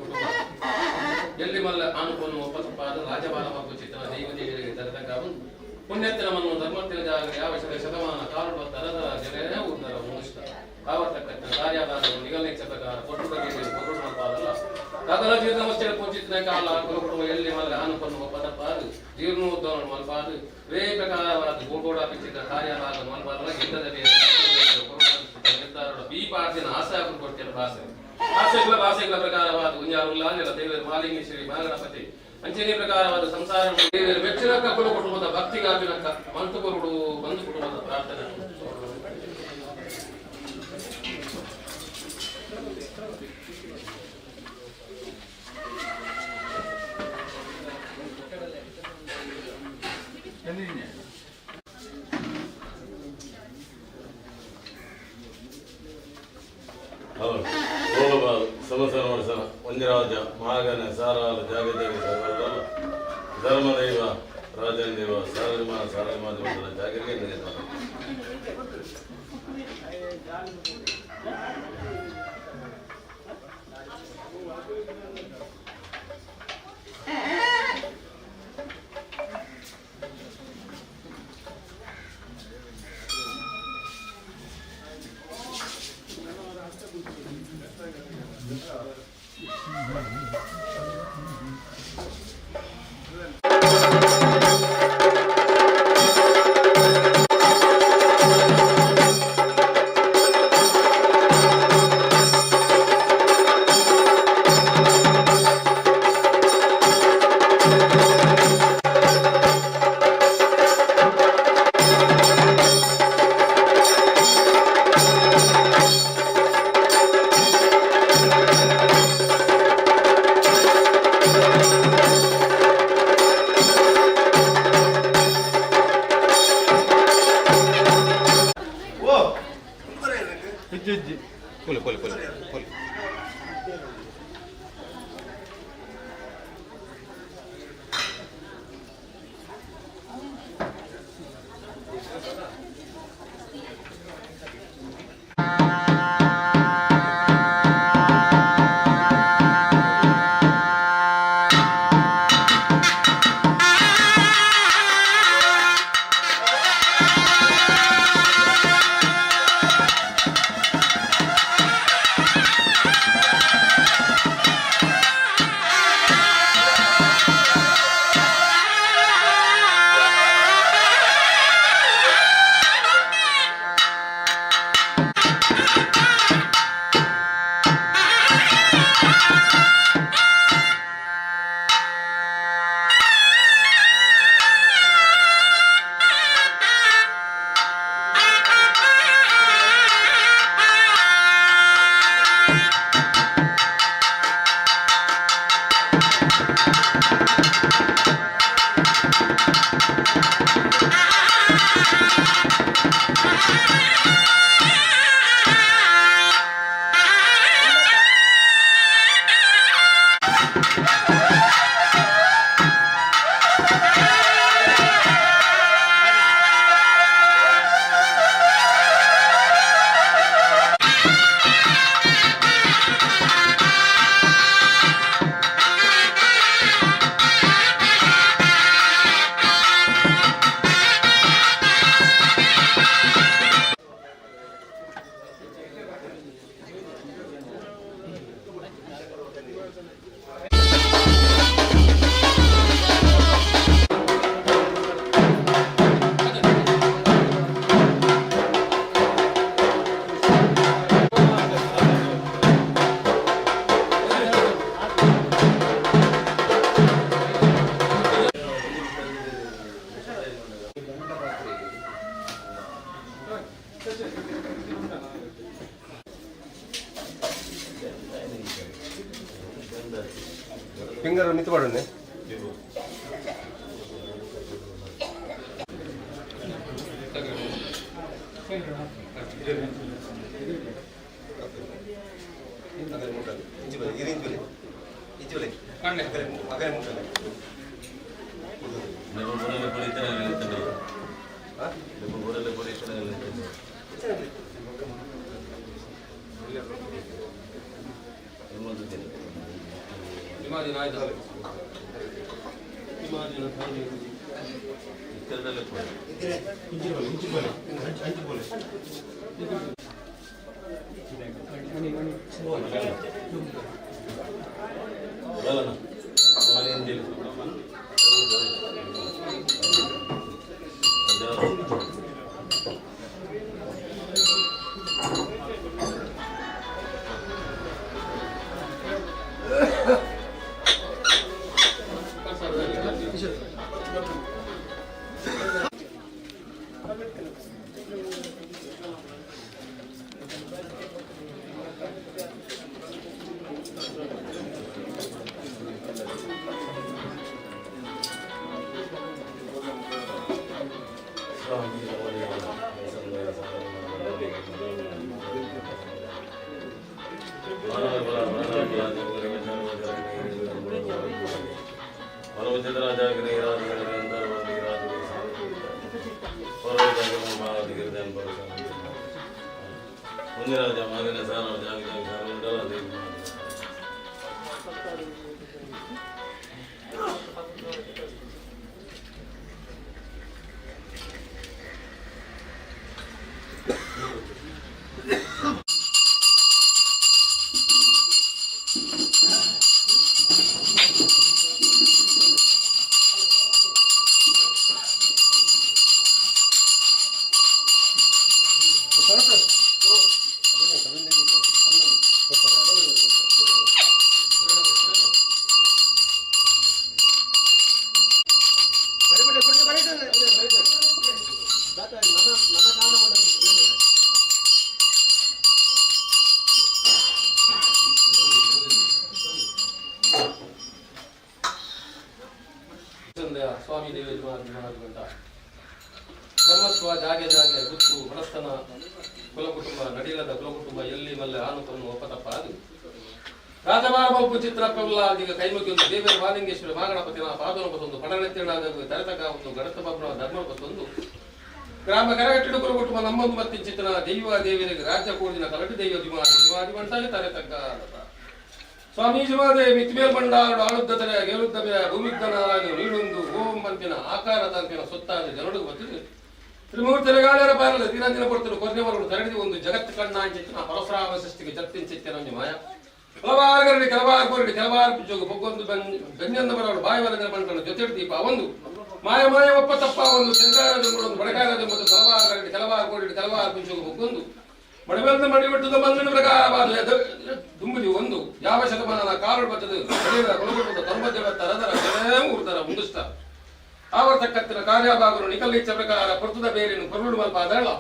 ಕುಟುಂಬ ಎಲ್ಲಿ ಮಲ್ಲ ಆನು ಪೊನ್ನು ಒಪ್ಪತಪ್ಪಾದ ರಾಜಬಾಲ ಮಗ್ಗು ಚಿತ್ರ ದೈವ ದೇವರಿಗೆ ತರತಕ್ಕ ಪುಣ್ಯತ್ತಿನ ಮನ್ನು ಧರ್ಮತ್ತಿನ ಜಾಗ ಯಾವ ಶತಮಾನ ಕಾರುಡ ತರದ ಜನರೇ ಉದ್ದರ ಮನುಷ್ಯ ಕಾವರ್ತಕ್ಕಂಥ ಕಾರ್ಯಭಾರ ನಿಗಲನೆಚ್ಚ ಪ್ರಕಾರ ಕೊಟ್ಟು ಕೊಟ್ಟು ಮಲ್ಪಾದಲ್ಲ ಸಕಲ ಜೀರ್ಣವಸ್ಥೆ ಪೂಜಿತ ಕಾಲ ಕುಲ ಎಲ್ಲಿ ಮಲ್ಲ ಆನು ಪೊನ್ನು ಒಪ್ಪತಪ್ಪಾದ ಜೀರ್ಣೋದ್ಧಾರ ಮಲ್ಪಾದ ವೇ ಪ್ರಕಾರವಾದ ಗೋಗೋಡ ಪಿಚ್ಚಿದ ಕಾರ್ಯಭಾರ ಮಲ್ಪಾದಲ್ಲ ಗಿದ್ದದ ನಿರ್ಧಾರ ಬಿ ಪಾರ್ಟಿನ ಆಸೆ ಹಾಕೊಂಡು ಕೊಡ್ತೇನೆ ಭಾಷೆ ಭಾಷೆಗಳ ಭಾಷೆಗಳ ಪ್ರಕಾರವಾದ ಉಂಜಾರುಲ್ಲ ದೇವರು ಮಾಲಿಂಗಿ ಶ್ರೀ ಮಹಾಗಣಪತಿ ಅಂಚನೆ ಪ್ರಕಾರವಾದ ಸಂಸಾರ ದೇವರು ಮೆಚ್ಚಿನಕ್ಕ ಕುಲ ಕುಟುಂಬದ ಭಕ್ತಿಗಾಪಿನಕ್ಕ ಮಂತು ಕೊರುಡು ಬಂಧು ಕುಟುಂಬದ ಪ್ರಾರ್ಥನೆ. ಹೌದು ಹೋಗಬಾರದು ಸಮಸನ ಮಾಡಿಸನ ಒಂಜರಾಜ ಮಾಗನ ಸಾರಾಲ ಜಾಗ ಜಾಗ ಸರ್ವದಲ್ಲ ಧರ್ಮದೈವ ರಾಜನ್ ದೇವ ಸಾರಜಮಾನ ಸಾರಜಮಾನ ಜಾಗರಿಗೆ ನಡೆದ. ಕೊಲಿ ಕೊಲಿ ಕೊಲಿ ಕೊಲಿ. ಫಿಂಗರ್ ಮಿತ್ತು ಮಾಡೋಣ. ಜುಮಾದಿನ ಆಯ್ತು. ಜುಮಾದಿನ ಸಾಂಜೆ. ಬಲನ ಮನೆಯಿಂದಿಲ್ಲ. ಮುಂದಿನ ಮಾವಿನ ಸಾರ ಜಾಗ ಜಾಗ ಸಾರ ಉಂಟಲ್ಲ ಅದೇ. ಸ್ವಾಮಿ ದೇವ ಜುಮಾದಿ ಗಂಟ ಬ್ರಹ್ಮತ್ವ ಜಾಗೆ ಜಾಗೆ ಗುತ್ತು ಬಡಸ್ತನ ಕುಲ ಕುಟುಂಬ ನಡಿಲದ ಕುಲ ಕುಟುಂಬ ಎಲ್ಲಿ ಮಲ್ಲೆ ಆನು ಒಪ್ಪತಪ್ಪ ಅದು ರಾಜಬಾರ ಬೊಂಪು ಚಿತ್ರ ಕೈಮುಗಿ ಕೈಮುಗಿಯೊಂದು ದೇವರ ಮಾಲಿಂಗೇಶ್ವರ ಮಾಗಣಪತಿನ ಪಾದನ ಬತ್ತೊಂದು ಪಡನೆತ್ತಿಡಾದ ತರತಕ ಒಂದು ಗಣತ ಬಾಬುನ ಧರ್ಮ ಬತ್ತೊಂದು ಗ್ರಾಮ ಕರಗಟ್ಟಿಡು ಕುಲ ಕುಟುಂಬ ನಮ್ಮೊಂದು ಮತ್ತಿನ ಚಿತ್ರ ದೈವ ದೇವರಿಗೆ ರಾಜ್ಯ ಕೂಡಿನ ಕಲಟು ದೈವ ಜುಮಾದಿ ಜುಮಾದಿ ಬಂಟಾಗಿ ತರೆತಕ್ಕ ಸ್ವಾಮಿ ಜುಮಾದೆ ಮಿತ್ಮೇಲ್ ಬಂಡಾರು ಆಳುದ್ದತರೆ ಗೆಲುದ್ದಬೆ ಭೂಮಿದ್ದನಾರಾಯಣ ನೀಡುಂದು ಓಂ ಬಂತಿನ ಆಕಾರದ ಸೊತ್ತಾದ ಜನರಿಗೆ ಬತ್ತಿದೆ ತ್ರಿಮೂರ್ತಿಗಾಳರ ಪಾರಲ ದಿನ ಕೊಡ್ತರು ಕೊರ್ನೆವರಡು ತರಡಿದ ಒಂದು ಜಗತ್ತು ಕಣ್ಣಾಂಚಿತ್ತಿನ ಪರಶುರಾಮ ಸೃಷ್ಟಿಗೆ ಜತ್ತಿನ ಒಂಜಿ ಮಾಯ. ಹಲವಾರು ಗರಡಿ ಕೆಲವಾರು ಕೋರಡಿ ಕೆಲವಾರು ಪಿಚ್ಚೋಗು ಪೊಗ್ಗೊಂದು ಬೆಂಜಂದ ಬರವಳು ಬಾಯಿ ಬರಂದ ಬಂಟಳು ಜೊತೆ ದೀಪ ಒಂದು ಮಾಯ ಮಾಯ ಒಪ್ಪ ತಪ್ಪ ಒಂದು ಶಂಕಾರ ಒಂದು ಬಡಕಾರ ಮತ್ತು ಹಲವಾರು ಗರಡಿ ಕೆಲವಾರು ಕೋರಡಿ ಕೆಲವಾರು ಪಿಂಚೋಗು ಪೊಗ್ಗೊಂದು ಮಡವೆಲ್ದ ಮಡಿಬಿಟ್ಟದ ಮಂದನ ಪ್ರಕಾರವಾದ ದುಂಬುದಿ ಒಂದು ಯಾವ ಶತಮಾನದ ಕಾರು ಬತ್ತದು ಕೊಲಗುಟ್ಟದ ತನ್ಮಧ್ಯವ ತರದರ ಊರ್ದರ ಮುಂದುಸ್ತ ಆವರ್ತಕ್ಕತ್ತಿನ ಕಾರ್ಯಭಾಗರು ನಿಕಲ್ಲಿಚ್ಚ ಪ್ರಕಾರ ಪರ್ತದ ಬೇರಿನ ಪರುಳು ಮಲ್ಪ ಅದರಲ್ಲ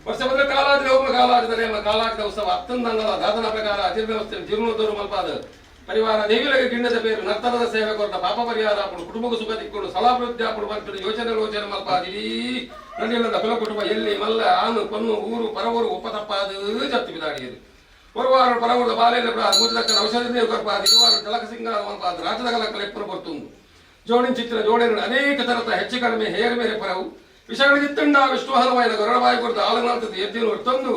ವರ್ಷ ಬಂದ್ರೆ ಕಾಲಾಜದ ಒಮ್ಮ ಕಾಲಾಜದ ನೇಮ ಕಾಲಾಜದ ಉತ್ಸವ ಅತ್ತಂದಂಗದ ದಾದನ ಪ್ರಕಾರ ಅಜೀರ್ಣ ಜೀರ್ಣೋದ್ಧರು ಮಲ್ಪಾದ ಪರಿವಾರ ದೇವಿಲಗೆ ಗಿಣ್ಣದ ಬೇರು ನರ್ತನದ ಸೇವೆ ಕೊರಟ ಪಾಪ ಪರಿಹಾರ ಅప్పుడు ಕುಟುಂಬಕ್ಕೆ ಸುಖ ತಿಕ್ಕೊಂಡು ಸಲಾಭಿವೃದ್ಧಿ ಅప్పుడు ಬಂತು ಯೋಚನೆ ಯೋಚನೆ ಮಲ್ಪ ಇಡೀ ನಡಿಯಲ್ಲದ ಕುಲ ಕುಟುಂಬ ಎಲ್ಲಿ ಮಲ್ಲ ಆನು ಕೊನ್ನು ಊರು ಪರವೂರು ಒಪ್ಪ ತಪ್ಪಾದ ಜತ್ತು ಬಿದಾಡಿಯದು. ಪರವಾರು ಪರವೂರದ ಬಾಲೆಲ್ಲ ಬಿಡ ಮೂಜದಕ್ಕನ ಔಷಧಿ ದೇವ ಕರ್ಪ ಇರುವಾರು ಜಲಕ ಸಿಂಗಾರ ಮಲ್ಪಾದ ರಾಜದ ಕಲಕಲ ಎಪ್ಪರು ಬರ್ತುಂದು ಜೋಡಿನ ಚಿತ್ರ ಜೋಡಿನ ಅನೇಕ ತರದ ಹೆಚ್ಚು ಕಡಿಮೆ ಹೇರು ಮೇರೆ ಪರವು ವಿಷಗಳಿತ್ತಂಡ ವಿಷ್ಣುಹನವಾಯನ ಗರುಡಬಾಯಿ ಕೊರತ ಆಲನಾಥದ ಎದ್ದಿನ ತಂದು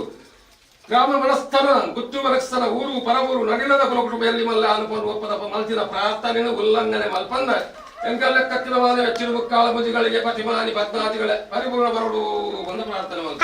ಗ್ರಾಮ ಮನಸ್ಥನ ಗುತ್ತು ಮನಸ್ಥನ ಊರು ಪರವೂರು ನಡಿಲದ ಕುಲ ಕುಟುಂಬ ಎಲ್ಲಿ ಮಲ್ಲ ಅನುಕೊಂಡು ಒಪ್ಪದಪ್ಪ ಮಲ್ತಿನ ಪ್ರಾರ್ಥನೆನು ಉಲ್ಲಂಘನೆ ಮಲ್ಪಂದ ಎಂಕಲ್ಲ ಕತ್ತಿನವಾದ ವೆಚ್ಚಿನ ಮುಕ್ಕಾಲ ಮುಜಿಗಳಿಗೆ ಪತಿಮಾನಿ ಪದ್ಮಾದಿಗಳೇ ಪರಿಪೂರ್ಣ ಬರುಡು ಒಂದು ಪ್ರಾರ್ಥನೆ ಮಲ್ತ.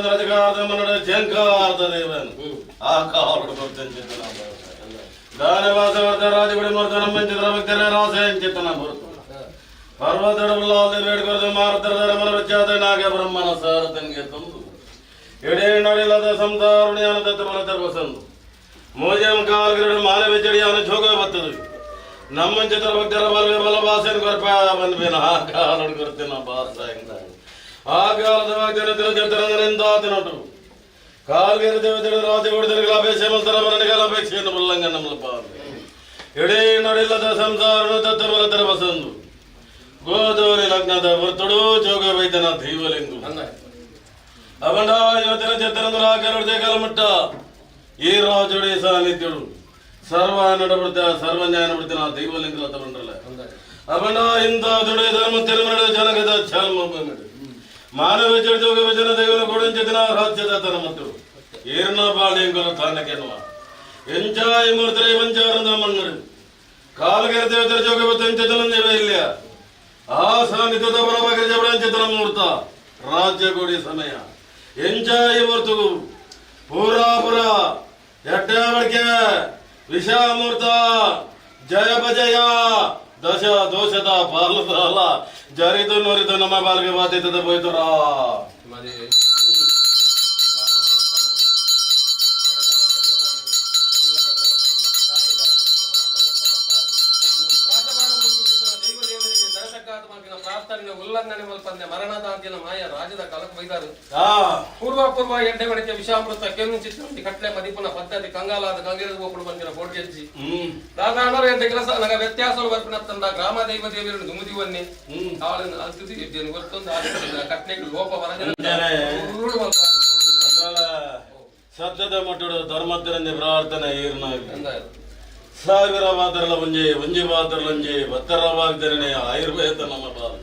ರಜಕಾರದ ಜಂಕಾರದ ದೇವನ್ ಆ ಕಾಲುಡು ಬರ್ತಂಚಿತ್ತನ ದಾನವಾಸವರ್ಧ ರಾಜಗುಡಿ ಮೂರ್ತ ನಮ್ಮಂಚಿತರ ಭಕ್ತರ ರಾಸೆಂಚಿತ್ತನ ಬರುತ್ತ ಪರ್ವತಡಬಲ್ಲಾದ ಬೇಡ್ಕೊರ್ದು ಮಾರುತರ ಮನವಚ್ಚಾದ ನಾಗ ಬ್ರಹ್ಮನ ಸಾರತನ್ಗೆ ತಂದು ಎಡೆ ನಡಿಲದ ಸಂಸಾರುಣಿಯಾನ ತತ್ತ ಬಲ ವಸಂದು ಮೋಜಂ ಕಾಲ್ಗಿರಡು ಮಾನವ ಚಡಿಯಾನ ಜೋಗ ಬತ್ತದು ನಮ್ಮಂಚಿತರ ಭಕ್ತರ ಬಲವೆ ಬಲ ಬಾಸೆನ್ ಕೊರ್ಪ ಬಂದ್ಬೇನ ಆ ಕಾಲುಡು ಕೊರ್ತಿನ ಬಾಸ ಆ ಕಾಲದ ಭಕ್ತರ ತಿರುಚತ್ತರಂದರಿಂದಾತನಟು ಕಾಲ್ಗಿರ ದೇವತೆಗಳು ರಾಜಗುಡಿದರಿಗೆ ಅಪೇಕ್ಷೆ ಮಲ್ತರ ಮರಣಿಗಳ ಅಪೇಕ್ಷೆಯನ್ನು ಉಲ್ಲಂಘನ ಪಾದ ಎಡೇ ನಡಿಲ್ಲದ ಸಂಸಾರನು ತತ್ತ ಬಲತರ ವಸಂದು ಗೋದೋರಿ ಲಗ್ನದ ವರ್ತುಡು ಜೋಗ ವೈದ್ಯನ ದೈವಲಿಂಗು ಅವಂಡ ಯುವತಿನ ಚಿತ್ತರಂದ್ರ ಕೆಲವು ಕಲಮಟ್ಟ ಈ ರಾಜುಡಿ ಸಾನ್ನಿಧ್ಯುಡು ಸರ್ವ ನಡಬಿಡ್ತ ಸರ್ವ ಜ್ಞಾನ ಬಿಡ್ತಿನ ದೈವಲಿಂಗ ತಗೊಂಡ್ರಲ್ಲ ಅವನ ಇಂಥ ದುಡಿ ಧರ್ಮ ತಿರುಮಡ ಜನಗದ ಛಲ್ಮ ಮಾನವ ಜೋಗ ಜನ ದೈವನ ಕೊಡಂಚಿನ ರಾಜ್ಯದ ತನ ಮತ್ತು ಏರ್ನ ಬಾಳೆಂಗಲು ತಾನಕೆನ್ನುವ ಎಂಚಾಯ ಮೂರ್ತರೆ ವಂಚಾರಂದ ಮಣ್ಣರು ಕಾಲ್ಗೆರೆ ದೇವತರ ಜೋಗ ಬತ್ತಂಚಿತನ ಇಲ್ಲ ಆ ಸಾನ್ನಿಧ್ಯದ ಬರಬಾಗರೆ ಜಬಡಂಚಿತನ ಮೂರ್ತ ರಾಜ್ಯ ಕೊಡಿ ಸಮಯ ಎಂಚಾಯ ಮೂರ್ತಗು ಪೂರಾಪುರ ಎಟ್ಟೆ ವಿಷಾಮೂರ್ತ ಜಯ ಬಜಯ ದಶ ದೋಷದ ಪಾಲುದಾಲ ಜರಿದು ನುರಿದು ನಮ್ಮ ಬಾಲ್ಗೆ ಬಾಧ್ಯತೆ ಹೋಯ್ತರಾ. ಪ್ರಾರ್ಥನೆ ಉಲ್ಲಂಘನೆ ಮಲ್ಪಂದೆ ಮರಣದಾಂತಿನ ಮಾಯ ರಾಜದ ಕಲಕ ಬೈದಾರು. ಪೂರ್ವ ಪೂರ್ವ ಎಡ್ಡೆ ಬಡಿಕೆ ವಿಷಾಮೃತ ಕೆನ್ನು ಚಿತ್ರ ಕಟ್ಲೆ ಮದಿಪುನ ಪದ್ಧತಿ ಕಂಗಾಲಾದ ಗಂಗೆರದ ಗೋಪುಡು ಬಂದಿನ ಬೋಡ್ಗೆಜ್ಜಿ ದಾದಾಣರು ಎಡ್ಡೆ ಕೆಲಸ ನಗ ವ್ಯತ್ಯಾಸ ಬರ್ಪಿನ ತಂದ ಗ್ರಾಮ ದೈವ ದೇವಿಯನ್ನು ದುಮುದಿವನ್ನೇ ಅವಳನ್ನು ಅಲ್ತಿದ್ದು ಎದ್ದೇನು ಗೊತ್ತೊಂದು ಆದಿತ್ತಿನ ಕಟ್ಲೆಗೆ ಲೋಪ ಬರಜನ ಉರುಳು ಮಲ್ಪ. ಸತ್ಯದ ಮಟ್ಟಡು ಧರ್ಮದ್ರಂಜೆ ಪ್ರಾರ್ಥನೆ ಈರ್ನ ಸಾವಿರ ಮಾತ್ರಲ ಒಂಜಿ ಒಂಜಿ ಮಾತ್ರಲಂಜಿ ಬತ್ತರವಾಗ್ದರನೆ ಆಯುರ್ವೇದ ನಮ್ಮ ಬಾಲ್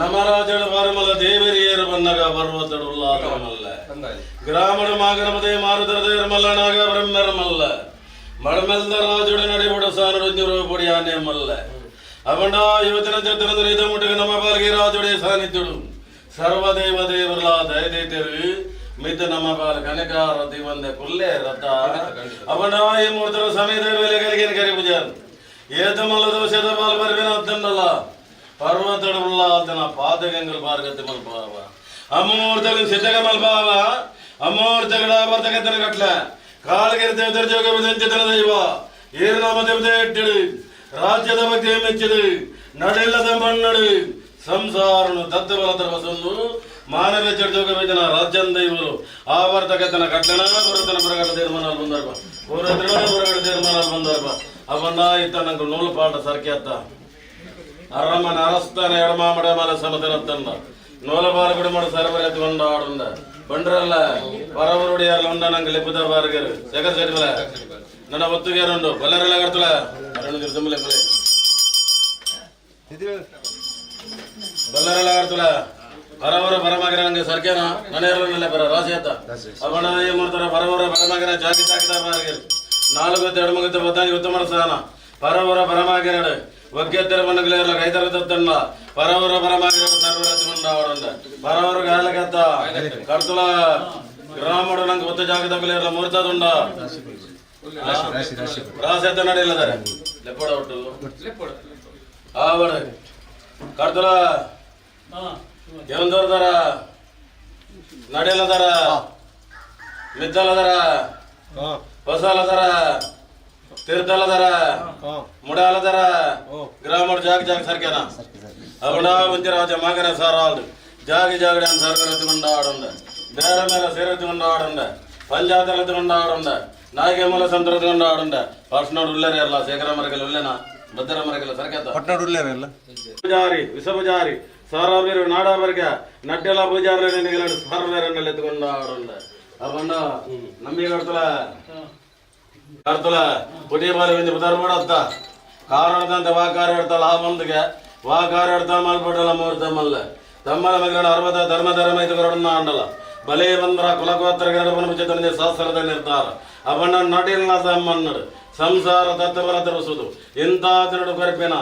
ನಮ್ಮ ರಾಜಡ ಬಾರಮಲ್ಲ ದೇವರಿಯರು ಬನ್ನಗ ಪರ್ವತಡು ಉಲ್ಲಾದಮಲ್ಲ ಗ್ರಾಮಡ ಮಾಗನಮದೇ ಮಾರುತರದೇರಮಲ್ಲ ನಾಗ ಬ್ರಹ್ಮರಮಲ್ಲ ಮಡಮೆಲ್ದ ರಾಜುಡ ನಡಿಬಡ ಸಾನರುಂಜರು ಪೊಡಿಯಾನೆ ಮಲ್ಲ ಅವನ ಯುವತಿನ ಚತುರಂದ್ರ ಇದ ಮುಟ್ಟಗ ನಮ್ಮ ಬಾಲ್ಗೆ ರಾಜುಡೆ ಸಾನಿದ್ದುಡು ಸರ್ವದೇವ ದೇವರಲ ದಯದೇತರು ಮಿತ ನಮ್ಮ ಬಾಲ ಕನಕಾರ ದಿವಂದ ಕುಲ್ಲೆ ರಥ ಅವನ ಈ ಮೂರ್ತರ ಸಮಯದ ಮೇಲೆ ಕಲಿಗೆ ಕರಿ ಪೂಜಾರ್ ಏತಮಲ್ಲ ದೋಷದ ಬಾಲ್ ಬರ್ಬೇನ ಅದ್ದನ್ನಲ್ಲ ಪರ್ವತಡ ಉಳ್ಳಾದನ ಪಾದಗಂಗಲ್ ಬಾರ್ಗತಿ ಮಲ್ಪಾವ ಅಮೂರ್ತಗಳು ಸಿದ್ಧಗ ಮಲ್ಪಾವ ಅಮೂರ್ತಗಳ ಬರ್ತಕತ್ತನ ಕಟ್ಲ ಕಾಲಗಿರಿ ದೇವತರ ಜೋಗ ಸಂಚಿತನ ದೈವ ಏರ್ನಾಮ ದೇವತೆ ಇಟ್ಟಿಡು ರಾಜ್ಯದ ಬಗ್ಗೆ ಮೆಚ್ಚಿದು ನಡಿಲ್ಲದ ಮಣ್ಣಡು ಸಂಸಾರನು ದತ್ತಬಲತರ ವಸಂದು ಮಾನವ ಚರ್ಜೋಗ ವೇದನ ರಾಜ್ಯಂ ದೈವರು ಆವರ್ತಕತನ ಕಟ್ಟಣ ಬರತನ ಬರಗಡ ತೀರ್ಮಾನ ಬಂದರ್ಪ ಪೂರತ್ರ ಬರಗಡ ತೀರ್ಮಾನ ಬಂದರ್ಪ ಅವನ್ನ ಇತ್ತ ನಂಗೆ ನೂಲು ಪಾಠ ಸರ್ಕ್ಯಾತ್ತ ಅರಮನ ಅರಸ್ತಾನ ಎಡಮಾಮಡ ಮಲ ಸಮತನತ್ತನ್ನ ನೂಲಬಾಲ ಗುಡಿ ಮಾಡ ಸರಬರ ಎತ್ಕೊಂಡು ಆಡುಂದ ಬಂಡ್ರಲ್ಲ ಪರವರುಡಿಯಾರ್ಲ ಉಂಡ ನಂಗೆ ಲೆಪ್ಪುದ ಬಾರ್ಗರು ಶೇಖರ್ ಸೆಟ್ಮಲ ನನ್ನ ಒತ್ತುಗೇರುಂಡು ಬಲ್ಲರೆಲ್ಲ ಕರ್ತಲ ಅರಣ ತಿರುತುಂಬಲೆ ಬಲೆ ಬಲ್ಲರೆಲ್ಲ ಕರ್ತಲ ಪರವರ ಪರಮಗರ ನಂಗೆ ಸರ್ಕೇನ ನನ್ನ ಬರ ರಾಸಿ ಅತ್ತ ಅವನ ಏನ್ ಮಾಡ್ತಾರ ಪರವರ ಪರಮಗರ ಜಾತಿ ಸಾಕಿದ ಬಾರ್ಗರು ನಾಲ್ಕು ಎರಡು ಮಗತ್ತ ಬದ್ದಾಗಿ ಉತ್ತಮ ಸಹನ ಪರವರ ಪರಮಾಗಿರಡು ಒಗ್ಗೆತ್ತರ ಮನಗಲೇರಲ ಕೈತರ ತತ್ತಣ್ಣ ಪರವರ ಪರಮಾಗಿರಡು ಸರ್ವರ ಮಂಡ ಅವರಂದ ಪರವರ ಗಾಯಲಕತ್ತ ಕರ್ತುಲ ಗ್ರಾಮಡು ನಂಗೆ ಒತ್ತ ಜಾಗದ ಮೂರ್ತದುಂಡ ರಾಸಿ ಅತ್ತ ನಡೆಯಲ್ಲದಾರೆ ಲೆಪ್ಪಡ ಒಟ್ಟು ಆವಡ ಕರ್ತುಲ ದೇವಂದೋರ್ದಾರ ನಡೆಯಲ್ಲದಾರ ಮಿದ್ದಲದಾರ ಹೊಸಲದಾರ ತೀರ್ಥಲದಾರ ಮುಡಾಲದಾರ ಗ್ರಾಮಡು ಜಾಗ ಜಾಗ ಸರ್ಕೇನ ಅವಳ ಒಂಜಿ ಮಗನ ಸಾರಾಲ್ದು ಜಾಗ ಜಾಗಡ ಸರ್ಕರತ್ತು ಕೊಂಡಾಡುಂಡ ಬೇರೆ ಮೇಲೆ ಸೇರತ್ತು ಕೊಂಡಾಡುಂಡ ಪಂಚಾಯತ್ ಕೊಂಡಾಡುಂಡ ನಾಯಿಗೆ ಮೂಲ ಸಂತರತ್ತು ಕೊಂಡಾಡುಂಡ ಪರ್ಸ್ನೋಡು ಉಳ್ಳೇರ ಇರಲ್ಲ ಶೇಖರ ಮರಗಲ್ ಉಲ್ಲೇನಾ ಭದ್ರ ಮರಗಲ್ ಸರ್ಕೇತ ಪಟ್ನಾಡು ಉಳ್ಳೇರಲ್ಲ. ಪೂಜಾರಿ ವಿಷಪೂಜಾರಿ ಸಾರಾವೀರು ನಾಡಾವರ್ಗ ನಡ್ಡೆಲ ಪೂಜಾರಿ ನಿನಗೆ ಸರ್ವೇರನ್ನೆಲ್ಲ ಎತ್ಕೊಂಡು ಆಡುಂಡ ಅವಣ್ಣ ನಂಬಿಕೆ ಕಡ್ತಲ ಕಡ್ತಲ ಪುಟಿಯ ಬಾರಿ ಒಂದು ಪುದಾರ್ ಮಾಡತ್ತ ಕಾರಣದಂತ ವಾಕಾರ ಎಡ್ತಲ್ಲ ಆ ಮುಂದಕ್ಕೆ ವಾಕಾರ ಎಡ್ತ ಮಲ್ಪಟ್ಟಲ್ಲ ಮೂರ್ತ ಮಲ್ಲ ತಮ್ಮಲ ಮಗನ ಅರ್ವತ ಧರ್ಮ ಧರ್ಮ ಇದು ಕರಡನ್ನ ಅಂಡಲ್ಲ ಬಲೆ ಬಂದ್ರ ಕುಲಗೋತ್ರ ಗರಡವನ ಶಾಸ್ತ್ರದ ನಿರ್ಧಾರ ಅವನ ನಡಿಲ್ಲದ ಮನ್ನಡು ಸಂಸಾರ ತತ್ವರ ತರಿಸುದು ಇಂತಾದನಡು ಕೊರಪಿನ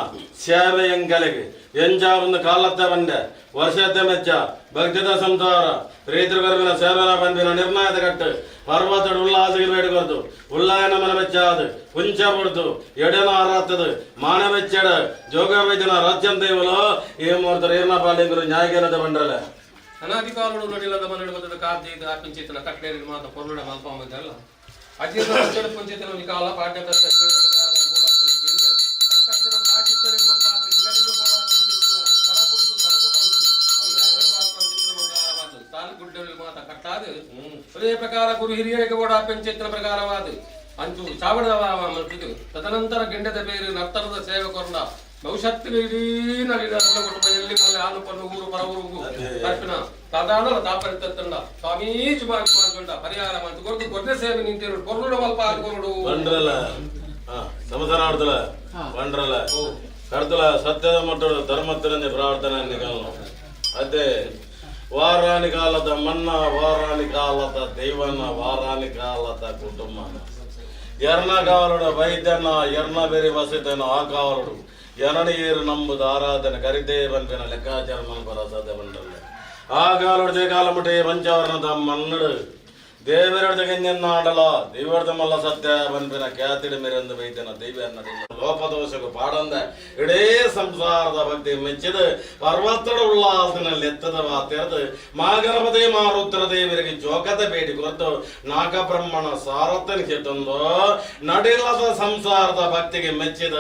ಸೇವೆ ಎಂಗಲಿಗೆ ಎಂಜಾವೊಂದು ಕಾಲತ್ತ ಬಂಡೆ ವರ್ಷದ ಮೆಚ್ಚ ಭಕ್ತಿದ ಸಂಸಾರ ರೈತರ ಕೊರಪಿನ ಸೇವನ ಬಂದಿನ ನಿರ್ಣಯದ ಕಟ್ಟು ಪರ್ವತಡು ಉಲ್ಲಾಸಿಗೆ ಬೇಡಿಕೊರ್ದು ಉಲ್ಲಾಯನ ಮನ ಮೆಚ್ಚಾದು ಕುಂಚ ಬುಡ್ದು ಎಡೆನ ಆರಾತದು ಮಾನ ಮೆಚ್ಚಡ ಜೋಗ ವೈದ್ಯನ ರಾಜ್ಯಂ ದೇವಲು ಈ ಮೂರ್ತರು ಏರ್ನ ಪಾಲಿಂಗರು ನ್ಯಾಯಗೇನದ ಬಂಡ್ರಲೆ. ಅನಾದಿಕಾಲುಡು ನಡಿಲದ ಮನಡು ಕಾದ್ಯ ಆಪಿಂಚಿತನ ಕಟ್ಲೇರಿ ಮಾತ ಪೊರ್ಲುಡ ಮಲ್ಪಾಮದಲ್ಲ ಅಜೀರ್ಣ ಪಂಚಡ ಪಂಚಿತನ ಒಂಜಿ ಕಾಲ ಪಾಠ್ಯ ಮಾತ ಕಟ್ಟಾದು ಅದೇ ಪ್ರಕಾರ ಗುರು ಹಿರಿಯರಿಗೆ ಬೋಡ ಪಂಚಿತನ ಪ್ರಕಾರವಾದ ಅಂಚು ಚಾವಡದ ಮಲ್ತಿದ್ದು. ತದನಂತರ ಗೆಂಡದ ಬೇರು ನರ್ತನದ ಸೇವೆ ಕೊರ್ನ ಭವಿಷ್ಯತ್ತಿನ ಇಡೀ ನಡಿದ ಕುಟುಂಬ ಎಲ್ಲಿ ಮಲ್ಲೆ ಆನು ಪನ್ನು ಊರು ಪರ ಊರುಗು ತರ್ಪಿನ ಸಾಧಾರಣ ತಾಪರಿತಂಡ ಸ್ವಾಮೀಜಿ ಮಾಡ್ಕೊಂಡ ಪರಿಹಾರ ಮಾಡ್ತು ಕೊರ್ದು ಕೊರ್ನೆ ಸೇವೆ ನಿಂತಿರು ಕೊರ್ನುಡ ಮಲ್ಪ ಆದ್ಕೊರುಡು. ಬಂಡ್ರಲ್ಲ ಸಂಸಾರ ಆಡ್ತಲ ಬಂಡ್ರಲ್ಲ ಕಡ್ತಲ ಸತ್ಯದ ಮಟ್ಟಡು ಧರ್ಮತ್ತಿರಂದೆ ಪ್ರಾರ್ಥನೆ ನಿಕಾಲ ಅದೇ ವಾರಾನಿ ಕಾಲದ ಮನ್ನ, ವಾರಾನಿ ಕಾಲದ ದೈವನ, ವಾರಾನಿ ಕಾಲದ ಕುಟುಂಬ. ಎರ್ನ ಕಾಲುಡು ವೈದ್ಯನ ಎರ್ನ ಬೇರೆ ವಸಿತನ ಆ ಕಾಲುಡು ಎನನೀರು ನಂಬುದು ಆರಾಧನೆ ಕರಿತೇ ಬಂಪಿನ ಲೆಕ್ಕಾಚಾರ ಮನ್ಪರ ಸಾಧ್ಯ ಬಂಡ್ರಲ್ಲ. ಆ ಕಾಲುಡು ಜಯ ಕಾಲ ಮುಟ್ಟೆ ಪಂಚವರ್ಣದ ಮನ್ನಡು ದೇವರಡ್ದ ಗೆಂಜನ್ನಾಡಲ ದೇವರದ ಮಲ್ಲ ಸತ್ಯ ಬಂಪಿನ ಖ್ಯಾತಿಡ ಮೆರೆಂದು ಬೈತನ ದೈವ ಅನ್ನಡಿಲ್ಲ ಲೋಪದೋಷకు ಪಾಡಂದ ಇಡೀ ಸಂಸಾರದ ಭಕ್ತಿ ಮೆಚ್ಚಿದ ಪರ್ವತಡ ಉಲ್ಲಾಸನಲ್ಲಿ ಎತ್ತದ ವಾತೆರೆದು ಮಾಗಣಪತಿ ಮಾರುದ್ರ ದೇವರಿಗೆ ಜೋಗದ ಬೇಡಿ ಕೊರತು ನಾಗಬ್ರಹ್ಮಣ ಸಾರಥನ ತಂದು ನಡಿಲ್ಲದ ಸಂಸಾರದ ಭಕ್ತಿಗೆ ಮೆಚ್ಚಿದ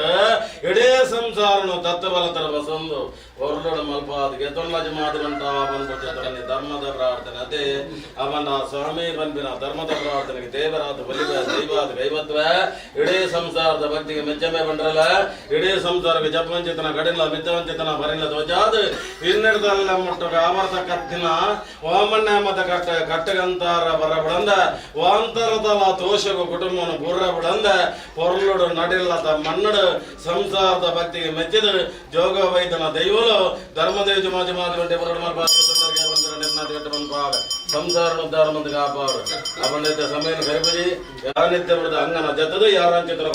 ಇಡೀ ಸಂಸಾರನು ತತ್ವಬಲತರ ಬಸಂದು ಹೊರಡೋಡ ಮಲ್ಪಾದ ಗೆತೊಲ್ಲಜ ಮಾದಿರಂತ ಬಂದು ಧರ್ಮದ ಪ್ರಾರ್ಥನೆ ಅದೇ ಅವನ ಸ್ವಾಮಿ ಬಂದಿನ ಧರ್ಮದ ಪ್ರಾರ್ಥನೆಗೆ ದೇವರಾದ ಬಲಿವ ದೈವಾದ ದೈವತ್ವ ಇಡೀ ಸಂಸಾರದ ಭಕ್ತಿಗೆ ಮೆಚ್ಚಮೆ ಬಂಡ್ರಲ್ಲ. ಇಡೀ ಸಂಸಾರಕ್ಕೆ ಜಪವಂಚಿತನ ಕಡಿಲ್ಲ ಮಿತ್ತವಂಚಿತನ ಬರಿಲ್ಲ ಧ್ವಜಾದ ಇನ್ನಿಡ್ದಲ್ಲ ಮುಟ್ಟಗ ಆವರ್ತ ಕತ್ತಿನ ವಾಮಣ್ಯ ಮತ ಕಟ್ಟ ಕಟ್ಟಗಂತಾರ ಬರಬಿಡಂದ ವಾಂತರದಲ ದೋಷಗು ಕುಟುಂಬನು ಬುರ್ರ ಬಿಡಂದ ಪೊರ್ಲುಡು ನಡಿಲ್ಲದ ಮನ್ನಡು ಸಂಸಾರದ ಭಕ್ತಿಗೆ ಮೆಚ್ಚಿದ ಜೋಗ ವೈದ್ಯನ ದೈವಲು ಧರ್ಮದೇವ ಜುಮಾಜಿ ಮಾಜಿ ಬಂಡೆ ಬರಡು ನಿರ್ಣಾತ ಸಂಸಾರ ಉದ್ಧಾರ ಮಂದಿ ಕಾಪಾಡು ಅವನಿದ್ದ ಸಮಯ ಕರಿಪದಿ ಯಾರನಿತ್ಯ ಬಿಡದ ಅಂಗನ ಜತದು ಯಾರಂಚಿತರ.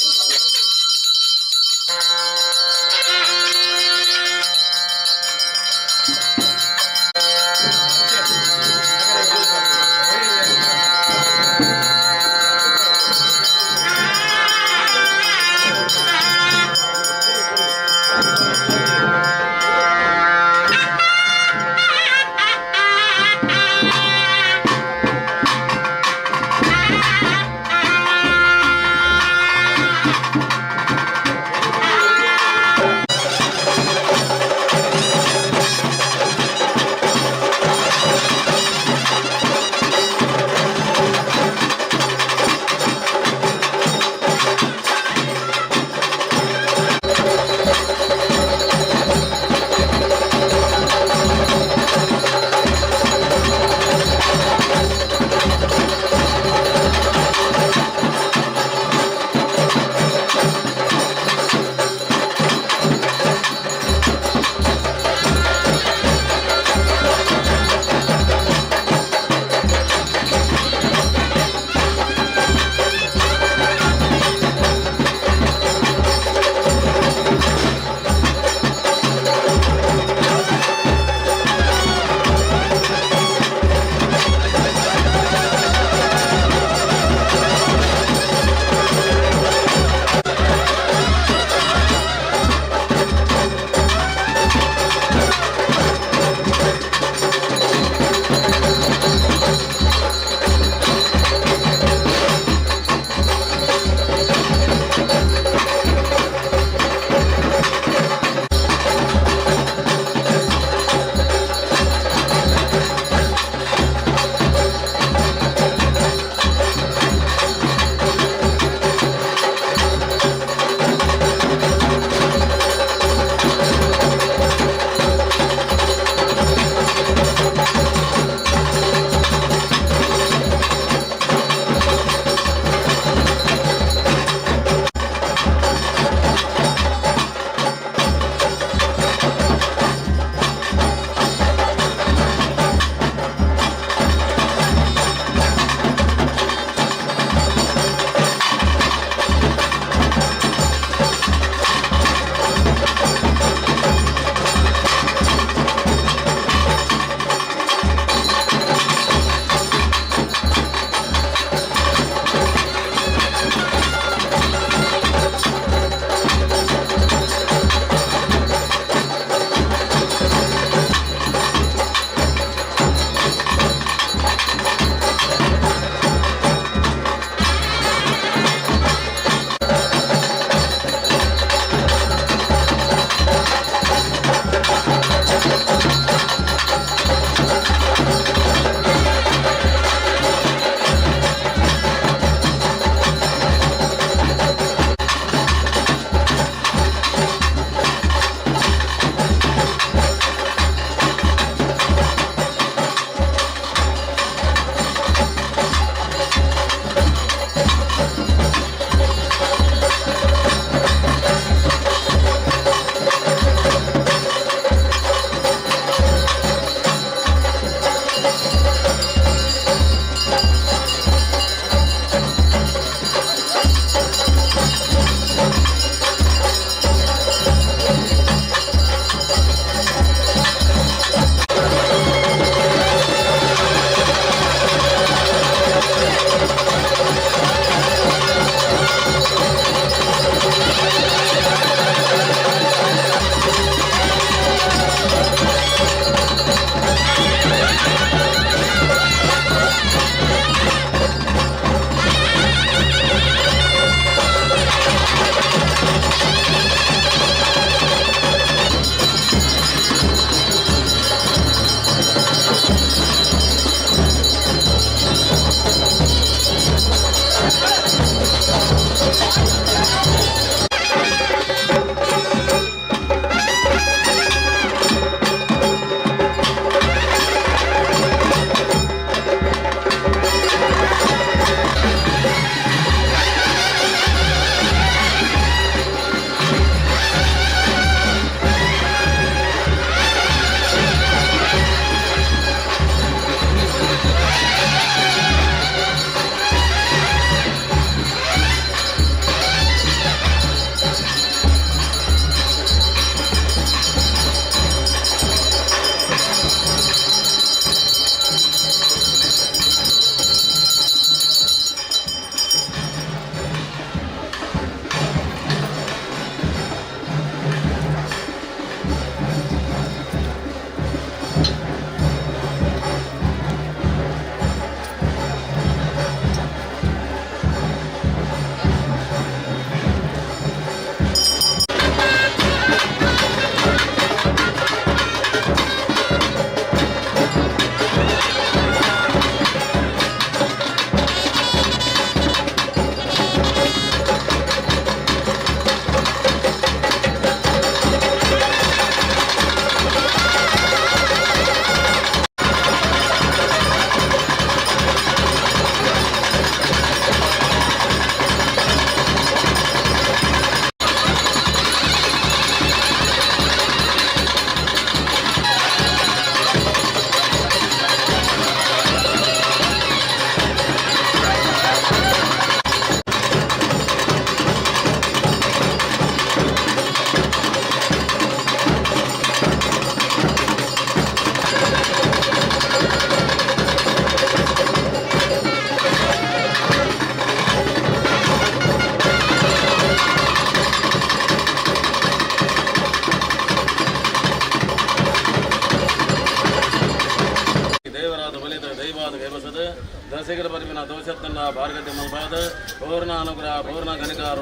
ದಶಕರ ಪರಿಮಿನ ದೋಷತ್ತನ್ನ ಭಾರ್ಗತಿ ಮಲ್ಪಾದ ಪೂರ್ಣ ಅನುಗ್ರಹ ಪೂರ್ಣ ಕನಿಕಾರ.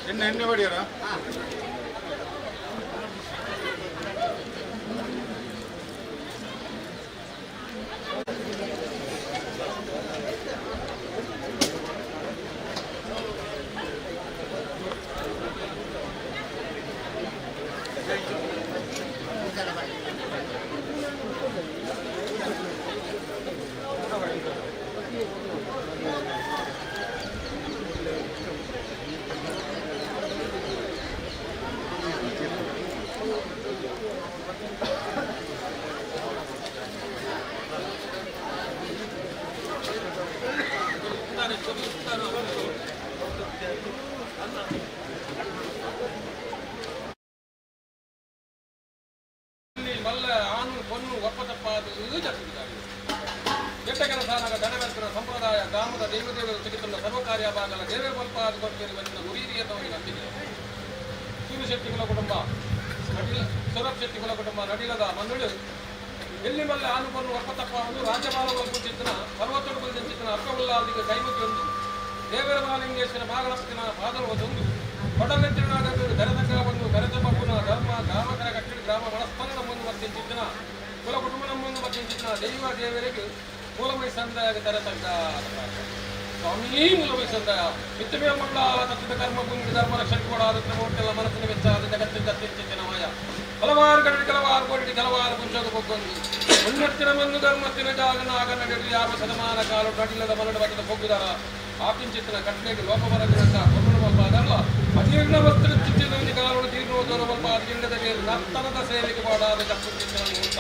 ಎಣ್ಣೆ ಎಣ್ಣೆ ಬಡಿಯಾರ. ಮಲ್ಲ ಆನು ಪೊನ್ನು ಒಪ್ಪತಪ್ಪಾದ ಜಪಿದ್ದಾರೆ. ಕೆಟ್ಟ ಕೆಲಸ ಗಣವಂತನ ಸಂಪ್ರದಾಯ ಗ್ರಾಮದ ದೈವದೇವರು ತೆಗೆದುಕೊಂಡ ಸರ್ವ ಕಾರ್ಯ ಭಾಗಲ ದೇವೇ ಬಲ್ಪಾದ ಕೊಡ್ತೇನೆ ಬಂದ ಗುರಿಯತವರಿಗೆ ನಂಬಿಕೆ. ಸೂರ್ಯಶೆಟ್ಟಿಗಳ ಕುಟುಂಬ ನಡಿಲ, ಸೌರಭ್ ಶೆಟ್ಟಿಗಳ ಕುಟುಂಬ ನಡಿಲದ ಮಂದುಳು. ಎಲ್ಲಿ ಮಲ್ಲ ಆನು ಪೊನ್ನು ಒಪ್ಪತಪ್ಪ ಒಂದು ರಾಜ್ಯಪಾಲ ಚಿತ್ತನ ಪರ್ವತಡು ಚಿತ್ತನ ಅರ್ಕವಲ್ಲಾದಿಗೆ ಕೈಮುಗಿಯೊಂದು ದೇವರ ಮಹಾಲಿಂಗೇಶ್ವರ ಮಹಾಗಣಪತಿನ ಪಾದಲು ಒಂದು ಕೊಡಲೆತ್ತಿನ ಗರತಕ ಒಂದು ಗರತ ಬಬ್ಬುನ ಧರ್ಮ ಗ್ರಾಮಕರ ಕಟ್ಟಡಿ ಗ್ರಾಮ ಮನಸ್ಪಂದ ಮುಂದೆ ಮತ್ತೆ ಚಿತ್ತನ ಕುಲ ಕುಟುಂಬ ಮುಂದೆ ಮತ್ತೆ ಚಿತ್ತನ ದೈವ ದೇವರಿಗೆ ಮೂಲಮೈ ಸಂದಾಯ ತರತಕ್ಕ ಸ್ವಾಮಿ. ಮೂಲಮೈ ಸಂದಾಯ ಮಿತ್ತಮೇ ಮಂಗಳ ತತ್ವದ ಕರ್ಮ ಭೂಮಿ ಧರ್ಮ ರಕ್ಷಣೆ ಕೊಡಾದ ತ್ರಿಮೂರ್ತಿಗಳ ಮನಸ್ಸಿನ ವೆಚ್ಚಾದ ಜಗತ್ತಿನ ದತ್ತಿನ ಮಾಯ ಹಲವಾರು ಕಡೆ ಕೆಲವಾರು ಕೋಟಿ ಕೆಲವಾರು ಪುಂಚದ ಬೊಗ್ಗೊಂದು ಉನ್ನತ್ತಿನ ಮಂದು ಧರ್ಮತ್ತಿನ ಜಾಗನ ಆಗನ ಯಾವ ಶತಮಾನ ಕಾಲು ನಡಿಲದ ಮರಡು ಬಟ್ಟದ ಪೊಗ್ಗುದಾರ ಆಪಿಂಚಿತ್ತಿನ ಕಟ್ಟಲೆಗೆ ಲೋಪ ಬರದಿರಂತ ಕೊಬ್ಬರು ಬಲ್ಪಾದಲ್ಲ ಅಜೀರ್ಣ ವಸ್ತ್ರ ಚಿತ್ತಿನ ಕಾಲೋಡು ಜೀರ್ಣೋದರ ಬಲ್ಪ ಅಜೀರ್ಣದ ಮೇಲೆ ನರ್ತನದ ಸೇವೆಗೆ ಬಾಡಾದ ಚಪ್ಪು ಚಿತ್ತಿನ ಮುಹೂರ್ತ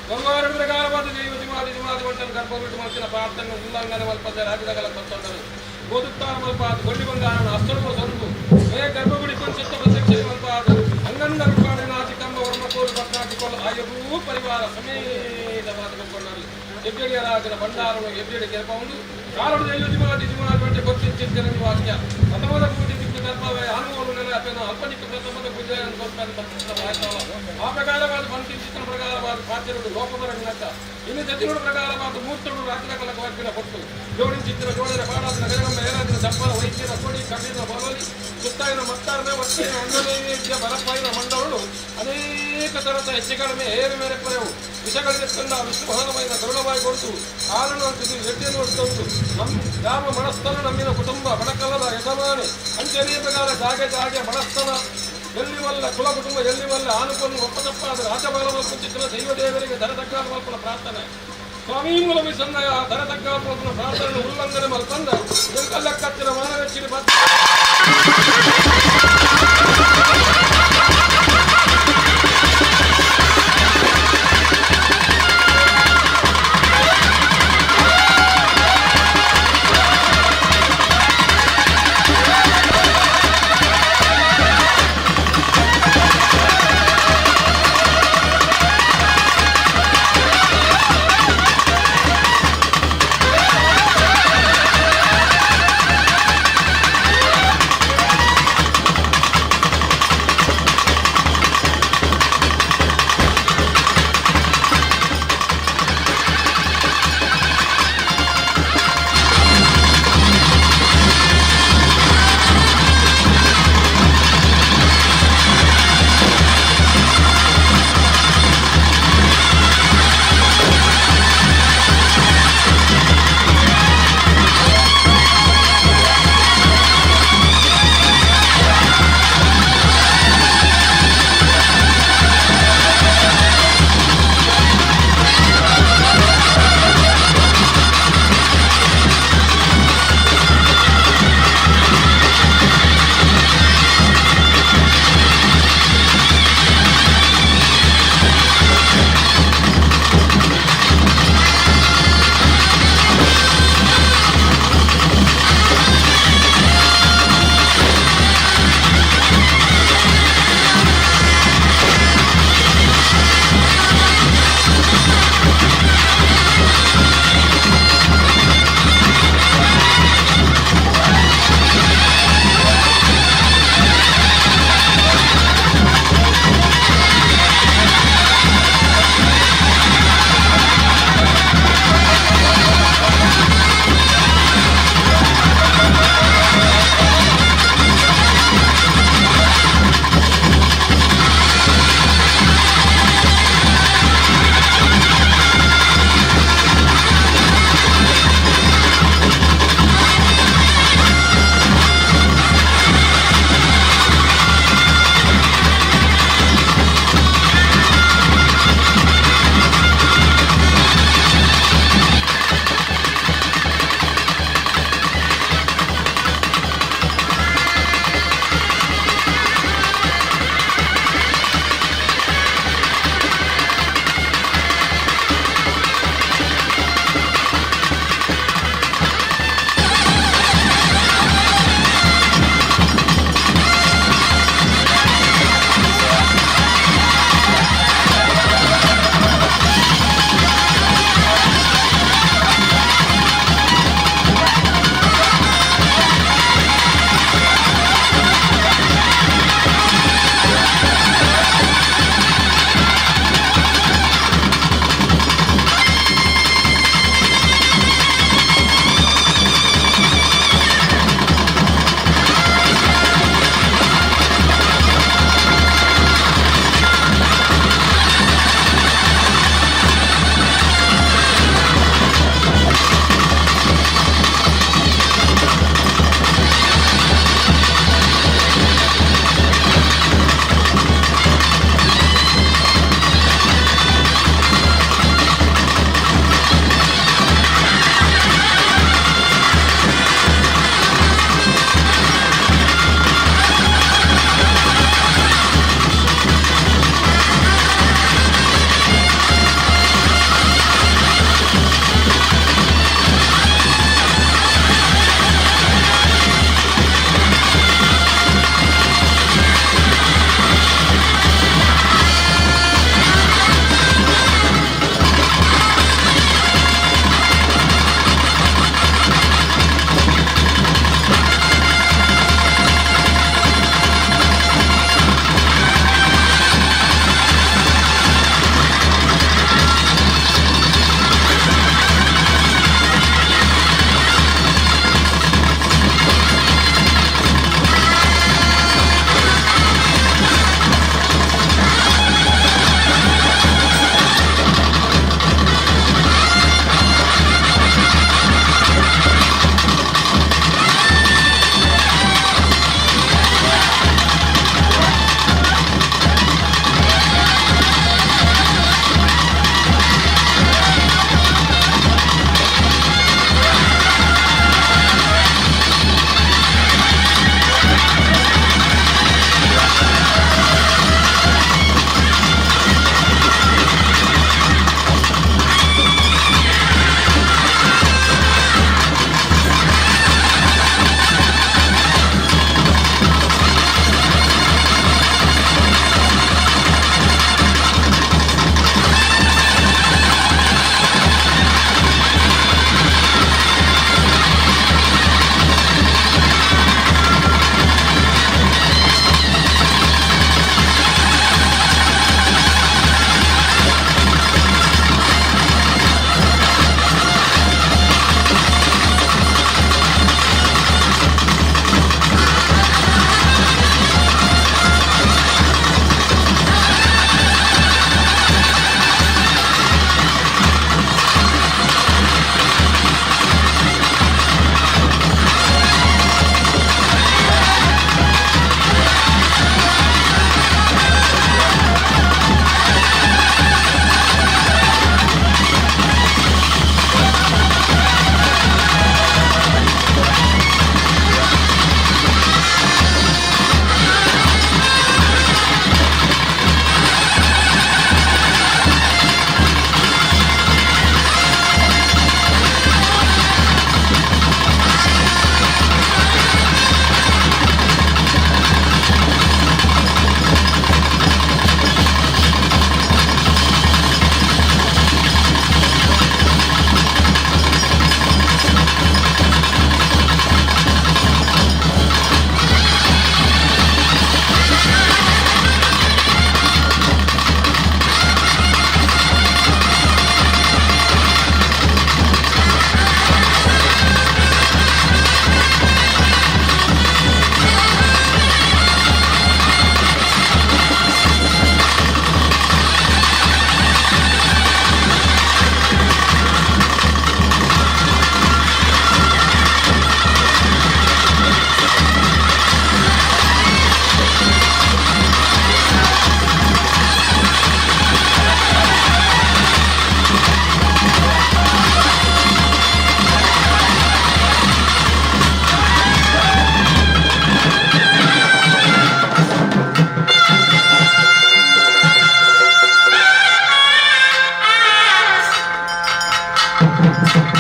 ಗಂಗಾರ ಪ್ರಕಾರವಾದ ದೈವ ಜಿಮಾದಿ ಜಿಮಾದಿ ಮಂಟನ ಗರ್ಭವಿಟ್ಟು ಮಲ್ತಿನ ಪ್ರಾರ್ಥನೆ ಉಲ್ಲಂಘನೆ ಮಲ್ಪದ ರಾಜ್ಯದಗಲ ಕೊತ್ತೊಂಡರು ಓದುತ್ತಾರ ಮಲ್ಪಾದ ಗೊಳ್ಳಿ ಬಂಗಾರನ ಅಸ್ತರು ಸೊಂದು ಏ ಗರ್ಭಗುಡಿ ಕೊಂಚಿತ್ತ ಪ್ರತ್ಯಕ್ಷ ಮಲ್ಪಾದ ಅಂಗಂದ ರೂಪಾಡಿನ ಚಿಕ್ಕಂಬ ವರ್ಮಕೋಲು ಪಟ್ನಾಟಿಕೊಲ್ಲ ಆಯರೂ ಪರಿವಾರ ಸಮೇತವಾದ ಕೊಂಡರು ಹೆಬ್ಬೆಡಿಯ ರಾಜನ ಭಂಡಾರನು ಹೆಬ್ಬೆಡಿ ಕೆರಪೌಂಡು ಕಾರಡು ದೈವ ಜಿಮಾದಿ ಜಿಮಾದಿ ಮಂಟೆ ಕೊತ್ತಿಂಚಿತ್ತಿನ ವಾಕ್ಯ ಪ್ರಥಮದ ಪೂಜೆ ದಿಕ್ಕು ಗರ್ಭವೇ ಅನುಮೋಲು ನೆನಪೇನ ಅಲ್ಪನಿಕ್ಕ ಪ್ರಥಮದ ಪೂಜೆ ಆ ಪ್ರಕಾರವಾದ ಬಂತಿಂಚಿತ್ತಿನ ಪ್ರಕಾರವಾದ ಪಾತ್ರರು ಲೋಕಮರಣ್ಯಕ್ಕ ಇನ್ನು ಜತಿರುಡು ಪ್ರಕಾರವಾದ ಮೂರ್ತುಡು ರಾಜ್ಯದ ಕಲಕ ಕೊಟ್ಟು ಜೋಡಿಂಚಿತ್ತಿನ ಜೋಡರ ಪಾಡಾದ ನಗರಂಬ ಏರಾದಿನ ದಪ್ಪನ ವೈದ್ಯನ ಕೊಡಿ ಕಬ್ಬಿನ ಬಲಲಿ ಸುತ್ತಾಯಿನ ಮತ್ತಾರನ ಒತ್ತಿನ ಅನ್ನನೈವೇದ್ಯ ಬಲಪಾಯಿನ ಮಂಡವಳು ಅನೇಕ ತರದ ಹೆಚ್ಚು ಕಡಿಮೆ ಏರು ಮೇರೆ ಪರೆವು ವಿಷಗಳಿರ್ತಂದ ವಿಷ್ಣುಮಹಾನಮೈನ ಕರುಣವಾಗಿ ಕೊಡ್ತು ಆರಣ ಅಂತಿದ್ದು ಎಡ್ಡೆಯನ್ನು ಹೊಡ್ತಂದು ನಮ್ಮ ಗ್ರಾಮ ಮನಸ್ಥನ ನಮ್ಮಿನ ಕುಟುಂಬ ಬಡಕಲದ ಯಜಮಾನಿ ಅಂಚನೆ ಪ್ರಕಾರ ಜಾಗೆ ಜಾಗೆ ಮನಸ್ಥನ ಎಲ್ಲಿ ವಲ್ಲ ಕುಲ ಕುಟುಂಬ ಎಲ್ಲಿ ವಲ್ಲ ಆನುಕೊಂಡು ಒಪ್ಪತಪ್ಪಾದ ರಾಜಬಾಲ ಚಿತ್ರ ದೈವ ದೇವರಿಗೆ ದರ ತಗ್ಗಾದ ಮಲ್ಪನ ಪ್ರಾರ್ಥನೆ. ಸ್ವಾಮಿ ಮೂಲಮಿ ಸಂದಯ ದರ ತಗ್ಗಾದ ಮಲ್ಪನ ಪ್ರಾರ್ಥನೆ ಉಲ್ಲಂಘನೆ ಮಲ್ಪಂದ ಎಂಕಲ್ಲಕ್ಕತ್ತಿನ ಮಾನವೆಚ್ಚಿನ.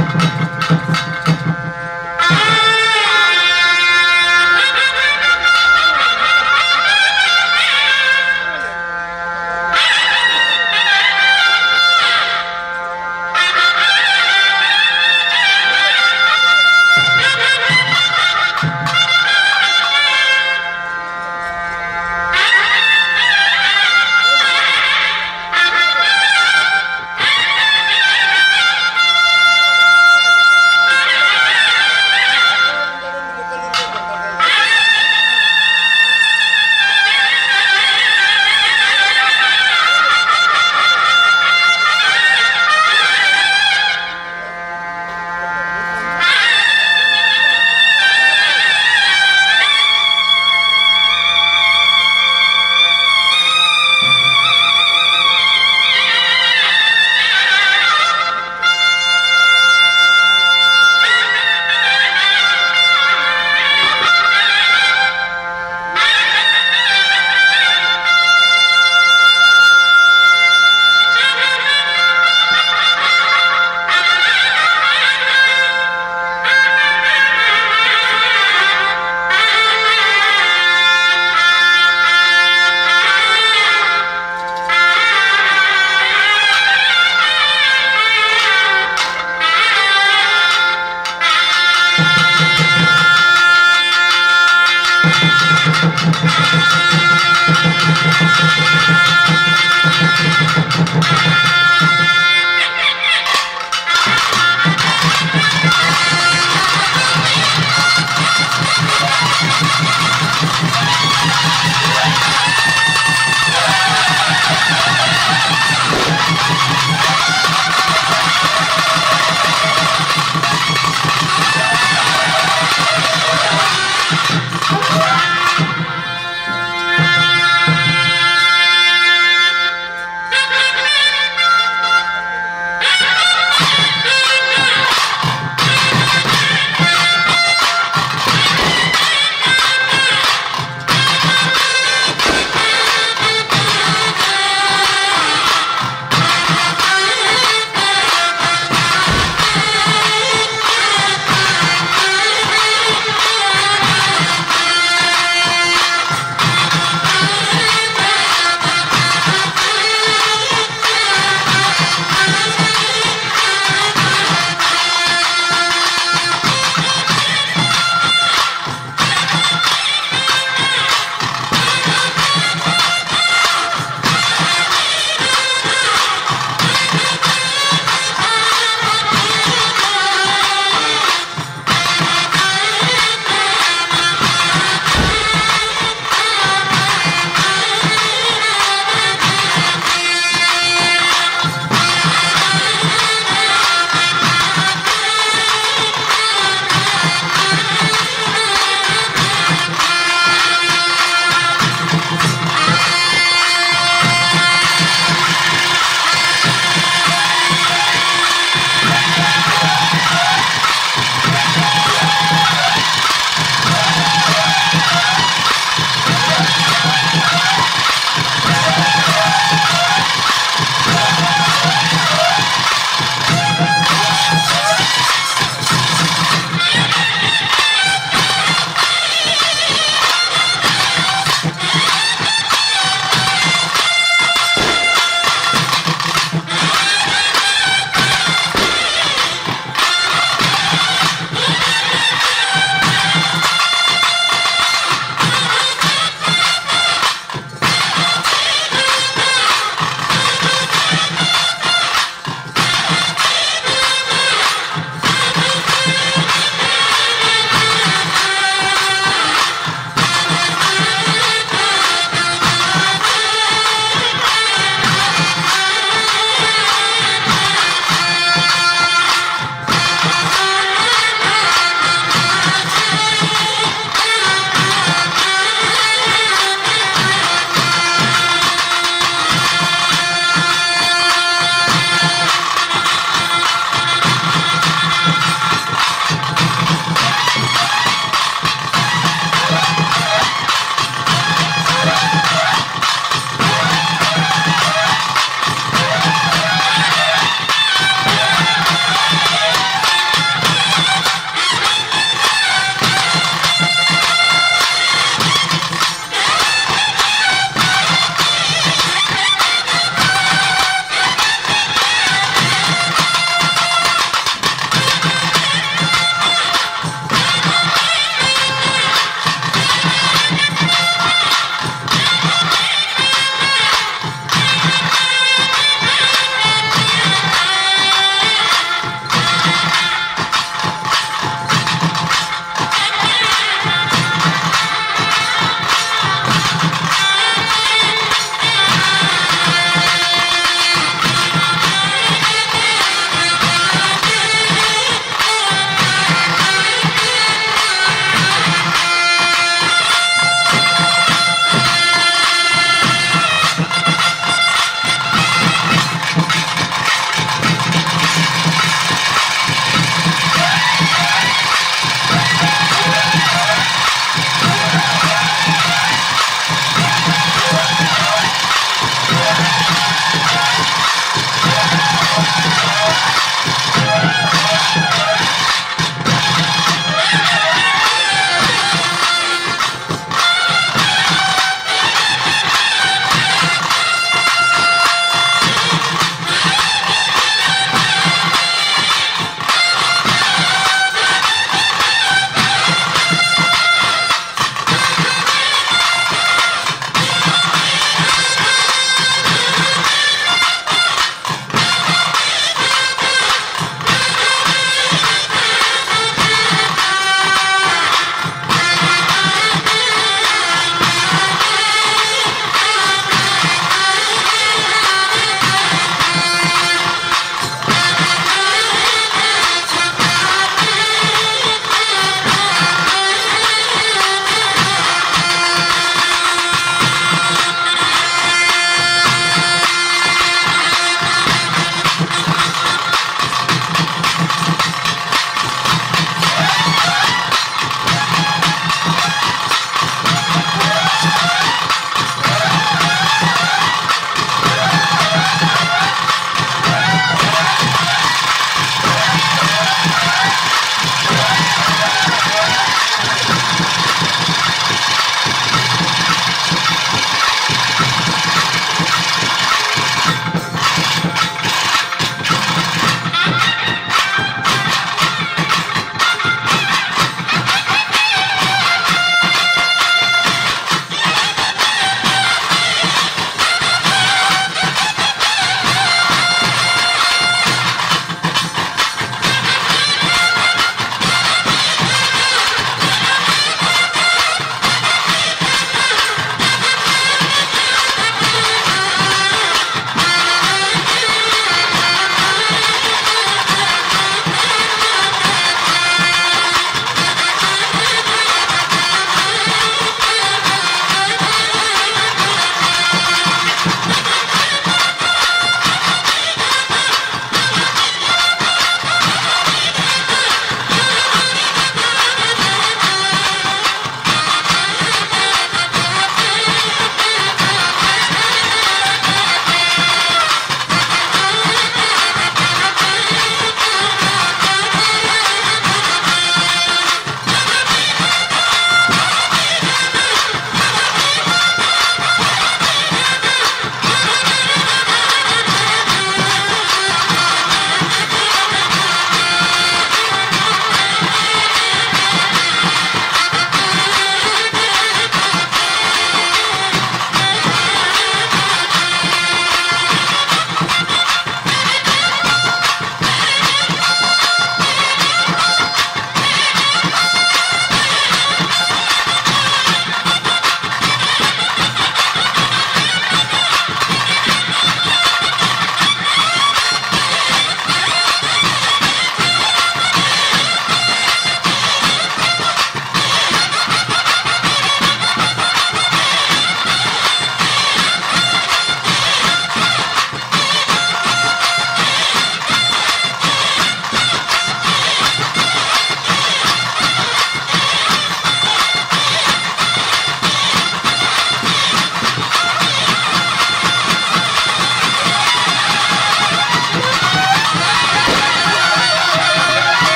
ಆ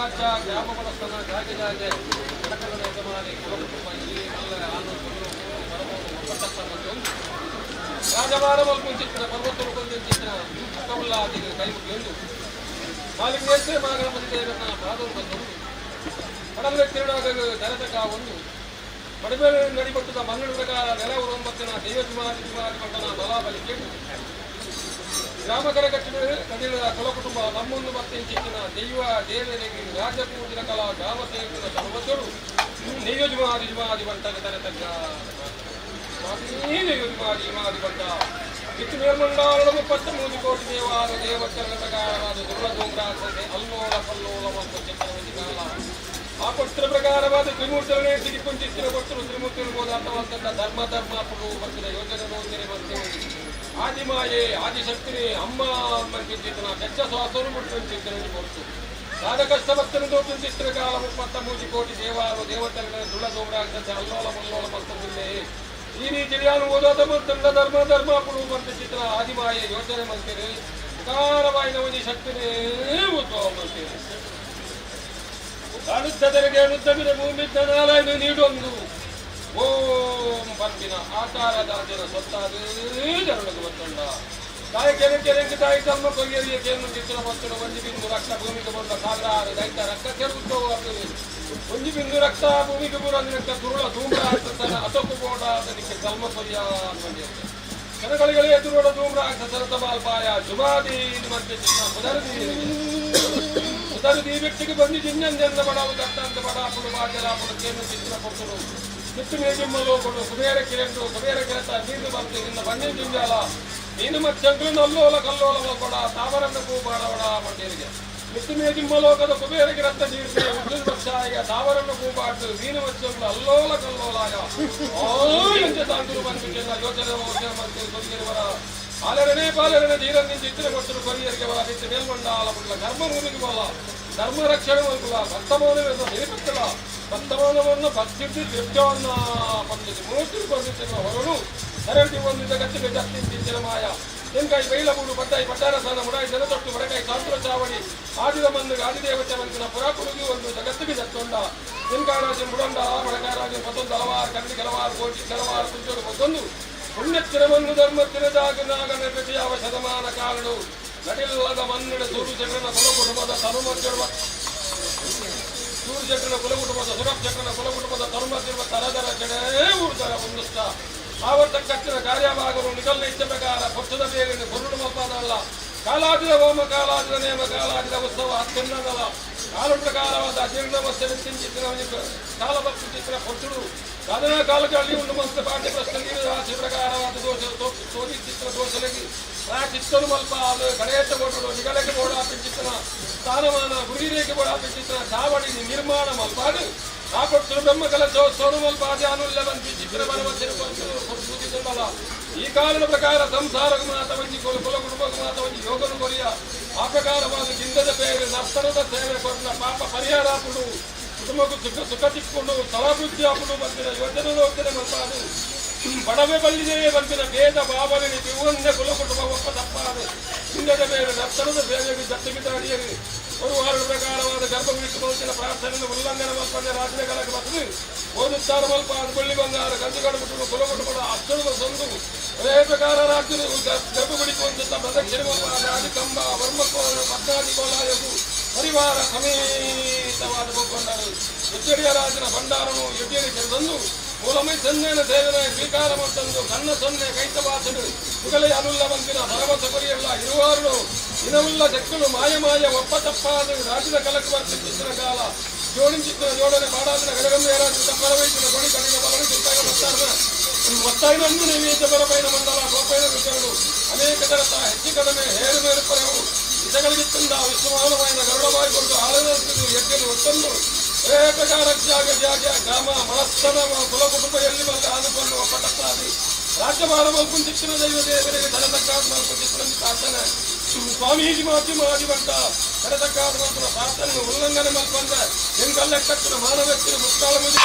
ರಾಜ್ಯ ಗ್ರಾಮ ಬಡಸ್ತನ ಜಾಗೆ ಜಾಗೆ ಕಡಕದ ಯಜಮಾನಿ ಕುಲಕುಟುಂಬ ಇಲ್ಲಿ ಮಲ್ಲ ಆನು ಕೊಲ್ಲು ಪರಮೋನು ಒಪ್ಪಟ್ಟತ್ತ ಮತ್ತೊಂದು ರಾಜಭಾರ ಮಲ್ಪುಂಚಿತ್ತಿನ ಪರ್ವತರು ಕೊಂದಿಂಚಿತ್ತಿನ ಅಕ್ಕವುಲ್ಲಾದಿಗೆ ಕೈ ಮುಗಿಯೊಂದು ಮಾಲಿಂಗೇಶ್ವರ ಮಹಾಗಣಪತಿ ದೇವರನ್ನ ಪಾದವರು ಬಂದೊಂದು ಕಡಲ ತಿರುಡಾಗ ದರತಕ ಒಂದು ಬಡಬೇಲೆ ನಡಿಬಟ್ಟದ ಮನ್ನಡ ಪ್ರಕಾರ ನೆಲ ಒಂಬತ್ತಿನ ದೈವ ಜುಮಾದಿ ಪಟ್ಟಣ ಬಲಾಬಲಿ ಕೇಳು ಗ್ರಾಮ ಕರಕಟ್ಟಿನ ಕಡಿಲ ಕುಲ ಕುಟುಂಬ ನಮ್ಮೊಂದು ಮತ್ತೆಂಚಿತ್ತಿನ ದೈವ ದೇವರಿಗೆ ರಾಜಪೂಜಿನ ಕಲಾ ಗ್ರಾಮ ಸೇವಿನ ಸರ್ವಸರು ದೈವ ಜುಮಾದಿ ಜುಮಾದಿ ಬಂಟಗ ತರತಗ್ಗ ಸ್ವಾಮಿ ದೈವ ಜುಮಾದಿ ಜುಮಾದಿ ಬಂಟ ಇತ್ತು ಮೇಲ್ಮಂಡಾಳದ 33 ಕೋಟಿ ದೇವಾರ ದೇವಚರಣ ಪ್ರಕಾರವಾದ ದುರ್ಲಭೋಗ್ರಾಸನೆ ಅಲ್ಲೋಲ ಕಲ್ಲೋಲ ಮತ್ತು ಚಿತ್ರವಂತಿ ಕಾಲ ಆ ಪತ್ರ ಪ್ರಕಾರವಾದ ತ್ರಿಮೂರ್ತಿಗಳನ್ನೇ ಸಿಗಿಪುಂಚಿತ್ತಿನ ಕೊಟ್ಟರು ತ್ರಿಮೂರ್ತಿಗಳು ಬೋಧಾರ್ಥವಂತ ಧರ್ಮ ಧರ್ಮ ಪಡು ಬರ್ತಿನ ಯೋಜನೆ ಯೋಜನೆ ಬರ್ತೀವಿ ಆದಿಮಾಯೆ ಆದಿಶಕ್ತಿನಿ ಅಮ್ಮ ಮಂಚಿತ್ತಿನ ಬೆಚ್ಚ ಸ್ವಾಸರು ಮುಟ್ಟುವಂಚಿತ್ತಿನ ಕೊಡ್ತು ಸಾಧ ಕಷ್ಟ ಭಕ್ತನ ದೋಪುಂಚಿತ್ತಿನ ಕಾಲ 33 ಕೋಟಿ ದೇವಾರು ದೇವತೆಗಳ ದುಳ ದೋಮ್ರಾಗ್ತದೆ ಅಲ್ಲೋಲ ಮಲ್ಲೋಲ ಮಲ್ತೊಂದಿಲ್ಲೇ ಈ ರೀತಿಯಾನು ಓದೋದ ಮತ್ತು ಧರ್ಮ ಧರ್ಮ ಪಡು ಮಂಚಿತ್ತಿನ ಆದಿಮಾಯೆ ಯೋಚನೆ ಮಂತಿರಿ ಉದಾರವಾಯಿನ ಒಂಜಿ ಶಕ್ತಿನೇ ಉದ್ಭವ ಮಂತಿರಿ ಕಾಣುತ್ತದರಿಗೆ ಅಣುತ್ತವಿನ ಭೂಮಿ ನಾರಾಯಣ ನೀಡೊಂದು ಓಂ ಪಂಪಿನ ಆಕಾರದಾಜನ ಸೊತ್ತಾದ ಜರುಳಗು ಗೊತ್ತುಂಡ ತಾಯಿ ಕೆರೆ ಕೆರೆಗೆ ತಾಯಿ ತಮ್ಮ ಕೊರಿಯರಿಯ ಕೇನು ಚಿತ್ರ ಬತ್ತುಡು ಒಂಜಿ ಬಿಂದು ರಕ್ತ ಭೂಮಿಗೆ ಬಂದ ಸಾವಿರಾರು ದೈತ ರಕ್ತ ಕೆರುತ್ತೋ ಒಂಜಿ ಬಿಂದು ರಕ್ತ ಭೂಮಿಗೆ ಬುರಂದಿನಕ್ಕ ತುರುಳ ಧೂಮ್ರ ಆಗ್ತನ ಅತೊಕ್ಕು ಬೋಡ ಅದಕ್ಕೆ ಜನ್ಮ ಕೊರಿಯ ಜನಗಳಿಗೆ ಎದುರೋಡ ಧೂಮ್ರ ಆಗ್ತದ ಬಾಲ್ಪಾಯ ಜುಮಾದಿ ಮತ್ತೆ ಚಿನ್ನ ಪುನರುದಿ ಸುತರು ಈ ವ್ಯಕ್ತಿಗೆ ಬಂದು ಜಿಂಜಂಜಂದ ಬಡವು ದತ್ತಂತ ಬಡಾಪುಡು ಬಾಜಲಾಪುಡು ಕೇನು ಚಿತ್ರ ಕೊಟ್ಟರು ಕಿತ್ತು ಮೇಜಿಮ್ಮಲು ಕೊಡು ಕುಬೇರ ಕಿರಂಡು ಕುಬೇರ ಕಿರತ ನೀರು ಬಂತು ನಿನ್ನ ಬನ್ನಿ ಜಿಂಜಾಲ ನೀನು ಮಚ್ಚಂಗಳು ನಲ್ಲೋಲ ಕಲ್ಲೋಲ ಕೊಡ ತಾವರನ್ನ ಕೂಬಾಡವಡ ಮಂಡೇರಿಗೆ ಮಿತ್ತು ಮೇಜಿಮ್ಮಲೋಕದ ಕುಬೇರ ಕಿರತ್ತ ನೀರು ಉದ್ದ ಪಕ್ಷಾಯ ತಾವರನ್ನ ಕೂಬಾಟು ಮೀನು ಮಚ್ಚಂಗಳು ಅಲ್ಲೋಲ ಕಲ್ಲೋಲಾಯ ಎಂತ ತಾಂತುರು ಬಂದು ಯೋಚನೆ ಯೋಚನೆ ಮಂತ್ರಿ ಕೊರಿಯರಿವರ ಪಾಲರನೇ ಪಾಲರನೆ ಧೀರನ್ ಚಿತ್ರ ಕೊಟ್ಟರು ಕೊರಿಯರಿಗೆ ಬಲ ನಿತ್ಯ ಮೇಲ್ಮಂಡಾಲ ಪುಟ್ಲ ಧರ್ಮ ಭೂಮಿಗೆ ಬಲ ಧರ್ಮ ರಕ್ಷಣೆ ಮಲ್ಪುಲ ಭಕ್ತಮಾನವೆಲ್ಲ ನಿರಪತ್ತಲ ಭಕ್ತಮಾನವನ್ನು ಭಕ್ತಿದ್ದು ತೃಪ್ತವನ್ನ ಪಂಡಿತ ಮೂರ್ತಿ ಬಂದಿತ್ತಿನ ಹೊರಡು ಸರಳಿ ಒಂದು ಜಗತ್ತಿಗೆ ಜತ್ತಿನ ಮಾಯ ತೆಂಕಾಯಿ ಬೈಲಬೂಡು ಪಟ್ಟಾಯಿ ಪಟ್ಟಾರಸನ ಮುಡಾಯಿ ಜನತೊಟ್ಟು ಬಡಕಾಯಿ ಸಾಂತ್ರ ಚಾವಡಿ ಆದಿದ ಮಂದು ಆದಿದೇವತೆ ಮಂದಿನ ಪುರಾಪುರುಗಿ ಒಂದು ಜಗತ್ತಿಗೆ ಜತ್ತೊಂಡ ತೆಂಕಾಯ ರಾಜನ್ ಬುಡಂಡ ಬಡಕಾಯ ರಾಜನ್ ಮತ್ತೊಂದು ಹಲವಾರು ಕನ್ನಡಿ ಕೆಲವಾರು ಕೋಟಿ ಕೆಲವಾರು ಕುಂಚೋಡು ಮತ್ತೊಂದು ಪುಣ್ಯತ್ತಿರಮನ್ನು ಧರ್ಮತ್ತಿರದಾಗ ನಾಗ ನಿರ್ಮಿತಿಯಾವ ಶತಮಾನ ಕಾಲಡು ನಡಿಲ್ಲದ ಮನ್ನಿಡ ಸೂರು ಚಕ್ರನ ಕುಲ ಕುಟುಂಬದ ತನುಮತ್ತಿರುವ ಸೂರು ಚಕ್ರನ ಕುಲ ಕುಟುಂಬದ ಸುರಭ್ ಚಕ್ರನ ಕುಲ ಕುಟುಂಬದ ತನುಮತ್ತಿರುವ ತರದರ ಜಡೆ ಊರ್ದರ ಮುಂದುಸ್ತ ಆವರ್ತಕ್ಕಚ್ಚಿನ ಕಾರ್ಯಭಾಗರು ನಿಗಲ್ನ ಇಚ್ಛೆ ಪ್ರಕಾರ ಪಕ್ಷದ ಬೇರೆ ಕೊರುಡು ಮಲ್ಪಾದಲ್ಲ ಕಾಲಾದಿದ ಹೋಮ ಕಾಲಾದಿದ ನೇಮ ಕಾಲಾದಿದ ಉತ್ಸವ ಅತ್ಯುನ್ನತಲ ಕಾಲ ಪ್ರಕಾರವಾದ ಅಜೀರ್ಣವಸ್ಯ ಚಿತ್ರ ಕಾಲಭಕ್ತಿ ಚಿತ್ರ ಪೊಟ್ಟುಡು ಸಾಧನಾ ಕಾಲಕ್ಕೆ ಅಲ್ಲಿ ಉಂಡು ಮಂತ್ರ ಪಾಠ್ಯ ಪ್ರಶ್ನೆ ನೀರು ರಾಶಿ ಪ್ರಕಾರವಾದ ದೋಷ ತೋರಿ ಚಿತ್ರ ದೋಷಲಗಿ ಆ ಚಿತ್ತನು ಮಲ್ಪ ಅದು ಕಡೆಯತ್ತ ಕೊಟ್ಟುಡು ನಿಗಲಕ್ಕೆ ಬೋಡ ಚಿತ್ರನ ಸ್ಥಾನಮಾನ ಗುರಿರೇಖೆ ಬೋಡ ಚಿತ್ರ ಚಾವಡಿ ನಿರ್ಮಾಣ ಮಲ್ಪಾಡು ಆ ಕೊಟ್ಟು ಬ್ರಹ್ಮ ಕಲಶ ಸೋನು ಮಲ್ಪಾದಿ ಅನುಲ್ಯ ಬಂತಿ ಚಿತ್ರ ಬಲವಚ್ಚನ ಸೂಚಿಸಲ್ಲ ಈ ಕಾಲದ ಪ್ರಕಾರ ಸಂಸಾರ ಮಾತ ಒಂಜಿ ಕುಲ ಕುಲ ಕುಟುಂಬ ಮಾತ ಒಂಜಿ ಯೋಗನು ಕೊರಿಯ ಆ ಪ್ರಕಾರವಾದ ಗಿಂದದ ಬೇರೆ ನರ್ತನದ ಸೇವೆ ಕೊಟ್ಟ ಪಾಪ ಪರಿಹಾರ ಆಪುಡು ಕುಟುಂಬಕ್ಕೂ ಸುಖ ಸುಖ ತಿಕ್ಕೊಂಡು ಸ್ಥಳಾಭಿವೃದ್ಧಿ ಆಪುಡು ಬಂದಿನ ಯೋಜನೆ ಯೋಜನೆ ಮಲ್ಪಾದು ಬಡವೆ ಬಲ್ಲಿದೆ ಬಂದಿನ ಭೇದ ಭಾವನೆ ತಿರುವಂದೆ ಕುಲ ಕುಟುಂಬ ಒಪ್ಪ ತಪ್ಪಾದು ಹಿಂದದ ಬೇರೆ ನರ್ತನದ ಸೇವೆಗೆ ಜತ್ತಿಗೆ ಒಂದು ವಾರದ ಪ್ರಕಾರವಾದ ಗರ್ಭಗುಡಿಗೆ ಮನುಷ್ಯನ ಪ್ರಾರ್ಥನೆ ಉಲ್ಲಂಘನೆ ಮಲ್ಪಂದೆ ರಾಜ್ಯ ಕಲಕ ಬಸದು ಓದುತ್ತಾರ ಮಲ್ಪ ಅದು ಬಳ್ಳಿ ಬಂಗಾರ ಕಂದುಗಡು ಮುಟ್ಟುಡು ಕುಲ ಕುಟುಂಬದ ಅಷ್ಟರು ಸಂದು ಅದೇ ಪ್ರಕಾರ ರಾಜ್ಯದ ಗರ್ಭಗುಡಿಗೆ ಒಂದು ಪ್ರದಕ್ಷಿಣೆ ಮಲ್ಪ ರಾಜಕಂಬ ವರ್ಮಕೋಲ ಪದ್ನಾದಿ ಕೋಲಾಯಗು ಪರಿವಾರ ಸಮೇತವಾದ ಒಗ್ಗೊಂಡರು ಎಚ್ಚರಿಯ ರಾಜನ ಭಂಡಾರನು ಎಡ್ಡಿಯರಿ ತಂದು ಮೂಲಮೈ ಸನ್ನೇನ ಸೇವನೆ ಸ್ವೀಕಾರ ಮತ್ತೊಂದು ಕಣ್ಣ ಸೊನ್ನೆ ಕೈತವಾಸಡು ಮುಗಲೈ ಅನುಲ್ಲ ಬಂತಿನ ಭರವಸೆ ಕೊರಿಯಲ್ಲ ಇರುವಾರು ದಿನವುಲ್ಲ ಶಕ್ತಿಗಳು ಮಾಯ ಮಾಯ ಒಪ್ಪ ತಪ್ಪಾದ ರಾಜ್ಯದ ಕಲಕ ಚಿತ್ರ ಕಾಲ ಜೋಡಿಂಚಿತ್ತಿನ ಜೋಡನೆ ಪಾಡಾದಿನ ಗಡಗಂಬ ರಾಜು ತಪ್ಪಲ ವೈದ್ಯನ ಕೊಡಿ ಕಣ್ಣಿನ ಬಲನು ಚಿತ್ತಾಗ ಮತ್ತಾರನ ಒತ್ತಾಯಿನ ನೈವೇದ್ಯ ಬಲಪೈನ ಮಂಡಲ ಗೋಪೈನ ವಿಚಾರಗಳು ಅನೇಕ ತರತ ಹೆಚ್ಚು ಕಡಿಮೆ ಹೇರು ಮೇರು ಪರೆವು ಇತಗಳಿಗಿತ್ತಂದ ವಿಶ್ವಮಾನವಾಯಿನ ಗರುಡವಾಗಿ ಕೊಂಡು ಆಳದ ಯಜ್ಞನು ಒತ್ತಂದು ಪ್ರಕಾರ ತ್ಯಾಗ ತ್ಯಾಗ ಗ್ರಾಮ ಮನಸ್ತನ ಕುಲ ಕುಟುಂಬ ಎಲ್ಲಿ ಬಂದ ಆನುಕೊಂಡು ಒಪ್ಪ ತಪ್ಪಾದಿ ರಾಜ್ಯಭಾರ ಮಲ್ಪುನ್ ಚಿತ್ತಿನ ದೈವ ದೇವರಿಗೆ ತಲೆತಕ್ಕಾದ ಮಲ್ಪು ಚಿತ್ರ ಪ್ರಾರ್ಥನೆ ಸ್ವಾಮೀಜಿ ಮಾತಿ ಮಾದಿ ಬಂಟ ತಲೆತಕ್ಕಾದ ಮಲ್ಪುನ ಪ್ರಾರ್ಥನೆ ಉಲ್ಲಂಘನೆ ಮಲ್ಪಂದ ಎಂಗಲ್ಲೆಕ್ಕತ್ತಿನ ಮಾನವ ವ್ಯಕ್ತಿನ ಮುಕ್ತಾಳ ಮುಗಿ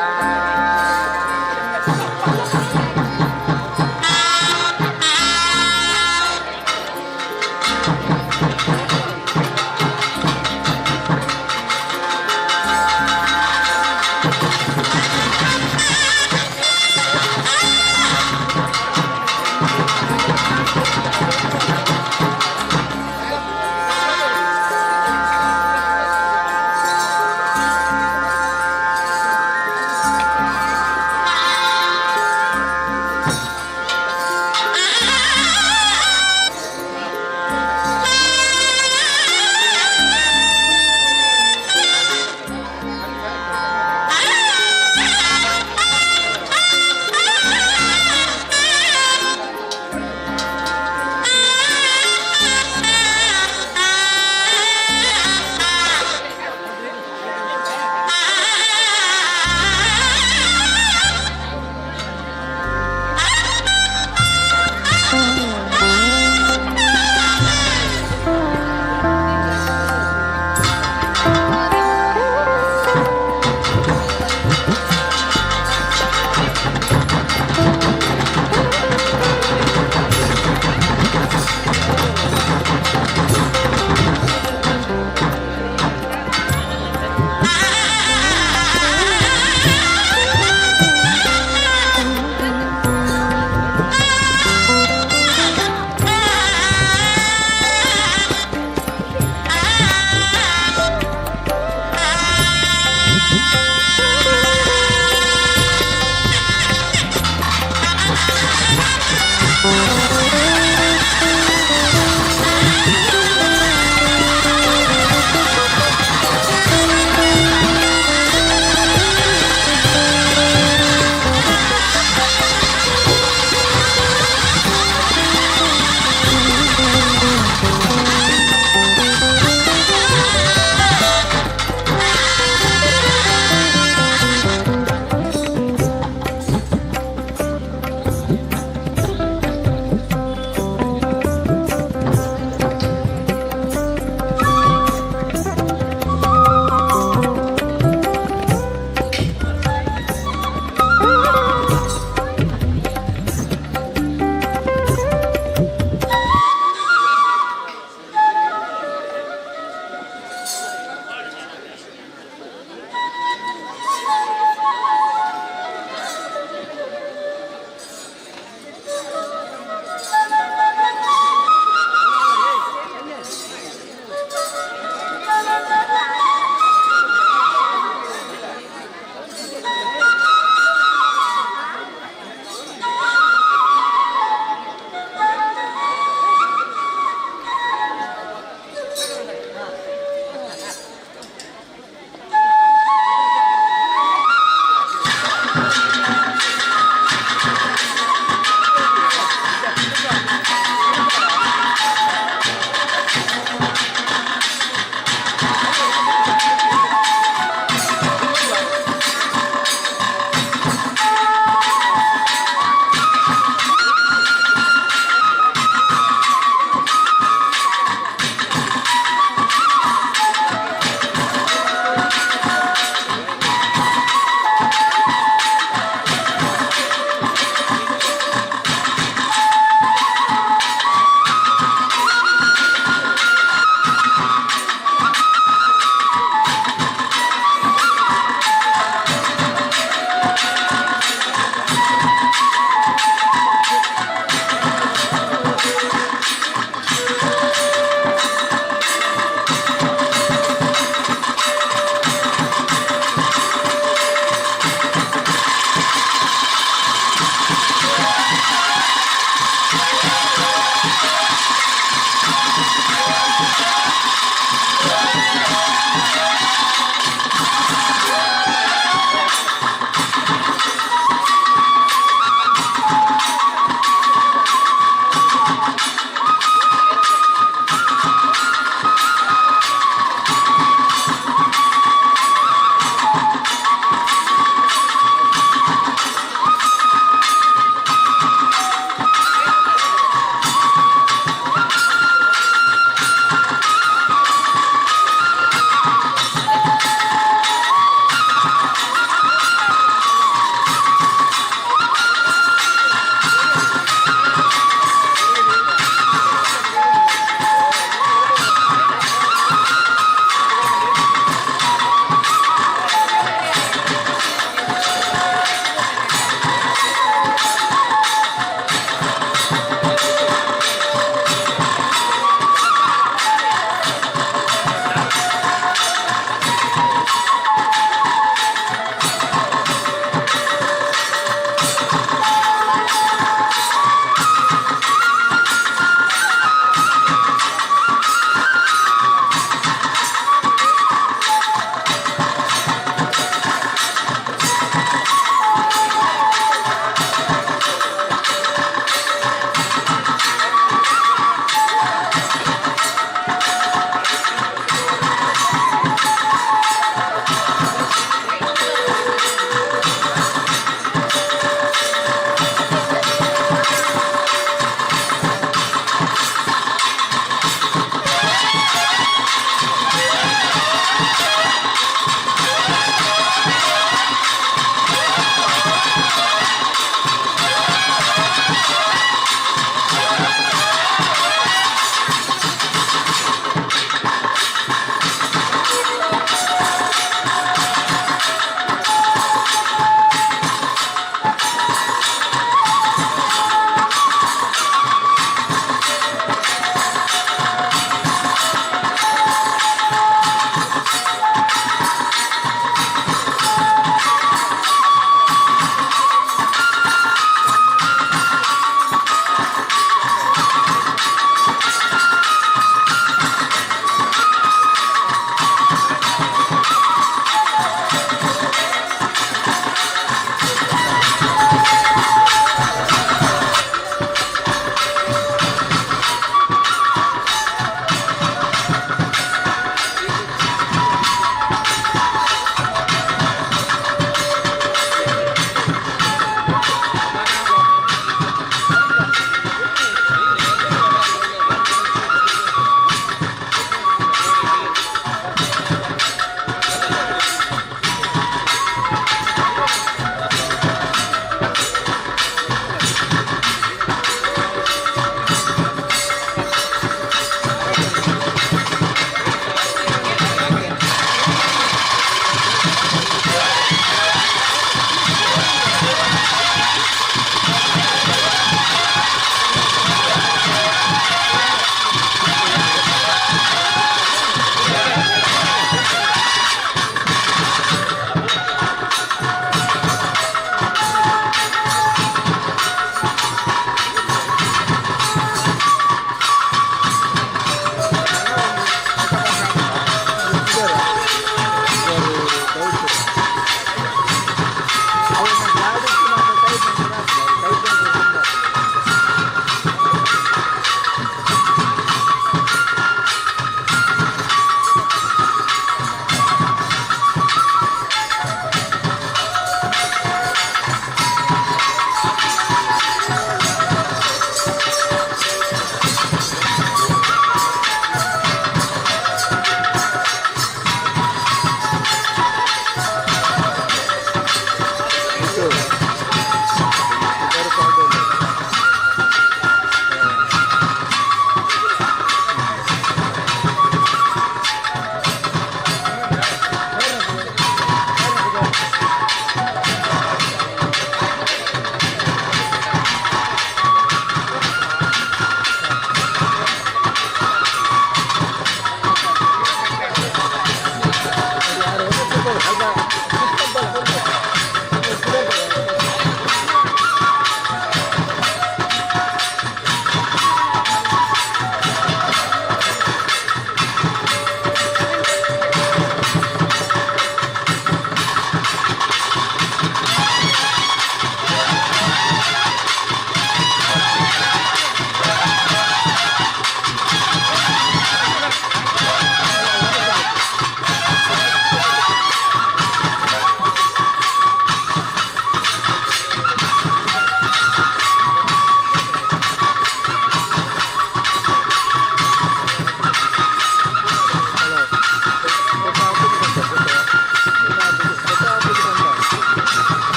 ಆ.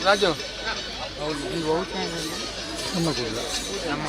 ರಾಜು. ನಮ್ಮ ಕೂಡ. ನಮ್ಮ.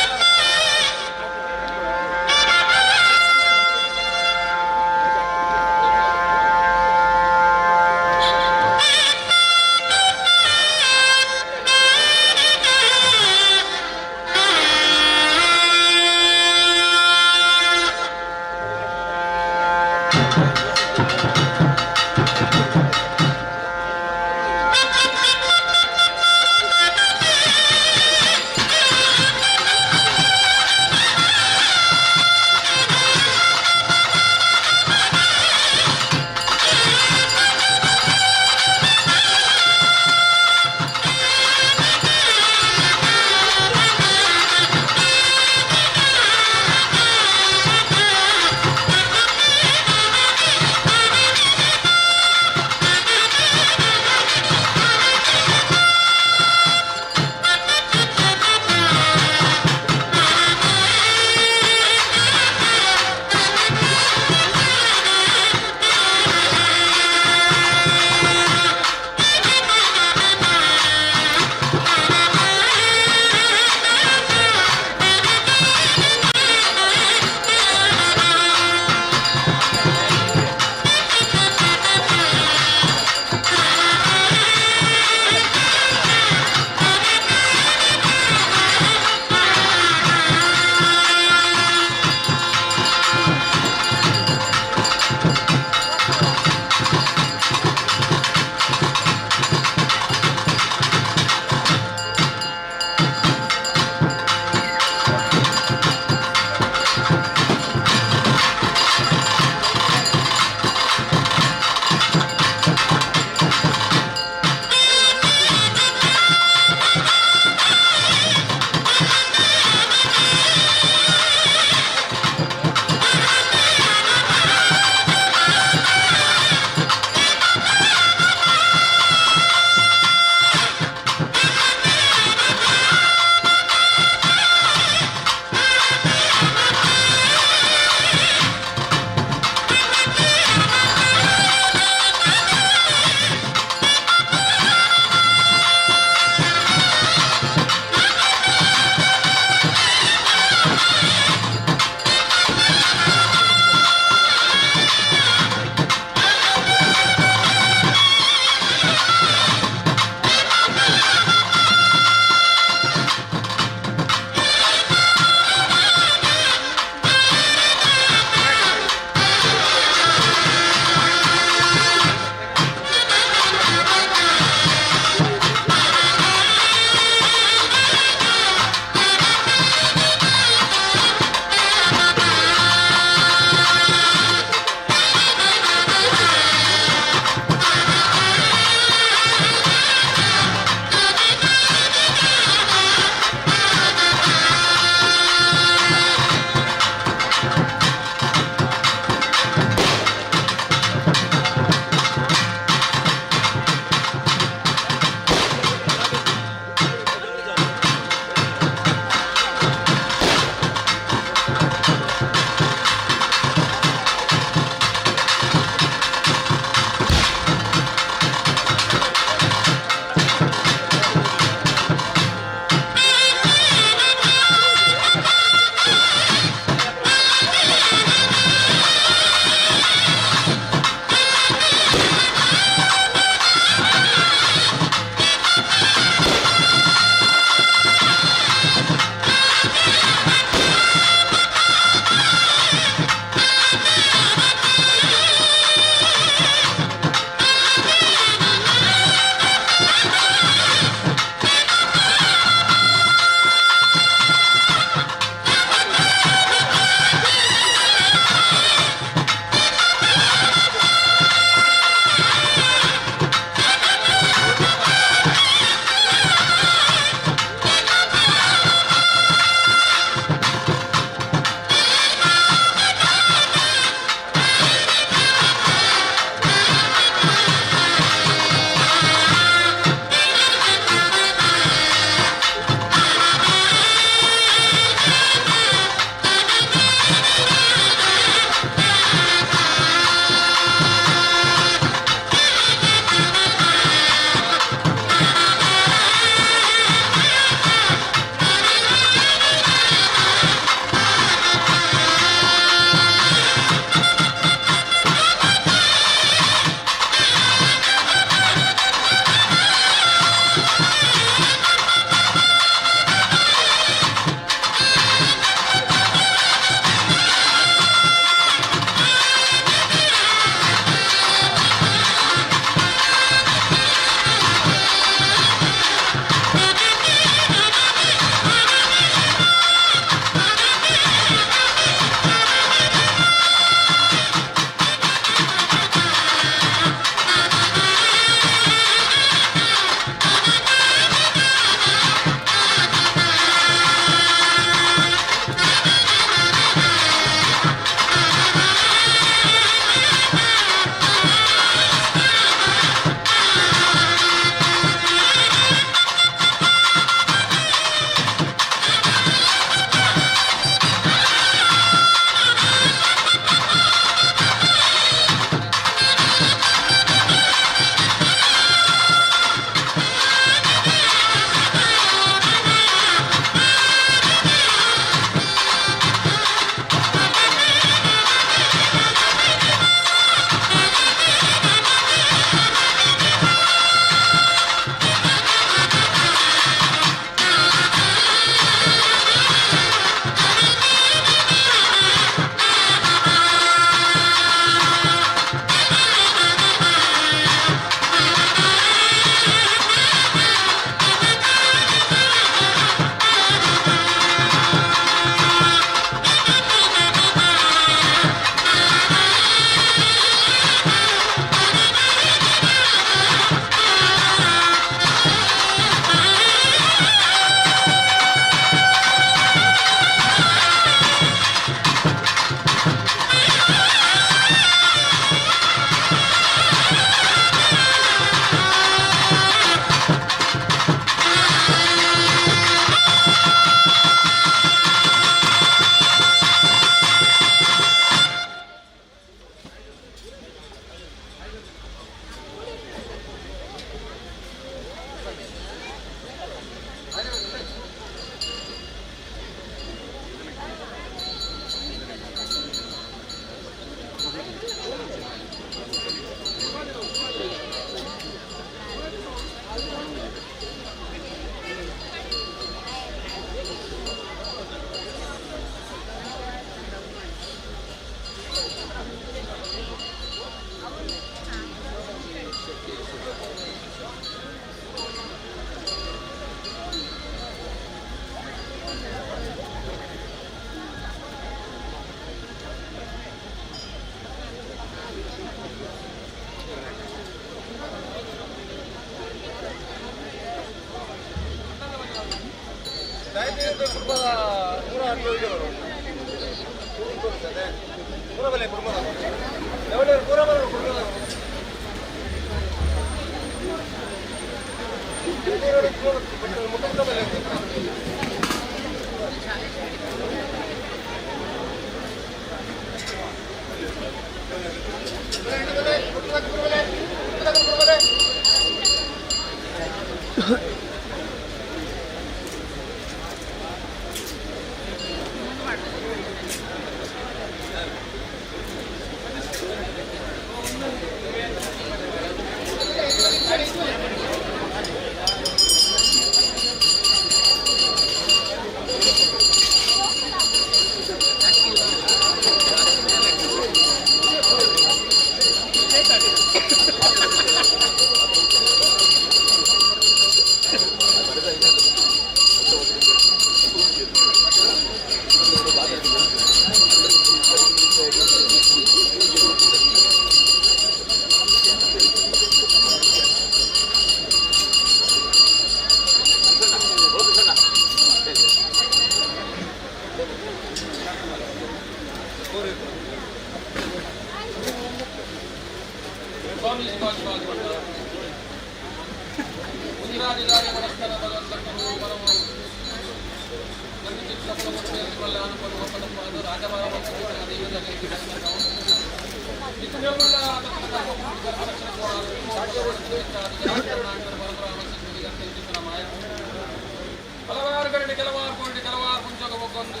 ಹಲವಾರು ಕಡೆ ಕೆಲವಾರು ಕೋಟಿ ಕೆಲವಾರು ಪುಂಜಕ ಒಗ್ಗೊಂದು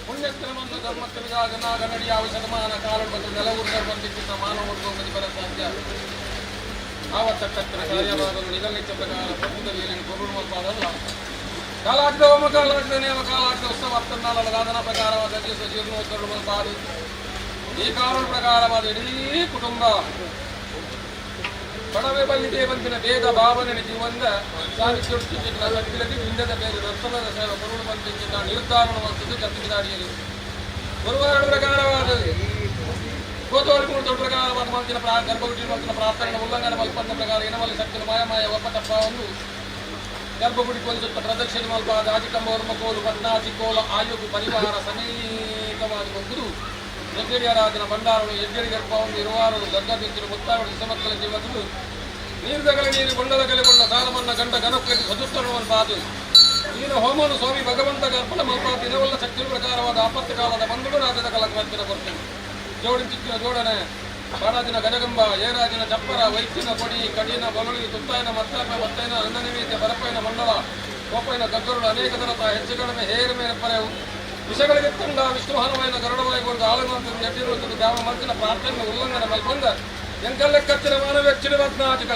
ಪುಣ್ಯಕ್ರಮನ್ನು ಧರ್ಮಕ್ಕೆ ಯಾವ ಶತಮಾನ ಕಾಲುಂಟು ನೆಲವೂರ್ಗರ್ ಬಂದಿದ್ದ ಮಾನವ ಬರ ಸಾಧ್ಯ. ಆವತ್ತಕ್ಕತ್ತಿನ ಕಾರ್ಯವಾಗಲು ನಿಗಲಿಚ್ಚ ಪ್ರಕಾರ ಪ್ರಬುದ್ಧ ವೇಲಿನ ಕೊರುಳುವಂತಾದಲ್ಲ ಕಾಲಾಗ್ದ ಒಮ್ಮ ಕಾಲಾಗ್ದ ನೇಮ ಕಾಲಾಗ್ದ ಉತ್ಸವ ಅರ್ಥನಾಲ ದಾದನ ಪ್ರಕಾರವಾದ ದಿವಸ ಜೀರ್ಣೋತ್ತರಳು ಬಂತಾಡು. ಈ ಕಾರಣ ಪ್ರಕಾರವಾದ ಇಡೀ ಕುಟುಂಬ ಬಡವೆ ಬಲ್ಲಿದೆ ಬಂದಿನ ಭೇದ ಭಾವನೆ ಜೀವಂದ ಸಾಧಿಸಿದ ಸಕ್ತಿಲದಿ ಹಿಂದದ ಬೇರೆ ದರ್ಶನದ ಸೇವೆ ಕೊರುಳು ಬಂದಿದ್ದ ನಿರ್ಧಾರಣವಂತದ್ದು ಜತ್ತಿದಾಡಿಯಲಿ ಗುರುವಾರ ಪ್ರಕಾರವಾದ ಗೋತೋರಿ ಮೂರು ಪ್ರಕಾರವಾದ ಮಂದಿನ ಗರ್ಭಗುಡಿ ಮಂದಿನ ಪ್ರಾರ್ಥನೆ ಉಲ್ಲಂಘನೆ ಮಲ್ಪಂದ ಪ್ರಕಾರ ಇನವಲ್ಲಿ ಸಕ್ತಿನ ಮಾಯಮಾಯ ಒಪ್ಪತಪ್ಪ ಒಂದು ಗರ್ಭಗುಡಿ ಕೊಂಚುತ್ತ ಪ್ರದಕ್ಷಿಣೆ ಮಲ್ಪಾದ ಆಜಿಕಂಬ ಕೋಲು ಪದ್ನಾಜಿ ಕೋಲ ಆಯೋಗು ಪರಿವಾರ ಸಮೇತವಾದ ಬಂಗುದು ಯಜ್ಞರಾಜನ ಭಂಡಾರನು ಯಜ್ಞರಿ ಗರ್ಭವನ್ನು ಇರುವಾರನು ಗರ್ಭದಿಂಚಿನ ಮುತ್ತಾರನು ಇಸಮಕ್ಕಳ ಜೀವಗಳು ನೀರ್ದಗಲ ನೀರು ಗೊಂಡದ ಕಲೆ ಕೊಂಡ ಸಾಲಮನ್ನ ಗಂಡ ಗನಕ್ಕೆ ಸದುತ್ತರಣವನ್ನು ಪಾದು ಈನ ಹೋಮನು ಸ್ವಾಮಿ ಭಗವಂತ ಅರ್ಪಣ ಮಲ್ಪಾದ ದಿನವಲ್ಲ ಶಕ್ತಿ ಪ್ರಕಾರವಾದ ಆಪತ್ತು ಕಾಲದ ಬಂಧುಗಳು ರಾಜ್ಯದ ಕಲಕ ಬರ್ತೇನೆ. ಜೋಡಿನ ಜೋಡಣೆ ಬಾಣಾದಿನ ಗಜಗಂಬ ಏರಾಜಿನ ಚಪ್ಪರ ವೈದ್ಯನ ಕೊಡಿ ಕಡಿನ ಬಲುಳಿ ತುತ್ತಾಯಿನ ಮತ್ತಾಪ ಮತ್ತೈನ ಅನ್ನ ನಿವೇದ್ಯ ಬರಪೈನ ಮಂಡಲ ಕೋಪೈನ ಗಗ್ಗರುಳು ಅನೇಕ ತರತ ಹೆಚ್ಚು ಕಡಿಮೆ ಹೇರು ಮೇಲೆ ಪರೆವು ವಿಷಗಳಿಗೆ ತಂಡ ವಿಷ್ಣು ಹನುಮೈನ ಗರುಡವಾಯಿಗೊಂಡು ಆಳುವಂತ ಎಟ್ಟಿರುವಂಥದ್ದು ದಾವ ಮನಸ್ಸಿನ ಪ್ರಾರ್ಥನೆ ಉಲ್ಲಂಘನೆ ಮಲ್ಪಂದ ಎಂಕಲ್ಲೆಕ್ಕತ್ತಿನ ಮಾನವ ಚಿಡುವತ್ನಾಜಿಕ.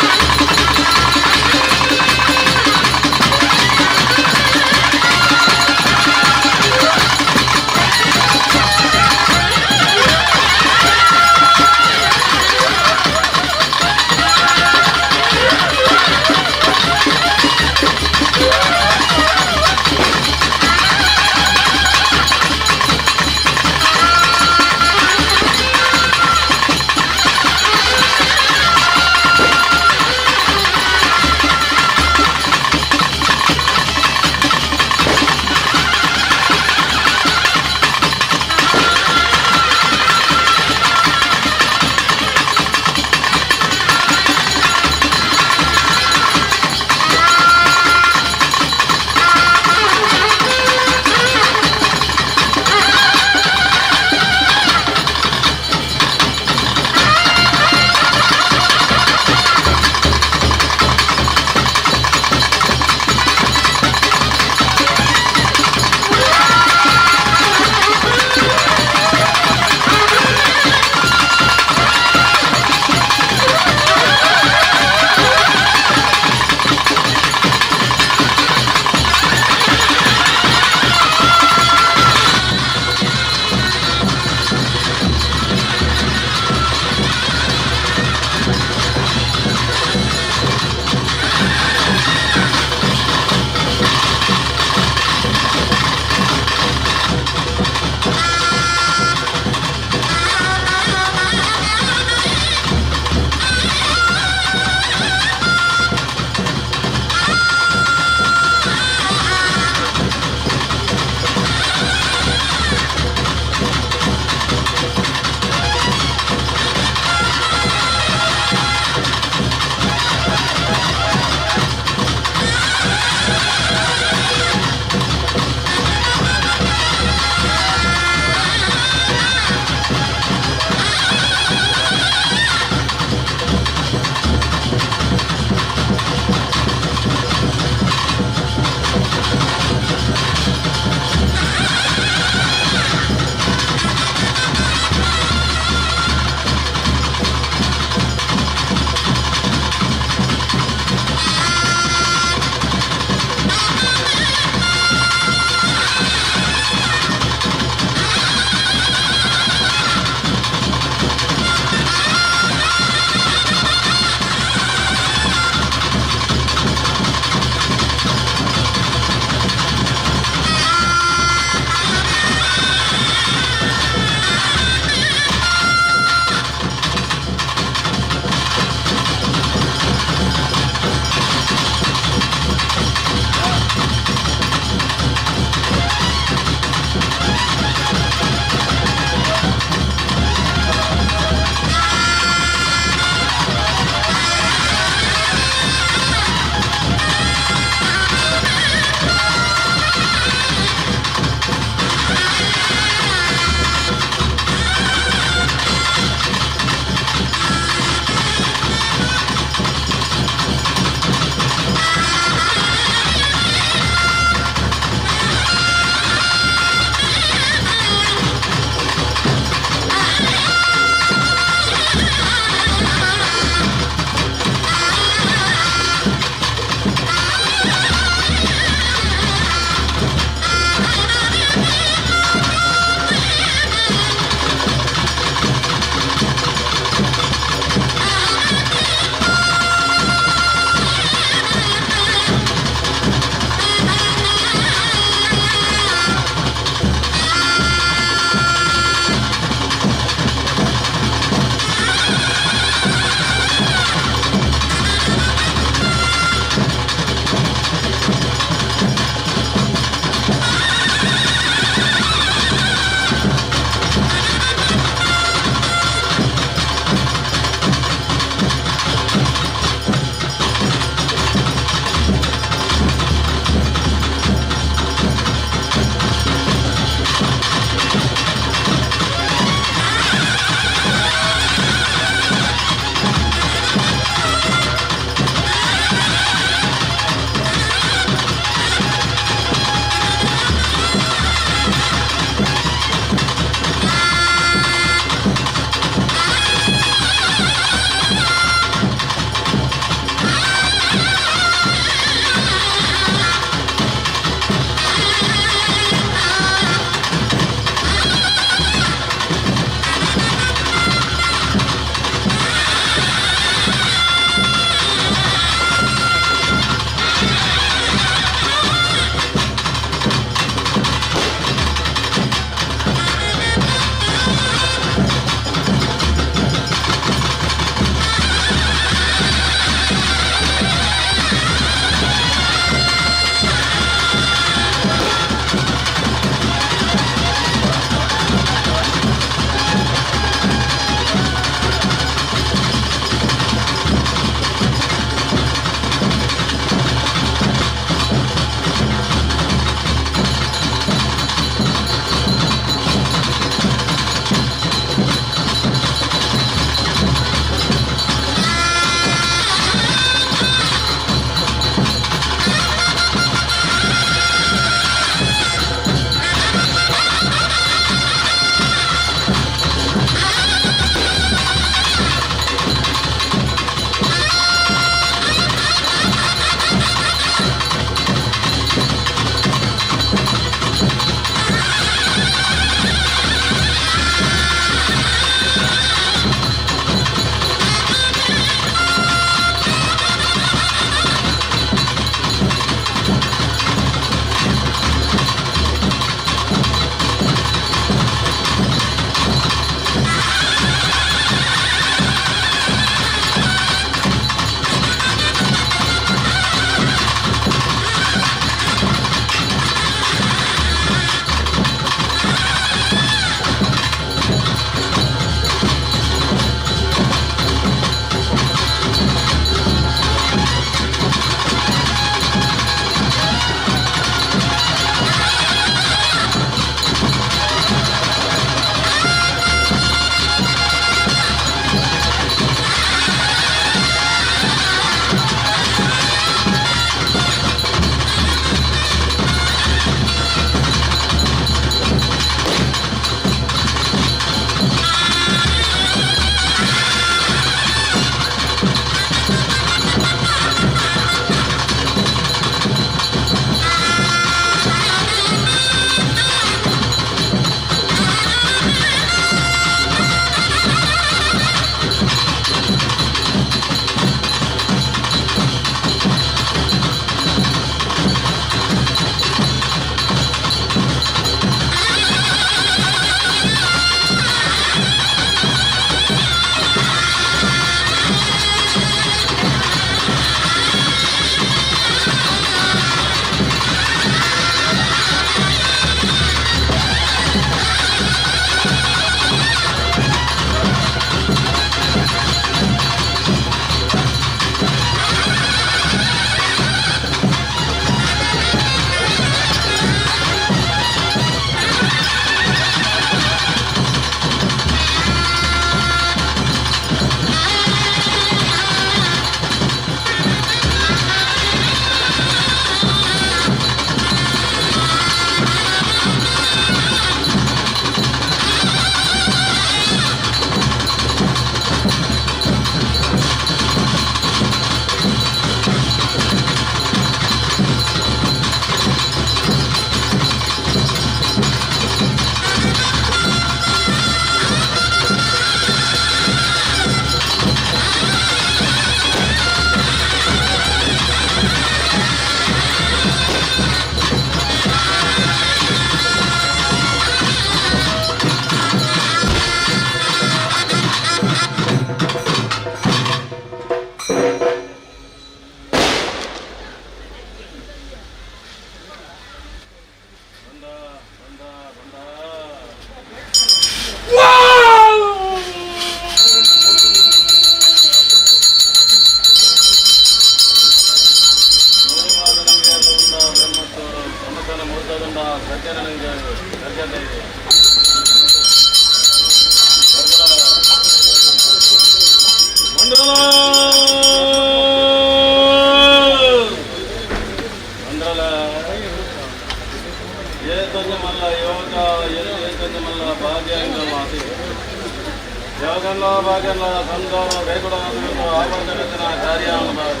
ಯೋಗಲ್ಲ ಭಾಗಲ್ಲ ಸಂಸಾರ ಕೈಗೊಡಾದ ಆವರ್ತನ ಕಾರ್ಯಾನುಭಾಗ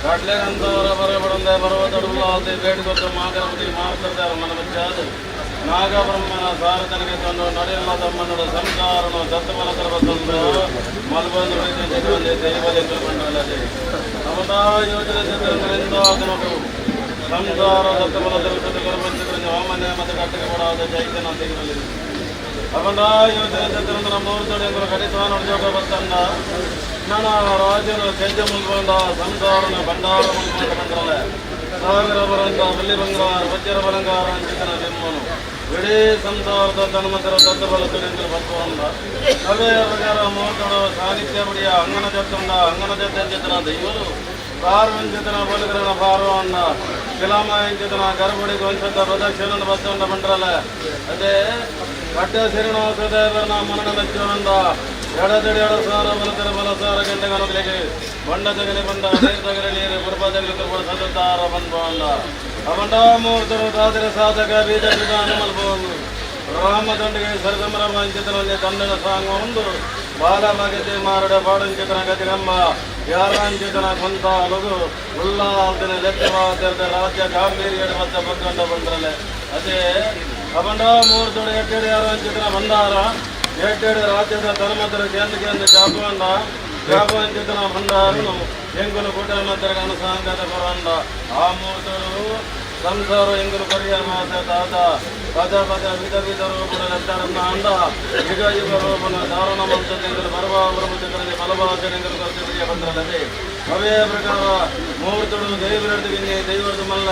ಕಡ್ಲೆಗಂತವರ ಬರಬಡಂದೆ ಪರ್ವತಡುಲ್ಲಾದೆ ಬೇಡಿಕೊಟ್ಟು ಮಾಗರವತಿ ಮಾರ್ತದ ಮನಬಚ್ಚಾದು ನಾಗಬ್ರಹ್ಮನ ಸಾರತನಿಗೆ ತಂದು ನಡೆಯಲ್ಲ ತಮ್ಮನಡ ಸಂಸಾರನು ದತ್ತಬಲ ತಂದು ಮಲ್ಬಂದು ದೈವದೆ ತಿಳ್ಕೊಂಡಲ್ಲದೆ ಅವತಾ ಯೋಜನೆ ಚಿತ್ರಗಳಿಂದ ಸಂಸಾರ ದತ್ತಬಲ ತಿರುಪತಿ ವಾಮನೆ ಮತ್ತು ಕಟ್ಟಿಗೆ ಕೊಡಾದ ಚೈತನ್ಯ ತೆಗೆದಲ್ಲಿ ಅವನ ಯೋಜನೆ ಚಿತ್ರಂದ್ರ ಮೂರ್ತಡೆಂದ್ರ ಕಡಿತಾನ ಜೋಗ ಬತ್ತಂದ ನನ್ನ ರಾಜನು ತೇಜ ಮುಲ್ಕೊಂಡ ಸಂಸಾರನ ಭಂಡಾರ ಮುಲ್ಕೊಂಡ ಬಂದ್ರಲ್ಲ ಸಾವಿರ ಬರಂಗ ಬಲ್ಲಿ ಬಂಗಾರ ವಜ್ರ ಬಲಂಗಾರ ಅಂಚಿತನ ಬಿಮ್ಮನು ಇಡೀ ಸಂಸಾರದ ತನ್ಮತರ ದತ್ತಬಲ ತುಳಿಂದ್ರ ಬತ್ತುವಂದ ಅವೇ ಪ್ರಕಾರ ಮೂರ್ತಡು ಸಾಹಿತ್ಯ ಬಡಿಯ ಅಂಗನ ಜತ್ತುಂಡ ಅಂಗನ ಜತ್ತ ಚಿತ್ರ ದೈವರು ಪಾರ್ವಂಚಿತನ ಬಲಗರಣ ಪಾರ್ವನ್ನ ಕಿಲಾಮಾಯಂಚಿತನ ಗರ್ಭುಡಿ ವಂಶದ ಪ್ರದಕ್ಷಿಣ ಬತ್ತುಂಡ ಬಂಡ್ರಲ್ಲ ಅದೇ ಕಟ್ಟ ಸಿರಿಣೋಸದೇವನ ಮರಣ ಮೆಚ್ಚುವಂದ ಎಡದಡಿ ಎಡ ಸಾರ ಬಲತರ ಬಲ ಸಾರ ಗಂಟೆಗನುಗಳಿಗೆ ಬಂಡ ತಗಲಿ ಬಂಡ ನೀರು ತಗಲಿ ನೀರು ಕೃಪ ತಗಲಿ ಕೃಪ ಸದುತ್ತಾರ ಬಂದ ಅವಂಡ ಮೂರ್ತರು ದಾದರ ಸಾಧಕ ಬೀಜ ವಿಧಾನ ಮಲ್ಬೋದು ರಾಮದಂಡಿಗೆ ಸರದಮರ ವಂಚಿತನಲ್ಲಿ ತಂದನ ಸಾಂಗ ಒಂದು ಬಾಲ ಬಗತಿ ಮಾರಡ ಬಾಡಂಚಿತನ ಗತಿಗಮ್ಮ ಯಾರಂಚಿತನ ಕೊಂತ ಲಗು ಉಲ್ಲಾಲ್ದಿನ ಲೆಕ್ಕವಾದ ರಾಜ್ಯ ಗಾಂಭೀರ್ಯ ಮತ್ತ ಬಗ್ಗಂಡ ಬಂದ್ರಲೆ ಅದೇ ಅವಂಡ ಮೂರ್ತುಡು ಎಟ್ಟೆಡು ಯಾರಂಚಿತನ ಭಂಡಾರ ಎಟ್ಟೆಡು ರಾಜ್ಯದ ಧರ್ಮದ್ರ ಕೇಂದ್ರ ಕೇಂದ್ರ ಚಾಪುವಂಡ ಚಾಪುವಂಚಿತನ ಭಂಡಾರನು ಎಂಗುಲು ಕೂಟ ಮತ್ರ ಅನುಸಾಂಗದ ಬರಂಡ ಆ ಮೂರ್ತುಡು ಸಂಸಾರ ಎಂಗುಲು ಪರಿಯ ಮಾತ ತಾತ ಪದ ಪದ ವಿಧ ವಿಧ ರೂಪದ ಅಂಡ ಯುಗ ಯುಗ ರೂಪನ ಧಾರಣ ಮಂತ್ರದಿಂದಲೂ ಬರಬ ಬರಬುದ್ಧಗಳಲ್ಲಿ ಬಲಭಾಷಣೆಂಗಲು ಕರ್ತವ್ಯ ಬಂದ್ರಲ್ಲದೆ ಅವೇ ಪ್ರಕಾರ ಮೂರ್ತುಡು ದೇವರದ್ದು ದೈವರದ್ದು ಮಲ್ಲ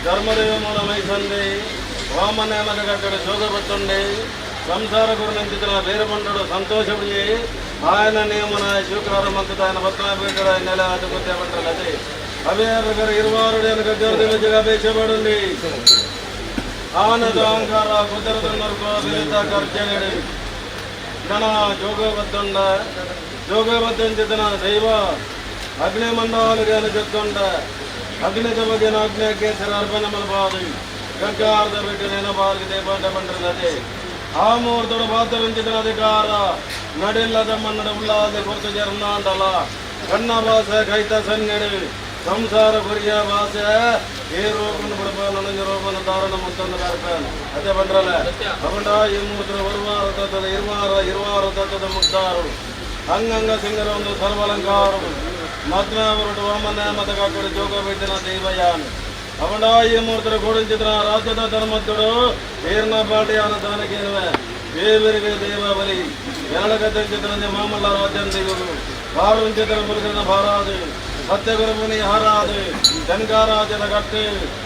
ಧರ್ಮದೇವ ಮೂಲ ಮೈಸಂದೆ ವಾಮನ ಮದಗಟ್ಟಡ ಶೋಧ ಬತ್ತುಂಡೆ ಸಂಸಾರ ಗುರುನಂಚಿತನ ಬೇರೆ ಬಂಡಡು ಸಂತೋಷ ಬಿಡಿ ఆయన ನಿಯಮನ ಶಿವಕಾರ ಮಂತ್ರದ ಪತ್ನಾಪೀಠ ನೆಲ ಅದು ಗೊತ್ತೇ ಬಂದ್ರಲ್ಲದೆ ಅವೇ ಪ್ರಕಾರ ಇರುವಾರುಡೆಯನ್ನು ಗದ್ದೆಯ ಅಪೇಕ್ಷೆ ಪಡುಂಡಿ ಆನದ ಅಹಂಕಾರ ಕುದರದ ನರುಕ ವಿರುದ್ಧ ಖರ್ಚನೆಡು ಗಣ ಜೋಗಬದ್ದಂಡ ಜೋಗಬದ್ದಂಚಿತನ ದೈವ ಅಗ್ನಿ ಮಂಡಾಲಿಗೆಯನ್ನು ಜೊತ್ತೊಂಡ ಅಗ್ನಿದ ಬಗೆನ ಅಗ್ನಿ ಕೇಸರ ಅರ್ಪಣೆ ಮಲಬಾದು ಗಂಗಾರದ ಬಿಟ್ಟು ನೆನಬಾರ್ಗೆ ದೇವಾಟ ಬಂಡ್ರಲ್ಲದೆ ಆ ಮೂರ್ತಡು ಪಾತ್ರರಂಚಿತನ ಅಧಿಕಾರ ನಡಿಲ್ಲದ ಮನ್ನಡ ಉಳ್ಳಾದ ಕೊರತು ಜರ್ನಾಂಡಲ ಕಣ್ಣ ಭಾಷೆ ಕೈತ ಸನ್ನೆಡು ಸಂಸಾರ ಗುರಿಯ ಭಾಷೆ ಏ ರೂಪನ ಬಿಡಪ ನನಂಜ ರೂಪನ ಧಾರಣ ಮುತ್ತಂದ ಬರ್ಪೇನ್ ಅದೇ ಬಂದ್ರಲ್ಲ ಅವಂಡ ಈ ಮೂರ್ತರು ಒರುವಾರ ತತ್ವದ ಇರುವಾರ ಇರುವಾರ ತತ್ವದ ಮುಕ್ತಾರು ಅಂಗಂಗ ಸಿಂಗರ ಒಂದು ಸರ್ವಲಂಕಾರು ಮದ್ಮಾವರುಡು ವಾಮನ ಮತ ಕಾಕಡು ಜೋಗ ವೈದ್ಯನ ದೈವಯಾನ ಅವಂಡ ಈ ಮೂರ್ತರು ಗೂಡಂಚಿತ್ರ ರಾಜ್ಯದ ಧರ್ಮದ್ದುಡು ಏರ್ನ ಪಾಟಿಯಾನ ದಾನಕೇನುವೆ ದೇವರಿಗೆ ದೇವ ಬಲಿ ಎರಡಗದ್ದಂಚಿತ್ರಂಜ ಮಾಮಲ್ಲ ರಾಜ್ಯಂ ದೈವಗಳು ಬಾರುಂಚಿತ್ರ ಮುರುಗನ ಭಾರಾದು ಸತ್ಯಗುರುಮುನಿ ಹಾರಾದು ಜನ್ಕಾರಾಜ್ಯದ ಕಟ್ಟು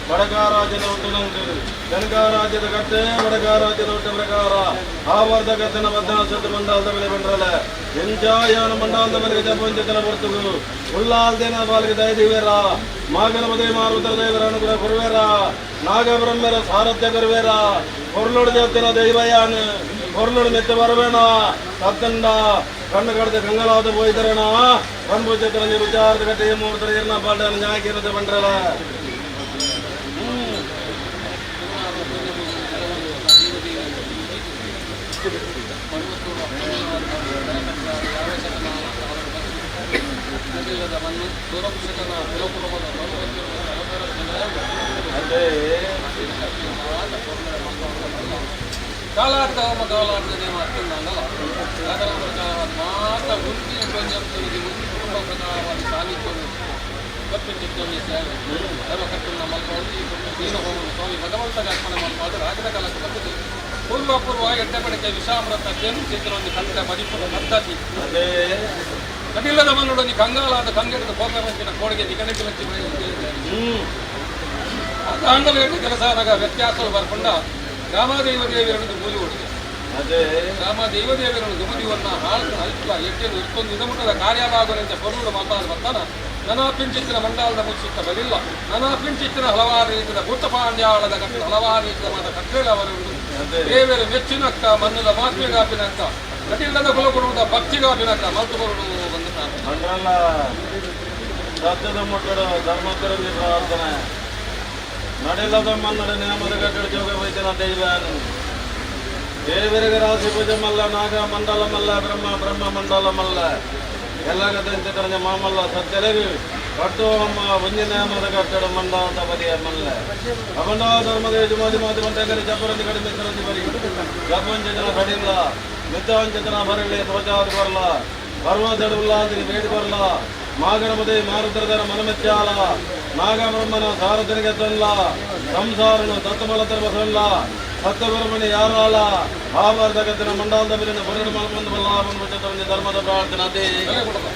ಬಡಕಾರಾಜ್ಯದ ಒಟ್ಟು ಜನ್ಕಾರಾಜ್ಯದ ಕಟ್ಟು ಬಡಕಾರಾಜ್ಯದ ಒಟ್ಟು ಪ್ರಕಾರ ಆವರ್ಧ ಕತ್ತನ ಬದ್ಧಾಸತ್ತು ಮಂಡಾಲ್ದ ಮೇಲೆ ಬಂಡ್ರಲ್ಲ ಎಂಜಾಯಾನ ಮಂಡಾಲ್ದ ಮೇಲೆ ಜಪಂಚಿತನ ಬರ್ತುಗು ಉಳ್ಳಾಲ್ದೇನ ಬಾಲಿಗೆ ದಯದಿವೇರ ಮಾಗನಮದೇ ಮಾರುತರ ದೇವರ ಅನುಗ್ರಹ ಕೊರುವೇರ ನಾಗಬ್ರಹ್ಮರ ಸಾರಥ್ಯ ಕರುವೇರ ಹೊರ್ಲುಡು ದೇವತನ ದೈವಯಾನ ಹೊರ್ಲುಡು ಮೆತ್ತ ಬರಬೇಣ ಸತ್ತಂಡ ಕಣ್ಣು ಕಡದ ಗಂಗಲಾದ போய்தரಣ பண்பு சத்திரஞ்சி விசாரத்து கட்டி மூர்த்தர் இருந்த பாட்டான ஞாக்கிரத்தை பண்றல. ಅದೇ ಕಾಲಾಡ್ದ ಕಾಲಾಡ್ದ ಅರ್ಥಂದಾಂಡಲ ಅದರ ಪ್ರಕಾರ ಮಾತ ಉಂಟಿ ಪಂಜಪ್ತನಿಗೆ ಉಂಟಿ ಕುಟುಂಬ ಪ್ರಕಾರವಾದ ಸಾನ್ನಿಧ್ಯವು ಕಪ್ಪಿಂಚಿತ್ತೊಂದು ಸೇವೆ ಧರ್ಮ ಕಟ್ಟುನ ಮಲ್ಕೊಂಡು ಈ ದೀನ ಹೋಮನು ಸ್ವಾಮಿ ಭಗವಂತನ ಅರ್ಪಣೆ ಮಲ್ಪಾಡು ರಾಗದ ಕಾಲಕ್ಕೆ ಬರ್ತದೆ ಪೂರ್ವ ಪೂರ್ವ ಎಡ್ಡೆ ಪಡಿಕೆ ವಿಷಾಮೃತ ಜೇನು ಚಿತ್ರೊಂದು ಕಂತ ಮದಿಪುರ ಪದ್ಧತಿ ಅದೇ ಕಟಿಲ್ಲದ ಮನ್ನೊಡೊಂಜಿ ಕಂಗಾಲಾದ ಕಂಗೆಡದ ಕೋಪವಂಚಿನ ಕೋಡಿಗೆ ನಿಗಣಿತ ಆಂಡಲ ಎಡ್ಡೆ ಕೆಲಸ ಆದಾಗ ವ್ಯತ್ಯಾಸಗಳು ಬರ್ಕೊಂಡ ರಾಮದೇವ ದೇವಿಯರನ್ನು ಮೂಲಿ ಹೊಡಿದೆ ಅದೇ ರಾಮ ದೈವದೇವರನ್ನು ದುಮದಿವನ್ನ ಹಾಳು ಅಲ್ಪ ಎಟ್ಟೆನು ಇಷ್ಟೊಂದು ಇದಮುಟ್ಟದ ಕಾರ್ಯವಾಗುವಂತೆ ಪೊರುಳು ಮಲ್ಪಾದ ಬರ್ತಾನ ನನ ಪಿಂಚಿತ್ತಿನ ಮಂಡಾಲದ ಮುಚ್ಚಿತ್ತ ಬಲಿಲ್ಲ ನನ ಪಿಂಚಿತ್ತಿನ ಹಲವಾರು ರೀತಿಯ ಭೂತಪಾಂಡ್ಯಾಳದ ಕಟ್ಟ ಹಲವಾರು ರೀತಿಯ ಮಾತ ಕಟ್ಟೆಲ್ಲ ಅವರು ದೇವರ ಮೆಚ್ಚಿನಕ್ಕ ಮನ್ನದ ಮಾತ್ಮೆಗಾಪಿನಕ್ಕ ಕಟಿಲ್ಲದ ಕುಲ ಕೊಡುವುದ ಭಕ್ತಿಗಾಪಿನಕ್ಕ ಮಲ್ತು ಬರುಡು ಬಂದು ಪ್ರಾರ್ಥನೆ. ಬಂಡ್ರಲ್ಲ ಸತ್ಯದ ಮುಟ್ಟಡು ಧರ್ಮಕ್ಕರಲ್ಲಿ ಪ್ರಾರ್ಥನೆ ನಡಿಲ್ಲದ ಮನ್ನಡ ನಿಯಮದ ಕಟ್ಟಡ ಜೋಗ ವೈದ್ಯನ ದೈವನು ದೇವರಿಗೆ ರಾಶಿ ಪೂಜೆ ಮಲ್ಲ ನಾಗ ಮಂಡಲ ಮಲ್ಲ ಬ್ರಹ್ಮ ಬ್ರಹ್ಮ ಮಂಡಲ ಮಲ್ಲ ಎಲ್ಲ ಮಾಮಲ್ಲ ಸತ್ಯಲಗು ಕಟ್ಟು ಅಮ್ಮ ಒಂಜಿನ ಕಟ್ಟಡ ಮಂಡಾದ ಬಲಿಯ ಮಲ್ಲ ಅಮಂಡ ಧರ್ಮದ ಯಜಮಾನಿ ಮಾತಿ ಮಂಟಗರಿ ಜಪರಂದಿ ಕಡಿಮೆ ಸರಂದಿ ಬರಿ ಜಪಂಚನ ಕಡಿಲ್ಲ ಮಿತ್ತಾಂಚನ ಬರಲಿ ಧ್ವಜಾದ ಬರಲ ಪರ್ವ ಜಡುವುಲ್ಲಾಂದ್ರಿ ಬೇಡಿ ಬರಲ ಮಾಗಣಪತಿ ಮಾರುದ್ರದರ ಮನಮೆಚ್ಚಾಲ ನಾಗಬ್ರಹ್ಮನ ಸಾರಥನಿಗೆ ತೊಲ್ಲ ಸಂಸಾರನು ತತ್ವಮಲತರ ಬಸವಲ್ಲ ಸತ್ಯಬ್ರಹ್ಮಣಿ ಯಾರಾಲ ಆವರ್ಧಕತನ ಮಂಡಾಲದ ಮೇಲಿನ ಬರಡು ಮಲ್ಪಂದು ಬಲ್ಲಾಭ ಧರ್ಮದ ಪ್ರಾರ್ಥನೆ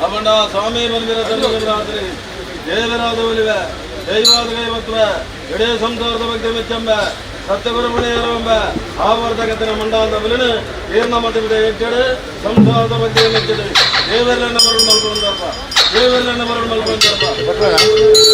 ಅಮಂಡ ಸ್ವಾಮಿ ಬಂದಿರ ಧರ್ಮದ ಪ್ರಾರ್ಥನೆ ದೇವರಾದ ಒಲಿವೆ ದೈವಾದ ಕೈವತ್ವ ಇಡೀ ಸಂಸಾರದ ಬಗ್ಗೆ ಮೆಚ್ಚಂಬ ಸತ್ಯಬ್ರಹ್ಮಣಿ ಯಾರಂಬ ಆವರ್ಧಕತನ ಮಂಡಾಲದ ಮೇಲಿನ ಏರ್ನ ಮತವಿದೆ ಎಟ್ಟೆಡೆ ಸಂಸಾರದ ಬಗ್ಗೆ ಮೆಚ್ಚದೆ ದೇವರನ್ನ ಬರಡು ಮಲ್ಪಂದಪ್ಪ ದೇವರನ್ನ ಬರಡು ಮಲ್ಪಂದಪ್ಪ.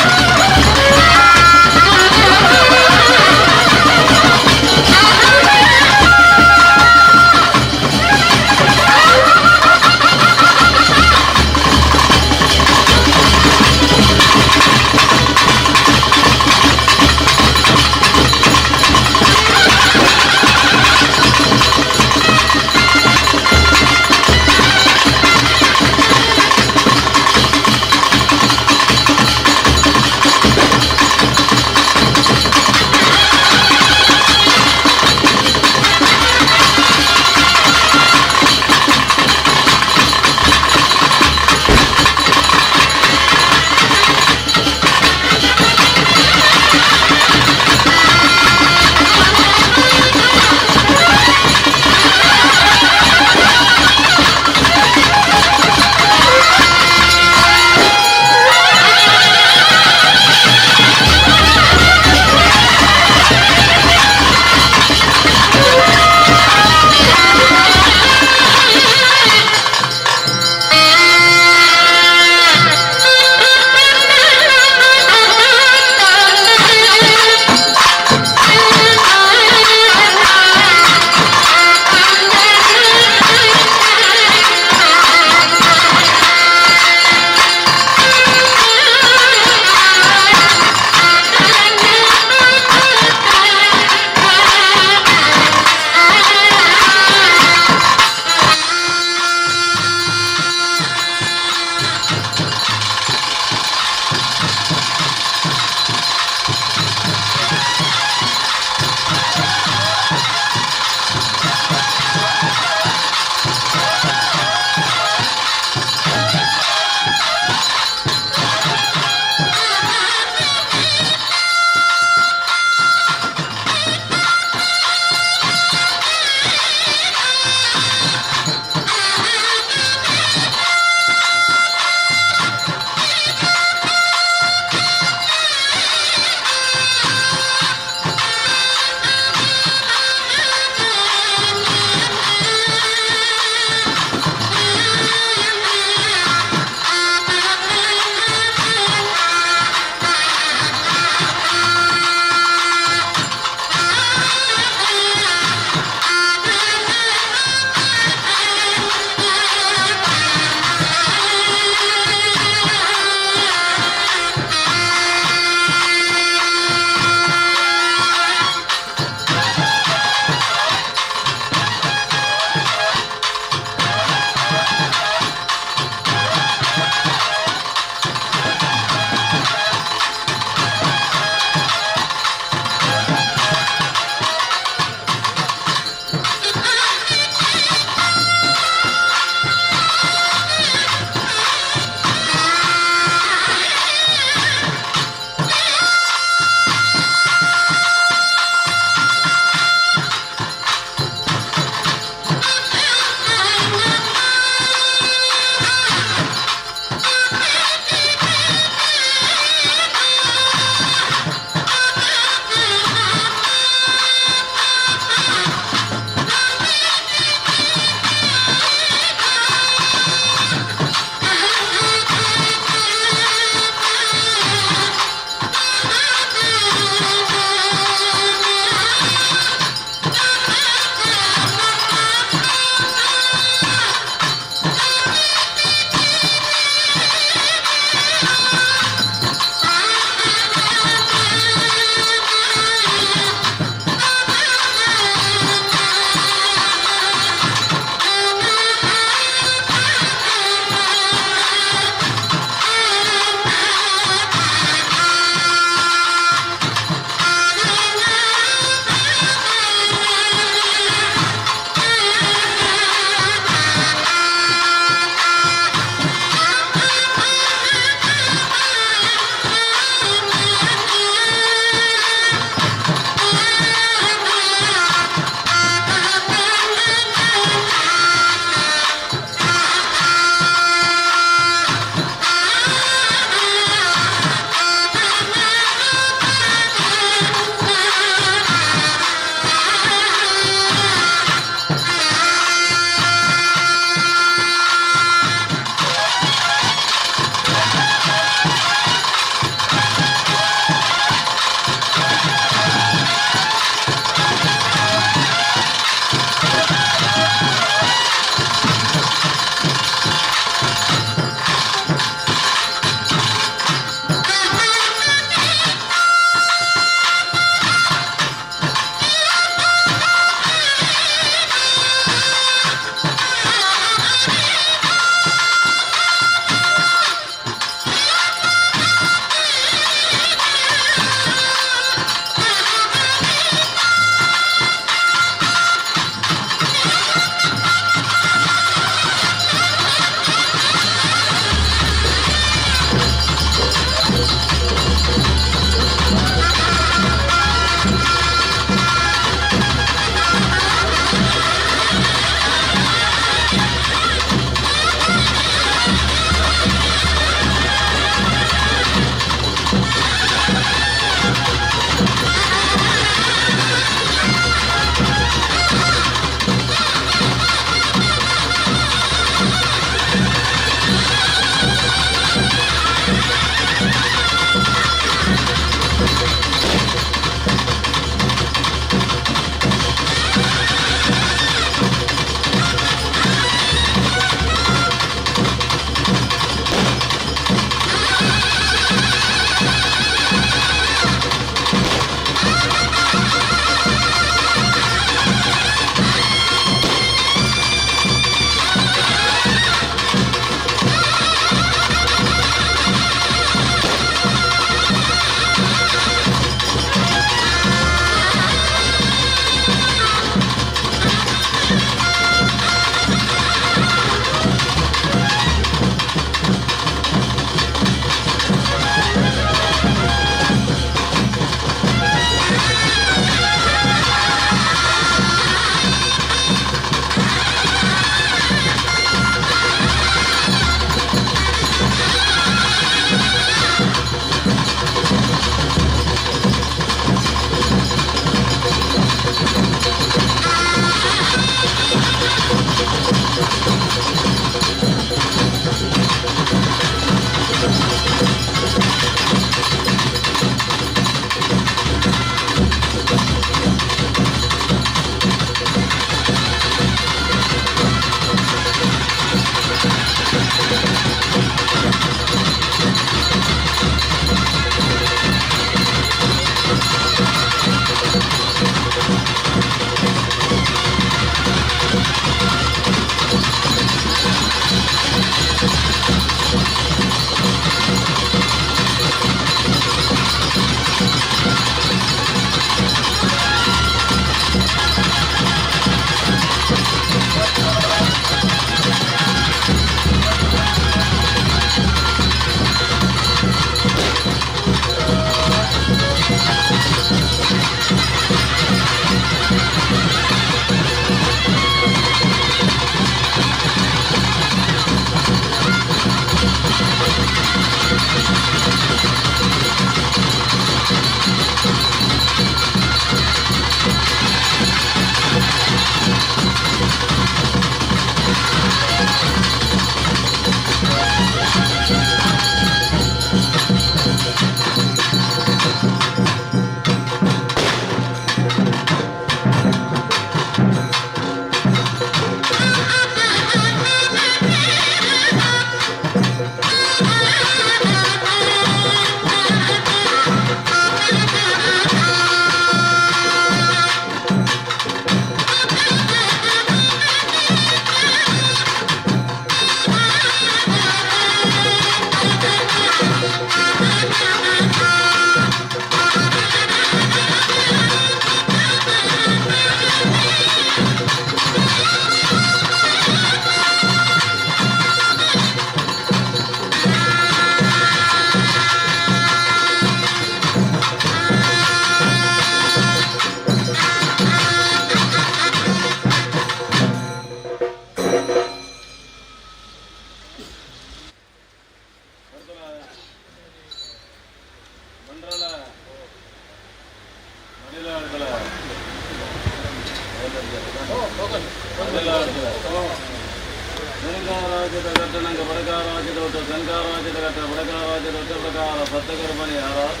ರಾಜ್ಯದ ಘಟ್ಟನಂಗ ಬಡಕ ರಾಜ್ಯದ ಒಟ್ಟು ತನಕ ರಾಜ್ಯದ ಘಟ್ಟ ಬಡಕ ರಾಜ್ಯದ ಒಟ್ಟು ಪ್ರಕಾರ ಸತ್ತಗರ್ಭಣಿ ಯಾರಾದ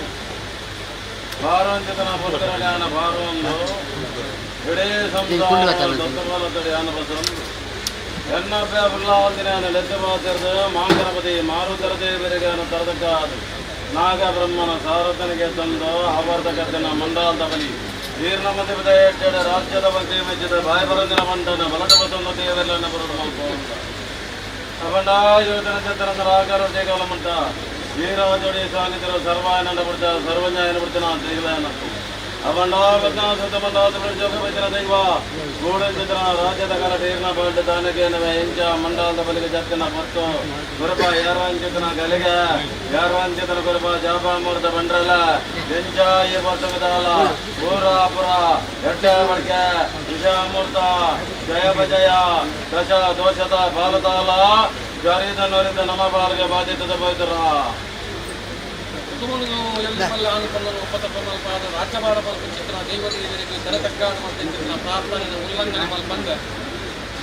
ಭಾರಂಚಿತನ ಪುಸ್ತಕನ ಭಾರವನ್ನು ಇಡೀ ಸಂಸಾರ ದತ್ತಬಾಲತಡಿ ಆನಬಸಂದು ಎನ್ನಬ್ಬೆ ಬುಲ್ಲಾವಂದಿನ ಲೆತ್ತಬಾತಿರದ ಮಾಂಗನಪತಿ ಮಾರುತರ ದೇವರಿಗಾನ ತರದಕ್ಕಾದು ನಾಗ ಬ್ರಹ್ಮನ ಸಾರಥನಿಗೆ ತಂದು ಆವರ್ತಕತ್ತಿನ ಮಂಡಾಲ್ದ ಬಲಿ ಜೀರ್ಣಮತಿ ಎಟ್ಟೆಡ ರಾಜ್ಯದ ಬಗ್ಗೆ ಮೆಚ್ಚಿದ ಬಾಯಬರಂದಿನ ಮಂಡನ ಬಲದ ಬಸಂದ ದೇವರೆಲ್ಲನ ಬರಡು ಮಲ್ಪುವಂತ ಅಪಂಡಾಯೋಧನ ಚಂದ್ರನ ಆಕಾರ ಜಯಕಾಲಮಂಟ ವೀರಾಜೋಡಿ ಸಾಗಿತರ ಸರ್ವಾಯನ ಬಿಡ್ತ ಸರ್ವಜ್ಞಾಯನ ಬಿಡ್ತನ ದೈವನ ದೈವ ಗೂಡಂಚಿತ್ರ ರಾಜ್ಯದ ಕರ ಟೀರ್ನ ಬಂಡ ದಾನಗೆ ಎಂಚ ಮಂಡಲದ ಬಲಿಗೆ ಜತ್ತಿನ ಪತ್ತು ಗುರುಪ ಯಾರಾಂಚಿತನ ಗಲಿಗೆ ಯಾರಾಂಚಿತನ ಗುರುಪ ಜಾಪ ಮೂರ್ತ ಬಂಡ್ರಲ್ಲ ಎಂಚ ಈ ಪತ್ತುದಾಲ ಊರ ಪುರ ಎಟ್ಟ ಬಡ್ಕೆ ವಿಷಮೂರ್ತ ಜಯ ಭಜಯ ದಶ ದೋಷದ ಬಾಲತಾಲ ಜರಿದ ನೊರಿದ ನಮ ಬಾಲ್ಗೆ ಬಾಧಿತದ ಬೈತರ ಕುಟುಂಬನು ಎಲ್ಲಿ ಮಲ್ಲ ಅನುಕೂಲನು ಉಪತಪಮಲ್ಪಾದ ರಾಜ್ಯಭಾರ ಚಿತ್ರ ದೈವದೇವರಿಗೆ ತರತಕ್ಕಾಡು ಚಿತ್ರ ಪ್ರಾರ್ಥನೆ ಉಲ್ಲಂಘನೆ ಮಲ್ಪಂದ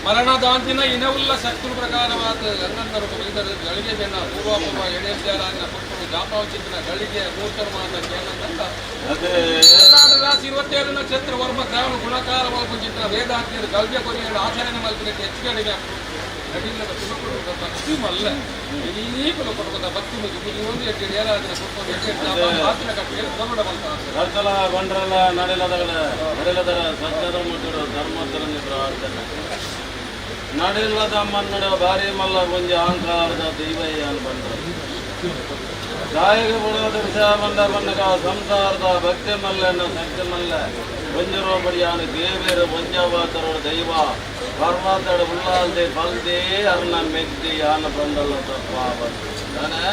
ಮರಣದಾಂತಿನ ಇನವುಲ್ಲ ಶಕ್తుల ಪ್ರಕಾರವಾದ ಗಂಗಂದರು ಬಲಿದರು ಗಳಿಗೆ ಬೆನ್ನ ಪೂರ್ವಾಪೂರ್ವ ಎಡೆದ್ಯಾರಾಗಿನ ಪುಟ್ಟರು ಜಾಪಾವ ಚಿತ್ರ ಗಳಿಗೆ ಮೂರ್ತರು ಮಾತ ಕೇನಂದ ಅದೇ ರಾಶಿ 27 ನಕ್ಷತ್ರ ವರ್ಮ ಗ್ರಹಣ ಗುಣಕಾರ ಮಲ್ಪುಂಚಿತ್ರ ವೇದಾಂತಿಯರು ಗಲ್ಯ ಕೊರಿಯರು ಆಚರಣೆ ಮಲ್ಪಿನಕ್ಕೆ ಹೆಚ್ಚು ಕಡಿಮೆ ನಡಿಲ್ಲದ ಕುಲಕುಟುಂಬದ ಭಕ್ತಿ ಮಲ್ಲ ಇಡೀ ಕುಲಕುಟುಂಬದ ಭಕ್ತಿ ಮುಗಿ ಮುಗಿ ಒಂದು ಎಟ್ಟು ಏನಾದ್ರೆ ಕುಟುಂಬ ಎಟ್ಟು ಮಾತಿನ ಕಟ್ಟಿಗೆ ತಗೊಳ್ಳ ಬಂತ ಕರ್ತಲ ಬಂಡ್ರಲ್ಲ ನಡಿಲದಗಳ ನಡಿಲದರ ಸತ್ಯದ ಮುಟ್ಟುಡು ಧರ್ಮೋತ್ತರಂಜಿ ಪ್ರಾರ್ಥನೆ ನಡಿಲ್ಲದ ಮನ್ನಡ ಭಾರಿ ಮಲ್ಲ ಒಂಜಿ ಅಹಂಕಾರದ ದೈವಯ್ಯ ಬಂಡ ದಾಯಿಗೆ ಬಿಡೋದ ವಿಷಯ ಬಂಡ ಬಣ್ಣಗ ಸಂಸಾರದ ಭಕ್ತಿ ಮಲ್ಲನ ಶಕ್ತಿ ಮಲ್ಲ ಒಂಜರೋ ಬಡಿಯಾನು ದೇವೇರು ಒಂಜವಾತರೋ ದೈವ ಪರ್ವತಡ ಉಳ್ಳಾಲ್ದೆ ಬಲ್ದೆ ಅರ್ಣ ಮೆದ್ದಿ ಯಾನ ಬಂಡಲ್ಲ ತಪ್ಪ ತಾನೆ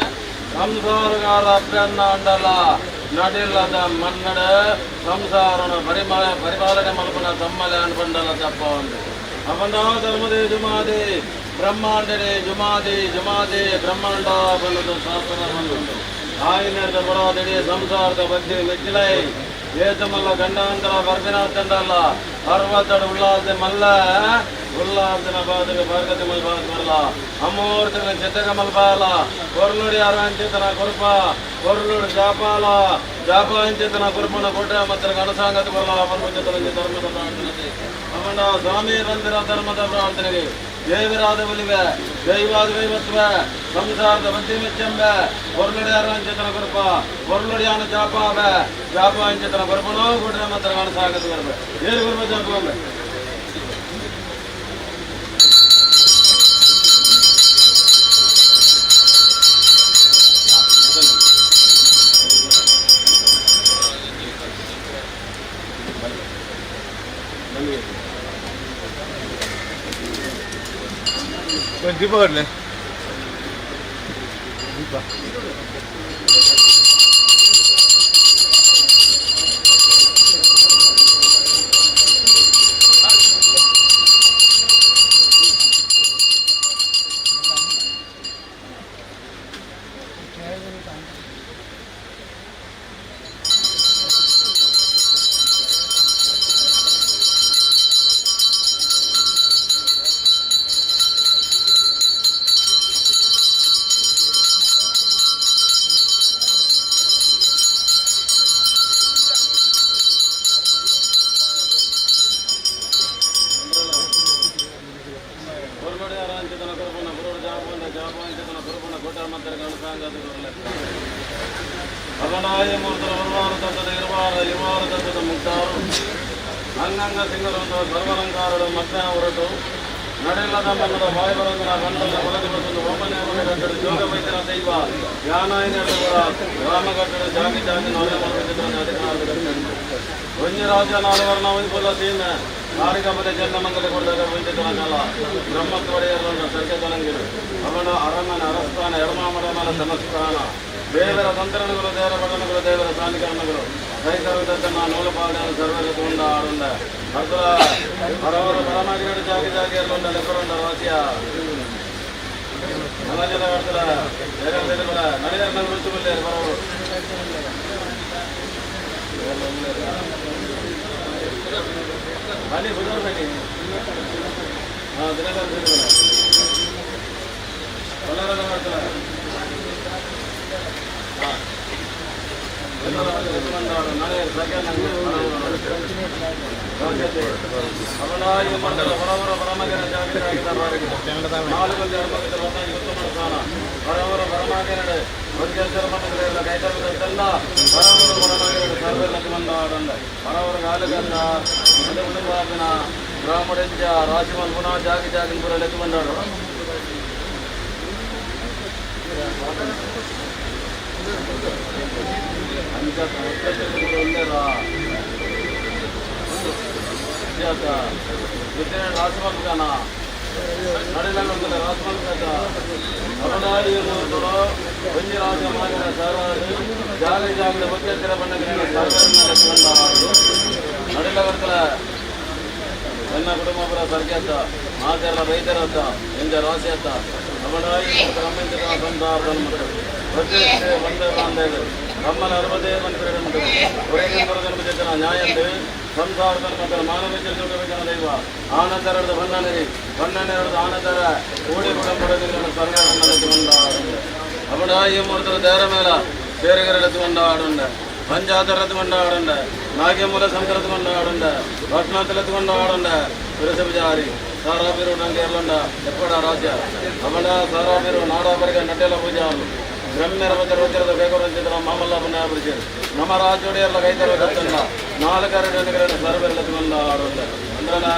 ಸಂಸಾರಗಾರ ಅಭ್ಯನ್ನ ಅಂಡಲ ನಡಿಲ್ಲದ ಮನ್ನಡ ಸಂಸಾರನ ಪರಿಮಳ ಪರಿಪಾಲನೆ ಮಲ್ಪನ ತಮ್ಮಲೆ ಅನ್ಬಂಡಲ ತಪ್ಪ ಒಂದು ಅವನ ಧರ್ಮದೇ ಜುಮಾದಿ ಬ್ರಹ್ಮಾಂಡನೆ ಜುಮಾದಿ ಜುಮಾದಿ ಬ್ರಹ್ಮಾಂಡ ಬಲ್ಲದು ಶಾಸ್ತ್ರ ಬಂದು ಆಯಿನದ ಬಡವಾದಡಿ ಸಂಸಾರದ ಬಗ್ಗೆ ಮೆಚ್ಚಿಲೈ ಏತಮಲ್ಲ ಗಂಡಾಂತರ ಬರ್ಬಿನ ತಂಡಲ್ಲ ಅರವತ್ತಡ ಉಳ್ಳಾಲ್ದೆ ಮಲ್ಲ ಉಳ್ಳಾಲ್ದಿನ ಬಾದಗ ಭಾರ್ಗತಿ ಮಲ್ ಬಾದ ಬರಲ ಅಮೂರ್ತನ ಚಿತ್ತಗ ಮಲ್ಪಾಲ ಕೊರ್ಲುಡಿ ಅರಂಚಿತನ ಕುರುಪ ಕೊರ್ಲುಡು ಜಾಪಾಲ ಜಾಪ ಅಂಚಿತನ ಕುರುಪನ ಕೊಟ್ಟ ಮತ್ತು ಗಣಸಾಂಗತ ಕೊರಲ ಪರ್ವಚತನ ಧರ್ಮದ ಪ್ರಾರ್ಥನೆ ಅವನ ಸ್ವಾಮಿ ಬಂದಿರ ಧರ್ಮದ ಪ್ರಾರ್ಥನೆಗೆ ದೇವರಾದ ಒಲಿವೆ ದೈವಾದ ದೈವತ್ವ ಸಂಸಾರದ ಬುದ್ಧಿ ಮೆಚ್ಚಂಬ ಕೊರ್ಲುಡಿ ಅರಂಚಿತನ ಕುರುಪ ಕೊರ್ಲುಡಿಯಾನ ಜಾಪಾವ ಜಾಪ ಅಂಚಿತನ ಕುರುಪನೋ ಕೊಟ್ಟ ಮತ್ತು ಗಣಸಾಂಗತ ಬರಬ ಏರು ಕುರುಪ ಜಾಪ ದೀಪ ಬರಲಿ ದೀಪ. ಹೊರಗಡೆ ಅರಂಚಿತನ ಕುರುಪನ ಗುರುಡು ಜಾಪನ ಜಾಪಾಂಚಿತನ ಕುರುಪನ ಕೋಟ ಮಂತ್ರ ಗಣಸಾಂಗದ ಅವನಾಯ ಮೂರ್ತನ ಉರ್ವಾರ ತತ್ವದ ಇರುವಾರ ಇರುವಾರ ತತ್ವದ ಮುಕ್ತಾರು ಅಂಗಂಗ ಸಿಂಗರೊಂದು ಸರ್ವಲಂಕಾರರು ಮತ್ತೆ ಹೊರಟು ನಡೆಲ್ಲದ ಮನ್ನದ ಬಾಯಿ ಬರಂದನ ಬಂಡದ ಒಲಗಿ ಬಸಂದು ಒಮ್ಮನೆ ಒಳಗಟ್ಟಡು ಜೋಗ ವೈದ್ಯರ ದೈವ ಜ್ಞಾನಾಯ ರಾಮಗಟ್ಟಡು ಜಾಗಿ ಜಾಗಿ ನಾಳೆ ಮಲ್ಪಚಿತ್ರದ ಅಧಿಕಾರದ ಒಂಜಿ ರಾಜ ನಾಲ್ವರ್ಣ ಒಂಜಿ ಸೀಮೆ ನಾಡಿಗಮದ ಜನ್ನಮಂಗಲ ಕೊಡದಾಗ ವೈದ್ಯತನ ಕಾಲ ಬ್ರಹ್ಮತ್ವಡೆಯರನ್ನು ಸರ್ಗತನಂಗಿರು ಅವನ ಅರಮನ ಅರಸ್ಥಾನ ಎಡಮಾಮಡಮನ ಸಮಸ್ಥಾನ ದೇವರ ತಂತ್ರನಗಳು ದೇವರ ಬಡನಗಳು ದೇವರ ಸಾಲಿಕರಣಗಳು ರೈತರು ದತ್ತನ ನೂಲುಪಾಡ ಸರ್ವರ ತುಂಡ ಆಡುಂಡ ಅರ್ಧ ಹರವರು ಪರಮಾಗಿರಡು ಜಾಗಿ ಜಾಗಿ ಅಲ್ಲುಂಡ ಲೆಪ್ಪರುಂಡ ರಾಸಿಯ ನಲಜನ ಕಡ್ತಲ ನಡಿಯರ್ನ ಗುರುತು ಬರೋರು ಬನ್ನಿ ಬುಧವಾರ ಬನ್ನಿ. ಹಾಂ, ದಿನಕರ. ಗ್ರಾಮಡೆಂಚ ರಾಶಿ ಮಲ್ಪುನ ಜಾಗಿ ಜಾಗಿನ ಪುರ ಲೆಕ್ಕ ಬಂದಾಡು. ಅಂಚ ಉಲ್ಲೇರಾ ರಾಶಿ ಮಲ್ಪುಗಾನ ನಡಿಲಂಗ ರಾಶಿ ಮಲ್ಪುಗಾತ ಅರುಣಾಯಿ ಒಂಜಿ ರಾಜ ಮಾಗಿನ ಸಾರಾಡು ಜಾಗ ಜಾಗದ ಒತ್ತೆತ್ತರ ಬಣ್ಣಗಳ ಸರ್ಕಾರ ನಡಿಲಗರ್ತಲ ನನ್ನ ಕುಟುಂಬ ಪುರ ಸರ್ಗ್ಯಾತ ಮಾತೆಲ್ಲ ರೈತರತ್ತ ಎಂಜ ರಾಶಿ ಅತ್ತ ಅಮಣಾಯಿ ಸಂಸಾರ ಬಂದ ಬಾಂಧವರು ನಮ್ಮನ ಅರವದೇ ಮಂತ್ರಿ ಒರೆಗೆ ನ್ಯಾಯಂತೆ ಸಂಸಾರದ ಮಕ್ಕಳ ಮಾನವ ಜನ ದೈವ ಆನಂದರದ ಬಣ್ಣನೆರಿ ಬಣ್ಣನೆರಡು ಆನಂದರ ಕೋಡಿ ಕುಟುಂಬದ ಸರ್ಕಾರ ಅಮಣಾಯಿ ಮೂರ್ತರ ದೇರ ಮೇಲ പേരുകരടുത്ത് കൊണ്ടാടുണ്ട്, പഞ്ചായത്തരത്ത് കൊണ്ടാടുണ്ട്, നാഗ്യമൂല സംഘരത്ത് കൊണ്ടാടുണ്ട്, ഭക്ഷണത്തിലത്ത് കൊണ്ടാടുണ്ട്. പുരസപൂജാരി സാറാപീരു കേരളുണ്ട് എപ്പോഴാ ರಾಜ್ಯ ಅವಳ ಸಾರಾಪೀರು ನಾಡಾಪರಿಗೆ ನಟ್ಟೆಲ ಪೂಜೆ ಬ್ರಹ್ಮರ ವಜ್ರದ ಬೇಕರಂಚಿದ್ರ ಮಾಮಲ್ಲ ಪುಣ್ಯ ನಮ್ಮ ರಾಜ್ಯೋಡಿಯಲ್ಲ ಕೈತರ ಗತ್ತಲ್ಲ ನಾಲ್ಕರಡು ಸರ್ವೆಲ್ಲತ್ತು ಕೊಂಡಾಡುಂಡೆ. ಅಂದ್ರನ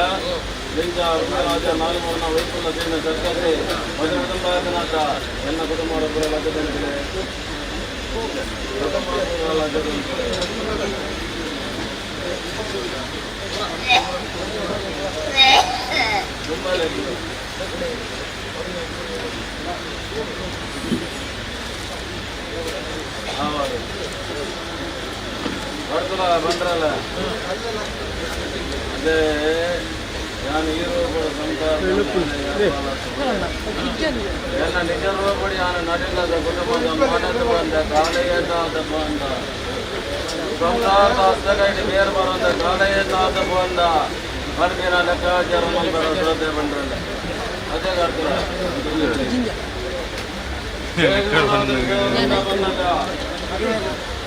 ಲಿಂಗ ರಾಜ ನಾಲ್ಕು ಮೂರನ ವೈಕುಂಠ ಸೇನೆ ಸರ್ಕಾರಿ ಮಧು ಕುಟುಂಬನಾಥ ಎನ್ನ ಕುಟುಂಬ ಬರ್ತಲ್ಲ ಬಂದ್ರಲ್ಲ ಅದೇ ನಾನು ಹೀರೋ ಕೂಡ ಸಂಸಾರ ಎಲ್ಲ ನಿಜ ರೂಪಡಿ ನಾನು ನಡಿಲ್ಲದ ಕುಟುಂಬದ ಮಾನದ ಬಂದ ಕಾಲೆಯೇತಾದ ಬಂದ ಸಂಸಾರದ ಅಸ್ತಗೈಡಿ ಬೇರೆ ಬರುವಂತ ಕಾಲೆಯೇತಾದ ಬಂದ ಪಡ್ದಿನ ಲೆಕ್ಕಾಚಾರ ಮಂತರ ಶ್ರದ್ಧೆ ಬಂದ್ರಲ್ಲ ಅದೇ ಕರ್ತಲ್ಲ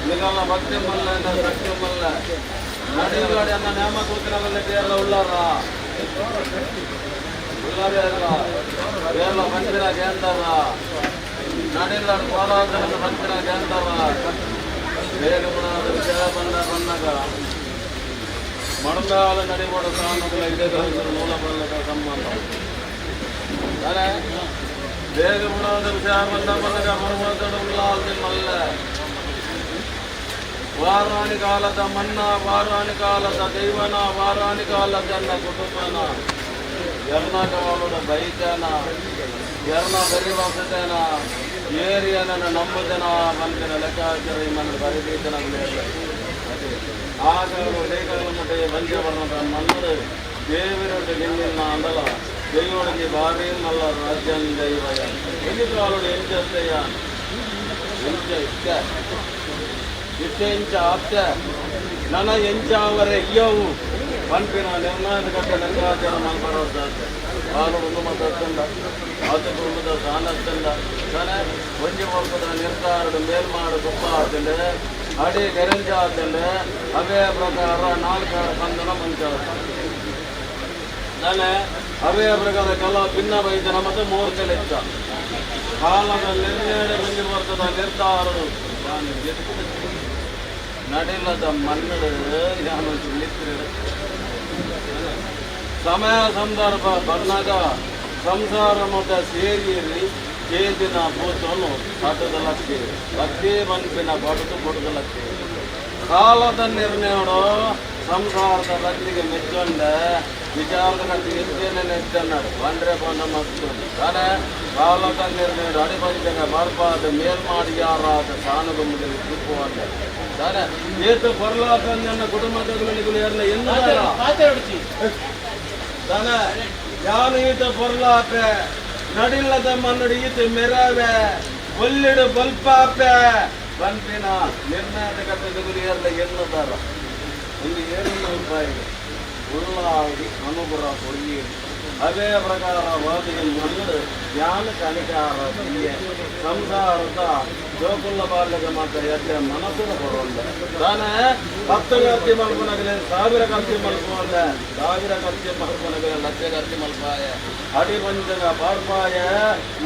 ನಿಗಲ್ಲ ಭಕ್ತಿ ಮಲ್ಲ ಶಕ್ತಿ ಮಲ್ಲ ನಡಿಗಾಡಿ ಅನ್ನ ನೇಮ ಕೂತಿನ ಎಲ್ಲ ಉಳ್ಳಾರ ಉಳ್ಳಾರ ಎಲ್ಲ ಎಲ್ಲ ಬಂದಿರ ಕೇಂದ್ರ ನಡಿಲ್ಲಾಡು ಕೋಲಾಹಲ ಬಂದಿರ ಕೇಂದ್ರ ಬೇಗ ವಿಷಯ ಬಂದ ಬಂದಾಗ ಮಣದಾಲ ನಡಿಬೋಡ ಸಾನುಗಳ ಇದೇ ಮೂಲ ಬಲ್ಲದ ಸಂಬಂಧ ಅರೆ ಬೇಗ ಬಿಡೋದು ವಿಷಯ ಬಂದ ಬಂದಾಗ ಮರುಮೋದಡು ಉಳ್ಳಾಲ್ದಿ ಮಲ್ಲ ವಾರಾಣಿ ಕಾಲದ ಮನ್ನ ವಾರಾಣಿ ಕಾಲದ ದೈವನ ವಾರಾಣಿ ಕಾಲದ ಜನ ಕುಟುಂಬನ ಎರ್ನಾಟವಾಲುಡ ಬೈತನ ಎರ್ನ ಬರಿ ವಸತೇನ ಏರಿಯನ ನಂಬುದನ ಬಂದಿನ ಲೆಕ್ಕಾಚಾರ ಇಮ್ಮನ ಬರಿಬೀತನ ಆಗಲು ಲೇಖನ ಮಟ್ಟ ಪಂಚವರ್ಣದ ಮನ್ನಡು ದೇವരുടെ ನಿನ್ನ ಅಂದಲ ದೈವೊಡಗಿ ಭಾರಿ ನಲ್ಲ ರಾಜ್ಯನ್ ದೈವ ಎಲ್ಲಿದ್ರು ಎಂಚತ್ತಯ್ಯ ಎಂಚ ಇಷ್ಟ ಇಷ್ಟ ಎಂಚ ಆಪ್ತ ನನ ಎಂಚಾವರೆ ಇಯ್ಯವು ಪನ್ಪಿನ ನಿರ್ಣಯದ ಕಟ್ಟ ಲೆಕ್ಕಾಚಾರ ಮಲ್ಪರೋದ ಬಾಲುಡು ಮಾತಾಡ್ತಂಡ ಆತ ಕುಟುಂಬದ ಸಾನತ್ತಂಡ ಸನೆ ಒಂಜಿ ವರ್ಗದ ನಿರ್ಧಾರದ ಮೇಲ್ಮಾಡು ಗೊಪ್ಪ ಆತಂಡೆ ಅಡಿ ಗರಂಜ ಆತಂಡೆ ಅವೇ ಪ್ರಕಾರ ನಾಲ್ಕು ಬಂಧನ ಮಂಚ ನಾನೆ ಅವೇ ಪ್ರಕಾರ ಕಲ ಭಿನ್ನ ವೈದ್ಯನ ಮತ್ತು ಮೂರ್ತಿ ಕಾಲದ ನಿರ್ಣಯ ಬಂದು ಬರ್ತದ ನಿರ್ಧಾರದು ನಾನು ನಡಿಲ್ಲದ ಮನ್ನಡು ನಾನು ಸಮಯ ಸಂದರ್ಭ ಬಂದಾಗ ಸಂಸಾರ ಮತ ಸೇರಿಯರಿ ಚೇದಿನ ಭೂತನು ಆಟದ ಲಕ್ಕಿ ಲಕ್ಕಿ ಬನ್ಪಿನ ಬಡದು ಬಡದ ಲಕ್ಕಿ ಕಾಲದ ನಿರ್ಣಯಡು ಸಂಸಾರದ ಲಕ್ಕಿಗೆ ಮೆಚ್ಚೊಂಡೆ ವಿಚಾರದ ಕಟ್ಟಿ ಎತ್ತೇನೆ ನೆಚ್ಚన్నాడు ಬಂದ್ರೆ ಬಂದ ಮತ್ತು ತಾನೇ ಕಾಲದ ನಿರ್ಣಯ ಅಡಿಪಂಚಗ ಬರ್ಪಾದ ಮೇಲ್ಮಾಡಿ ಯಾರಾದ ಸಾನುಗುಂಬುದಲ್ಲಿ ತಿಪ್ಪುವಂತೆ ತಾನೇ ಏತು ಪೊರ್ಲಾಪನ್ನ ಕುಟುಂಬದ ಎಲ್ಲ ತಾನೇ ಯಾನು ಈತ ಪೊರ್ಲಾಪೆ ನಡಿಲ್ಲದ ಮನ್ನಡಿ ಈತ ಮೆರವೆ ಒಲ್ಲಿಡು ಬಲ್ಪಾಪೆ ಬನ್ಪಿನ ನಿರ್ಣಯದ ಕಟ್ಟದ ಗುರಿಯಲ್ಲ ಎನ್ನುತ್ತಾರ ಇಲ್ಲಿ ಏನು ರೂಪಾಯಿ ಉಳ್ಳಾಡಿ ಅನುಗ್ರಹ ಕೊಯ್ಯಿ. ಅವೇ ಪ್ರಕಾರ ವಾದಿಗೆ ಮಣ್ಣು ಜ್ಞಾನ ಕನಿಕಾರ ಸಂಸಾರದ ಜೋಕುಲ್ಲ ಬಾಲ್ಯದ ಮಾತ್ರ ಎಡ್ಡೆ ಮನಸ್ಸುದ ಬರೋಲ್ಲ ತಾನೇ. 10 ಖರ್ಚು ಮಲ್ಪನಗಲೆ 1000 ಖರ್ಚು ಮಲ್ಪುವಂದ, 1000 ಖರ್ಚು ಮಲ್ಪನಗಲೆ ಲಕ್ಷ ಖರ್ಚು ಮಲ್ಪಾಯ. ಅಡಿ ಪಂಚಗ ಪಾಡ್ಪಾಯ,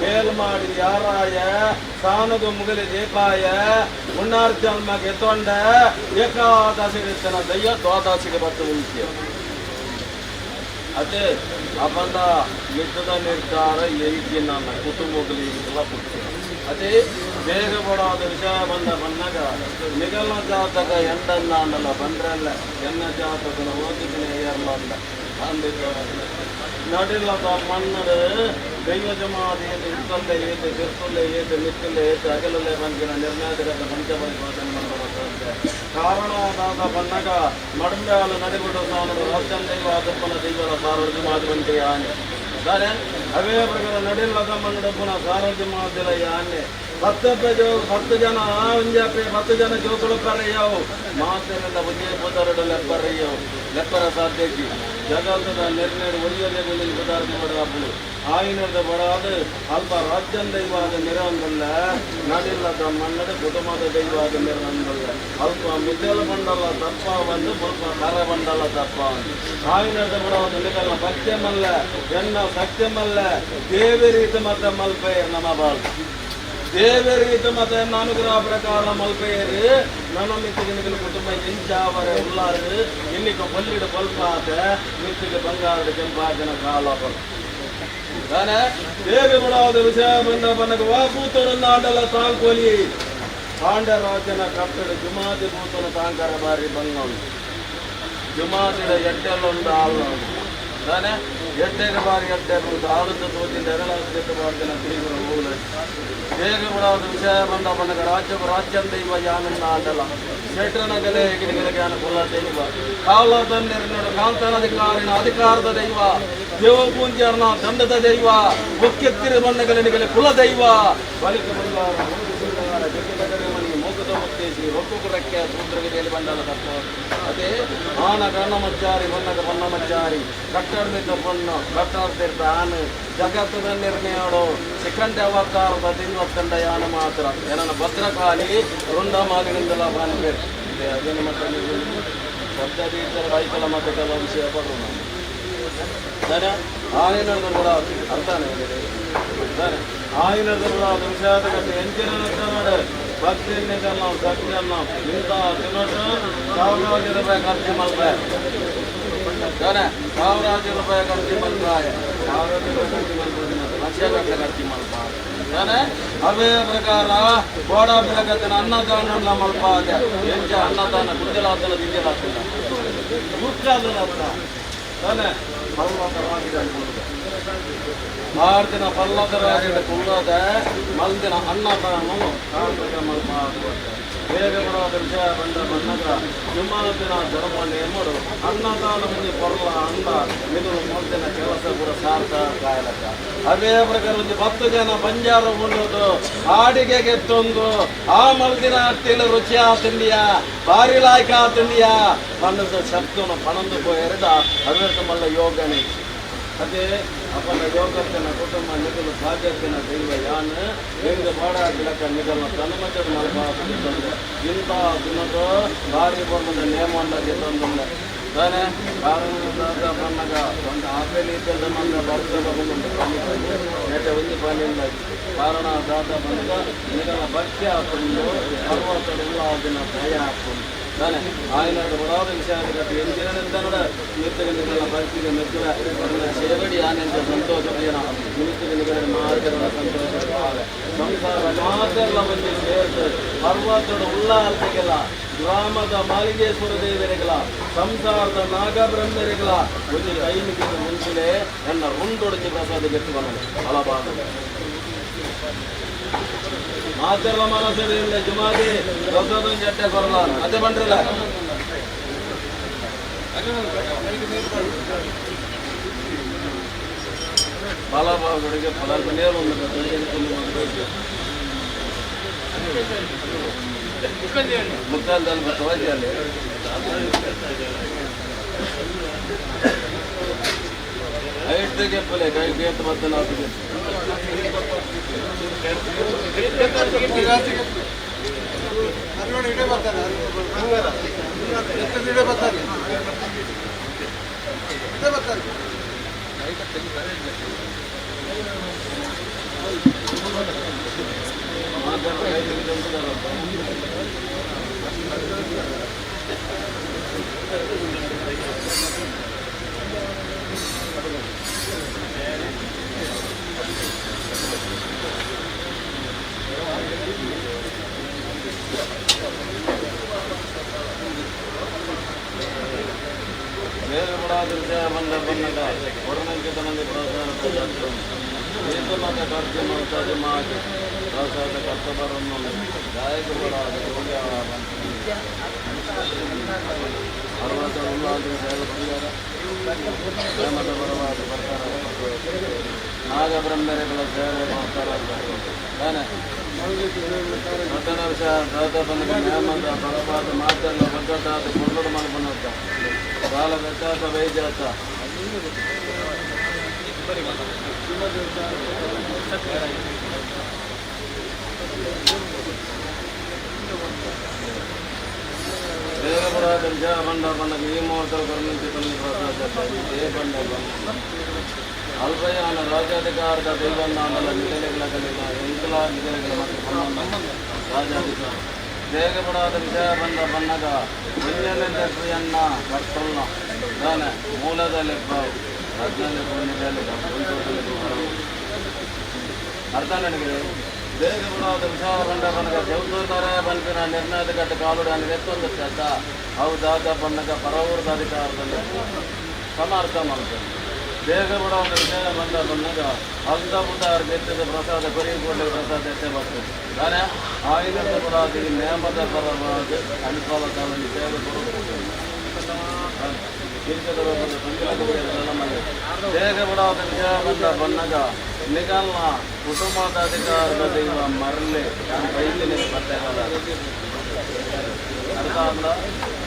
ಮೇಲ್ ಮಾಡಿ ಯಾರಾಯ, ಸಾನದ ಮುಗಲಿ ದೀಪಾಯ, ಉನ್ನಾರ್ ಜನ್ಮ ಗೆತ್ತೊಂಡ ಏಕಾದಶಿಗೆ ದಯ್ಯ ದ್ವಾದಶಿಗೆ ಬತ್ತು ಉಂಟು. ಅದೇ ಅಪಂಡ ಯುದ್ಧದ ನಿರ್ಧಾರ ಏಯ್ತಿ ನನ್ನ ಕುಟುಂಬಗಳಿಗೆ ಪುಟ್ಟಿ. ಅದೇ ಬೇಗ ಬಡಾದ ವಿಷಯ ಬಂದ ಬಂದಾಗ ನಿಗಲ ಜಾತಕ ಎಂಡನ್ನಾಂಡಲ ಬಂದ್ರಲ್ಲ, ಎನ್ನ ಜಾತಕನ ಓದಿನ ಏರ್ಲ ಅಂದಿದ್ದು. ನಡಿಲ್ಲದ ಮಣ್ಣಡು ದೈವ ಜಮಾದಿ ಏತು ಇತ್ತಲ್ಲೇ ಏತು ತಿರ್ತಲ್ಲೇ ಏತು ಮಿತ್ತಲ್ಲೇ ಏತು ಅಗಲಲ್ಲೇ ಬಂದಿನ ನಿರ್ಣಯದ ಪಂಚಪರಿಪಾದನೆ ಮಾಡಬಾರದು. ಕಾರಣ ದಾದ ಬಣ್ಣಗ ಮಡಂಬ್ಯಾಲ ನಡಿಬಿಡು ಸಾನದ ರಾಜ್ಯಂ ದೈವ ಅದಪ್ಪನ ದೈವದ ಸಾರಜ ಮಾಧವಂತೆ ಆನೆ ದಾನೆ. ಅವೇ ಪ್ರಕಾರ ನಡಿಲ್ಲದ ಮಣ್ಣಡಪ್ಪನ ಸಾರಜ ಮಾದಿಲ ಯಾನೆ. 10 ಜೋ 10 ಜನ ಒಂಜಾಪೆ 10 ಜನ ಜೋಕುಳು ಪರ್ರೆಯವು ಮಾತೆರೆಲ್ಲ ಒಂಜೇ ಪುದರಡು ಲೆಪ್ಪರೆಯವು ಲೆಪ್ಪರ ಸಾಧ್ಯಕ್ಕೆ. ಜಗತ್ತದ ನಿರ್ಣಯ ಒರಿಯದೆ ಪದಾರ್ಥ ಬಡಾಪುಳು ಆಯಿನದ ಬಡಾದ ಅಲ್ಪ ರಾಜ್ಯಂ ದೈವಾದ ನಿರಂದಲ್ಲ. ನಡಿಲ್ಲದ ಮಣ್ಣದ ಕುಟುಂಬದ ದೈವಾದ ನಿರಂದಲ್ಲ. ಅಲ್ಪ ಮಿದ್ದಲ ಬಂಡಲ ತಪ್ಪ ಬಂದು ಸ್ವಲ್ಪ ಕರ ಬಂಡಲ ತಪ್ಪ ಬಂದು ಆಯಿನದ ಬಡಾದ ನಿಗಲ್ಲ ಭಕ್ತ್ಯಮಲ್ಲ ಎನ್ನ ಸತ್ಯಮಲ್ಲ. ದೇವರೀತ ಮತ ಮಲ್ಪೆ ನಮ್ಮ ಬಾಳು ದೇವರೀತ ಮತ ಎನ್ನ ಅನುಗ್ರಹ ಪ್ರಕಾರ ಮಲ್ಪೆಯರು. ನನ್ನ ಮಿತ್ತಿಗೆ ನಿಗಲ ಕುಟುಂಬ ಎಂಚಾವರೆ ಉಲ್ಲಾರು ಇನ್ನಿಕ ಪೊಲ್ಲಿಡು ಪೊಲ್ಪಾತ ಮಿತ್ತಿಗೆ ಬಂಗಾರದ ಕೆಂಪಾಜನ ಕಾಲ ಬರು ತಾನೆ. ದೇವಿ ಬಿಡಾದ ವಿಷಯ ಬಂದ ಬನ್ನಗ ವಾ ಭೂತನ ಆಡಲ ತಾಂಕೋಲಿ ಪಾಂಡರಾಜನ ಕಟ್ಟಡ ಜುಮಾದಿ ಭೂತನ ತಾಂಕರ ಬಾರಿ ಬಂಗ ಜುಮಾದಿಡ ಎಡ್ಡೆಲ್ಲೊಂದು ಆಳು ತಾನೆ. ಎಡ್ಡೆಗೆ ಬಾರಿ ಎಡ್ಡೆ ಉಂಟು ಆಳುತ್ತ ತೋಚಿಂದ ಎರಳಾದ ಬಾರ್ದಿನ ತಿರುಗುರ ಮೂಲ. ಹೇಗೆ ಬಿಡಾದ ವಿಷಯ ಬಂದ ಬನ್ನಗ ರಾಜ್ಯ ರಾಜ್ಯಂ ದೈವ ಯಾನನ್ನ ಆಡಲ ಶೆಟ್ರನಗಲೆ ಗಿಡಗಿಡಗ್ಯಾನ ಕುಲ ದೈವ ಕಾಲದ ನಿರ್ಣಯ ಕಾಂತನ ಅಧಿಕಾರಿನ ಅಧಿಕಾರದ ದೈವ ದೇವಪೂಂಜರ್ನ ದಂಡದ ದೈವ ಮುಖ್ಯತ್ತಿರ ಬಣ್ಣಗಳಿಗಲೆ ಕುಲ ದೈವ ಬಲಿಕ ಬಂಗಾರ ಮೂಗು ಸಿಂಗಾರ ಜಗ್ಗಿದ ಮಣಿ ಮೂಗುದ ಮುತ್ತೇಸಿ ರೊಕ್ಕು ಕುರಕ್ಕೆ ಸೂತ್ರಗಿರಿಯಲ್ಲಿ ಬಂಡಲ ತಪ್ಪ. ಅದೇ ಆನ ಕಣ್ಣಮಚ್ಚಾರಿ ಬಣ್ಣದ ಬಣ್ಣಮಚ್ಚಾರಿ ಕಟ್ಟಡದಿದ್ದ ಪೊಣ್ಣು ಕಟ್ಟಡ್ತಿರ್ತ ಆನು ಜಗತ್ತದ ನಿರ್ಣಯಡು ಶಿಖಂಡ ಅವತಾರದ ದೈವತ್ತಂಡ ಯಾನ ಮಾತ್ರ ಏನನ್ನ ಭದ್ರಕಾಳಿ ರುಂಡ ಮಾಲಿನಿಂದಲ ಬಾನಿಬೇರು. ಅದೇನು ಮತ್ತೆ ಶಬ್ದ ತೀರ್ಥರ ಐಕಲ ಮತ್ತೆ ಕೆಲವು ವಿಷಯ ಪಡ್ರು ನಾನು ಸರಿ. ಆಯ್ನದ ಕೂಡ ಅರ್ಥನೇ ಸರಿ. ಆಯ್ನದ ಕೂಡ ಅದು ವಿಷಯದ ಕತೆ ಎಂಜಿನ ಭಕ್ತಿ ಸತ್ಯನ್ನ ಇಂಥ ತಿನ್ನೋಟು ಸಾವಿರಾರು ರೂಪಾಯಿ ಖರ್ಚು ಮಲ್ಪೆ ತಾನೆ. ಸಾವಿರಾರು ರೂಪಾಯಿ ಖರ್ಚು ಮಲ್ಪಾಯ, ಸಾವಿರಾರು ರೂಪಾಯಿ ಖರ್ಚು ಮಲ್ಪ, ಲಕ್ಷಗಟ್ಟಲೆ ಖರ್ಚು ಮಲ್ಪ ತಾನೆ. ಅವೇ ಪ್ರಕಾರ ಗೋಡ ಬೆಳಕತ್ತಿನ ಅನ್ನದಾನ ಮಲ್ಪಾದೆ. ಎಂಚ ಅನ್ನದಾನ? ಗುಜ್ಜಲಾತನ ದಿಂಜಲಾತನ ಗುಚ್ಚಾದನ ತಾನೆ. ಪಲ್ಲದ ರಾಗಿದ 6 ದಿನ ಪಲ್ಲದ ರಾಗಿಡ ಕುಲ್ಲದ ಮಲ್ದಿನ ಅನ್ನದಾನ ಕಾರ್ತಿಕ ಮಲ್ಪ. ಬೇಗ ಬರೋದ ವಿಷಯ ಬಂದ ಬಣ್ಣದ ಜುಮ್ಮಾನ ದಿನ ಧರ್ಮ ನೇಮಡು ಅನ್ನದಾನ ಮುಂದೆ ಪೊರ್ಲ ಅಂದ ಮಿದುಳು ಮೊದಲಿನ ಕೆಲಸ ಪೂರ ಸಾರ್ಥಕ ಕಾಯಲಕ್ಕ. ಅವೇ ಪ್ರಕಾರ ಒಂಜಿ 10 ಜನ ಬಂಜಾರ ಉಂಡೋದು ಆಡಿಗೆಗೆ ಎತ್ತೊಂದು ಆ ಮಲ್ದಿನ ಅಟ್ಟಿಲ ರುಚಿ ಆತಂಡಿಯ ಬಾರಿ ಲಾಯ್ಕ ಆತಂಡಿಯ ಪನ್ನದ ಶಬ್ದನ ಪಣಂದು ಪೋಯೆರಡ ಅವೇರ್ತ ಮಲ್ಲ ಯೋಗನೆ. ಅದೇ ಅಪ್ಪನ ಯೋಗತ್ತಿನ ಕುಟುಂಬ ನಿಗಲು ಭಾಗ್ಯತ್ತಿನ ದೈವ ಯಾನ್ ಹೆಂಗ ಬಾಡಾಗಿಲಕ್ಕ ನಿಗಲ್ನ ತನುಮಚದ ಮಲ್ಪಾತಂದೆ. ಇಂಥ ದಿನದ ಭಾರಿ ಬಣ್ಣದ ನೇಮಂಡ ಗೆತ್ತೊಂದುಂಡೆ ತಾನೆ. ಕಾರಣ ಬಣ್ಣಗ ಒಂದು ಆಪೇಲಿ ಇದ್ದದ ಮಂದ ಬರ್ತದ ಬಂದುಂಡು ನೆಟೆ ಒಂಜಿ ಪನಿಂದ. ಕಾರಣ ದಾದ ಬಂದ ನಿಗಲ ಭಕ್ತಿ ಆಪುಂಡು, ಪರ್ವತದ ಉಳ್ಳಾದಿನ ದಯ ಆಪುಂಡು ತಾನೆ. ఆయన ಬಡಾದ ವಿಷಯ ಎಂಜಿನ ನಿತ್ಯ ಭಕ್ತಿಗೆ ಮೆಚ್ಚುವ ಸೇವಡಿ ಆನಂದ ಸಂತೋಷ ನಿಮಿತ್ತ ನಿಗಲ ಮಾರ್ಗದ ಸಂತೋಷ. ಸಂಸಾರ ಮಾತೆಲ್ಲ ಬಂದು ಸೇರ್ತು ಪರ್ವತದ ಉಳ್ಳಾಲ್ತಿಗೆಲ್ಲ ಗ್ರಾಮದ ಮಾಲಿಂಗೇಶ್ವರ ದೇವರಿಗಳ ಸಂಸಾರದ ನಾಗಬ್ರಹ್ಮರಿಗಳ ಒಂದು ಟೈಮಿಗೆ ಮುಂಚೆಲೆ ನನ್ನ ರುಂಡೊಡಚಿ ಪ್ರಸಾದ ಗೆತ್ತು ಬಂದ ಬಲಭಾಗ ಮಾತೆಲ್ಲ ಮನಸ್ಸಿನಿಂದ ಜುಮಾದಿ ಪ್ರಸಾದ ಜಟ್ಟೆ ಕೊರಲ ಅದೇ ಬಂದ್ರಲ್ಲ. ಬಲಭಾಗಗಳಿಗೆ ಫಲ ಒಂದು ಮುಕ್ಕಾಲ್ದಲ್ಲಿ ಬರ್ತವೆ ಅಲ್ಲಿ. ಐಟ್ ಕೆಪ್ಪಲೆ ಕೈ ಕೇತ ಬತ್ತನ. ಇಡೇ ಬರ್ತಾರೆ, ಇಡೇ ಬರ್ತಾರೆ, ಇಡೇ ಬರ್ತಾರೆ. ಬೇರೆ ವಿಷಯ ಬಂದ ಬಂದಾಗ ವರ್ಣಂಕಿತ ನಂದಿ ಪ್ರಸಾದ ಏತಮತ ಕರ್ಜ ಮಾಜ ಪ್ರಸಾದ ಕರ್ತಬರನ್ನು ಗಾಯಕ ಬಡಾದ ಅರವತ್ತ ಉಲ್ಲಾದ ಸೇವೆ ಪರಿಹಾರ ಪ್ರೇಮದ ಬರವಾದ ಬರ್ತಾರ. ನಾಗಬ್ರಹ್ಮರೆಗಳ ಸೇವೆ ಬರ್ತಾರ ತಾನೆ. ರತನ ವಿಷಯ ದಾತ ಬಂದ ನೇಮದ ಬರವಾದ ಮಾತೆಲ್ಲ ಒಗ್ಗಟ್ಟಾದ ಕೊಲ್ಲಡು ಮಲ್ಪನಂತ ಕಾಲ ವ್ಯತ್ಯಾಸ ವೈದ್ಯಾತ. ದೇವಪುರಾದ ವಿಷಯ ಬಂದ ಬಂದಾಗ ಈ ಮುಹೂರ್ತ ಕರುಣಿಸಿ ಪ್ರಸಾದ ಏ ಬಂಡ ಬಂದ ಅಲ್ಪಯಾನ ರಾಜ್ಯಾಧಿಕಾರದ ದೈವನ್ನಾನಲ್ಲ ನಿಗಲೆಗಳ ಕಲಿತ ಎಂಕಲ ನಿಗಲೆಗಳ ಮತ್ತು ಸಂಬಂಧ ರಾಜ್ಯಾಧಿಕಾರ. ದೇಗಪಡಾದ ವಿಷಯ ಬಂದ ಬಣ್ಣಗ ಒಂಜನೆ ಕರ್ತಲ್ಲ ತಾನೆ. ಮೂಲದಲ್ಲಿ ಹದಿನೈದು ಪುಣ್ಯದಲ್ಲಿ ಹೊರವು ಅರ್ಥ ನನಗೆ. ದೇಗಪಡಾದ ವಿಷಯ ಬಂದ ಬಣ್ಣಗ ಚೌದೂರ್ತಾರೆ ಬಂಪಿನ ನಿರ್ಣಯದ ಕಟ್ಟ ಕಾಲುಡ ಎತ್ತೊಂದು ಚತ್ತ ಅವು ದಾದ ಬಣ್ಣಗ ಪರವೂರದ ಅಧಿಕಾರದಲ್ಲಿ ಸಮರ್ಥ ಮಾಡ್ತಾರೆ. ದೇಗಪಡಾದ ವಿಷಯ ಬಂದ ಬಣ್ಣಗ ಅರ್ಧ ಬುದ್ಧ ಗೆತ್ತದ ಪ್ರಸಾದ ಕೊರಿಯಕೋಟೆ ಪ್ರಸಾದ ಎತ್ತೆ ಬರ್ತದೆ ತಾನೆ. ಆಯುಧದ ಪಡಾದ ಈ ನೇಮದ ಪರವಾದ ಅನುಕೂಲ ಕಾಲಲ್ಲಿ ಸೇವೆ ಕೊಡುತ್ತದೆ. ದೇಗಪಡಾದ ವಿಷಯ ಬಂದ ಬಣ್ಣಗ ನಿಗಲ್ನ ಕುಟುಂಬದ ಅಧಿಕಾರದ ದೈವ ಮರಳಿ ಬೈಲಿನ ಬಟ್ಟೆಗಳ ಅರ್ಥ ಆದ್ರ.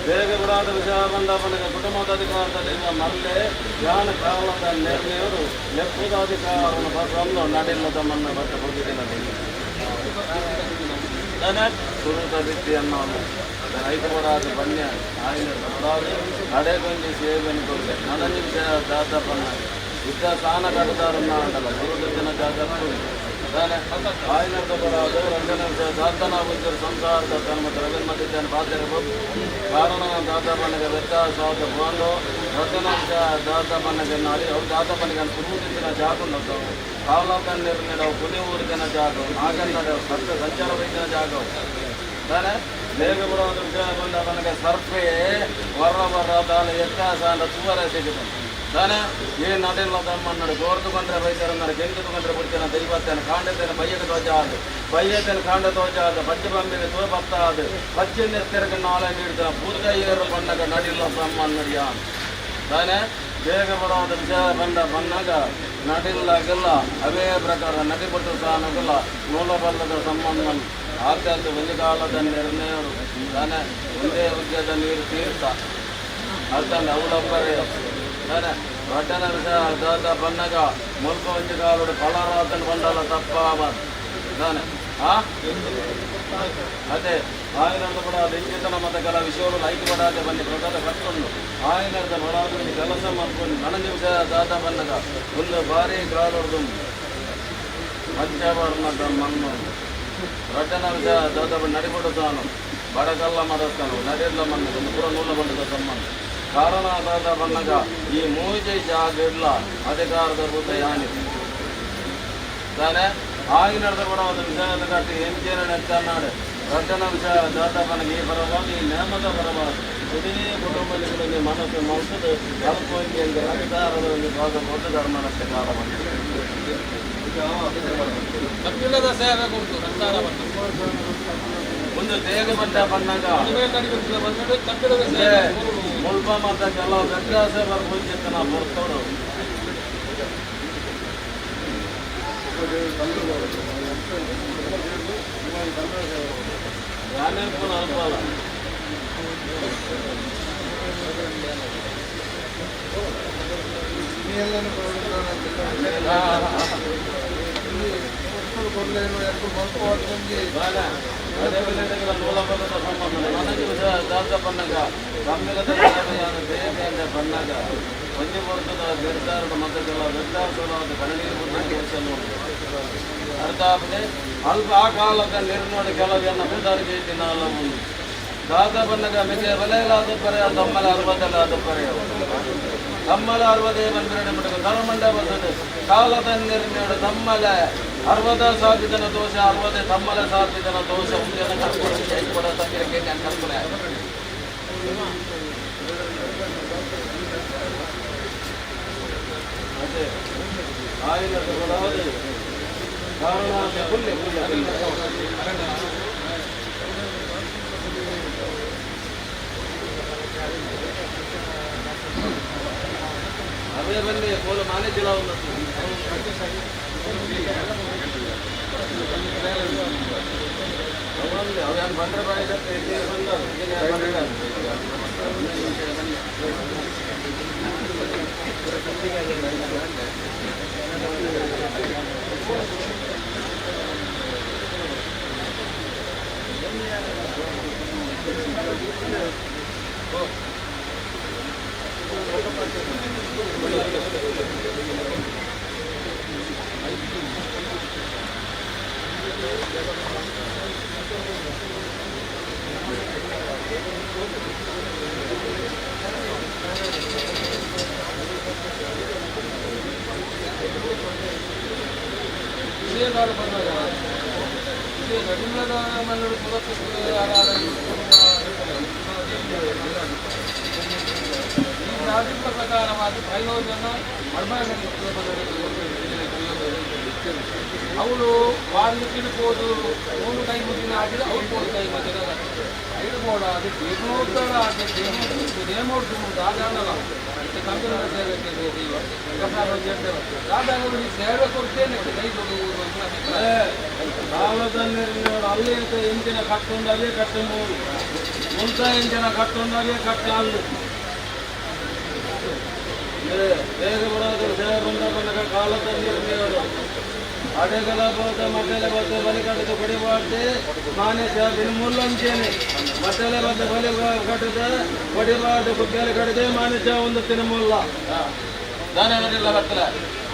ಬೇಗ ಬಿಡಾದ ವಿಷಯ ಬಂದ ಬಣ್ಣಗ ಕುಟುಂಬದ ಅಧಿಕಾರದ ದೈವ ಮರಳಿ ಯಾನ ಕಾಲದ ನಿರ್ಣಯರು ಲೆಪ್ಪದ ಅಧಿಕಾರವನ್ನು ಬಂದು ನಡಿಲ್ಲದ ಮಣ್ಣ ಬಟ್ಟೆ ಹೋಗಿದ್ದಿಲ್ಲ ತಾನೆ. ಸುರುತ ಬಿತ್ತಿ ಅನ್ನೋನು ಐದು ಬಡಾದ ಬನ್ಯ ಆಯಿನ ಬಡಾದ ಅಡೆಗೊಂಜಿ ಸೇವೆಯನ್ನು ಕೊರತೆ ನನಂಜಿ ವಿಷಯ ದಾತ ಬಣ್ಣ ಯುದ್ಧ ಸ್ಥಾನ ಕಟ್ಟದಾರನ್ನ ಅಂಡಲ್ಲ ಗುರುದಿನ ಜಾಗ ತಾನೆ. ಆಯಿನದ ಬಡಾದ ರಂಜನ ವಿಷಯ ದಾತನ ಉಜ್ಜರ ಸಂಸಾರದ ಧರ್ಮ ರವಿನ್ಮತಿದ್ದಾನೆ ಬಾಧ್ಯರು ಕಾರಣ ದಾತ ಬಣ್ಣಗೆ ವ್ಯತ್ಯಾಸ ಆದ ಬಂದು ರಚನ ವಿಷಯ ದಾತ ಬಣ್ಣಗೆ ನಾಡಿ ಅವು ದಾತ ಬಣ್ಣಗೆ ಸುರುದಿನ ಜಾಗ ಉಂಟವು. ಕಾಲ ನಿರ್ಣಯ ಪುಲಿ ಊರಿನ ಜಾಗ ನಾಗನ್ನಡ ಸರ್ಪ ಸಂಚಾರ ವೈದ್ಯನ ಜಾಗ ತಾನೆ. ಬೇಗ ಬಿಡೋದು ವಿಷಯ ಬಂದ ನನಗೆ ಸರ್ಪೆ ವರ ವರ ದಾಲ ವ್ಯತ್ಯಾಸ ಅಂದ ತುವರ ಸಿಗುತ್ತೆ ತಾನೆ. ಈ ನಡಿಲ್ಲ ತಮ್ಮನ್ನಡು ಗೋರ್ದು ಬಂದ್ರೆ ವೈದ್ಯರನ್ನರು ಗೆಂದು ಬಂದ್ರೆ ಬಿಡ್ತೇನೆ ದೈವತ್ತೇನೆ ಕಾಂಡತೇನೆ ಬಯ್ಯಕ ಧ್ವಜ ಅದು ಬಯ್ಯತೇನೆ ಕಾಂಡ ಧ್ವಜ ಅದು ಬಜ್ಜೆ ಬಂಬಿಗೆ ತೋ ಬತ್ತ ಅದು ಬಜ್ಜಿನ ತಿರುಗ ನಾಳೆ ನೀಡ್ತಾನೆ ಪೂರ್ಗಯ್ಯರು ಬಣ್ಣಗ ನಡಿಲ್ಲ ತಮ್ಮನ್ನಡಿಯ ತಾನೆ. ಬೇಗ ಬರೋದು ವಿಷಯ ಬಂದ ಬಂದಾಗ ನಡಿಲ್ಲಾಗಲ್ಲ ಅವೇ ಪ್ರಕಾರ ನದಿಪಟ್ಟು ಸಾನಗಲ್ಲ ಮೂಲಬಲ್ಲದ ಸಂಬಂಧ ಆದ್ಯಂತ ಒಂದು ಕಾಲದ ನಿರ್ಣಯರು ತಾನೆ. ಒಂದೇ ಉದ್ಯದ ನೀರು ತೀರ್ಥ ಅರ್ಥ ಅವಳೊಬ್ಬರೇ ತಾನೆ. ರಟನ ವಿಷಯ ದಾದ ಬನ್ನಗ ಮುಲ್ಪ ಒಂಜಿ ಕಾಲುಡು ಫಲರಾತನ ಬಂಡಲ ತಪ್ಪಾವ ತಾನೆ. ಆ ಅದೇ ಆಯನರ್ಧ ಬಡಾದ ಇಂಚಿತನ ಮತ ಕೆಲ ವಿಷಯಗಳು ಲೈಕ್ ಬಡಾದೆ ಬನ್ನಿ ಪ್ರಸಾದ ಕಟ್ಕೊಂಡು ಆಯನರ್ಧ ಬಡಾದ ಒಂದು ಕೆಲಸ ಮಾಡ್ಕೊಂಡು ನನಗೆ ವಿಷಯ ದಾದ ಬನ್ನಗ ಒಂದು ಬಾರಿ ಕಾಲುಡ್ದು ಪಂಚವರ್ಣದ ಮಣ್ಣು. ರಟನ ವಿಷಯ ದಾದ ಬಣ್ಣ ನಡಿಬಿಡು ತಾನು ಬಡಗಲ್ಲ ಮದಸ್ತಾನು ನಡಿಲ್ಲ ಮಣ್ಣು ಒಂದು ಪುರ ನೂಲ ಬಣ್ಣದ ಸಂಬಂಧ ಕಾರಣ ದಾದ ಬಣ್ಣಗ ಈ ಮೂಜೆ ಜಾಗ ಇಡ್ಲ ಅಧಿಕಾರದ ಭೂತ ಯಾನಿ ತಾನೆ. ಆಗಿನರ್ಧ ಕೂಡ ಒಂದು ವಿಷಯದ ಕಟ್ಟಿ ಎಂಚೇನ ನೆತ್ತನ್ನಾಡು ರಚನ ವಿಷಯ ದಾದ ಬಣ್ಣಗೆ ಈ ಬರಬಾರ್ದು ಈ ನೇಮದ ಬರಬಾರ್ದು ಇಡೀ ಕುಟುಂಬದಲ್ಲಿ ಮನಸ್ಸು ಮನಸ್ಸು ಕಲ್ಪೊಂದು ಅಧಿಕಾರದ ಒಂದು ಭಾಗ ದೊಡ್ಡ ಧರ್ಮನಕ್ಕೆ ಕಾಲ ತಪ್ಪಿಲ್ಲದ ಸೇವೆ ಕೊಡ್ತು ಸಂಸಾರ ಬಂತು. ಒಂದು ದೇಗ ಬಟ್ಟ ಬಂದಾಗ ಬಂದು ತಪ್ಪಿಲ್ಲದ ಸೇವೆ. ಮುಲ್ಪ ಮತ್ತ ಕೆಲವು ವ್ಯತ್ಯಾಸ ಬರ್ಬೋದಿತ್ತು ನಾ ಬರ್ತೋಡು. ಯಾನೇಪುನ ಅಲ್ಪಲ್ಲ. ಅಲ್ಪ ಆ ಕಾಲದ ನಿರ್ನೋಡು ಕೆಲವೆನ್ನ ಪುದಾರಿಗೆ ತಿನ್ನಲ್ಲ ದಾದ ಬನ್ನಗ ಮಿಗೆ ಬಲೆಲಾದ ಪರೆಯ ತಮ್ಮಲ ಅರ್ವದಲಾದ ಪರೆಯ ತಮ್ಮಲ ಅರ್ವದೇ ಬಂದಿರಡೆ ಮಟ್ಟ ಧರ್ಮಂಡ ಬಸದೆ ಕಾಲದ ನಿರ್ಣಯ ತಮ್ಮಲ ಅರ್ವದ ಸಾಧಿತನ ದೋಷ ಅರ್ವದೇ ತಮ್ಮಲ ಸಾಧಿತನ ದೋಷ ಉಂಜನ ಕರ್ಕೊಂಡು ಕೂಡ ತಮ್ಮಿರ ಕೇಳಿ ಕರ್ಕೊಲೆ. ಅದೇ ಆಯಿನದ ಬಲಾದೆ ಕಾರಣ ಕುಲ್ಲೆ ಕುಲ್ಲೆ ಕುಲ್ಲೆ. ಅವೇ ಬನ್ನಿ ಪೋಲ ಮಾನೆ ಜಿಲ್ಲಾ ఉన్నది. ಅವೆ ಬಂದ್ರೆ ಬಾಯಿ ಬಂದರು. ಪ್ರಕಾರವಾದ ಪ್ರಯೋಜನ ಅವಳು ವಾರ್ಮಿಕ್ಕಿನ ಹೋದು ಮೂರು ಕೈ ಮುಗಿನ ಆಗಿದ ಅವ್ರು ಹೋದ ಕೈ ಮಧ್ಯದ ಐದು ಅದು ಜೀರ್ಣೋದ್ಧಾರ ಆಗಿ ನೇಮೋಡ್ದು ದಾದಾನಲ್ಲ ಕಂಪ್ಯೂಟರ್ ಸೇವೆ ದಾದಾನವರು ಈ ಸೇವೆ ಕೊಡ್ತೇನೆ ಕೈ ಕೊಡುವುದು ಅಂತ ಕಾಲದಲ್ಲಿ ಅಲ್ಲಿ ಇಂಚಿನ ಕಟ್ಟೊಂದು ಅವೇ ಕಟ್ಟ ಮೂರು ಮುಂತ ಇಂಚಿನ ಕಟ್ಟೊಂದು ಅವೇ ಕಟ್ಟ ಅಲ್ಲಿ ಬೇಗ ಬರೋದು ಸೇವೆ ಬಂದ ಬಂದಾಗ ಕಾಲದಲ್ಲಿ ನೀರು ಅಡೆಗಲ ಬೋದ ಮಟ್ಟಲೆ ಬದ್ದ ಬಲಿ ಕಟ್ಟದ ಕೊಡಿಬಾರ್ದು ಮಾನೆ ಸೇವೆ ಮುಲ್ಲಂಚೇನೆ ಮಟ್ಟಲೆ ಬದ್ದ ಬಲಿ ಕಟ್ಟದ ಕೊಡಿಬಾರ್ದು ಕುಗ್ಗಲೆ ಕಟ್ಟದೆ ಮಾನೆ ಚಾ ಒಂದು ತಿನ್ನ ಮುಲ್ಲ ದಾನ ಬರ್ತಲ್ಲ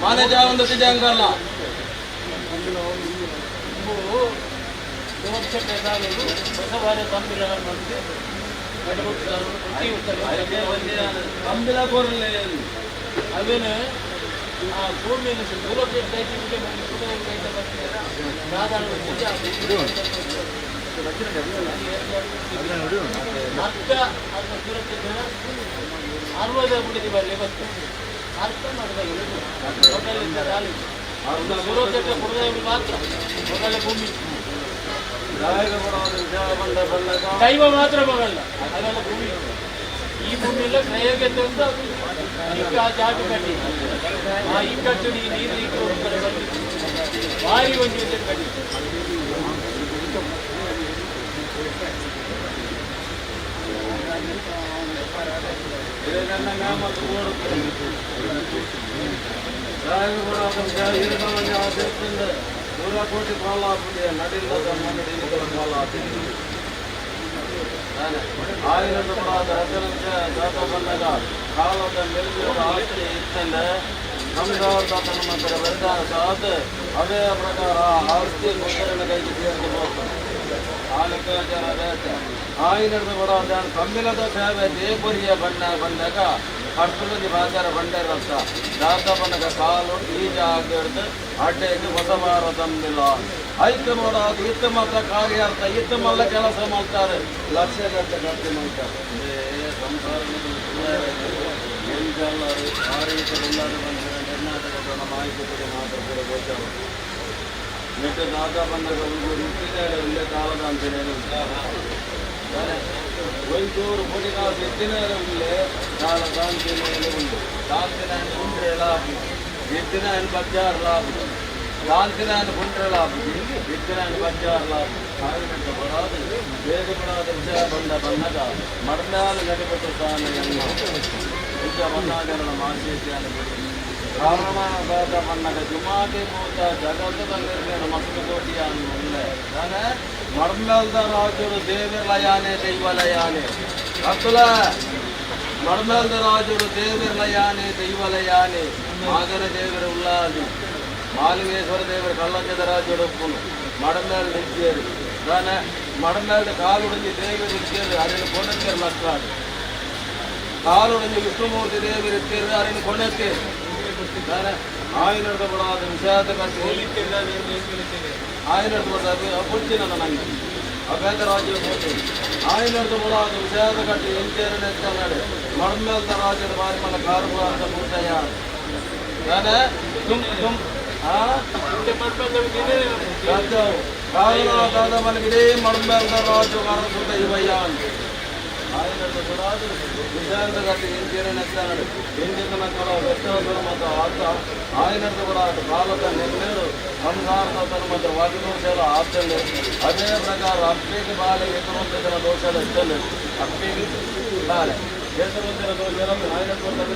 ಮಾನೆ ಚಾ ಒಂದು ತಿಜಂಗಲ್ಲ. ತಂಬಿಲ ಕೊರಲೆ ಅವೇನು ಆ ಭೂಮಿಯನ್ನು ಅರ್ಥ ಅದನ್ನ ಸುರಕ್ಷತೆ ಅರ್ವದ ಬಿಡಿದಿ ಬರಲಿ ಬಸ್ತು ಅರ್ಥ ಮಾಡಿದ ಸುರಕ್ಷತೆ ಕೊಡದೆ ಮಾತ್ರ ಮೊದಲ ಭೂಮಿ ದೈವ ಮಾತ್ರ ಮಗಳಲ್ಲ ಅದೆಲ್ಲ ಭೂಮಿ ಈ ಭೂಮಿಯೆಲ್ಲ ಕ್ರಯಕ್ಕೆ ತಂದು ಅದು ಈಗ ಆ ಜಾಗ ಕಟ್ಟಿ ಆ ಈ ಕಟ್ಟು ಈ ನೀರು ಈ ಕಡೆ ಬಂದು ಭಾರಿ ಒಂದು ಜೊತೆ ಕಟ್ಟಿ. ನೂರ ಕೋಟಿ ಕಾಲ ನಡಿಲ್ಲದ ಮಣ್ಣು ಕಾಲ ಆಯಿರದ ಹದಿನಂಚ ಜಾತ ಬಂದಾಗ ಕಾಲದ ಮೆರುಗು ಆಸ್ತಿ ಇತ್ತಂದ್ರೆ ನಮ್ದವ್ರ ನಮ್ಮ ಬೆಳೆದ ಸಾಧ ಅದೇ ಪ್ರಕಾರ ಆಸ್ತಿ ಗೊತ್ತರನ ಕೈಗೆ ಸೇರಿದು ಹೋಗ್ತದೆ. ಆ ಲೆಕ್ಕಾಚಾರ ಬೇಟ ಆಯಿನದ ಬಡ ಕಮ್ಮಿಲದ ಸೇವೆ ದೇಪುರಿಯ ಬಣ್ಣ ಬಂದಾಗ ಕಟ್ಟುಲದಿ ಬಾಚಾರ ಬಂಡೇರತ್ತ ದಾತ ಬಣ್ಣಗ ಕಾಲು ಈ ಜಾಗ ಹಿಡಿದು ಅಡ್ಡೆಗೆ ಹೊಸ ಬಾರ ತಂಬಿಲ್ಲ ಐಕ್ಯ ಮಾಡೋದು ಇತ್ತ ಮಾತ್ರ ಕಾರ್ಯಾರ್ಥ ಇತ್ತ ಮಲ್ಲ ಕೆಲಸ ಮಾಡ್ತಾರೆ ಲಕ್ಷ ಗಟ್ಟಲೆ ಖರ್ಚು ಮಾಡ್ತಾರೆ. ಸಂಸಾರ ಎಂತೆಲ್ಲರೂ ಆ ರೀತಿ ಎಲ್ಲರೂ ಬಂದರೆ ಕರ್ನಾಟಕದ ಮಾಹಿತಿ ಮಾತ್ರ ಕೂಡ ಗೋಚಾರ ನೆಟ್ಟು ದಾತ ಬಂದಾಗ ಒಂದು ಮುಟ್ಟಿದ್ದಾರೆ ಒಂದೇ ಕಾಲದ ಅಂತೇಳಿ ಒಂಚೂರು ಪೊಡಿ ಕಾಸು ಎತ್ತಿನ ಉಳ್ಳೆ ಕಾಲ ದಾಂತಿನ ಉಂಟು ದಾಂತಿನ ಕುಂಡ್ರೆ ಲಾಭ ಎತ್ತಿನ ಬಜ್ಜಾರ್ ಲಾಭ ದಾಂತಿನ ಕುಂಡ್ರೆ ಲಾಭ ಎತ್ತಿನ ಬಜ್ಜಾರ್ ಲಾಭ ಆಗಿನಂತ ಬರಾದು ಬೇಗ ಬರಾದ ವಿಷಯ ಬಂದ ಬಂದಾಗ ಮರ್ನಾಲ್ ನಡಿಪಟ್ಟು ತಾನೆ. ಇಂಚ ಮತಾಜನ ಮಾಸೇತಿಯಾನ ಕಾರಣ ದಾದ ಪನ್ನಗ ಜುಮಾದಿ ಭೂತ ಜಗತ್ತದ ನಿರ್ಣಯ ಮಸುಕು ಕೋಟಿಯಾನ್ ಉಲ್ಲೆ ದಾನೆ ಮಡ್ಮೆಲ್ದ ರಾಜರು ದೇವಿರ್ಲಯಾನೆ ದೈವಲಯಾನೆ ಅತ್ತುಲ ಮಡ್ಮೆಲ್ದ ರಾಜರು ದೇವಿರ್ಲಯಾನೆ ದೈವಲಯಾನೆ ಮಾಗನ ದೇವರ ಉಲ್ಲಾದಿ ಮಾಲಿಂಗೇಶ್ವರ ದೇವರ ಕಳ್ಳಂಜದ ರಾಜರು ಮಡಮೇಲ್ ಇಜ್ಜೇರು ದಾನೆ ಮಡಮೇಲ್ದ ಕಾಲುಡಂಜಿ ದೇವರು ಇಜ್ಜೇರು ಅರಿನ ಕೊಣತ್ತೇರು ಲಕ್ಕಾಡು ಕಾಲುಡಂಜಿ ವಿಷ್ಣುಮೂರ್ತಿ ದೇವರು ಇತ್ತೇರು ಅರಿನ ಕೊಣತ್ತೇರು ದಾನೆ ಆಯ್ನಡ್ದ ಬಡಾದ ವಿಷಾದ ಕಟ್ಟಿ ಆಯ್ನಡ್ದ ಬಡಾದ ಪುಡ್ಚಿನ ನನಗೆ ಅಭೇದ ರಾಜ್ಯ ಹೋತು ಆಯ್ನಡ್ದ ಬಡಾದ ವಿಷಾದ ಕಟ್ಟಿ ಎಂಚೇರು ನೆತ್ತನಾಡು ಮಡಮೇಲ್ದ ರಾಜ್ಯದ ಬಾರಿ ಮಲ್ಲ ಕಾರುಬಾರದ ಪೂರ್ತಯ್ಯ ದಾನೆ ತುಮ್ ತುಮ್ ಆ ಕಾರಣ ಮನಗಿಡೇ ಮಡಮೇಲ್ದ ರಾಜು ಕಾರಣ ಇವಯ್ಯ ఆయన కూడా విశాఖ గట్టి ఏం చేయనన్నాడు ఏం చేస్తున్నా కూడా వ్యక్తుల మత ఆత ఆయన కూడా అటు కాలత నెమ్మేడు సంసారతను మాత్రం వాటి దోషాలు ఆస్తలేదు. అదే ప్రకారం అప్పేకి బాలే ఎదురొందిన దోషాలు ఎత్తలేదు. అప్పేకి బాలే ఎదురొందిన దోషాలు ఆయన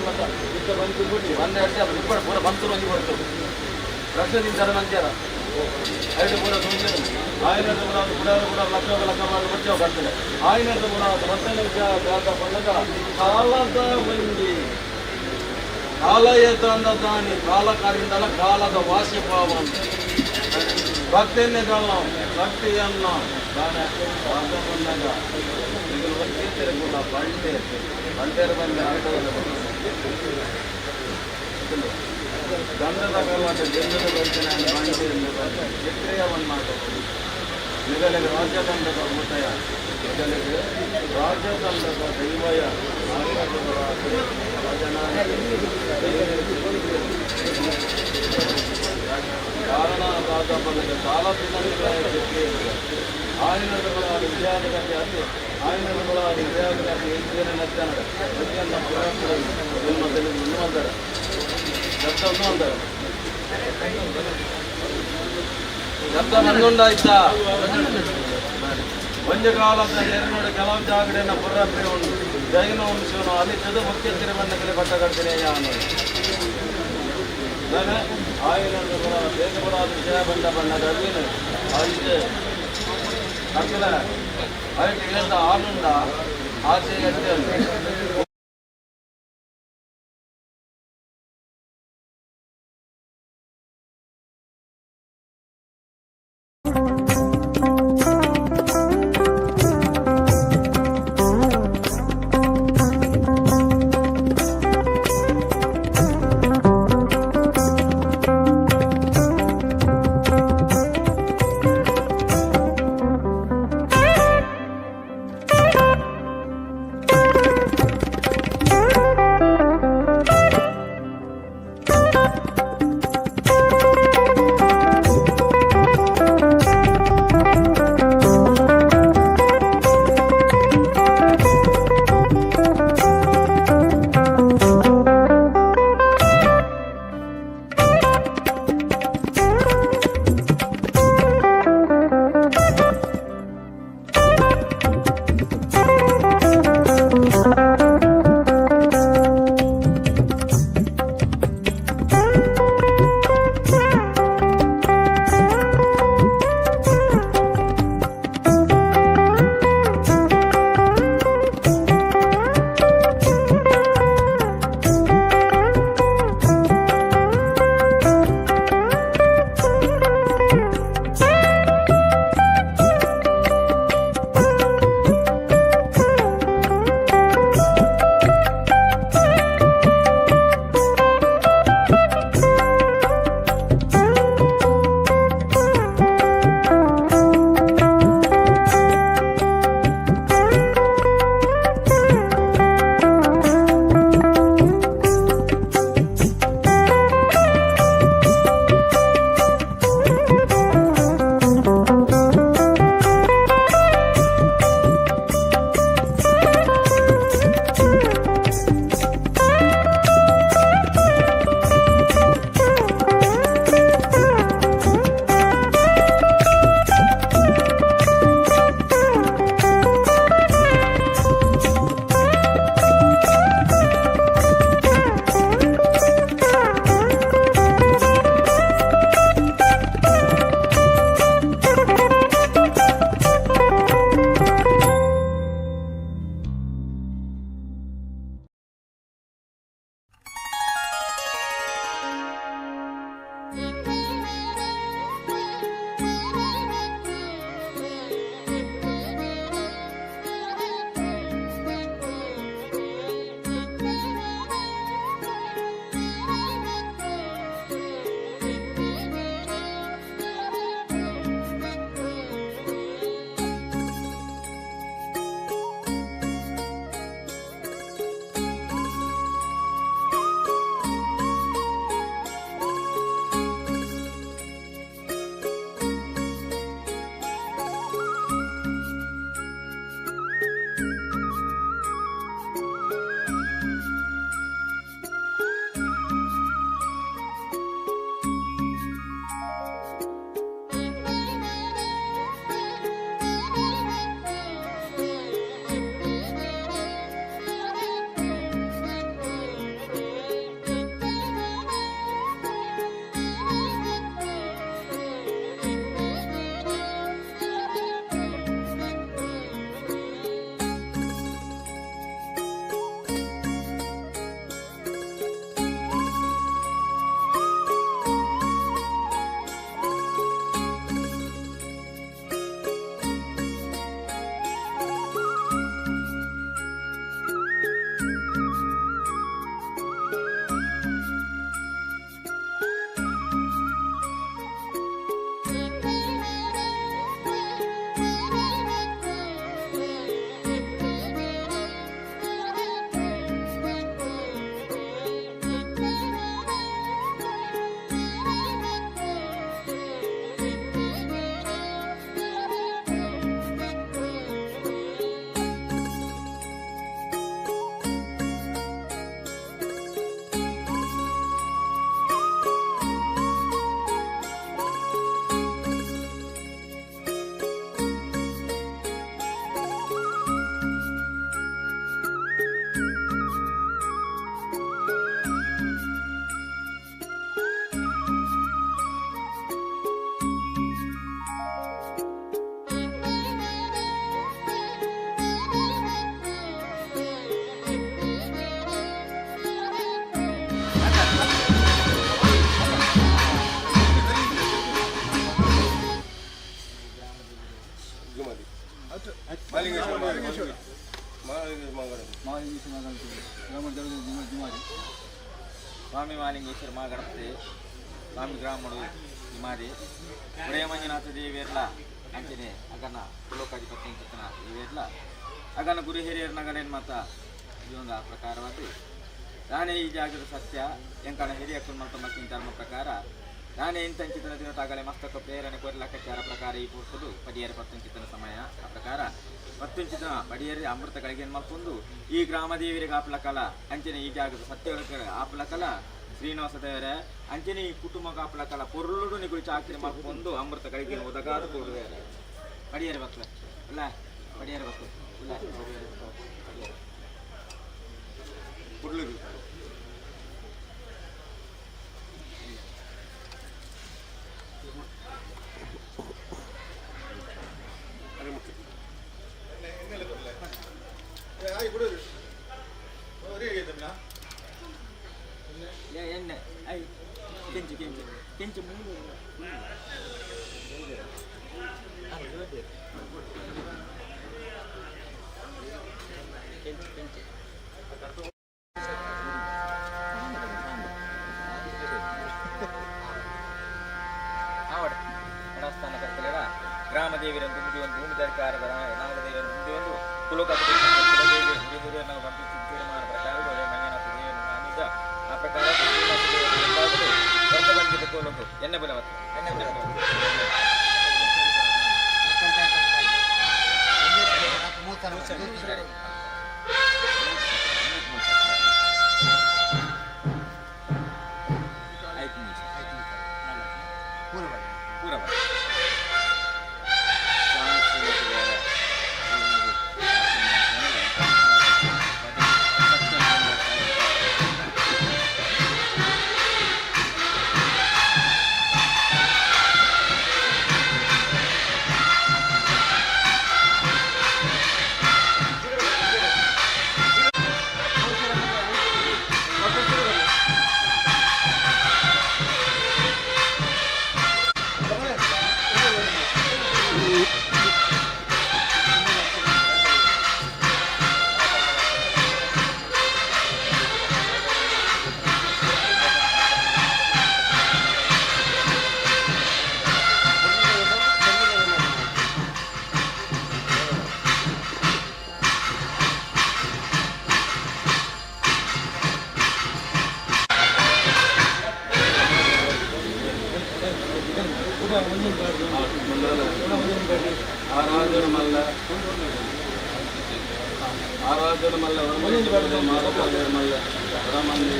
మత ఇట్ట మంచి గుడి వంద అంటే అప్పుడు ఇప్పుడు పూర బంతులు వంచి పడుతుంది ప్రశ్న తింటారు మంచిగా ఐదు కూడా దోషాలు ఆయన కూడా కూడా కూడా లక్ష లక్ష వాళ్ళు వచ్చావు కట్టలే ఆయన కూడా మొత్తం పండుగ ಕಾಲದ ಮಂದಿ ಕಾಲಯತಂದ ದಾನಿ ಕಾಲ ಕರಿಂದಲ ಕಾಲದ ವಾಸಿಪಾವ ಭಕ್ತಿಯನ್ನೇ ಭಕ್ತಿಯನ್ನ ದಾನೆ ಬಂದಾಗ ಕೂಡ ಬಂಟೆ ಬಂಟೆರ ಬಂದ ದಂಡದ ಕಲಾಟ ಗೆಲ್ಲದ ಬೈತನ ಬಂಟೆ ಕ್ಷತ್ರಿಯವನ್ನು ಮಾತಾಡುವುದು ನಿಗಲಿಗೆ ರಾಜ್ಯದಂಡದ ಭೂತಯ ನಿಗಲಿಗೆ ರಾಜ್ಯದಂಡದ ದೈವಯ ಕಾರಣ ದಾದ ಬಂದಾಗ చాలా ಕ್ಷತ್ರಿಯ ఆయన కూడా విజయాలు కట్టి అతి ఆయన కూడా విజయాలు కట్టి ఏం చేయని నచ్చాడు అంటారు చెప్తా అంటారు ಶಬ್ದ ಬಂದುಂಡಾಯ್ತ ಒಂಜಿ ಕಾಲದ ನೆರನೋಡು ಕೆಲವು ಜಾಗಡೆನ ಪುರಪ್ಪೆ ಉಂಡು ಜೈನ ವಂಶನು ಅಲ್ಲಿ ಚದು ಮುಖ್ಯ ತಿರುವನ್ನಕಲೆ ಪಟ್ಟ ಕಡ್ತೀನಿ ಅನ್ನೋದು ఆయన కూడా దేశపురాదు విజయ ಬಂದ ಬಣ್ಣದ ಅವಿನ ಐದು ಅಕ್ಕಲ ಐದು ಇಳಿದ ಆನುಂಡ ಆಚೆ ಎತ್ತೆ ಜುಮಾದಿ ಮಾಲಿಂಗೇಶ್ವರ ಮಾಲಿಂಗೇಶ್ವರ ಮಹಾಗಣಪತಿ. ಸ್ವಾಮಿ ಮಾಲಿಂಗೇಶ್ವರ ಮಹಾಗಣಪತಿ ಸ್ವಾಮಿ ಗ್ರಾಮಡು ಇಮಾದಿ ಪ್ರೇಮಂಜುನಾಥ ದೇವಿಯರ್ಲ ಅಂಚನೆ ಅಗನ ಕುಲೋಕಾಧಿಪತಿ ಚಿತ್ತನ ದೇವಿಯರ್ಲ ಅಗನ ಗುರು ಹಿರಿಯರ ನಗರೇನು ಮಾತ ಇದೊಂದು ಆ ಪ್ರಕಾರವಾದ ನಾನೇ ಈ ಜಾಗದ ಸತ್ಯ ಎಂಕಣ ಹಿರಿಯ ಮಲ್ತ ಮತ್ತಿನ ಧರ್ಮ ಪ್ರಕಾರ ನಾನೇ ಇಂತಂಚಿತನ ದಿನ ತಾಗಲೆ ಮಸ್ತಕ ಪ್ರೇರಣೆ ಕೊರಲಕ್ಕಾಚಾರ ಪ್ರಕಾರ ಈ ಪುರ್ತುಡು ಪಡಿಯರ ಪತ್ತುಂಚಿತನ ಸಮಯ. ಆ ಪ್ರಕಾರ ಪತ್ತುಂಚಿತನ ಪಡಿಯರಿ ಅಮೃತ ಗಳಿಗೆ ಮಲ್ಪೊಂದು ಈ ಗ್ರಾಮ ದೇವರಿಗೆ ಆಪ್ಲಕಲ ಅಂಚನೆ ಈ ಜಾಗದ ಸತ್ಯ ಆಪ್ಲಕಲ ಶ್ರೀನಿವಾಸ ದೇವರೇ ಅಂಚನೆ ಈ ಕುಟುಂಬ ಕಾಪಲಕಲ ಪೊರುಳುಡು ನಿಗುಳು ಚಾಕ್ರಿ ಮಲ್ಪೊಂದು ಅಮೃತ ಗಳಿಗೆ ಒದಗಾದ ಕೊಡುವೇರೆ ಪಡಿಯರ ಬಕ್ಲೆ ಅಲ್ಲ ಪಡಿಯರ ಬಕ್ಲೆ ಇಲ್ಲ ಪಡಿಯರ ಪುರ್ಲುಗು. ಎಣ್ಣೆ I ಕೆಂಚು ಕೆಂಚು ಕೆಂಚು ಮೂರು. ಕೆಂಚು ಕೆಂಚು. ಆವಡ ಗಣಸ್ಥಾನ ಕರ್ತಲೇಡ ಗ್ರಾಮ ದೇವಿರಂದು ಮುಡಿ ಒಂದು ಭೂಮಿ ಸರ್ಕಾರದ ನಾಗದೇವಿರಂದು ಮುಡಿ ಒಂದು ಕುಲೋಕಾಧಿಪತಿ ನಾವು ತೀರ್ಮಾನ ಪ್ರಕಾರ ಮಂಜುನಾಥ ದೇವಿಯನ್ನು ನಾನಿದ್ದ ಆ ಪ್ರಕಾರ ಹೊರತ ಬಂದಿದ್ದ ಕೋಲೊಂದು ಎಣ್ಣೆ ಬಲ ಮತ್ತು ಎಣ್ಣೆ ಬಲ. ಆಯ್ತು ನಿಮಿಷ ಪೂರ ಬರ. ಆರಾಧನ ಮಲ್ಲ ಆರಾಧನ ಮಲ್ಲ ಮಾರಪಾಲ ಮಲ್ಲ ರಮಂದಿ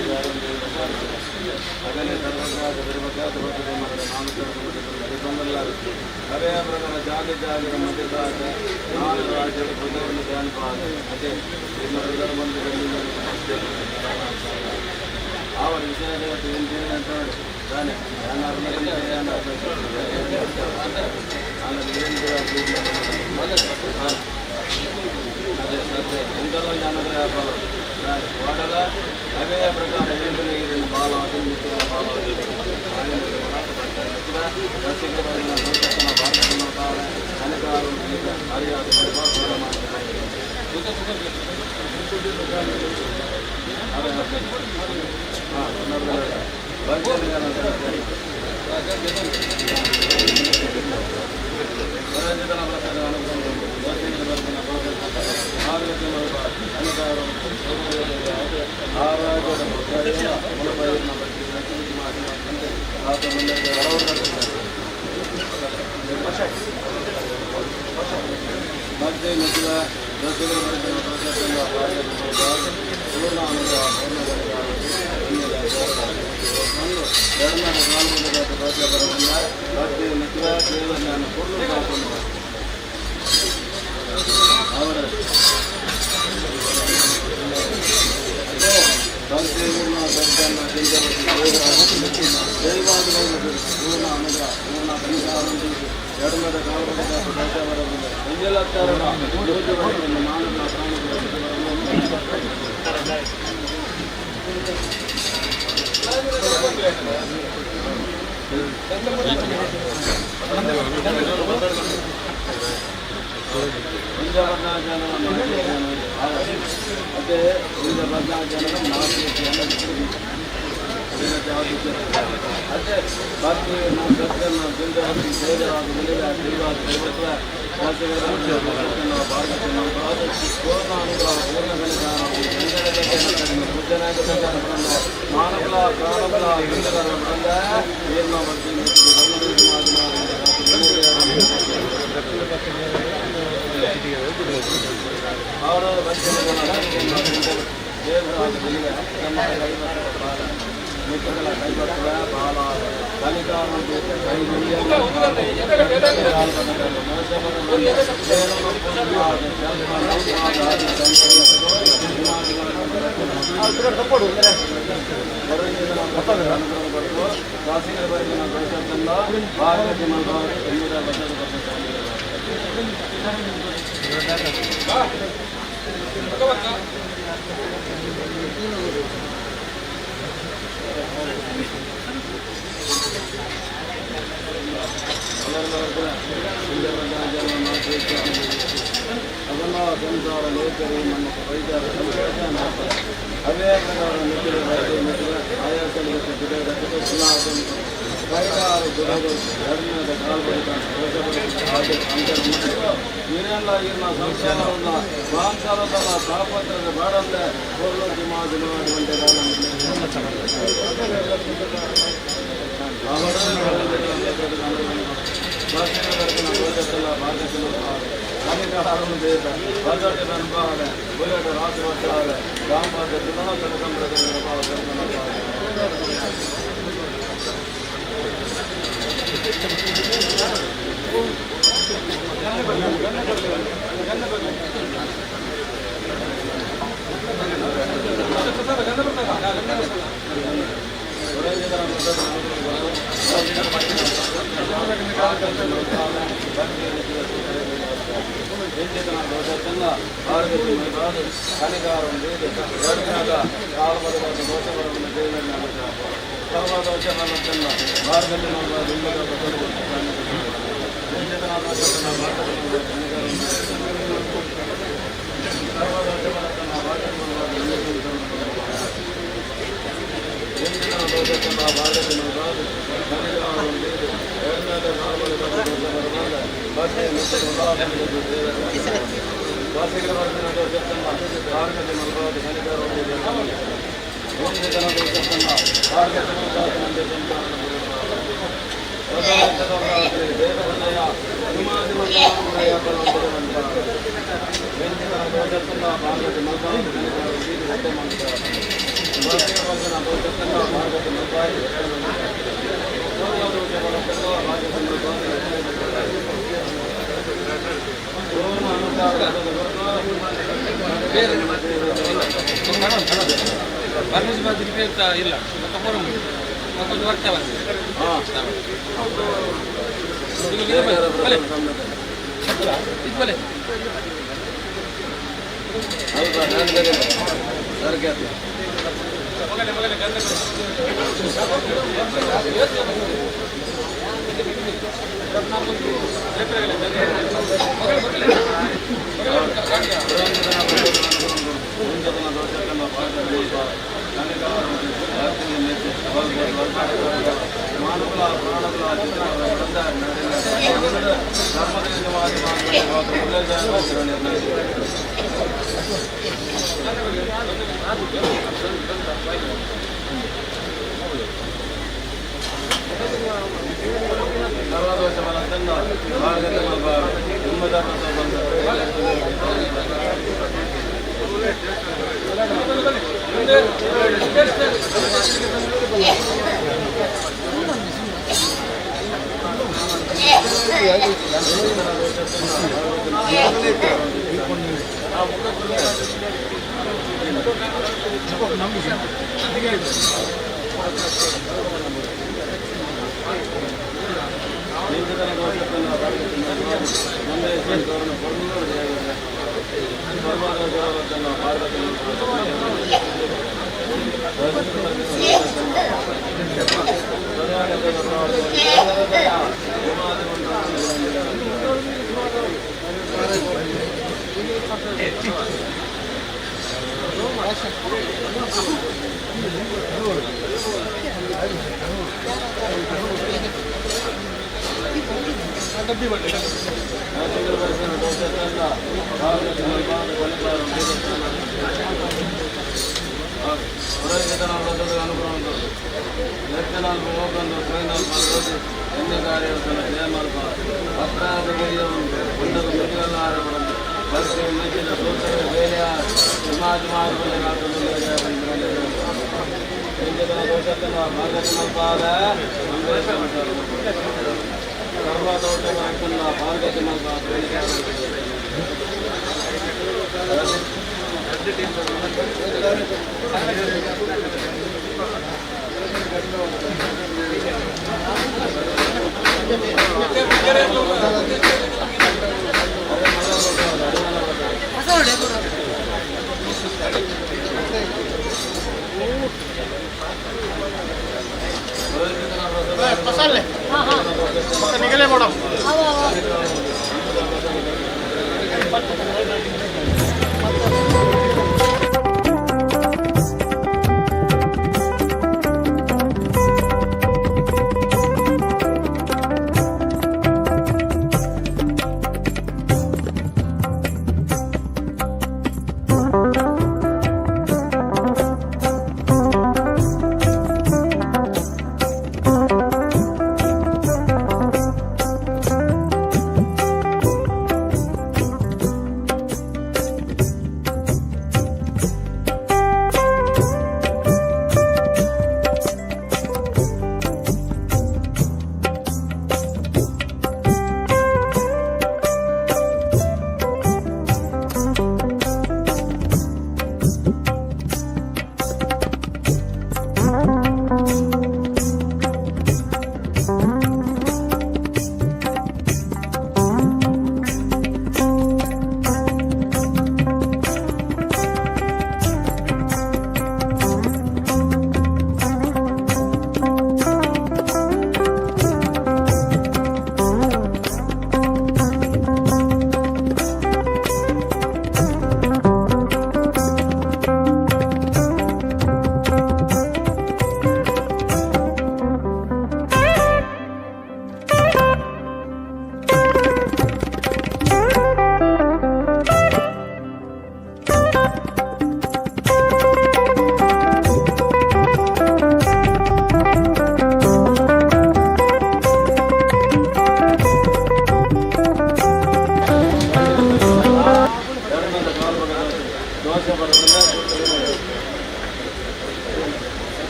ಅಗನೆ ಸರ್ವಜಾತ ಸರ್ವಜಾತ ಭಕ್ತ ಮರದ ಅವೆಯ ಪ್ರಕಾರ ಜಾಗ ಜಾಗರ ಮಧ್ಯದಾದ ನಾಲ್ಕು ರಾಜ್ಯದ ಪ್ರಜೆಯನ್ನು ಧ್ಯಾನಪಾದ ಅದೇ ನಿಮ್ಮ ಪ್ರಜರ ಬಂದು ಅವರ ವಿಷಯ ಏನು ಅಂತ ತಾನೆ ಅದೇ ಸತ್ಯ ಎಂತೆಲ್ಲ ಜ್ಞಾನದ ವ್ಯಾಪಾರ ವಾಡಲ ಅವೆಯ ಪ್ರಕಾರ ಏನು ಬಾಲ ಮಧ್ಯೆ ಮೆಟ್ಟಿಲ ಅವರ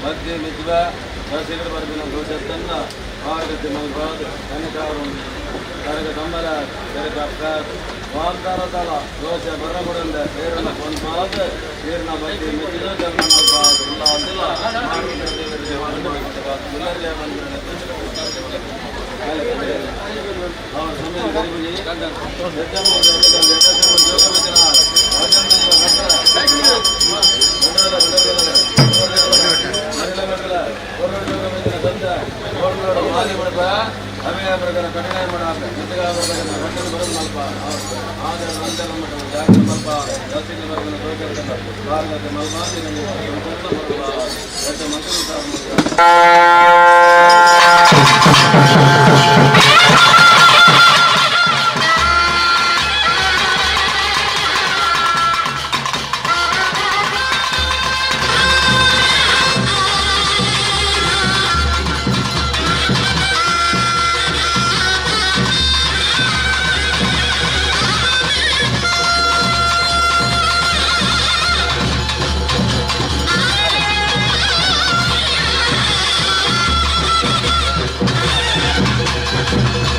ಮಧ್ಯೆ ಮೆಚ್ಚುವ ರಸಿಕರು ಬರ್ಪಿನ ದೋಷತ್ತನ್ನ ಮಾರ್ಗಕ್ಕೆ ಮಲ್ಪಾದ್ ಕನಕಾರು ಕರಗ ತಂಬಲ ಕರಗ ಅಪ್ರಾದ್ ವಾಲ್ತಾರ ತಲ ದೋಷ ಬರಗುಡಂದ ಸೇರನ ಪೊನ್ಪಾದ್ ಸೇರನ ಮಧ್ಯೆ ಮೆಚ್ಚಿದ ಜನ್ಮ ಮಲ್ಪಾದ್ ಉಲ್ಲಾದಿಲ್ಲ ಅವರ ಸಮಯ ಗರಿಬುಜಿ Thank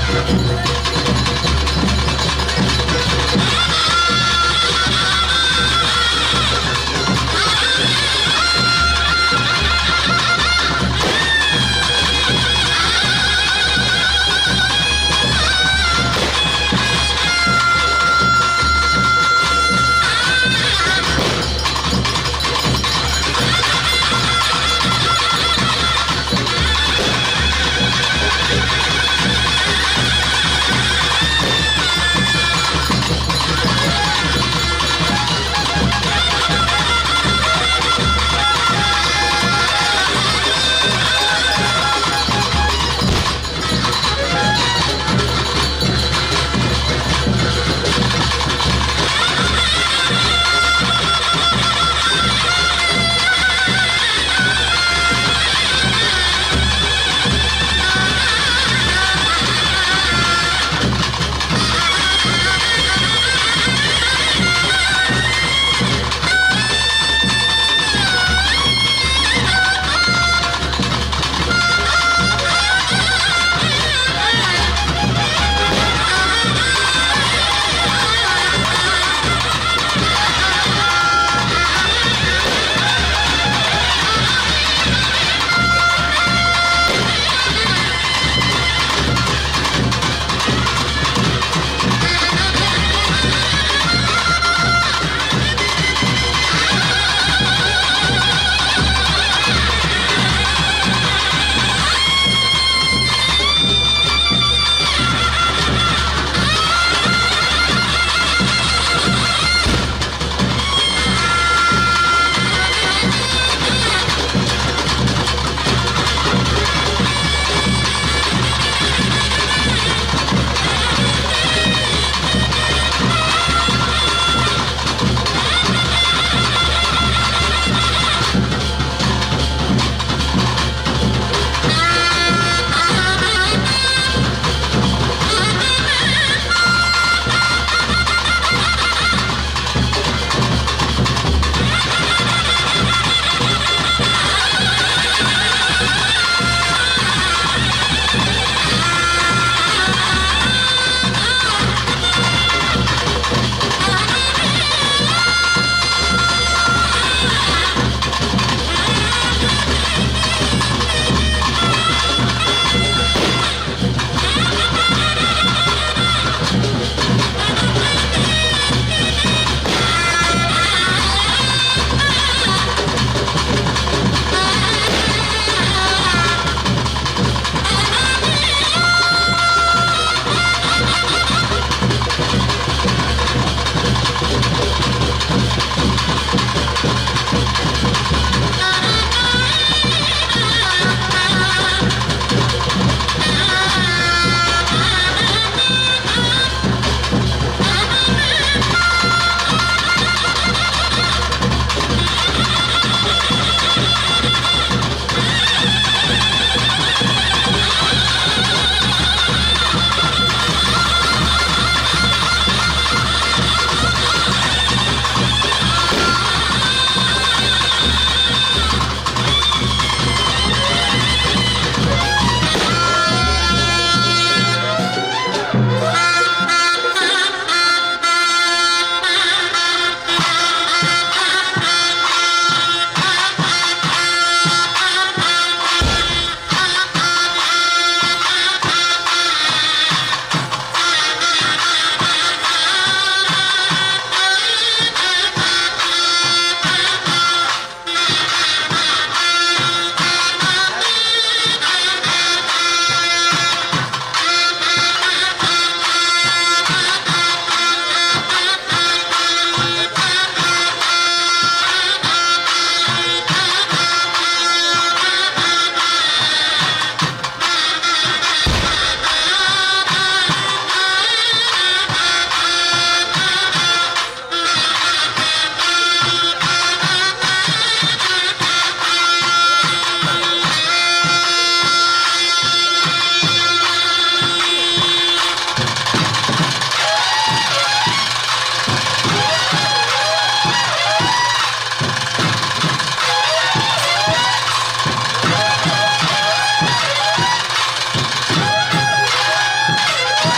ಆ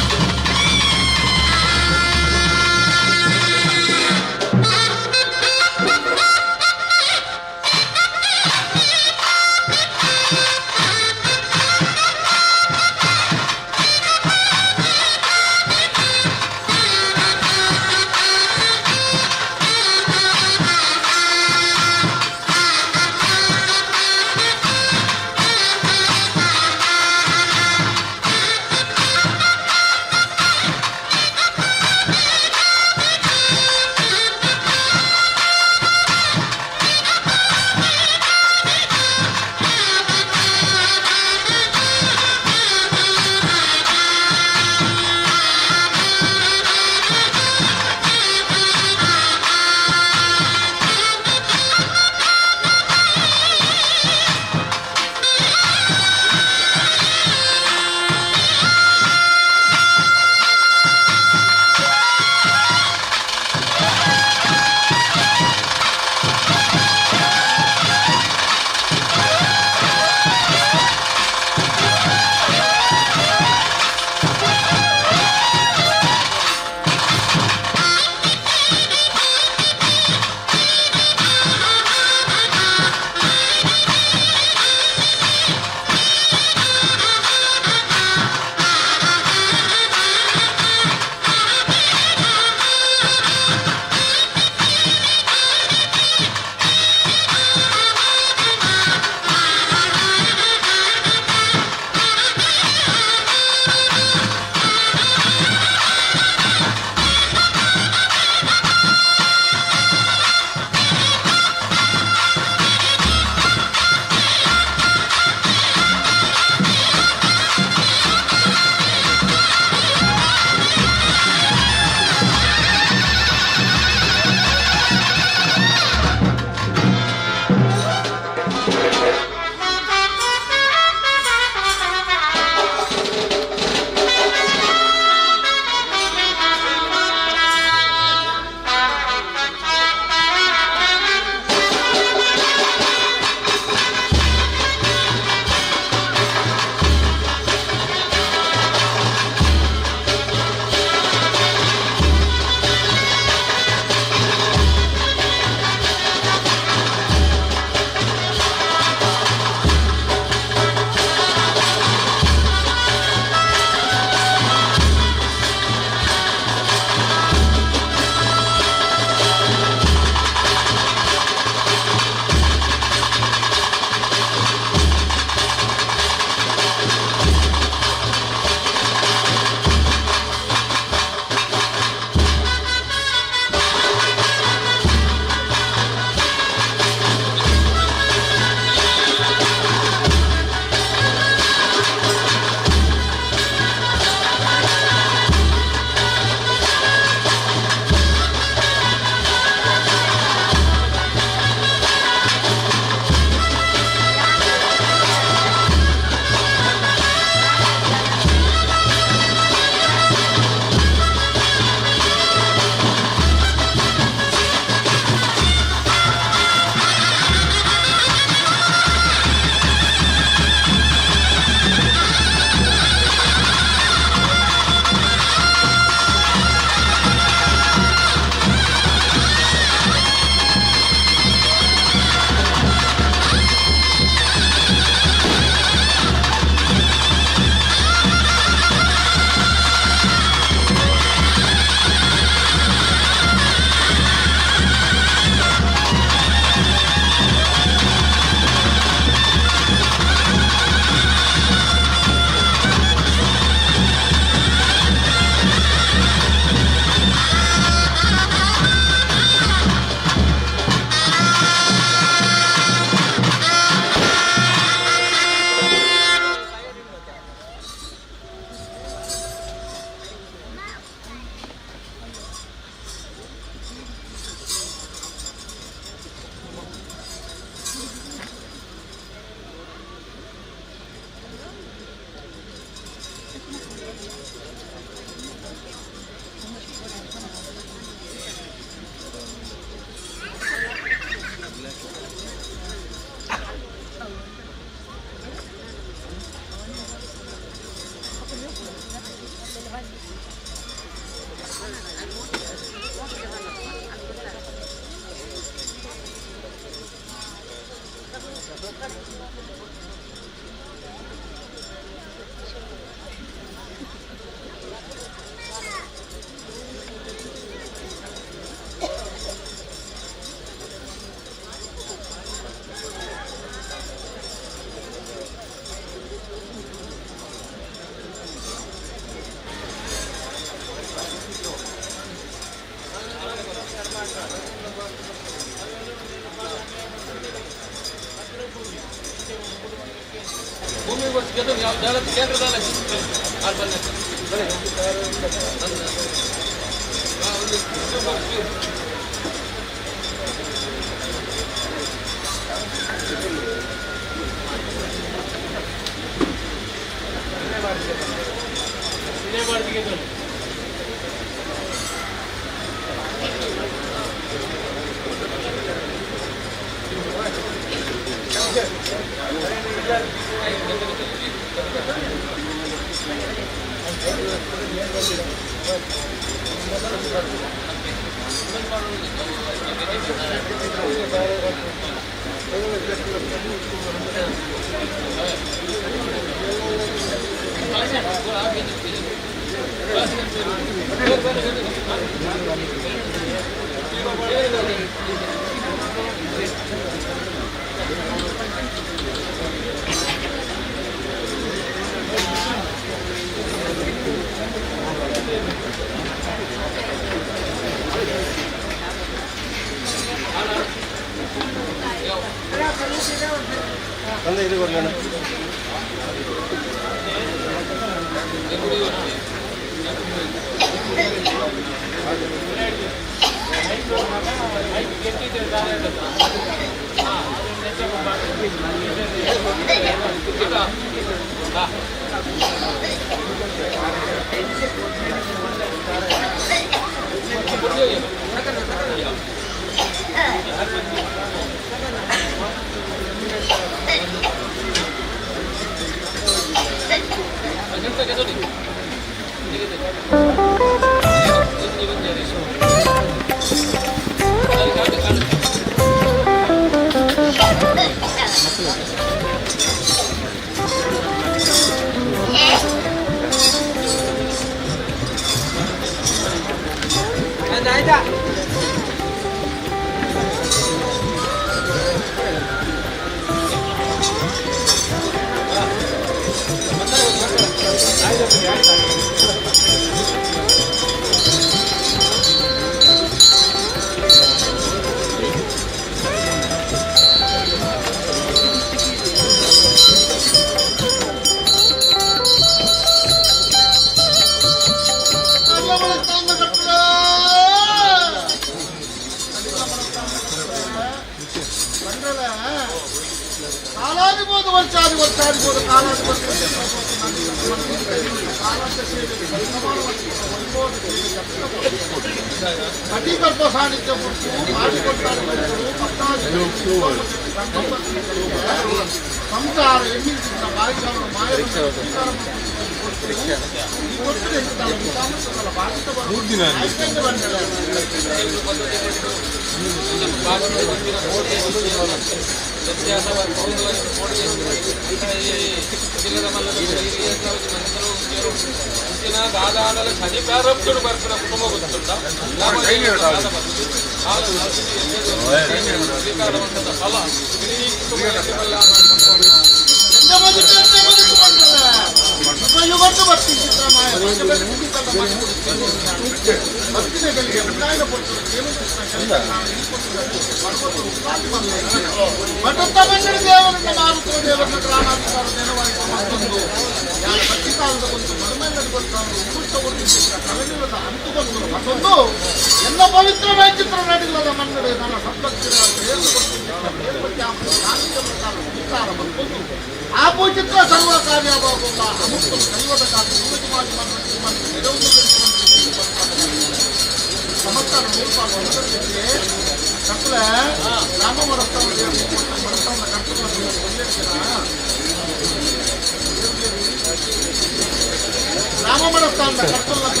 ದೇವಸ್ಥಾನದ ಕರ್ತವ್ಯ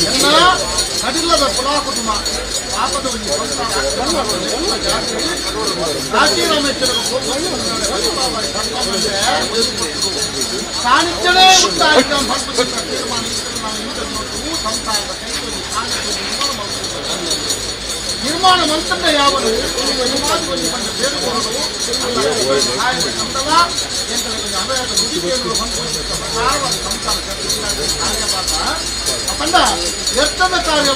ಎಲ್ಲ ನಡಿಲ್ಲದ ಕುಲಾ ಕುಟುಂಬ ಪಾಪದ ಒಂದು ಕಾಶಿ ರಾಮೇಶ್ವರ ಸಾನ್ನಿಧ್ಯನೇ ಉಂಟಾಯಿತು ತೀರ್ಮಾನ ಸಂಸಾರದ ನಿರ್ಮಾಣ ಮಂತ್ರನ ಯಾವನು ಪಂಡ ಎತ್ತದ ಕಾರ್ಯ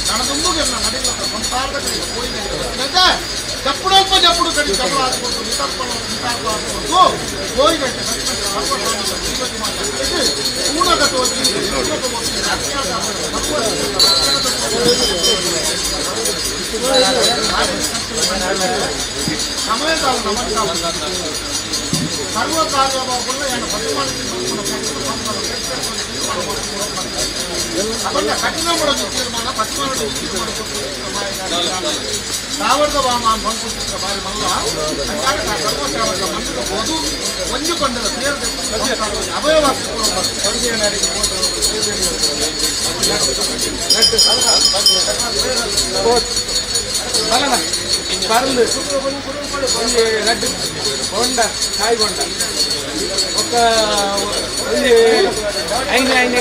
ನನದೊಂದು ನಡಿಲ್ಲ ಸಂಸಾರದ ಕಡೆಗೆ ಹೋಗಿ ಚಪ್ಪಡೊಲ್ಪ ಚಪ್ಪಡು ಕಡೆ ಚಪ್ಪಡ ಹಾಕೊಂಡು ನಿತಾರ್ಪಣ ನಿತಾರ್ಪ ಹಾಕೊಂಡು ಹೋಗಿ ಪೂರ್ಣಗತವಾಗಿ ಸಮಯದ ನಮಸ್ಕಾರ ಸರ್ವ ಕಾರ್ಯವಾಗುಲ್ಲ ಏನು ಅವನ್ನ ಕಠಿಣ ಮಾಡೋದು ತೀರ್ಮಾನ ಪತ್ಮಾನ ತೀರ್ಮಾನ ಸಾವಿರದ ವಾಮ ಬಂಕುಚಿತ್ರ ಬಾರಿ ಮಲ್ಲ ಸರ್ವಸಾವರದ ಮಂದಿರ ಹೋದು ಒಂಜು ಕೊಂಡದ ತೇರು ಅಭಯವಾಸ್ತು ಪರ್ಲು ಒಂಜಿ ರಡ್ಡ್ ಬೊಂಡ ಕಾಯಿ ಬೊಂಡ ಬೊಕ್ಕ ಒಂಜಿ ಐನ್ ಐನ್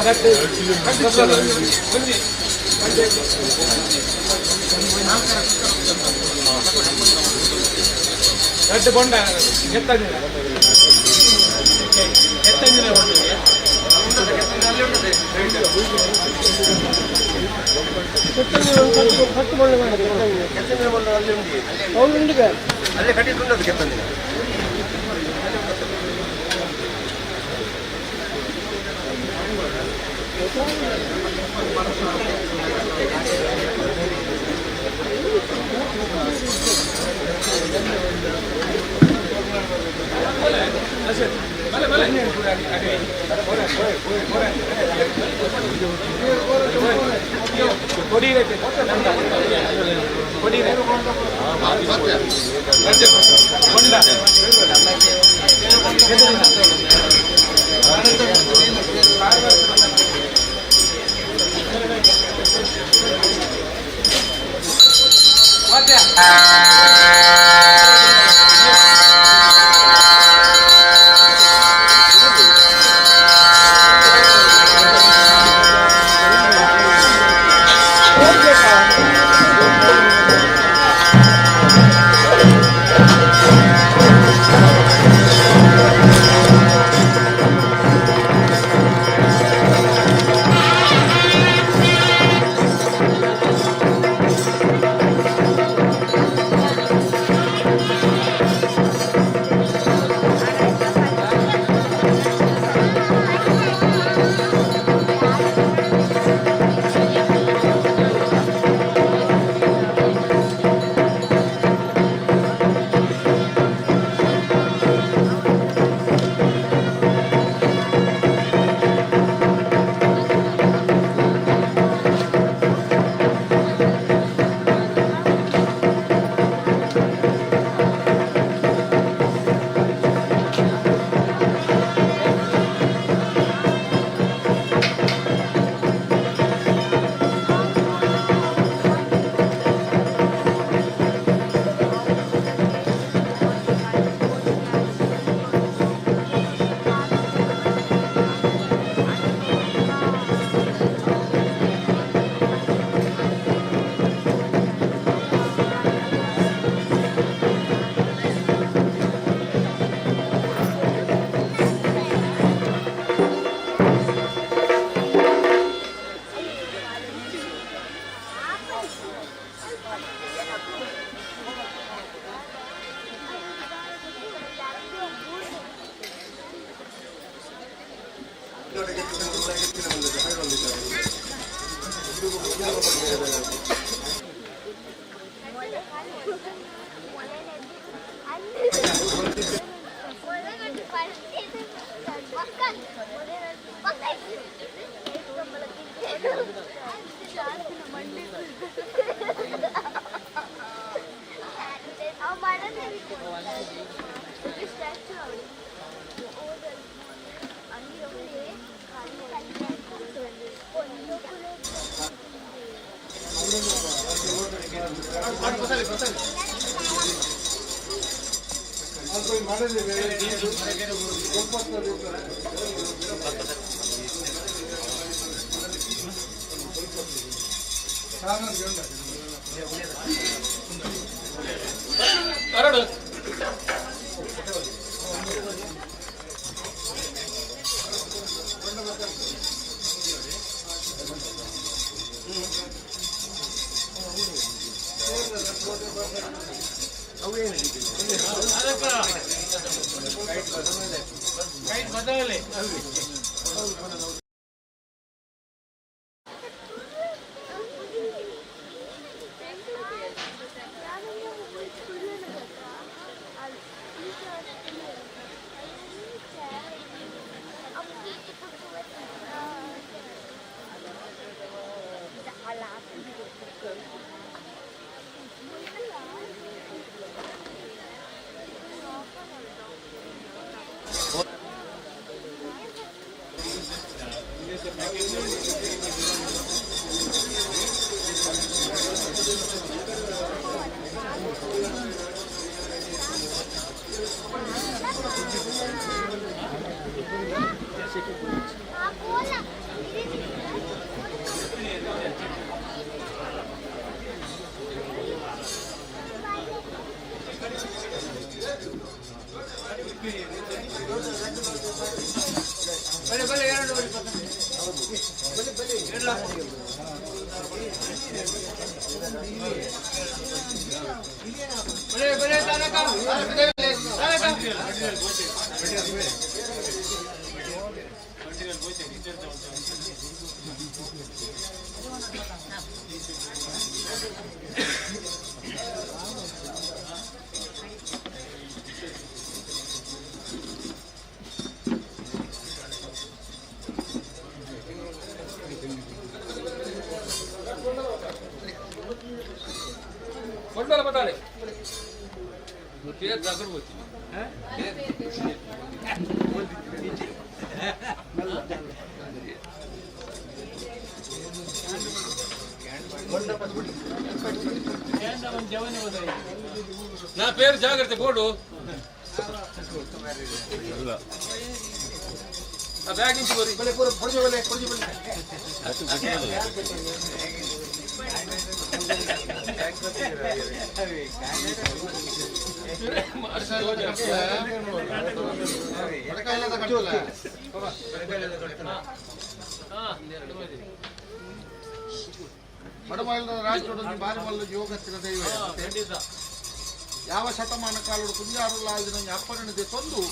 ರಡ್ಡ್ ಒಂಜಿ ರಡ್ಡ್ ಬೊಂಡ ಎತ್ತಂಜಿನ ಎತ್ತಂಜಿನ ಅಲ್ಲೇ ಕಟ್ಟಿಟ್ಟು ಕೆತ್ತಂದಿನ. ಕೊಡಿ ಕೊಡಿ ಬೊಂಡ. ಮಂಡಿ. నా పేరు జాగ్రత్త బోర్డు ఆ బ్యాగ్ నుంచి పోరి. ಯಾವ ಶತಮಾನ ಕಾಲಡು ಕುಂಜಾರುಲಾದಿನ ಅಪ್ಪನಿದೆ ತಂದು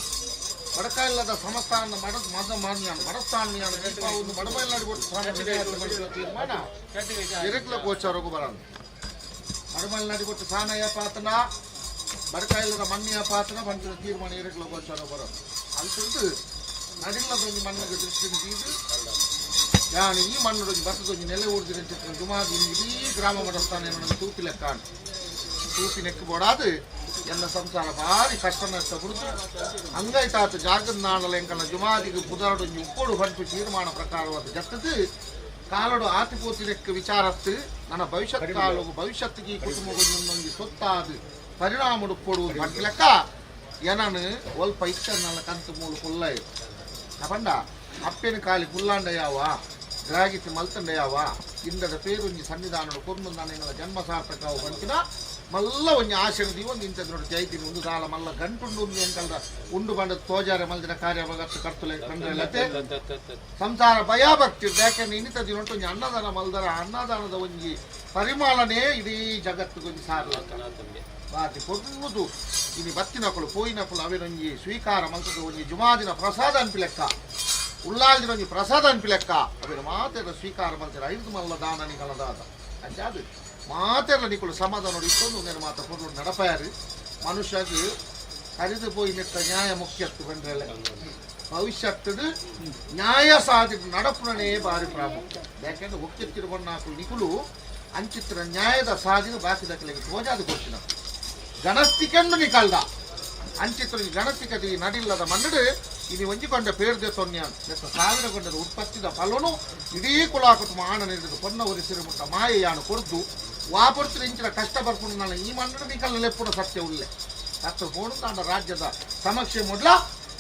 ಬಡಕಾಯಿಲ್ಲದ ಸಮಸ್ಥಾನ ಮಡ ಮದ ಮಾನ್ಯಾನು ಮಡಸ್ಥಾನ ದೀಪ ಒಂದು ಮಡಮೈಲ್ನಾಡಿ ಕೊಟ್ಟು ಸ್ಥಾನ ತೀರ್ಮಾನ ಎರಕ್ಲ ಗೋಚಾರಕ್ಕೂ ಬರಲ್ಲ. ಮಡಮೈಲ್ನಾಡಿ ಕೊಟ್ಟು ಸ್ಥಾನ ಪಾತನ ಬಡಕಾಯಿಲ್ಲದ ಮಣ್ಣಿಯ ಪಾತನ ಬಂತಿನ ತೀರ್ಮಾನ ಎರಕ್ಲ ಗೋಚಾರ ಬರೋದು ಅಂತಂದು ನಡಿಲ್ಲದೊಂದು ಮಣ್ಣಿಗೆ ದೃಷ್ಟಿ ಇದು ಯಾನು ಈ ಮಣ್ಣು ಬರ್ತದೊಂದು ನೆಲೆ ಊರ್ದಿರ ಚಿತ್ರ ಜುಮಾದಿ ಇಡೀ ಗ್ರಾಮ ಮಡಸ್ಥಾನ ಏನೋ ತೂಪಿ ಲೆಕ್ಕ ತೂಪಿ ನೆಕ್ಕು ಬೋಡಾದು ಎಲ್ಲ ಸಂಸಾರ ಭಾರಿ ಕಷ್ಟ ನಷ್ಟ ಬಿಡುದು ಹಂಗೈತಾತು ಜಾಗದ ನಾಳಲ ಎಂಕಲ್ನ ಜುಮಾದಿಗೆ ಪುದರಡೊಂಜಿ ಉಪ್ಪೋಡು ಬಂಟು ತೀರ್ಮಾನ ಪ್ರಕಾರವಾದ ಜತ್ತದು ಕಾಲಡು ಆತಿಪೋತಿ ನೆಕ್ಕ ವಿಚಾರತ್ತು ನನ್ನ ಭವಿಷ್ಯತ್ ಕಾಲಗು ಭವಿಷ್ಯತ್ತಿಗೆ ಈ ಕುಟುಂಬಗೊಂದೊಂದು ಸೊತ್ತಾದು ಪರಿಣಾಮ ಉಪ್ಪೋಡು ಬಂಟು ಲೆಕ್ಕ ಏನನು ಒಲ್ಪ ಇಷ್ಟ ನನ್ನ ಕಂತು ಮೂಲು ಕುಲ್ಲ ಅಪಂಡ ಅಪ್ಪೆನ ಕಾಲಿ ಕುಲ್ಲಾಂಡ ಯಾವ ಗ್ರಾಗಿತಿ ಮಲ್ತಂಡ ಯಾವ ಇಂದದ ಪೇರುಂಜಿ ಸನ್ನಿಧಾನಡು ಕೊರ್ನು ನಾನು ಜನ್ಮ ಸಾರ್ಥಕ ಬಂತಿನ ಮಲ್ಲ ಒಂಜಿ ಆಶೆ ಒಂದು ಇಂಥ ನೋಡಿ ಜೈತಿನ ಒಂದು ಸಾಲ ಮಲ್ಲ ಗಂಟುಂಡು ಒಂದು ಎಂಕಲ್ದ ಉಂಡು ಬಂಡ ತೋಜಾರೆ ಮಲ್ದಿನ ಕಾರ್ಯ ಬಗತ್ತು ಕರ್ತುಲೆ ಕಂಡ್ರೆ ಸಂಸಾರ ಭಯ ಭಕ್ತಿ ಯಾಕೆಂದ್ರೆ ಇನ್ನಿತ ದಿನ ಒಂಜಿ ಅನ್ನದಾನ ಮಲ್ದರ ಅನ್ನದಾನದ ಒಂಜಿ ಪರಿಮಾಣನೇ ಇಡೀ ಜಗತ್ತಿಗೊಂಜಿ ಸಾರಲ ಬಾತಿ ಪೊರ್ಲುದು ಇನಿ ಬತ್ತಿನಕುಲು ಪೋಯಿನಕುಲು ಅವೇನೊಂಜಿ ಸ್ವೀಕಾರ ಮಲ್ತದ ಒಂಜಿ ಜುಮಾದಿನ ಪ್ರಸಾದ ಅನ್ಪಿ ಲೆಕ್ಕ ಉಳ್ಳಾಲ್ದಿನ ಒಂಜಿ ಪ್ರಸಾದ ಅನ್ಪಿ ಲೆಕ್ಕ ಅವೇನು ಮಾತೆರ ಸ್ವೀಕಾರ ಮಲ್ತಿರ ಐದು ಮಲ್ಲ ದಾನ ನಿಗಲದಾದ ಅಂಚಾದು ಮಾತೆಲ್ಲ ನಿಕುಲು ಸಮಾಧಾನ ಇಷ್ಟೊಂದು ನೇನು ಮಾತ ಪೊರ್ಲು ನಡಪಾಯರು ಮನುಷ್ಯಗೆ ಕರಿದು ಪೋಯಿ ನೆತ್ತ ನ್ಯಾಯ ಮುಖ್ಯತ್ತು ಬಂದ್ರಲ್ಲ ಭವಿಷ್ಯತ್ತದು ನ್ಯಾಯ ಸಾಧಿ ನಡಪುಣನೇ ಬಾರಿ ಪ್ರಾಮುಖ್ಯ. ಯಾಕೆಂದ್ರೆ ಒಕ್ಕೆತ್ತಿರುವನ್ನಾಕು ನಿಕುಲು ಅಂಚಿತ್ರ ನ್ಯಾಯದ ಸಾಧಿನ ಬಾಕಿ ದಕ್ಕಲಿಗೆ ತೋಜಾದು ಕೊಡ್ತಿನ ಗಣಸ್ತಿಕೆಂಡು ನಿಕಲ್ದ. ಅಂಚಿತ್ರ ಗಣತಿಕದಿ ನಡಿಲ್ಲದ ಮಣ್ಣಡು ಇನಿ ಒಂಜಿಕೊಂಡ ಪೇರ್ದೆ ತೊನ್ಯಾನ್ ಲೆಕ್ಕ ಸಾವಿರ ಕೊಂಡದ ಉತ್ಪತ್ತಿದ ಫಲನು ಇಡೀ ಕುಲಾಕುಟುಂಬ ಆಣ ನೀಡಿದ ಪೊನ್ನ ಒರಿಸಿರು ಮುಟ್ಟ ಮಾಯೆಯಾನು ಕೊರ್ದು ವಾಪೊರ್ತಿನ ಇಂಚಿನ ಕಷ್ಟ ಬರ್ಪುಂಡು ನನ್ನ ಈ ಮಣ್ಣು ನಿಕಲ್ ಲೆಪ್ಪುನ ಸತ್ಯ ಉಲ್ಲೆ ಸತ್ತು ಪೋಡು ತಾಂಡ ರಾಜ್ಯದ ಸಮಕ್ಷೆ ಮೊದಲ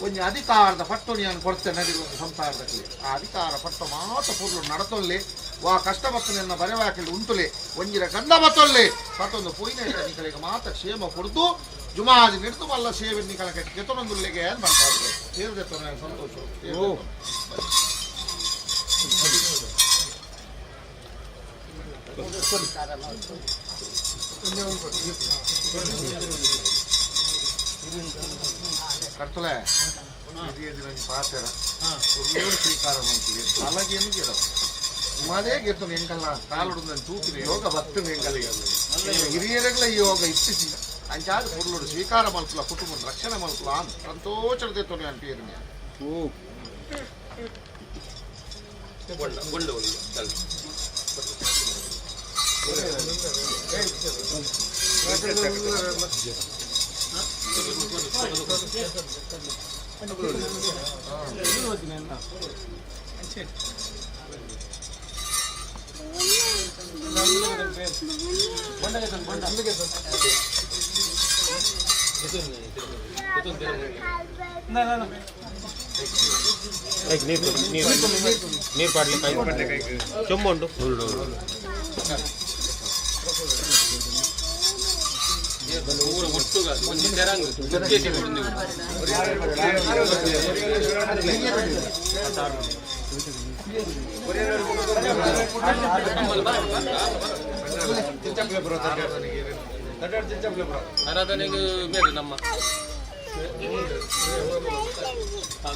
ಒಂಜಿ ಅಧಿಕಾರದ ಪಟ್ಟೊನಿಯನ್ನು ಕೊಡ್ತೆ ನಡಿರುವ ಸಂಸಾರದಲ್ಲಿ ಆ ಅಧಿಕಾರ ಪಟ್ಟ ಮಾತ ಪೊರ್ಲು ನಡತೊಲ್ಲೆ ವಾ ಕಷ್ಟ ಬತ್ತನೆನ್ನ ಬರೆವಾಕಲಿ ಉಂಟುಲೆ ಒಂಜಿರ ಗಂಧ ಬತ್ತೊಲ್ಲೆ ಪತ್ತೊಂದು ಪೋಯಿನ ನಿಕಲಿಗೆ ಮಾತ ಕ್ಷೇಮ ಕೊಡ್ದು ಜುಮಾದಿ ನಿಡ್ದು ಮಲ್ಲ ಸೇವೆ ನಿಕಲ ಕೆತ್ತೊಂದುಲ್ಲೆಗೆ ಅಂತ ಮಾಡ್ತಾರೆ ಸೇರಿದೆ ಸಂತೋಷ. ಕರ್ತಲೆ ಪಾತೆರ ಸ್ವೀಕಾರ ಮಾಡ್ತೀವಿ ಅಲಗೇನು ಗಿಡ ಉಮಾದೇ ಗೆತ್ತು ಎಂಕಲ್ಲ ಕಾಲುಡುಂದನ್ ತೂಕಿನ ಯೋಗ ಬತ್ತು ಎಂಕಲಿಗೆ ಹಿರಿಯರೆಗ್ಲ ಈ ಯೋಗ ಇತ್ತಿಸಿ ಅಂಚಾದ ಪೊರ್ಲುಡು ಸ್ವೀಕಾರ ಮಲ್ಪುಲ ಕುಟುಂಬ ರಕ್ಷಣೆ ಮಲ್ಪುಲ ಅಂತ ಸಂತೋಷದ ತೊನೆ ಅನ್ಪಿಯರು. ನೀರು ಪಾಡ್ಲಿ ಚೊಂಬುಂಡು. ಊರ ಒಟ್ಟುಗ ಒಂಜಿ ತೆರಂಗ್ ಮುಚ್ಚೇಸಿ ಕೊಡುಂದು. ಆರಾಧನೆಗೆ ಮೇರು ನಮ್ಮ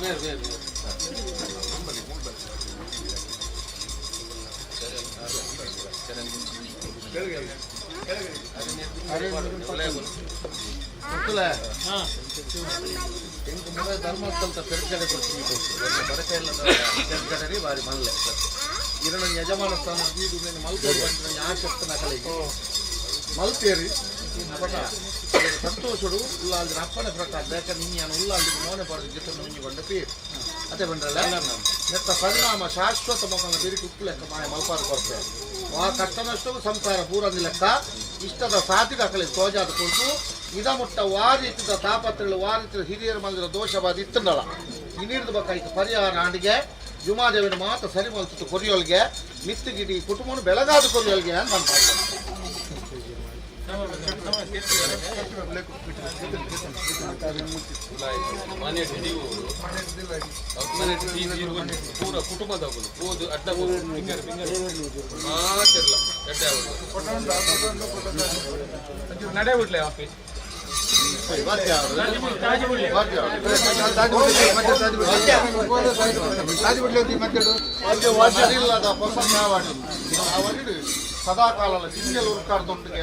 ಮೇರು ಮೇರು ಮೇರು. ಎಂಕ್ ಮುರ ಧರ್ಮಸ್ಥಳದ ಪೆರ್ಗಡೆ ಕೊಡ್ತೀನಿ ಬಡಕೈಲ್ಲದ ಪೆರ್ಗಡೆ ಬಾರಿ ಮಲ್ಲೆ ಇರಣ ಯಜಮಾನ ಸ್ಥಾನ ಬೀದು ಮಲ್ಪೆ ಆಸಕ್ತನ ಕಲೆಗೆ ಮಲ್ತೇರಿ ಪಟ ಸಂತೋಷಡು ಉಲ್ಲಾಲ್ದಿನ ಅಪ್ಪನ ಪ್ರಕಾರ ಬೇಕ ನಿನ್ಯಾನ ಉಲ್ಲಾಲ್ದಿಗೆ ಮೋನೆ ಪಡೆದು ಗಿತ್ತ ನುಂಜಿಕೊಂಡ ಪೀರ್ ಅದೇ ಬಂದ್ರಲ್ಲ ನೆತ್ತ ಪರಿಣಾಮ ಶಾಶ್ವತ ಮೊಗನ ಬಿರುಕು ಉಪ್ಪು ಲೆಕ್ಕ ಮಾಯ ಮಲ್ಪಾರು ಕೊಡ್ತೆ ಆ ಕಷ್ಟ ನಷ್ಟವು ಸಂಸಾರ ಪೂರಂದಿ ಲೆಕ್ಕ ಇಷ್ಟದ ಸಾಧಿದ ಕಲೆ ತೋಜಾದ ಕೊಡ್ತು ಇದ ಮುಟ್ಟ ವಾರೀತಿದ ತಾಪತ್ರಗಳು ವಾರೀತಿದ ಹಿರಿಯರ ಮಂದಿರ ದೋಷವಾದ ಇತ್ತಂದಳ ಇನ್ನಿರ್ದು ಬಕಾಯ್ತು ಪರಿಹಾರ ಆಂಡಿಗೆ ಜುಮಾದೇವಿನ ಮಾತು ಸರಿ ಮಲ್ತಿತ್ತು ಕೊರಿಯೋಲ್ಗೆ ಮಿತ್ತುಗಿಡಿ ಕುಟುಂಬನು ಬೆಳಗಾದ ಕೊರಿಯೋಲ್ಗೆ ಅಂತ ಅಂತ. ಪೂರ ಕುಟುಂಬದವರು ಪೋದು ಅಡ್ಡ ಫಿಂಗರ್ ಫಿಂಗರ್ ಮಾತಿರ್ಲ ಎಡ್ಡೆ ಅವರು. ನಡೆ ಬಿಡ್ಲೆ ಆಫೀಸ್. ಸರಿಯಿಲ್ಲದ ಹೊಸ ಸದಾಕಾಲ ಜಿಂಗೆಲ್ ಉರ್ಕಾರ್ದೊಂದಿಗೆ.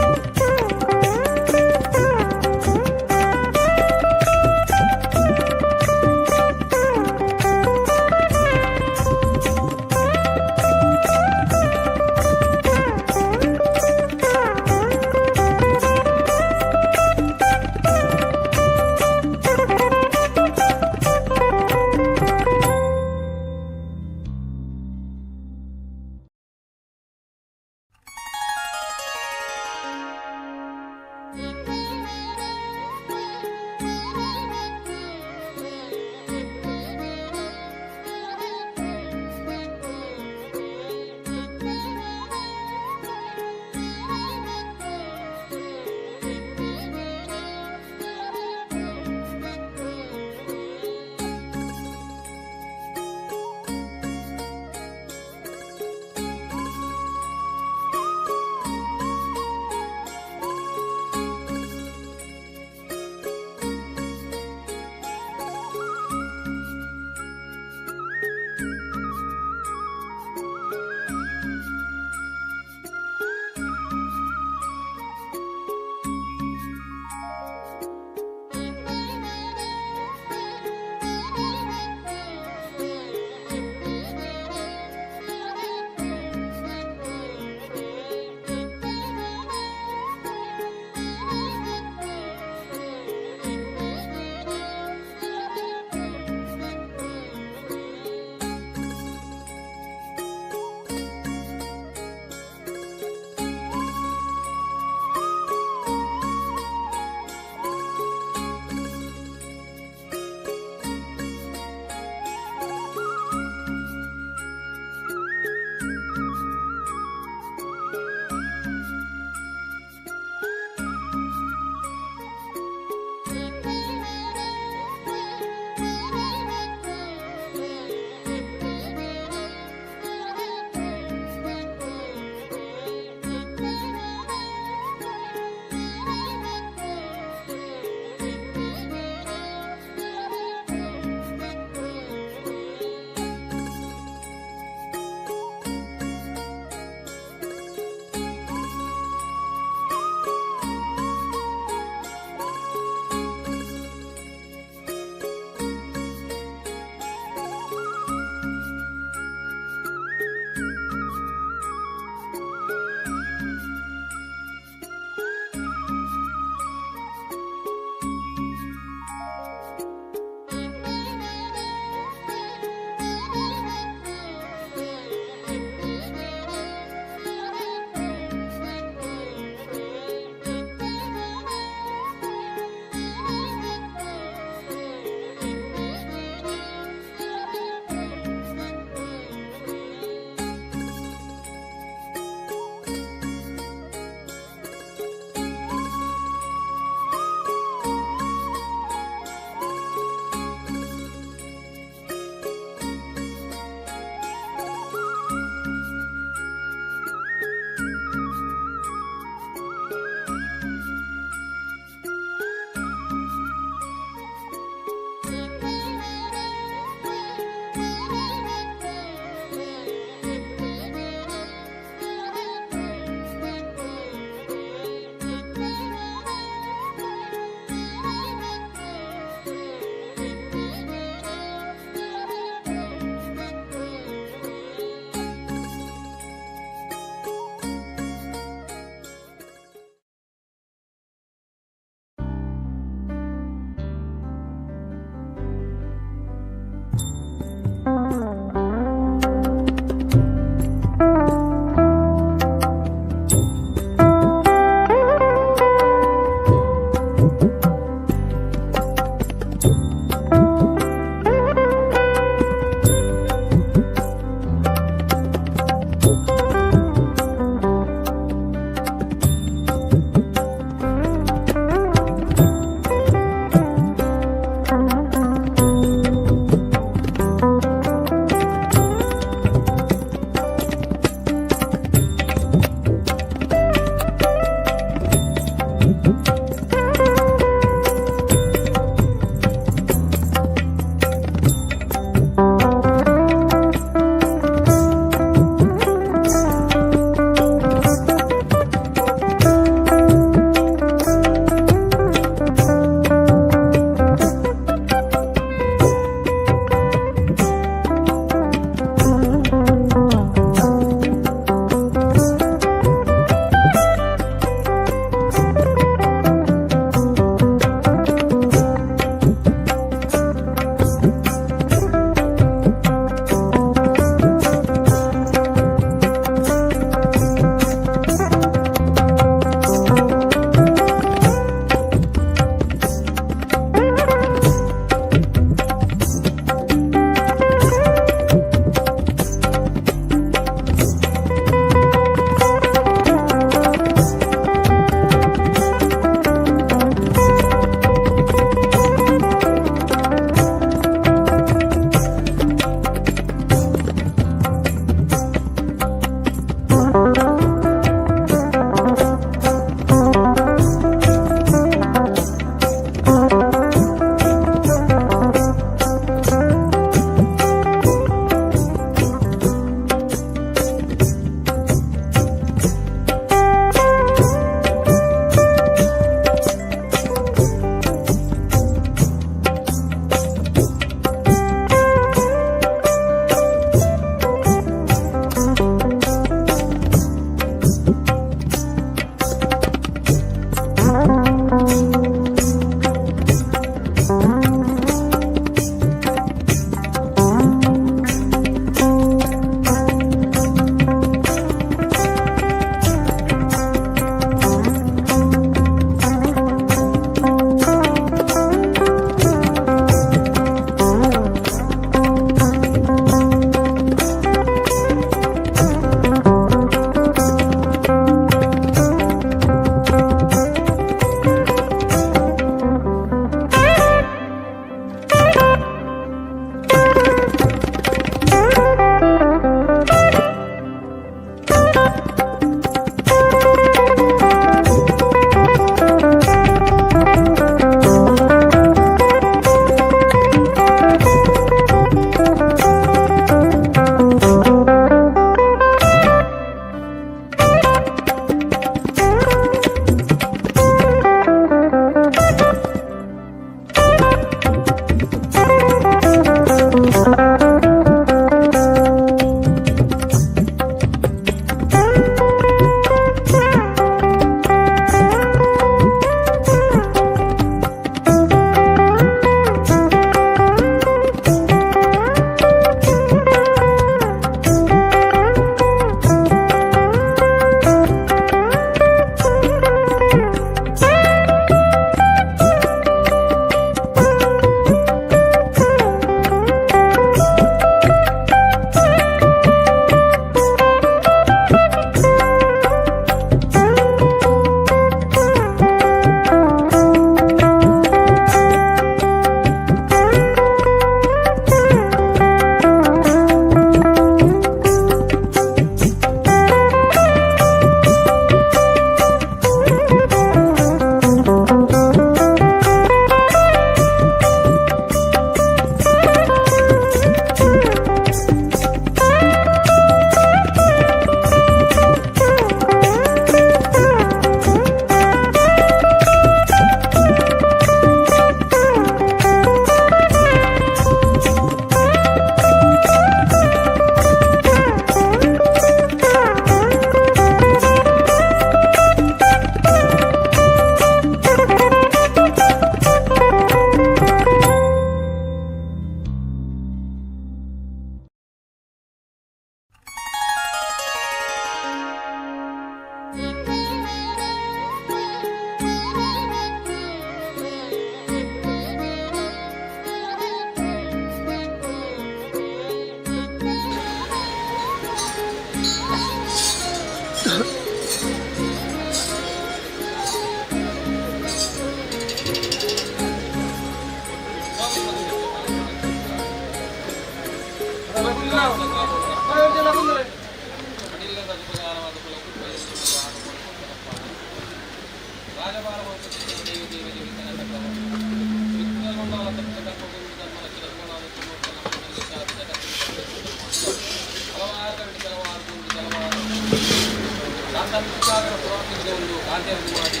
ಆತಂಕಿಕಾರರ ಪುರಾತಿದ್ದ ಒಂದು ಕಾಂತೇರಮಾದಿ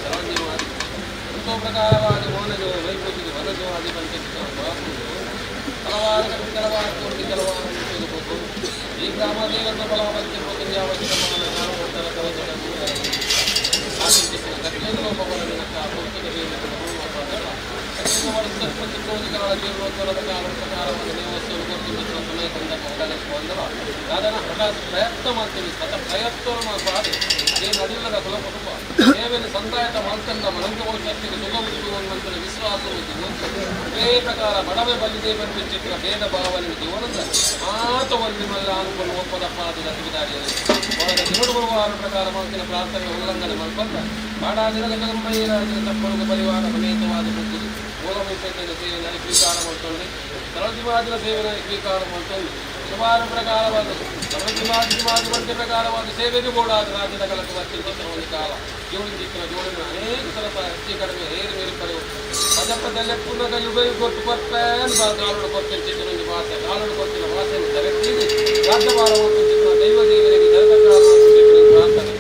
ಸರವಂಜಮಾದಿ ಅಂತೋ ಪ್ರಕಾರವಾಗಿ ಮೋನಜೋ ವೈಪೂಜಿಗೆ ವನಜೋವಾದಿ ಪಂಚ ಹಲವಾರು ಕೆಲವಾರು ಕೋಟಿ ಕೆಲವಾರು ಹೋಗು ಈ ಗ್ರಾಮ ದೇವರ ಬಲ ಪ್ರಯತ್ನ ಮಾಡ್ತೀವಿ ಸತ ಪ್ರಯತ್ನ ಮಾಡ್ಬಾರ್ದು ಏನು ಅಡಿಲ್ಲದ ಕುಲ ಕುಟುಂಬ ಸೇವೆಯನ್ನು ಸಂದಾಯತ ಮಾಡ್ತಂದ ಮನಂತ ಶಕ್ತಿಗೆ ಸುಖ ಉಂಟು ವಿಶ್ವಾಸ ಅದೇ ಪ್ರಕಾರ ಬಡವೆ ಬಲ್ಲಿದೆ ಚಿತ್ರ ಭೇದ ಭಾವನೆ ಜೀವನದ ಮಾತ ಒಂದು ಮಲ್ಲ ಅನುಕೂಲ ಒಪ್ಪದಪ್ಪ ಅದು ಗತಿದಾರಿಯಲ್ಲಿ ಒಳಗೆ ತಿರುಗುವ ಪ್ರಕಾರ ಮಾಡ್ತಿನ ಪ್ರಾರ್ಥನೆ ಉಲ್ಲಂಘನೆ ಮಾಡ್ಕೊಂಡ ಬಾಡಾದಿನ ಜಗಂಬೈರಾಜಿನ ತಪ್ಪೊಳಗು ಪರಿವಾರ ಸಮೇತವಾದ ಬುದ್ಧಿ ಮೂಲಮೈಸೈನ್ಯದ ಸೇವೆಯಲ್ಲಿ ಸ್ವೀಕಾರ ಮಾಡ್ಕೊಂಡು ಸರಳದಿವಾದಿನ ಸೇವೆಯಲ್ಲಿ ಸ್ವೀಕಾರ ಮಾಡ್ಕೊಂಡು ಸುಮಾರು ಪ್ರಕಾರವಾದ ಸರಳದಿವಾದಿವಾದಿ ಪ್ರಕಾರವಾದ ಸೇವೆಗೂ ಕೂಡ ರಾಜ್ಯದ ಕಲಕ ಬರ್ತಿದ್ದ ಒಂದು ಕಾಲ ಜೋಡಿ ಚಿತ್ರ ಜೋಡಿನ ಅನೇಕ ಸಲ ಹೆಚ್ಚು ಕಡಿಮೆ ಏರು ಮೇರು ಪಡೆಯುವ ಪದಪದಲ್ಲೇ ಪುನಃ ಯುಗ ಕೊಟ್ಟು ಪರ್ಪೇನ್ ಗಾಲುಡು ಕೊತ್ತಿನ ಚಿತ್ರೊಂದು ಭಾಷೆ ಗಾಲುಡು ಕೊತ್ತಿನ ಭಾಷೆಯನ್ನು ಜಗತ್ತಿಗೆ ರಾಜ್ಯಭಾರ ಚಿತ್ರ ದೈವ ದೇವರಿಗೆ ಜಗತ್ಕಾರ ಪ್ರಾರ್ಥನೆ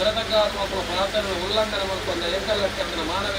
ಜಗತ್ಕಾತ್ಮಕ ಪ್ರಾರ್ಥನೆ ಉಲ್ಲಂಘನೆ ಮಾಡಿಕೊಂಡ ಏಕಲಕ್ಷಣ ಮಾನವ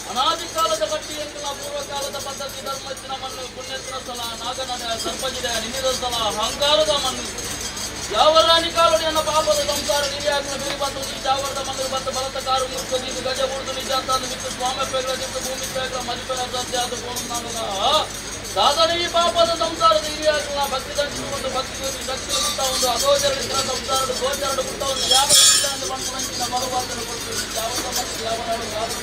ಅನಾದಿ ಕಾಲದ ಕಟ್ಟಿ ಎಂಕಲ ಪೂರ್ವಕಾಲದ ಪದ್ಧತಿ ಧರ್ಮಚ್ಚಿನ ಮಣ್ಣು ಪುಣ್ಯತ್ತಿನ ಸ್ಥಳ ನಾಗನಡ ಸರ್ಪಜಿಡ ನಿನ್ನಿದ ಸ್ಥಳ ಅಹಂಕಾರದ ಮಣ್ಣು ಯಾವ ರಾಣಿ ಕಾಲುಡಿಯನ್ನ ಪಾಪದ ಸಂಸಾರ ನೀರಿಯಾಗಿನ ಬಿರಿ ಬಂತು ಈ ಜಾವರದ ಮಣ್ಣು ಬಂತ ಬಲತ ಕಾರು ಮುಟ್ಟು ನೀನು ಗಜ ಬುಡ್ದು ನಿಜ ಅಂತ ಮಿತ್ತು ಸ್ವಾಮಿ ಪೇಗ್ಲ ದಿತ್ತು ಭೂಮಿ ಪೇಗ್ಲ ಮದಿಪೆಲ ಸತ್ಯ ಅದು ಸಾಧನೆ ಈ ಪಾಪದ ಸಂಸಾರದ ಹಿರಿಯಾಗಲ್ಲ ಭಕ್ತಿ ದಂಚಿಕೊಂಡು ಭಕ್ತಿ ಶಕ್ತಿ ಗುಟ್ಟ ಒಂದು ಅಗೋಚರ ಸಂಸಾರದ ಗೋಚರದ ಗುಟ್ಟ ಒಂದು ಯಾವ ಮನಸ್ಸಿನ ಮರುವಾದನ ಕೊಡ್ತೀವಿ ಯಾವ ಮತ್ತು ಯಾವ ನಾಡು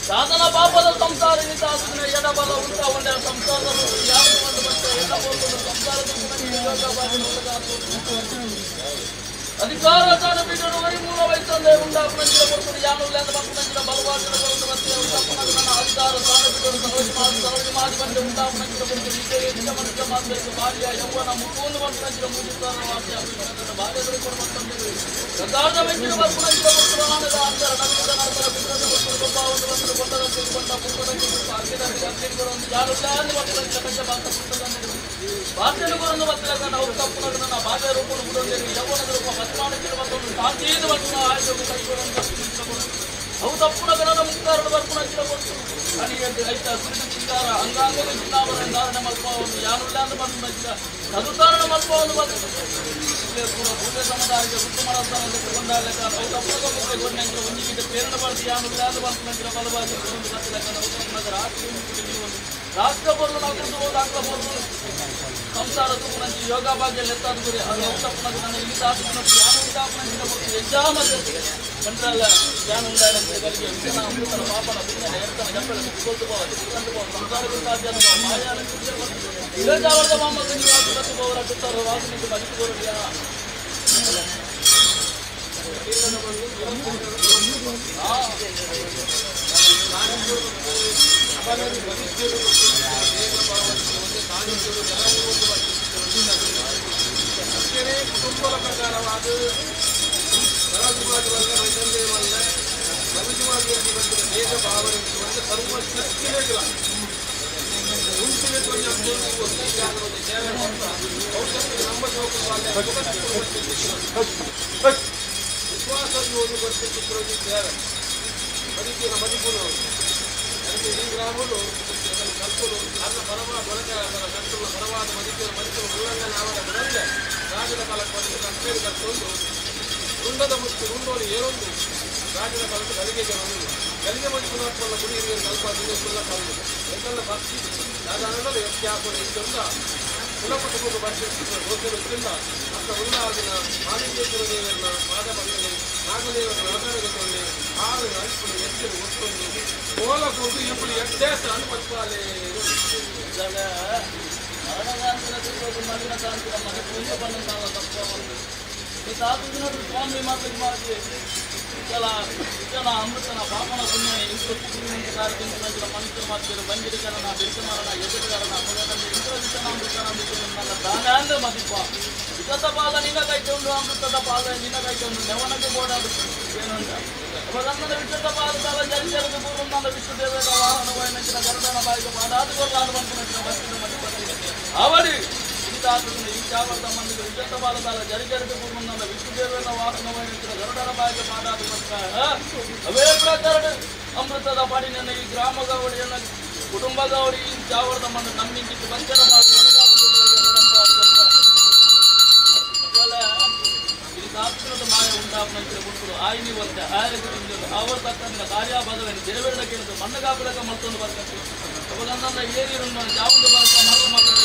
ಸಾಧನ ಪಾಪದ ಸಂಸಾರ ನಿತಾಸುವಿನ ಎಡಬಲ ಉಂಟ ಒಂದೇ ಸಂಸಾರದ ಯಾವ ಒಂದು ಮತ್ತೆ ಎಡಬಲ ಸಂಸಾರದ ಅಧಿಕಾರ ತಾನು ಬೀಡನು ವರಿ ಮೂಲ ವೈತಂದೆ ಉಂಡಾಪುನಂಚಿನ ಕೊಡ್ತದೆ ಯಾನುಲ್ಲೆಂದ ಬಂಪುನಂಚಿನ ಬಲವಾದನ ಕೊರತು ಮತ್ತೆ ಉಂಡಾಪುನಂಚಿನ ನನ್ನ ಅಧಿಕಾರ ತಾನು ಬೀಡನು ಸರೋಜ ಮಾದಿ ಸರೋಜ ಮಾದಿ ಬಂದೆ ಉಂಡಾಪುನಂಚಿನ ಕೊಡ್ತದೆ ಇದೇ ನಿಜ ಮನುಷ್ಯ ಮಾತ್ರ ಬಾಲ್ಯ ಯೌವನ ಮುಕ್ಕೊಂದು ಬಂಪುನಂಚಿನ ಮುಗಿತಾರ ವಾಕ್ಯ ಬಾಲ್ಯದಲ್ಲಿ ಕೊಡುವಂತಂದೆ ಗಂಗಾರದ ಮೆಚ್ಚಿನ ಬರ್ಪುನಂಚಿನ ಕೊಡ್ತದೆ ಆನಂದ ಅಂತರ ನವೀನ ನಂತರ ಬಿಟ್ಟದ ಕೊಡ್ತದೆ ಗೊಬ್ಬ ಒಂದು ಬಂದು ಕೊಂಡದಂತೆ ಕೊಂಡ ಪುಟ್ಟದಂತೆ ಪುಟ್ಟ ಅಗ್ನಿದಂತೆ ಅಗ್ನಿಗಳು ಯಾರುಲ್ಲೆಂದು ಬಂಪುನಂಚಿನ ಕಜ್ಜ ಬಾತ ಪುಟ್ಟದಂತೆ ಬಾಧ್ಯನು ಕೊರಂದು ಬತ್ತಲಕ ನಾವು ತಪ್ಪುನಗ ನನ್ನ ಬಾಧ್ಯ ರೂಪನು ಬಿಡೊಂದೇನು ಯೌವನದ ರೂಪ ಬಸ್ಮಾನಕ್ಕೆ ಬಂದೊಂದು ಶಾಂತಿಯಿಂದ ಬಂದು ಆಯುಧ ಕೈಗೊಳ್ಳೊಂದು ಅವು ತಪ್ಪುನಗ ನನ್ನ ಮುಕ್ತಾರಡು ಬರ್ಪುನ ಹಚ್ಚಿನ ಕೊಟ್ಟು ಅನಿಯಂತೆ ರೈತ ಸುರಿದು ಚಿಂತಾರ ಅಂಗಾಂಗದ ಚಿನ್ನಾವರಣ ಧಾರಣೆ ಮಲ್ಪ ಒಂದು ಯಾನುಲ್ಲ ಅಂತ ಬಂದು ಮಜ್ಜಿದ ಸದುತಾರಣ ಮಲ್ಪ ಒಂದು ಬಂದು ಕೂಡ ಪೂಜೆ ಸಮುದಾಯಕ್ಕೆ ಗುಟ್ಟು ಮಾಡಂತ ಕೊಂಡಾಗಲಕ್ಕ ಅವು ತಪ್ಪುನಗ ಮುಖ್ಯ ಗೊಂಡೆಂದ್ರ ಒಂಜಿಗಿದ್ದ ಪ್ರೇರಣ ಬಳಸಿ ಯಾನುಲ್ಲ ಅಂತ ಬಂದು ನಂತರ ಬಲವಾಗಿ ಒಂದು ಬತ್ತಲಕ್ಕ ನಾವು ತಪ್ಪುನಗ ರಾತ್ರಿ ರಾಷ್ಟ್ರ ಬರಲು ನಾವು ಕುಂತು ಆಕ್ಲ ಬರಲು ಸಂಸಾರ ತುಪ್ಪನಂಚಿ ಯೋಗ ಭಾಗ್ಯ ಲೆತ್ತಾದ ಗುರಿ ಅದು ತಪ್ಪನಗ ನನ್ನ ಇಲ್ಲಿ ತಾತುನಂಚಿ ಯಾನು ಉಂಟಾಪನಂಚಿನ ಕೊಟ್ಟು ಎಜ್ಜಾಮದ ಬಂದ್ರಲ್ಲ ಜ್ಞಾನ ಉಂಡಾಯನಂತೆ ಕಲಿಗೆ ವಿಷನ ಅಮೃತನ ಪಾಪನ ಪುಣ್ಯನ ಎರ್ತನ ಜಪ್ಪಳ ಕೊಲ್ತು ಪೋವ ತಿಕ್ಕಂತು ಪೋವ ಸಂಸಾರ ಗುರುತಾದ್ಯನ ಪೋವ ಮಾಯಾನ ಇಳಜಾವರದ ಮಾಮಕ ನಿವಾಸ ಬತ್ತು ಪೋವರ ಕುತ್ತರ ವಾಸನಿಗೆ ಬದುಕು ಬರುಡಿಯ. ಕುಟುಂಬದ ಪ್ರಕಾರವಾದ ಸರಜುಮಾದಿ ವಲ್ಲ ವೈತಂದೆ ವಲ್ಲ ಮನುಜುಮಾದಿಯಲ್ಲಿ ಬಂದಿನ ದೇಶ ಭಾವನೆ ಒಂದು ಸರ್ವ ಶಕ್ತಿಗಳ ಉಂಟಿನ ಕೊಂಚ ಒಂದು ಸೇವೆ ಔಷಧಿ ನಮ್ಮ ವಿಶ್ವಾಸ ಒಂದು ಬರ್ತಿದ್ರು ಸೇವೆ ಬದುಕಿನ ಮದಿಪುನವರು ಅದಕ್ಕೆ ಈ ಗ್ರಾಮಗಳು ಕಲ್ಪಲು ಅನ್ನ ಪರಮ ದೊರಕ ಅದರ ಕಟ್ಟುವ ಪರವಾದ ಬದುಕಿನ ಮನುಷ್ಯರು ಉಲ್ಲಂಘನೆ ಆವರ ಬಿಡಂದೆ ರಾಜನ ಕಾಲಕ್ಕೆ ಬಂದು ಕಟ್ಟೇರಿ ಕಟ್ಟೊಂದು ರುಂಡದ ಮುಚ್ಚು ರುಂಡೋನು ಏರೊಂದು ರಾಜನ ಕಾಲಕ್ಕೆ ಗಲಿಗೆ ಜನರು ಗಲಿಗೆ ಮದಿಪುನಾತ್ಮಲ್ಲ ಗುಡಿ ಹಿರಿಯರು ಕಲ್ಪ ದಿನ ಕಲ್ಲು ಎಂತೆಲ್ಲ ಭಕ್ತಿ ದಾದಾನಂದಲು ವ್ಯತ್ಯಾಸ ಇದ್ದೊಂದ ಕುಲ ಕುಟುಂಬದ ವರ್ಷ ಗೋಚರಿಸಿಲ್ಲ ಅಂತ ಉಲ್ಲಾದಿನ ಮಾಲಿಂಗೇಶ್ವರ ದೇವರನ್ನ ಪಾದ ಬಂದನೆ ನಾಗದೇವರ ಆಧಾರಗೊಂಡು ಆರು ಅಲ್ಪುಡು ಎಚ್ಚರು ಒತ್ತೊಂದು ಕೋಲ ಕೊಡು ಎಪ್ಪಡು ಎದ್ದೇಸ ಅನುಪತ್ಪಾಲೆ. ಮರಣಗಾಂತಿನ ತಿರುಗೋದು ಮಲಿನ ಕಾಂತಿನ ಮನೆ ಪೂಜೆ ಬಂದಂತಾವ ತಪ್ಪ ಒಂದು ಈ ತಾತುದಿನ ಸ್ವಾಮಿ ಮಾತು ಮಾಡಿ ಕೆಲ ಜನ ಅಮೃತನ ಪಾಪನ ಪುಣ್ಯ ಇಂದ್ರ ಕಾರ್ಯಕ್ರಮ ಮನುಷ್ಯ ಮಾತಿರು ಬಂಜಿರಿಕರಣ ಬಿರುಕಮರಣ ಎದುರುಗರಣ ಪುಣ್ಯದಲ್ಲಿ ಇಂದ್ರ ವಿಷನ ಅಮೃತನ ನನ್ನ ದಾನಾಂದ ಮದಿಪ ವಿಗತ ಪಾದ ನಿನ್ನ ಕೈಕೊಂಡು ಅಮೃತದ ಪಾದ ನಿನ್ನ ಕೈಕೊಂಡು ನೆವನಕ್ಕೆ ಬೋಡಾದು ಏನಂತ ಅವಗನ್ನದ ವಿಷದ ಪಾದ ತಲ ಜರಿಜರದ ಪೂರ್ವ ವಿಷ್ಣುದೇವರ ವಾಹನ ವಯನಂಚಿನ ಗರುಡನ ಬಾಯಿಗೆ ಪಾದಾದು ಕೊಲ್ಲಾದ ಬಂತು ಬಸ್ಸಿನ ಮದಿಪತಿ ಅವಡಿ ಈ ಈ ಚಾವರದ ಮಂದಿಗೆ ವಿಜತ ಬಾಲದಾಲ ಜರಿಜರದ ಪೂರ್ವ ವಿಷ್ಣುದೇವರ ವಾಹನ ವಯನಂಚಿನ ಗರುಡನ ಬಾಯಿಗೆ ಪಾದಾದು ಕೊಟ್ಟ ಅವೇ ಪ್ರಕಾರ ಅಮೃತದ ಪಾಡಿನ ಈ ಗ್ರಾಮದವಡಿಯನ್ನ ಕುಟುಂಬದವಡಿ ಈ ಚಾವರದ ಮಣ್ಣು ನಮ್ಮಿಂಚಿಟ್ಟು ಬಂಚರ ಇದು ಸಾತ್ವಿಕದ ಮಾಯ ಉಂಟಾಪನಂಚಿನ ಗುಂಪುಡು ಆಯ್ನಿ ಒಂತೆ ಆಯರಿಗೆ ಅವರ ತಕ್ಕಂದ ಕಾರ್ಯ ಬದలని ದೇವರ ಕೇಳಿದು ಮಣ್ಣು ಕಾಪಲಕ ಮತ್ತೊಂದು ಬರ್ಕತ್ತು ಅವಾಗ ಏರಿರುಂಡ ಜಾವಂದು ಬರ್ಕ ಮರಳು ಮಕ್ಕಳು.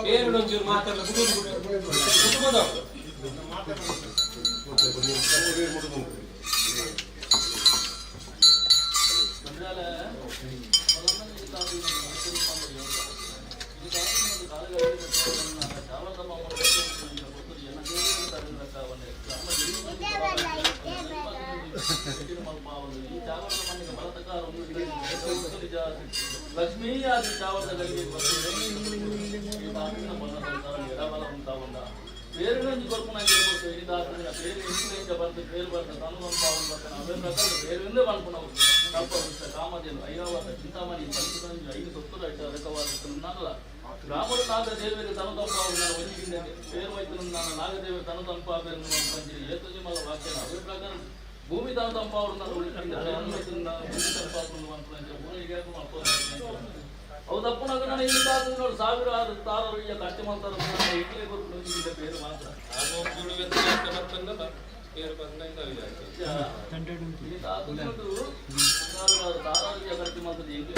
ಬೇರೆ ಮಾತಾಡಲ್ಲ ಕುಟುಂಬದವರು. ಲಕ್ಷ್ಮೀ ಆದಿ ಚಾವರದ ಗಳಿಗೆ పేరు నుంచి కొరకు ఇది దాచిన పేరు ఇంటి పడుతుంది పేరు పడుతుంది తను పావులు పడుతుంది అవే ప్రకారం పేరు ఉందే అనుకున్నావు. కల్ప వృక్ష కామధేను ఐరావత చింతామణి పంచదంజు ఐదు సొత్తులు అయితే అరకవారు రాముడు నాగదేవికి తను తంపావున్నాను వంచింది పేరు వైతున్నాను నాగదేవి తను తంపావేరు పంచి ఏతుజి మళ్ళీ వాక్యాన్ని అవే ప్రకారం భూమి తను తంపావున్నారు భూమి తంపావుతుంది అనుకున్నాను. ಅವು ತಪ್ಪುನಾಗ ನಾನು ಇಲ್ಲಿ ತಾತನೋಡು ಸಾವಿರಾರು ತಾರರು ಈಗ ಕಷ್ಟ ಮಾಡ್ತಾರ ಇಡ್ಲಿ ಕೊಟ್ಟು పేరు ಮಾತ್ರ. ಈ ತಾತನೋಡು ಸಾವಿರಾರು ತಾರರು ಈಗ ಕಷ್ಟ ಮಾಡ್ತಾರೆ ಇಡ್ಲಿ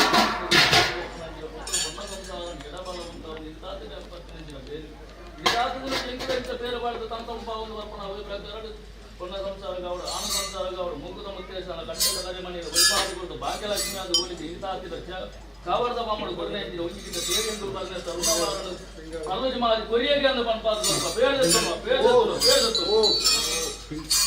ఈ తాతను ఇంత పేరు పడితే తన తమ బాగుంది తప్పన అవే ప్రకారం కొన్న సంసారం కావడు ఆన సంసారం కావడు ముగ్గుత ముత్తేశాల కంటల కరిమణి ఒలిపాదు కొడుకు భాగ్యలక్ష్మి అది ఓలిది ఈ తాతిద కావర్ద బొమ్మడు కొరినేంచి ఒంజికింద పేరు పడిన తరుణవారుడు పల్లజి మాది కొరియకి అంద పనిపాదు కొడుకు పేరు తెస్తున్నా పేరు తెస్తున్నా పేరు తెస్తున్నా.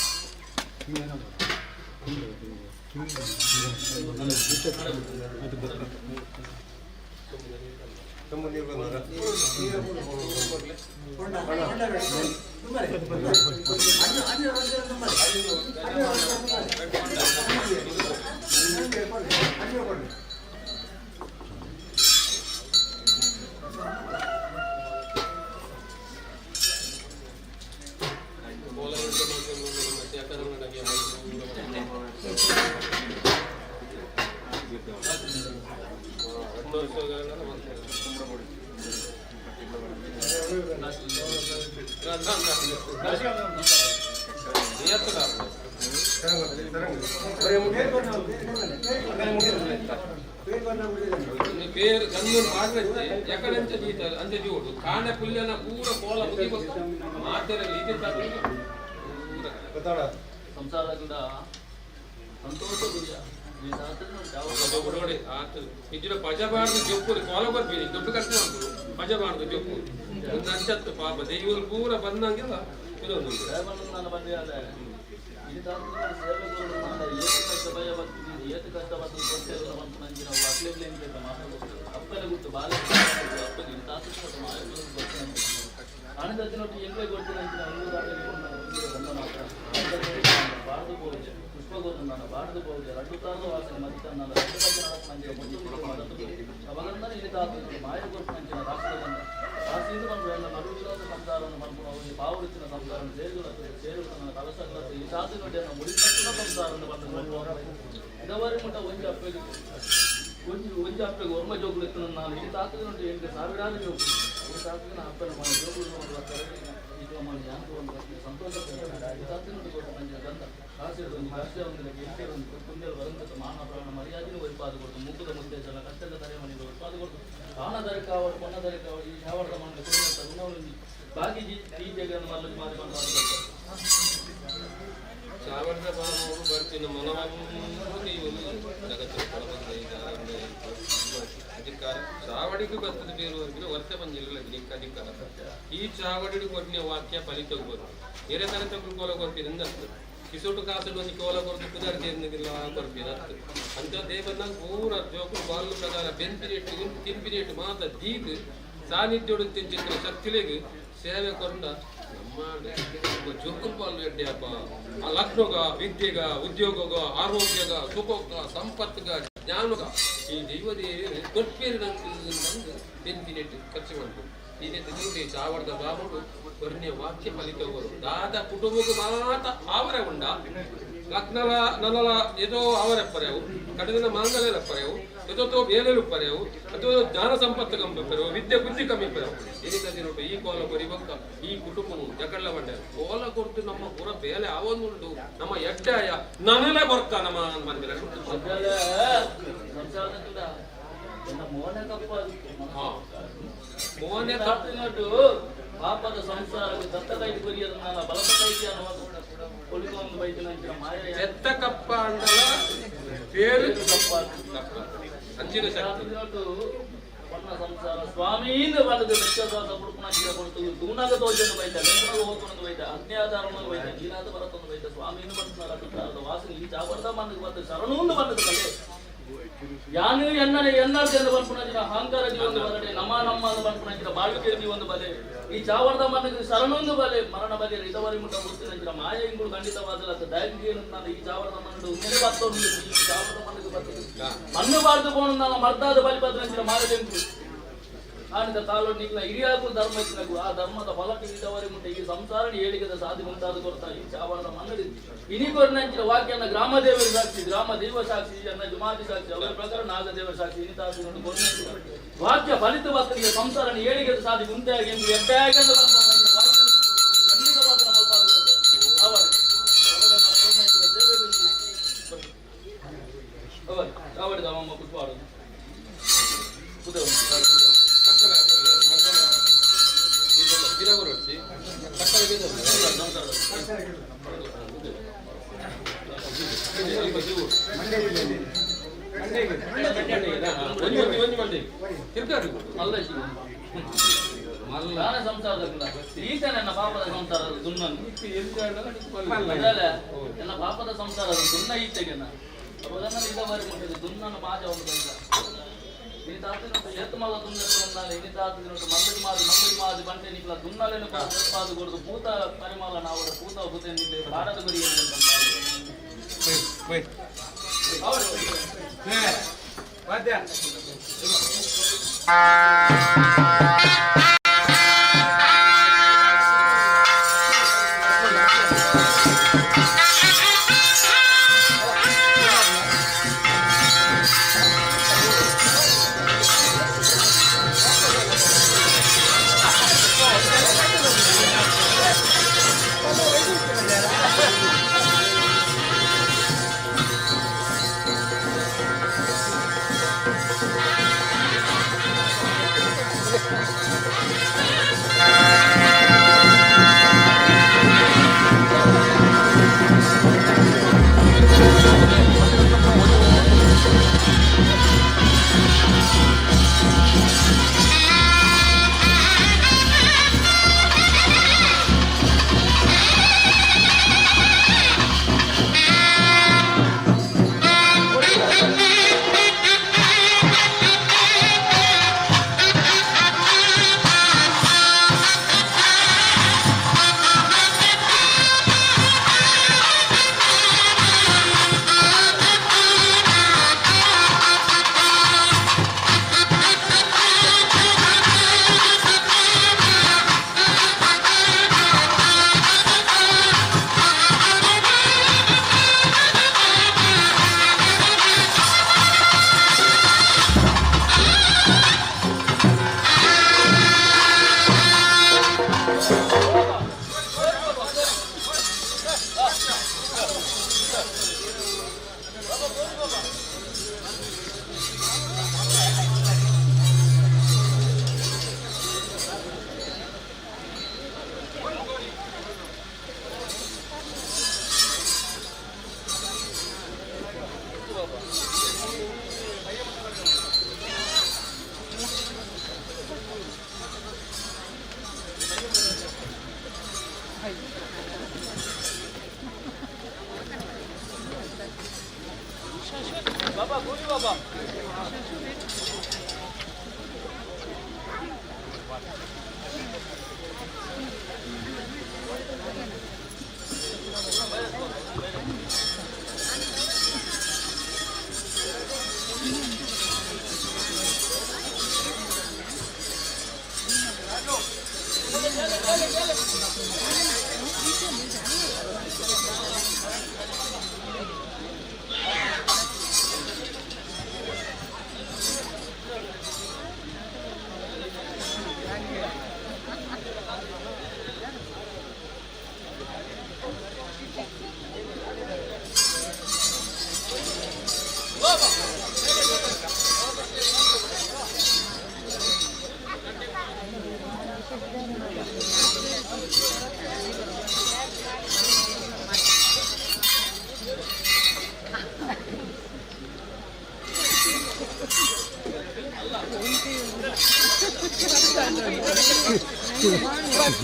పేరు గన్నులు పాడవచ్చి ఎక్కడంచ జీతారు అంతే చూడు కాండ పుల్లన పూర కోల బుద్ధి మాತೆರಲ್ಲಿ ಇದೆ ಸಂಸಾರದಿಂದ ಸಂತೋಷ ಗುರಿಯ ಈ ನೋಡಿ ಆತು ಇಜ್ಜಿಡ ಪಜಬಾರ್ದು ಜೊಪ್ಪು ಕೋಲ ಬರ್ತೀನಿ ದುಡ್ಡು ಖರ್ಚು ಮಾಡ್ಬೋದು ಪಜಬಾರ್ದು ಜೊಪ್ಪು ಒಂದು ಅಂಚತ್ತು ಪಾಪ ದೈವರು ಪೂರ ಬಂದಂಗೆಲ್ಲ ಇದೊಂದು ದೇವನನ್ನ ಬಂದಿಯಾಲೆ ಈ ತಾತನ ಸೇವೆಗಳು ನನ್ನ ಏತು ಕಷ್ಟ ಭಯ ಭಕ್ತಿ ಏತು ಕಷ್ಟ ಬರ್ತದೆ ಕೊಟ್ಟೆಲ್ಲ ಮಂಚಿನ ಅಕ್ಲೆಗ್ಲೆ ಅಂತ ಮಾತಾಡೋದು ಅಪ್ಪನ ಗುಟ್ಟು ಬಾಲ ಅಪ್ಪಗೆ ಈ ತಾತನ ಮಾಯ ಆನಂದತ್ತಿನೊಟ್ಟು ಎಂಗ್ಲೇ ಕೊಡ್ತೀನಿ ಅಂತ ಮಾತ್ರ ಬಾರದು ಪೂಜೆ ಪುಷ್ಪಗೋರು ಬಾರದು ಪೂಜೆ ರಡ್ಡು ತಾರದು ವಾಸನೆ ಮರಿತ ನಾನು ರಡ್ಡು ಅವಾಗಂದ್ರೆ ಇಲ್ಲಿ ತಾತ ಮಾಯ ಕೊಟ್ಟು ರಾಷ್ಟ್ರವನ್ನು ರಾಷ್ಟ್ರೀಯ ಬಂದು ನಡುವಿರೋದ ಸಂಸಾರವನ್ನು ಮಾಡ್ಕೊಂಡು ಪಾವಡಿಸಿನ ಸಂಸಾರ ಸೇರುಗಳ ಸೇರುಗಳ ಕಲಸಗಳ ಈ ತಾತಿನೊಡ್ಡಿಯನ್ನು ಮುಡಿತಕ್ಕನ ಸಂಸಾರವನ್ನು ಬಂದು ಇದವರೆ ಮುಟ್ಟ ಒಂಜಿ ಅಪ್ಪಗೆ ಒಂಜಿ ಒಂಜಿ ಅಪ್ಪಗೆ ಒರ್ಮ ಜೋಗುಲು ಇತ್ತು ನಾನು ಈ ತಾತದ ಎಂಟು ಸಾವಿರಾರು ಜೋಗುಲು ಈ ತಾತನ ಅಪ್ಪನ ಮನೆ ಜೋಗುಲು ಇದು ಮನೆ ಯಾಕೆ ಒಂದು ಸಂತೋಷ ಈ ತಾತನ ಮಂಜ ಗಂಧ ಕಾಸಿಡು ಒಂದು ಕಾಸಿಯ ಒಂದು ಎಂಟೆ ಒಂದು ಕುಂದೆಲ್ ವರಂಗತ ಮಾನ ಪ್ರಾಣ ಮರ್ಯಾದೆನೂ ಒರಿಪಾದು ಕೊಡ್ತು ಮುಗ್ಗದ ಮುದ್ದೆ ಜಲ ಕಷ್ಟದ ತರೆ ಮನೆಗೆ ಒರಿಪಾದು ಕೊಡ್ತು ಕಾಣ ದರಕಾವಡು ಕೊನ್ನ ದರಕಾವಡು ಈ ಶಾವರದ ಮನೆ ಕುಂದ ಗುಣವನ್ನು ಬಾಗಿ ಜಿ ಈ ಜಗನ್ನು ಮಲ್ಲದು ಮಾರಿ ಬಂದು ಸಾವಿರದ ಬಾಬು ಬರ್ತೀನಿ ಮನವನ್ನು ಜಗತ್ತಿನ ಅಧಿಕಾರ ಚಾವಡಿಗೆ ಬರ್ತದೆ ಬೇರೆಯವರಿಗೆ ವರ್ಷ ಬಂದಿಲ್ಲ ನಿಕ್ಕ ಅಧಿಕಾರ. ಈ ಚಾವಡಿ ಕೊಟ್ಟಿನ ವಾಕ್ಯ ಫಲಿತ ಬೇರೆ ತರ ತಗೊಂಡು ಕೋಲ ಕೊರ್ಪಿನ ಕಿಸೋಟು ಕಾಸು ಒಂದು ಕೋಲ ಕೊರ್ದು ಕುದಾರ ಸೇರಿಲ್ಲ ಕೊರ್ಪಿನ ಅಂತ ದೇವನ ಪೂರ ಜೋಕು ಬಾಲ್ ಪ್ರಕಾರ ಬೆಂಪಿನೇಟು ತಿಂಪಿನೇಟು ಮಾತ ದೀದ್ ಸಾನ್ನಿಧ್ಯೋಡು ತಿಂಚಿತ್ರ ಶಕ್ತಿಲೆಗ್ ಸೇವೆ ಕೊಂಡ ನಮ್ಮ ಜೋಕುಲ್ ಬಾಲ್ ಎಡ್ಡೆಯಪ್ಪ. ಆ ಲಗ್ನಗ ವಿದ್ಯೆಗ ಉದ್ಯೋಗಗ ಆರೋಗ್ಯಗ ಸುಖಗ ಸಂಪತ್ಗ ಜ್ಞಾನಗ ಈ ದೈವದೇವಿ ಕೊಟ್ಪೇರು ನಂಗೆ ಬಂದು ಬೆಂಪಿನೆಟ್ಟು ಖರ್ಚು ಮಾಡ್ತು. ಈ ಚಾವರ್ದ ಬಾಬುಡು ಕೊರ್ನೆ ವಾಕ್ಯ ಫಲಿತವರು ದಾದ ಕುಟುಂಬಕ್ಕೆ ಮಾತ ಆವರೆ ಉಂಡ ಲಗ್ನಲ ನನಲ ಏದೋ ಅವರೆ ಪರೆವು ಕಡದಿನ ಮಾಂಗಲ್ಯ ಪರೆವು ಎದೋ ಬೇಲೆಲು ಪರೆವು ಅಥವಾ ಜ್ಞಾನ ಸಂಪತ್ತು ಕಮ್ಮಿ ಪರೆವು ವಿದ್ಯೆ ಬುದ್ಧಿ ಕಮ್ಮಿ ಪರೆವು ಏನಿದ್ದ ಈ ಕೋಲ ಕೊರಿಬಕ್ಕ ಈ ಕುಟುಂಬವು ಜಕಳ್ಳ ಬಂಡೆ ಕೋಲ ಕೊರ್ತು ನಮ್ಮ ಪುರ ಬೇಲೆ ಆವೊಂದುಂಡು ನಮ್ಮ ಎಡ್ಡಾಯ ನನಲೇ ಬರ್ಕ ನಮ್ಮ ಮಂದಿರ. ಮೋನೆ ಕಪ್ಪಿನಟ್ಟು ಪಾಪದ ಸಂಸಾರಕ್ಕೆ ದತ್ತ ಕೈ ಕೊರಿಯದನ್ನ ಬಲದ ಕೈ ಕೊಲಿಕೊಂದು ಬೈದಿನ ಮಾಯ ಎತ್ತ ಕಪ್ಪ ಅಂಡಲ പേര് ಅಂಚಿನ ಶಕ್ತಿ ಪೊನ್ನ ಸಂಸಾರ ಸ್ವಾಮೀಂದ ಬಂದದ್ದು ವಿಶ್ವಾಸ ಪುಡುಪುನ ಜೀವ ಕೊಡ್ತು ತೂನಾಗ ತೋಜನ್ನು ಬೈತ ಬೆಂಕನಾಗ ಹೋಗ್ಕೊಂಡು ಬೈತ ಅಗ್ನಿ ಆಧಾರವನ್ನು ಬೈತ ನೀನಾದ ಬರತೊಂದು ಬೈತ ಸ್ವಾಮೀನು ಬಂದ ಸಂಸಾರದ ವಾಸನೆ ಈ ಚಾವರ್ದ ಮಂದಿಗೆ ಬಂದು ಶರಣೂಂದು ಬಂದದ್ದು ಕಲೆ ಯಾನು ಎನ್ನನೆ ಎನ್ನಾರ್ದೆಂದು ಬನ್ಪುನಂಚಿನ ಅಹಂಕಾರ ಜೀವನ ಬರಡೆ ನಮ ನಮ್ಮ ಬನ್ಪುನಂಚಿನ ಬಾಳ್ವಿಕೆ ಜೀವನ ಬಲೆ ಈ ಚಾವರ್ದ ಮನಗೆ ಶರಣೊಂದು ಬಲೆ ಮರಣ ಬಲೆ ರಿದವರಿ ಮುಟ್ಟ ಮುಟ್ಟಿನಂಚಿನ ಮಾಯ ಇಂಗುಳು ಖಂಡಿತವಾದಲ್ಲ ದಯವಿಗೆ ನಾನು ಈ ಚಾವರ್ದ ಮನಡು ಉಮ್ಮೆಲೆ ಬರ್ತೊಂದು ಈ ಚಾವರ್ದ ಮನಗೆ ಬರ್ತದೆ ಮಣ್ಣು ಬಾರ್ದು ಪೋಣ ನಾನು ಮರ್ದಾದ ಬಲಿ ಬದ್ರಂಚಿನ ಮಾರದೆಂಕು ಆನಿದ ಕಾಲು ನಿಕ್ನ ಹಿರಿಯಾಕು ಧರ್ಮ ಇತ್ತಿನಗು ಆ ಧರ್ಮದ ಫಲಕ್ಕೆ ಇದ್ದವರಿ ಮುಟ್ಟ ಈ ಸಂಸಾರ ಏಳಿಗೆದ ಸಾಧಿ ಮುಂತಾದ ಕೊರ್ತ ಈ ಚಾವರದ ಮನ್ನಡಿ ಇನಿಕೊರ್ನಂಚಿನ ವಾಕ್ಯನ ಗ್ರಾಮ ದೇವರ ಸಾಕ್ಷಿ, ಗ್ರಾಮ ದೇವ ಸಾಕ್ಷಿ, ಅನ್ನ ಜುಮಾದಿ ಸಾಕ್ಷಿ, ಅವರ ಪ್ರಕಾರ ನಾಗದೇವ ಸಾಕ್ಷಿ ಇನಿತಾದ ವಾಕ್ಯ ಫಲಿತ ಭಕ್ತರಿಗೆ ಸಂಸಾರ ಏಳಿಗೆದ ಸಾಧಿ ಮುಂತಾಗಿ ಎಂದು ಎಡ್ಡಾಗಿ ವಾಕ್ಯ ಖಂಡಿತವಾದ ನಮ್ಮ ಅವರು ಅವರು ಅವರಿಗೆ ಅಮ್ಮ ಕುತ್ವಾಡು ಕುದುರೆ ಮಲ್ಲ ಸಂಸಾರದಲ್ಲ ಈತ ನನ್ನ ಪಾಪದ ಸಂಸಾರದ ದುನ್ನನ್ನು ನನ್ನ ಪಾಪದ ಸಂಸಾರದ ದುನ್ನ ಈತೆಗೆ ಅವಾಗ ಇದ ಬಾರಿ ಮುಟ್ಟಿದೆ ದುನ್ನನ್ನು ಮಾಜ ಒಂದು ಬಂದ ಇನಿ ತಾತಿನ ಏತ್ ಮಲ್ಲ ದುನ್ನ ಬಂದಾನೆ ಇನಿ ತಾತಿನ ಮಂದಡಿ ಮಾದಿ ಮಂದಡಿ ಮಾದಿ ಬಂಟೆ ನಿಕ್ಲ ದುನ್ನಲೇನು ಪಾದು ಕೊಡುದು ಭೂತ ಪರಿಮಳ ನಾವು ಭೂತ ಭೂತ ನಿಕ್ಲೆ ಬಾಡದ ಗುರಿ ಬಾಬಾ ಗೋಲಿ ಬಾಬಾ.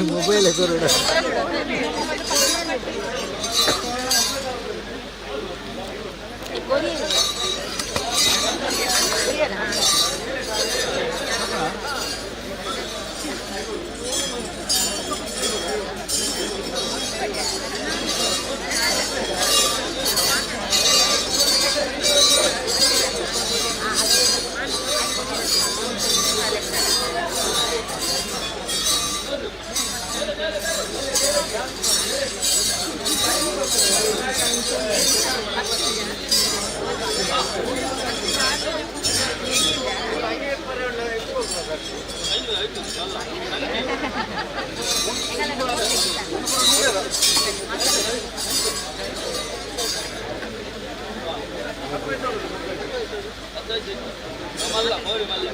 ಮೊಬೈಲ್ ಮಲ್ಲ ಮೌರಿ ಮಲ್ಲ.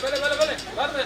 ಬಲೆ ಬಲೆ ಬಲೆ ಬರ್ರೆ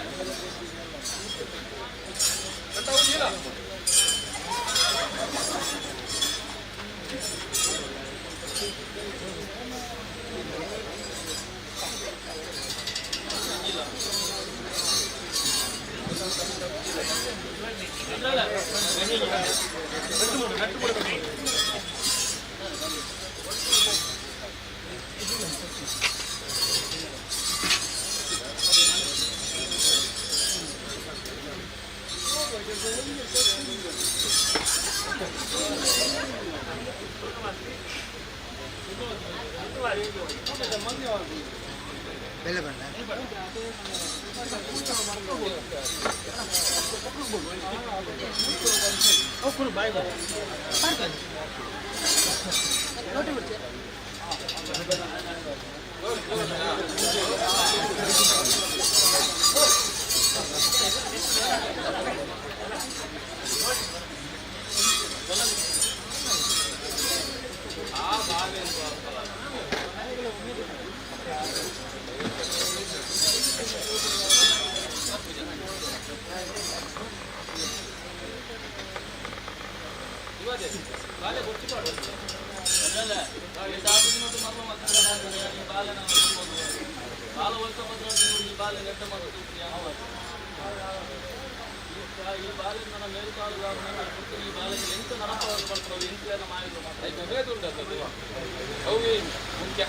ಮುಖ್ಯ.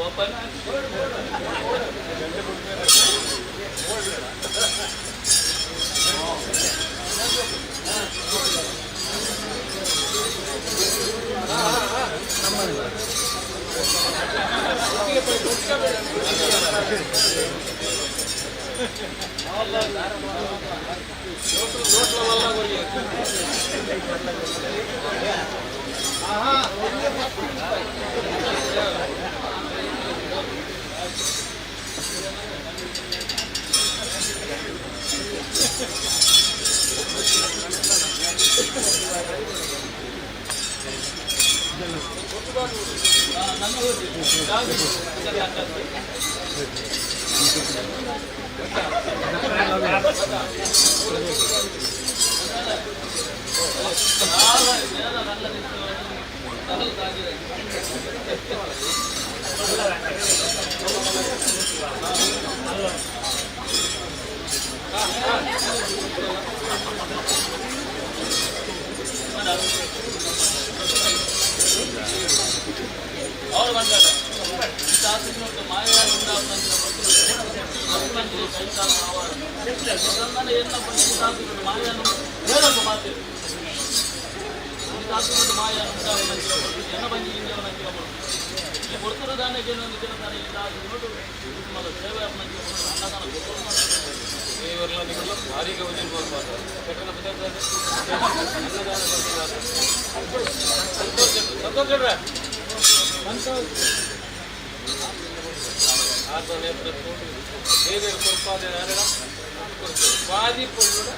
ಓಪನ್ ಅವ್ರು ಬಂದಾರೆ ಭಾರಿ ಗೌಜಿ ಸಂತೋಷ ಸಂತೋಷ. ಆತನ ದೇವರು ಕೊರ್ಪಾದ ಬಾರಿ ಪೊಳ್ಳುಡ.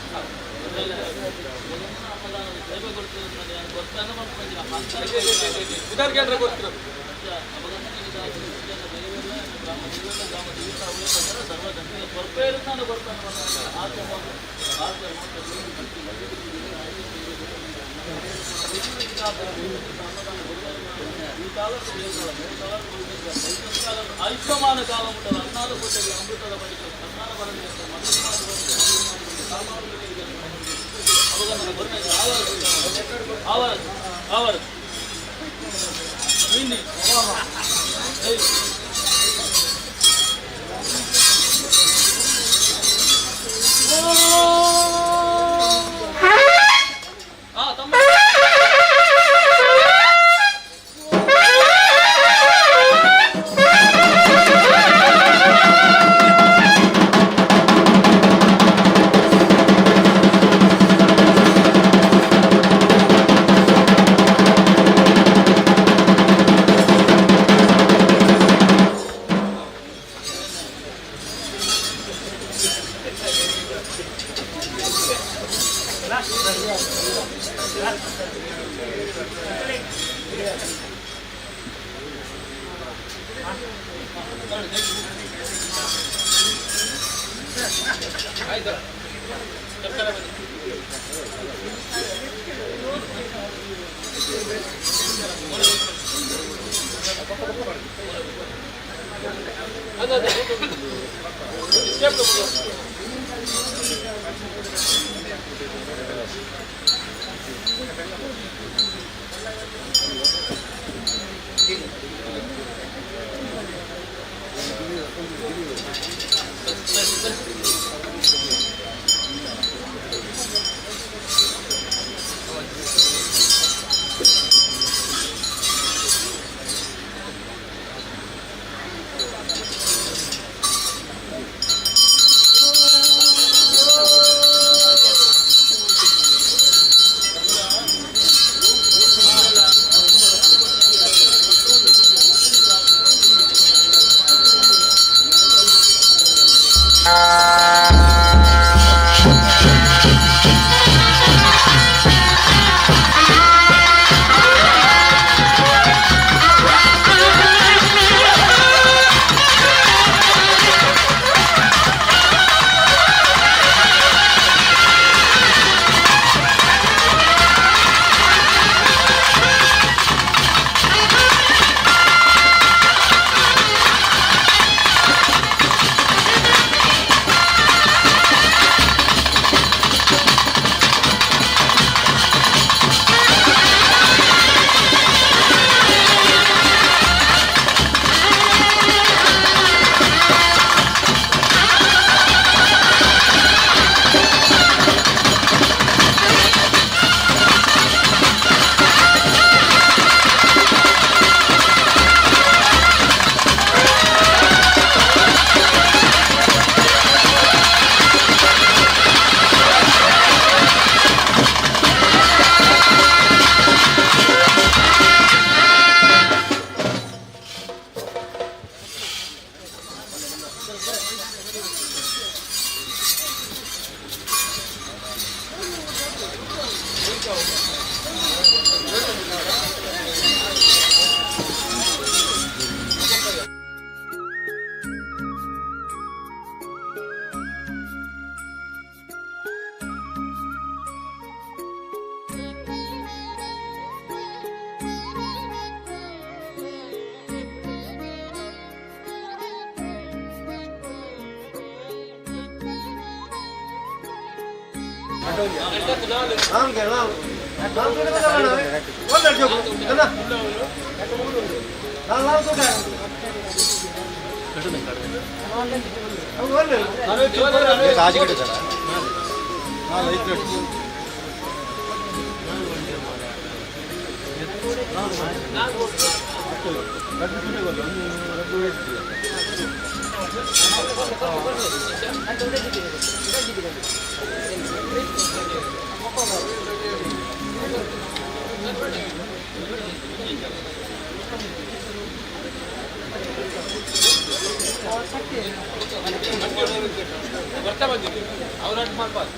ಉದಾರ್ ಕೇಳ್ರೆ ಗೊತ್ತಿರೋದು. ಆಯುಷ್ಮಾನ ಕಾಲ ಉಂಟಲ್ಲ ಅನ್ನಾದ ಕೊಟ್ಟೆಗೆ ಅಮೃತದ ಬಳಿಕ ಕನ್ನಾನ ಬರಲಿ ಆವರ ಆವರ ನಿನ್ನೆ. ಆ ತಮ್ಮ. ಆಯ್ತು ನಮಸ್ಕಾರ ಬನ್ನಿ. ಅದೇ ಅದೇ ಸ್ಟೆಪ್ ತಗೊಂಡು. ಬರ್ತಾ ಬಂದಿದ್ದೀವಿ ಅವ್ರ ಅಡ್ಡ ಮಾಡ್ಬಾರ್ದು.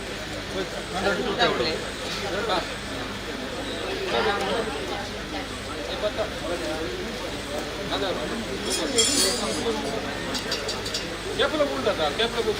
ಕೇಪಲ ಉಂಟದ ಕೇಪಲ.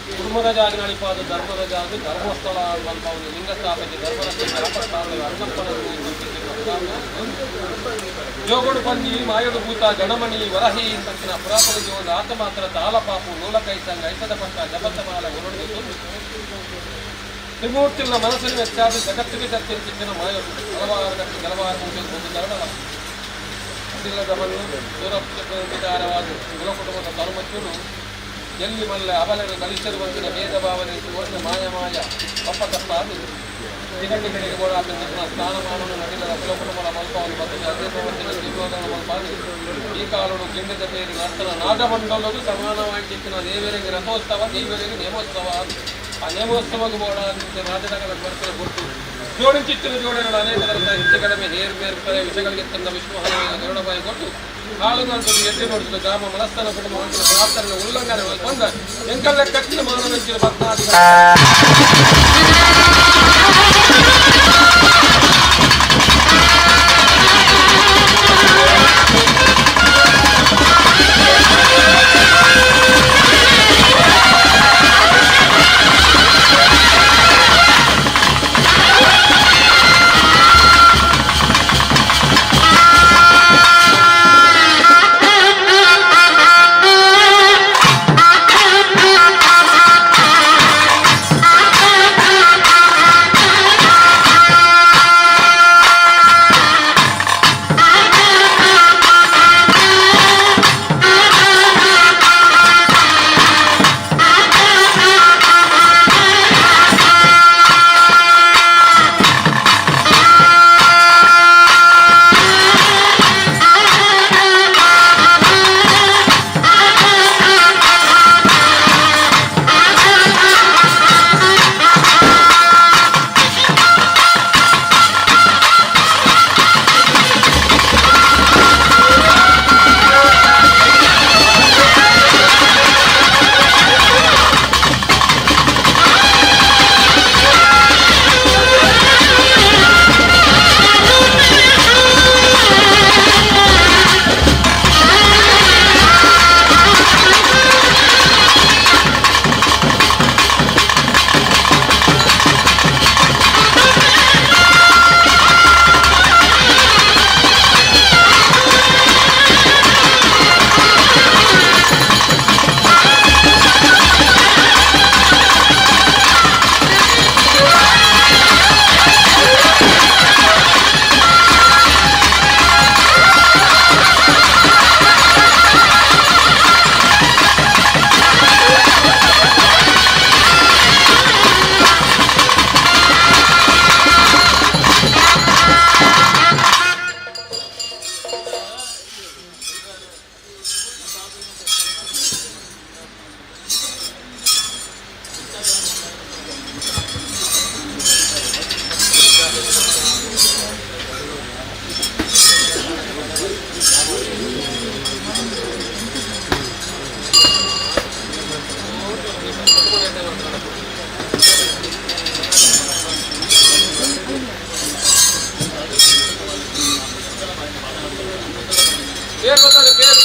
ಕುಟುಂಬದ ಜಾಗಿನಳಿಪಾದ ಧರ್ಮದ ಜಾಗ ಧರ್ಮಸ್ಥಳ ಮಲ್ಪಾವುದು ಲಿಂಗಸ್ಥಾಪನೆ ಜೋಗೋಡು ಪಂಜಿ ಮಾಯೋಡು ಭೂತ ಗಣಮಣಿ ವರಹಿ ಸಂಚಿನ ಪುರಾತನ ಜೀವನ ಆತ ಮಾತ್ರ ತಾಳಪಾಪು ನೂಲಕೈ ಸಂಘ ಐಸದ ಪಟ್ಟ ಜಪತ್ತಮಾಲ ಹೊರಡು ತ್ರಿಮೂರ್ತಿಗಳ ಮನಸ್ಸಿನ ವೆಚ್ಚಾದ ಜಗತ್ತಿಗೆ ಸತ್ಯ ಮಾಯೋಡು ಹಲವಾರು ಗಟ್ಟಿ ಹಲವಾರು ಮೂಟೆ ತರಡಲ ಅದಿಲ್ಲದವನು ದೂರವಾದ ಕುಲ ಕುಟುಂಬದ ತರುಮಚ್ಚುನು ಎಲ್ಲಿ ಮಲ್ಲ ಅಬಲರು ಕಲಿಸರು ಬಂದಿನ ಭೇದ ಭಾವನೆ ವರ್ಷ ಮಾಯ ಮಾಯ ಪಪ್ಪ ತಪ್ಪ ಅದು ದಿಗಂಡಿ ಕಡೆಗೆ ಗೋಡ ಸ್ಥಾನಮಾನವನ್ನು ನಡಿಲದ ಕುಲ ಕುಟುಂಬದ ಮಲ್ಪವನ್ನು ಮತ್ತು ಅದೇ ಜೀವನದ ಮಲ್ಪಾದು ಈ ಕಾಲಡು ಗಿಂಡದ ಪೇರು ನರ್ತನ ನಾಗಮಂಡಲದು ಸಮಾನವಾಗಿ ಚಿಕ್ಕಿನ ದೇವರಿಗೆ ರಥೋತ್ಸವ, ದೇವರಿಗೆ ನೇಮೋತ್ಸವ. ಆ ನೇಮೋತ್ಸವಕ್ಕೆ ಬೋಡ ರಾಜನಗರ ಬರ್ತಾರೆ ಗುರುತು ಜೋಡಿಂಚಿತ್ತಿನ ಜೋಡಣೆಗಳು ಅನೇಕ ಥರದ ಹೆಚ್ಚು ಕಡಿಮೆ ಹೇರು ಬೇರು ವಿಷಗಳಿಗೆ ತಂದ ವಿಶ್ವಹನ ಗರುಡಬಾಯಿ ಕೊಟ್ಟು ಕಾಳುಗಂಟು ಎಟ್ಟಿ ನೋಡಿದ ಗ್ರಾಮ ಮನಸ್ಥನ ಕುಟುಂಬ ಪ್ರಾರ್ಥನೆ ಉಲ್ಲಂಘನೆ ಕೊಂಡ ಎಂಕಲ್ಲ ಕಟ್ಟಿನ ಮಾನವ ಭಕ್ತಾದಿಗಳ పేరు बता పేరు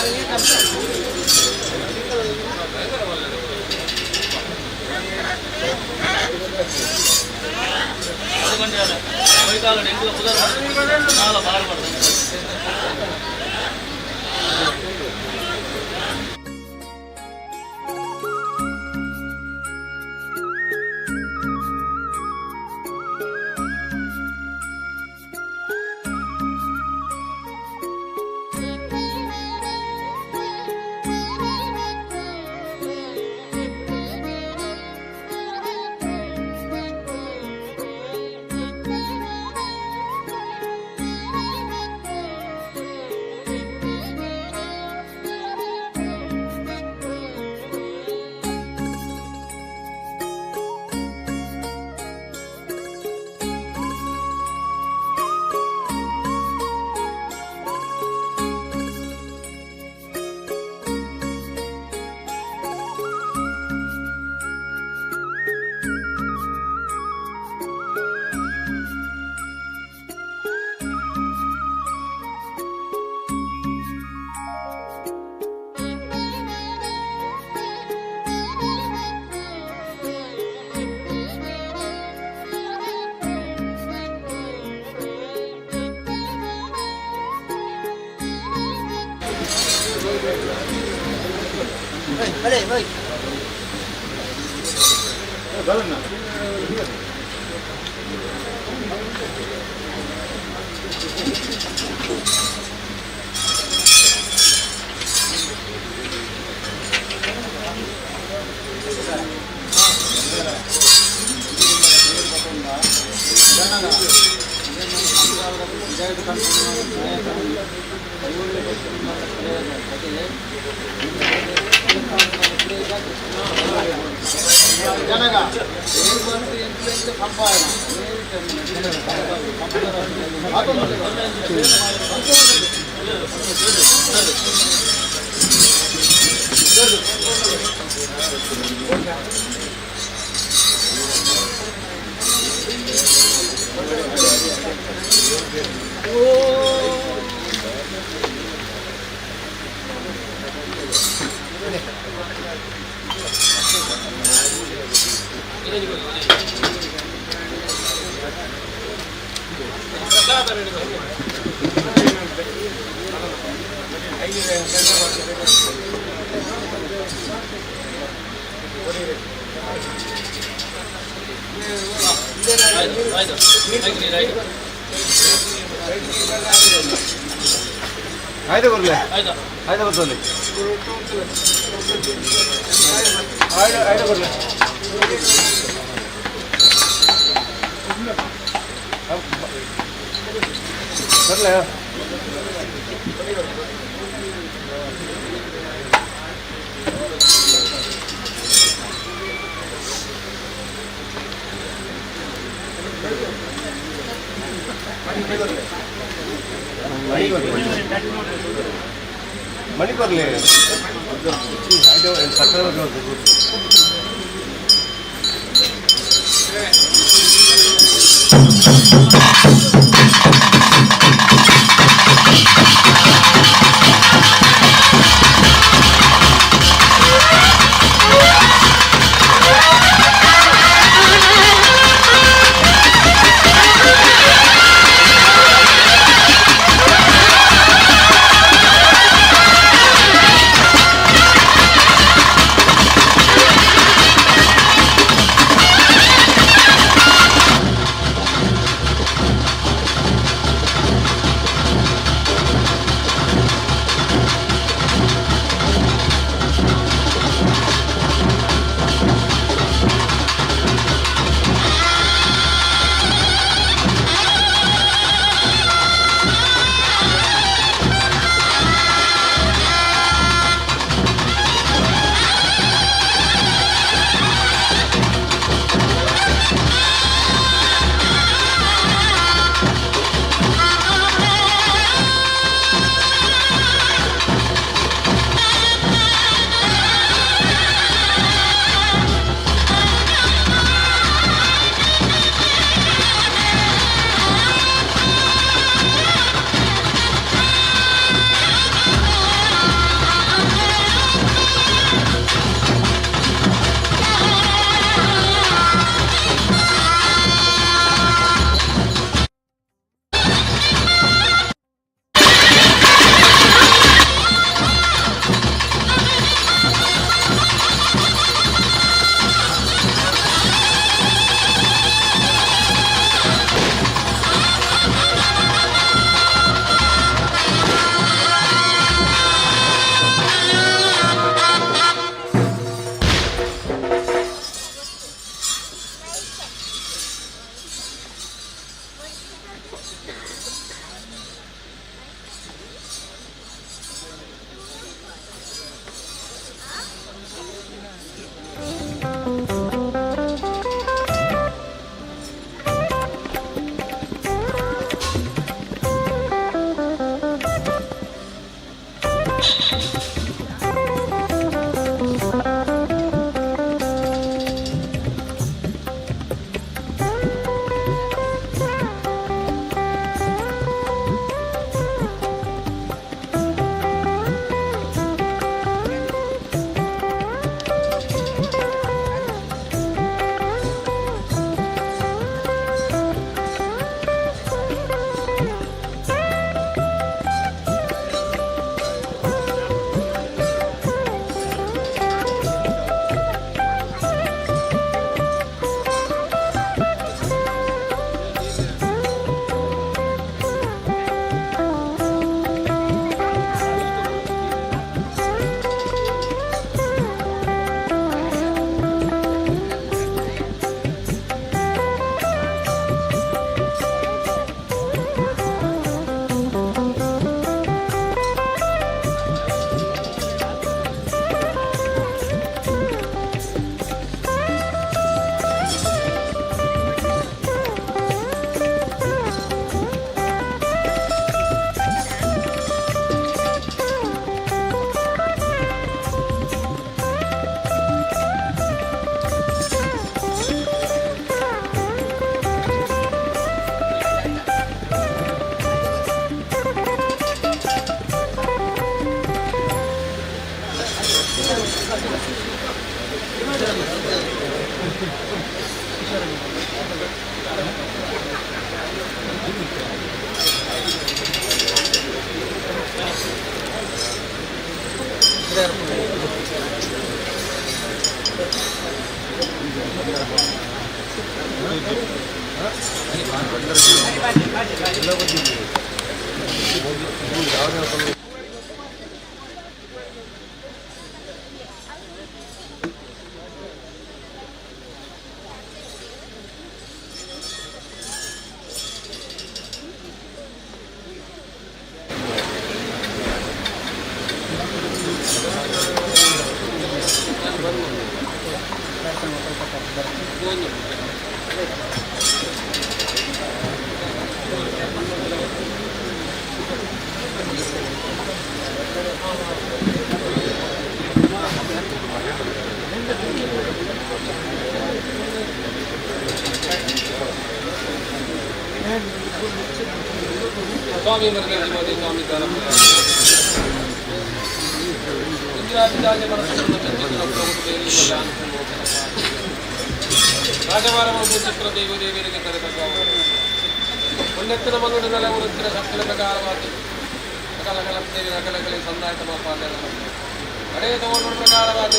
ಿ. ಸ್ವಾಮಿ ಮರಗಜ್ಜಿ ಸ್ವಾಮಿ ರಾಜಭಾರವನ್ನು ಚಿತ್ರ ದೇವ ದೇವಿಯರಿಗೆ ಕರೆದಾಗ ಪುಣ್ಯತ್ತಿನ ಮನುವಿನ ನೆಲೆ ಉರುತ್ತಿನ ಶಕ್ತಿನ ಪ್ರಕಾರವಾದ ಸಕಲಕಲ ದೇವಿ ಸಕಲಕಲೆ ಸಂದಾಯತ ಮಾಪಾದ ಕಡೆಯ ತಗೊಂಡ ಪ್ರಕಾರವಾದ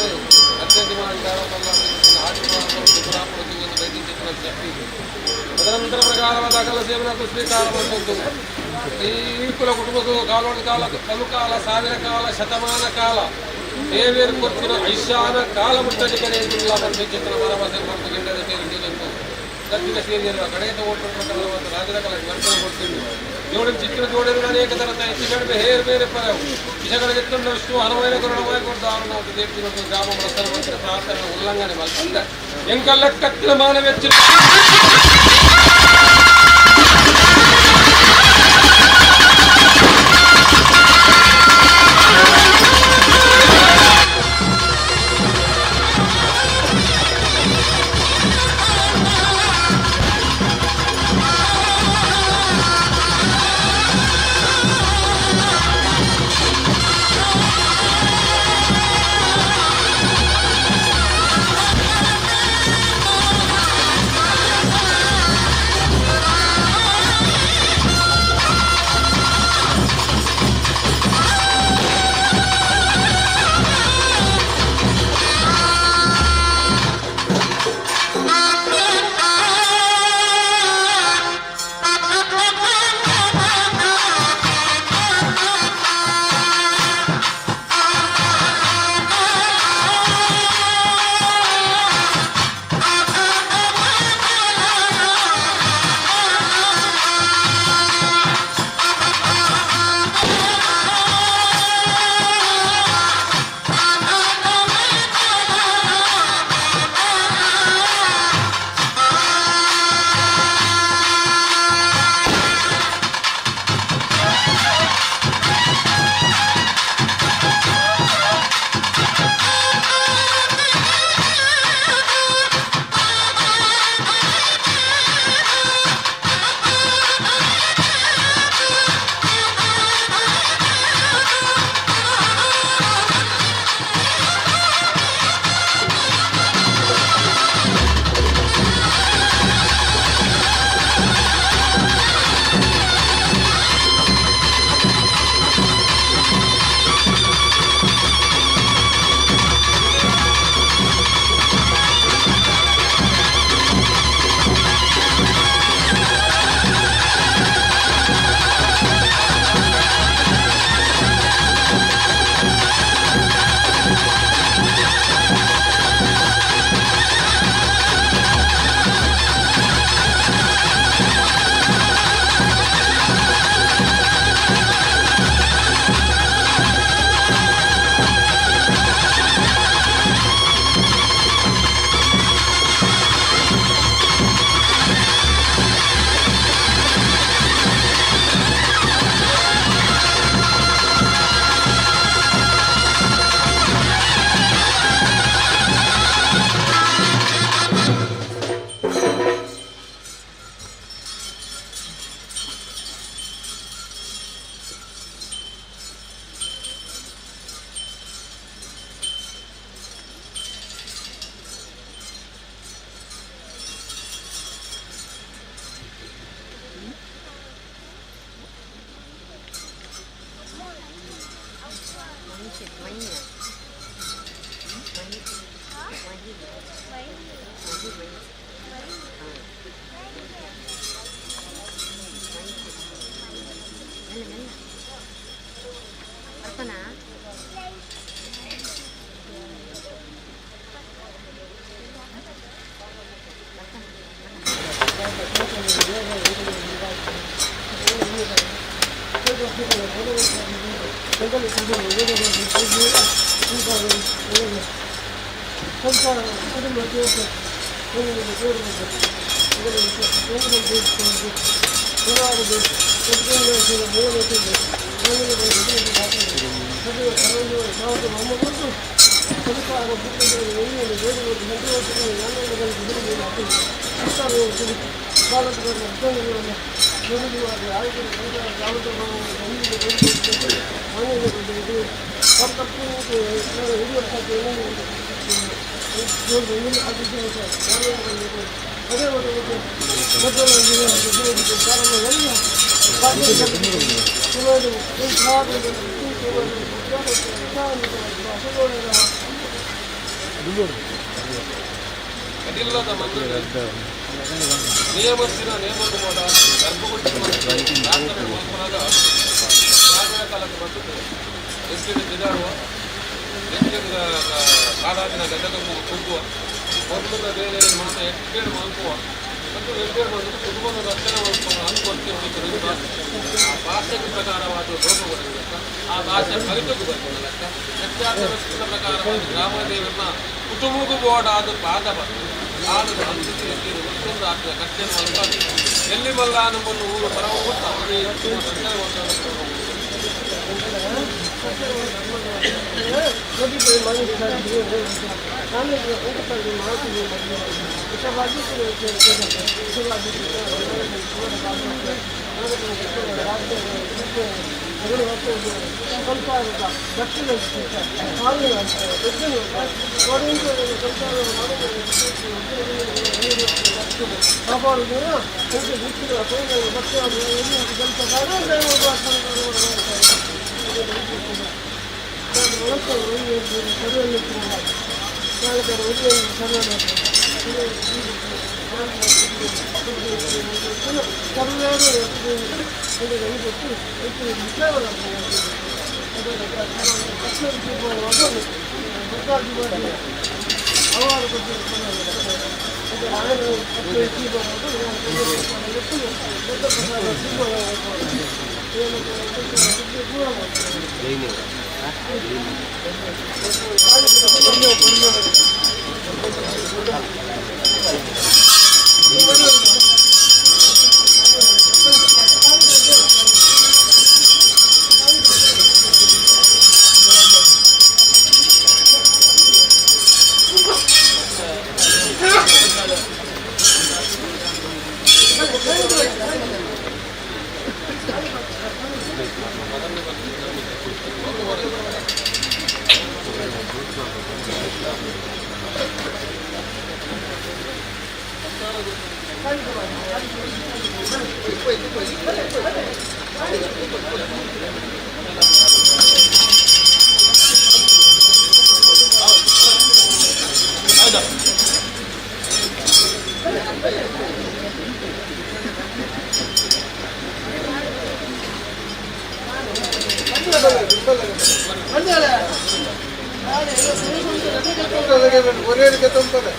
ಅತ್ಯಂತ ತದನಂತರ ಪ್ರಕಾರವಾದ ಅಕಲ ಸೇವನ ಸ್ವೀಕಾರ ಮಾಡಿದ್ದು ಈ ಕುಲ ಕುಟುಂಬದ ಕಾಲೋಣ ಕಾಲ ಕಲು ಕಾಲ ಸಾವಿರ ಕಾಲ ಶತಮಾನ ಕಾಲ ದೇವಿಯರು ಕೊತ್ತಿನ ಐಶಾನ ಕಾಲ ಮುಟ್ಟಲಿ ಕಡೆಯಿಲ್ಲ ಬಂದು ಚಿತ್ರ ಮರವಸೆ ಮತ್ತು ಗಿಂಡದ ಸೇರಿದ್ದು ಗದ್ದಿನ ಸೇರಿರುವ ಕಡೆಯ ತಗೊಂಡ ಪ್ರಕಾರವಾದ ರಾಜರ ಕಲ ನರ್ತನ ಕೊಡ್ತೀನಿ ಜೋಡಿ ಚಿತ್ರ ಜೋಡಿರುವ ಅನೇಕ ತರದ ಹೆಚ್ಚು ಕಡಿಮೆ ಹೇರ್ ಬೇರೆ ಪರವು ವಿಷಗಳಿಗೆ ತುಂಡ ವಿಷ್ಣು ಹನುಮೈನ ಕರುಣಮಯ ಕೊಡ್ದು ಆರು ದೇವ್ತಿ ಮತ್ತು ಗ್ರಾಮ ಪ್ರಸ್ಥಾನ ಮಂತ್ರ ಪ್ರಾರ್ಥನೆ ಉಲ್ಲಂಘನೆ ಮಲ್ಪಂದ ಎಂಕಲ್ಲ ಕತ್ತಿನ ಮಾನವೆಚ್ಚು. ಕಡಿಲ್ಲದ ಮಂದಿರ ನಿಯಮಸ್ಸಿನ ನೇಮದ ಮೋಡ ಗರ್ಭಗುಡಿ ಪ್ರಾರ್ಥನೆ ಮಲ್ಪನಾಗ ರಾಜನ ಕಾಲಕ್ಕೆ ಬರ್ತದೆ. ಎಸ್ಟೇಟ್ ಬಿದಾಡುವ ಎಸ್ಟೇಟ್ ಕಾಡಾದಿನ ಗದ್ದಕಂಬು ಕುಗ್ಗುವ ಮೊದಲದ ಬೇರೆ ಮಾತ ಎಟ್ಟೇಡು ಮಲ್ಪುವ ಮತ್ತು ಎಟ್ಟೇಡು ಬಂದು ಕುಟುಂಬದ ರಕ್ಷಣೆ ಮಲ್ಪುವ ಅನ್ಕೊಳ್ತೀವಿ. ಆ ಭಾಷೆಗೆ ಪ್ರಕಾರವಾದ ಲೋಕ ಲೆಕ್ಕ, ಆ ಭಾಷೆ ಫಲಿತಕ್ಕೂ ಬರ್ತದೆ ಲೆಕ್ಕ. ವ್ಯತ್ಯಾಸ ಪ್ರಕಾರವಾದ ಗ್ರಾಮದೇವರನ್ನ ಕುಟುಂಬಕ್ಕೂ ಬೋರ್ಡ್ ಪಾದ ಬರ್ತದೆ. ಆಡು ಅನ್ಸಿಕೆ ಮತ್ತೊಂದು ಆಗ್ತದೆ ಕಟ್ಟೆ ಮಲ್ಪ ಎಲ್ಲಿ ಮಲ್ಲ ನಮ್ಮನ್ನು ಊರು ಪರವ ಒರೇ ತುಂಬ್ತಾರೆ.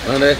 ಅದೇ.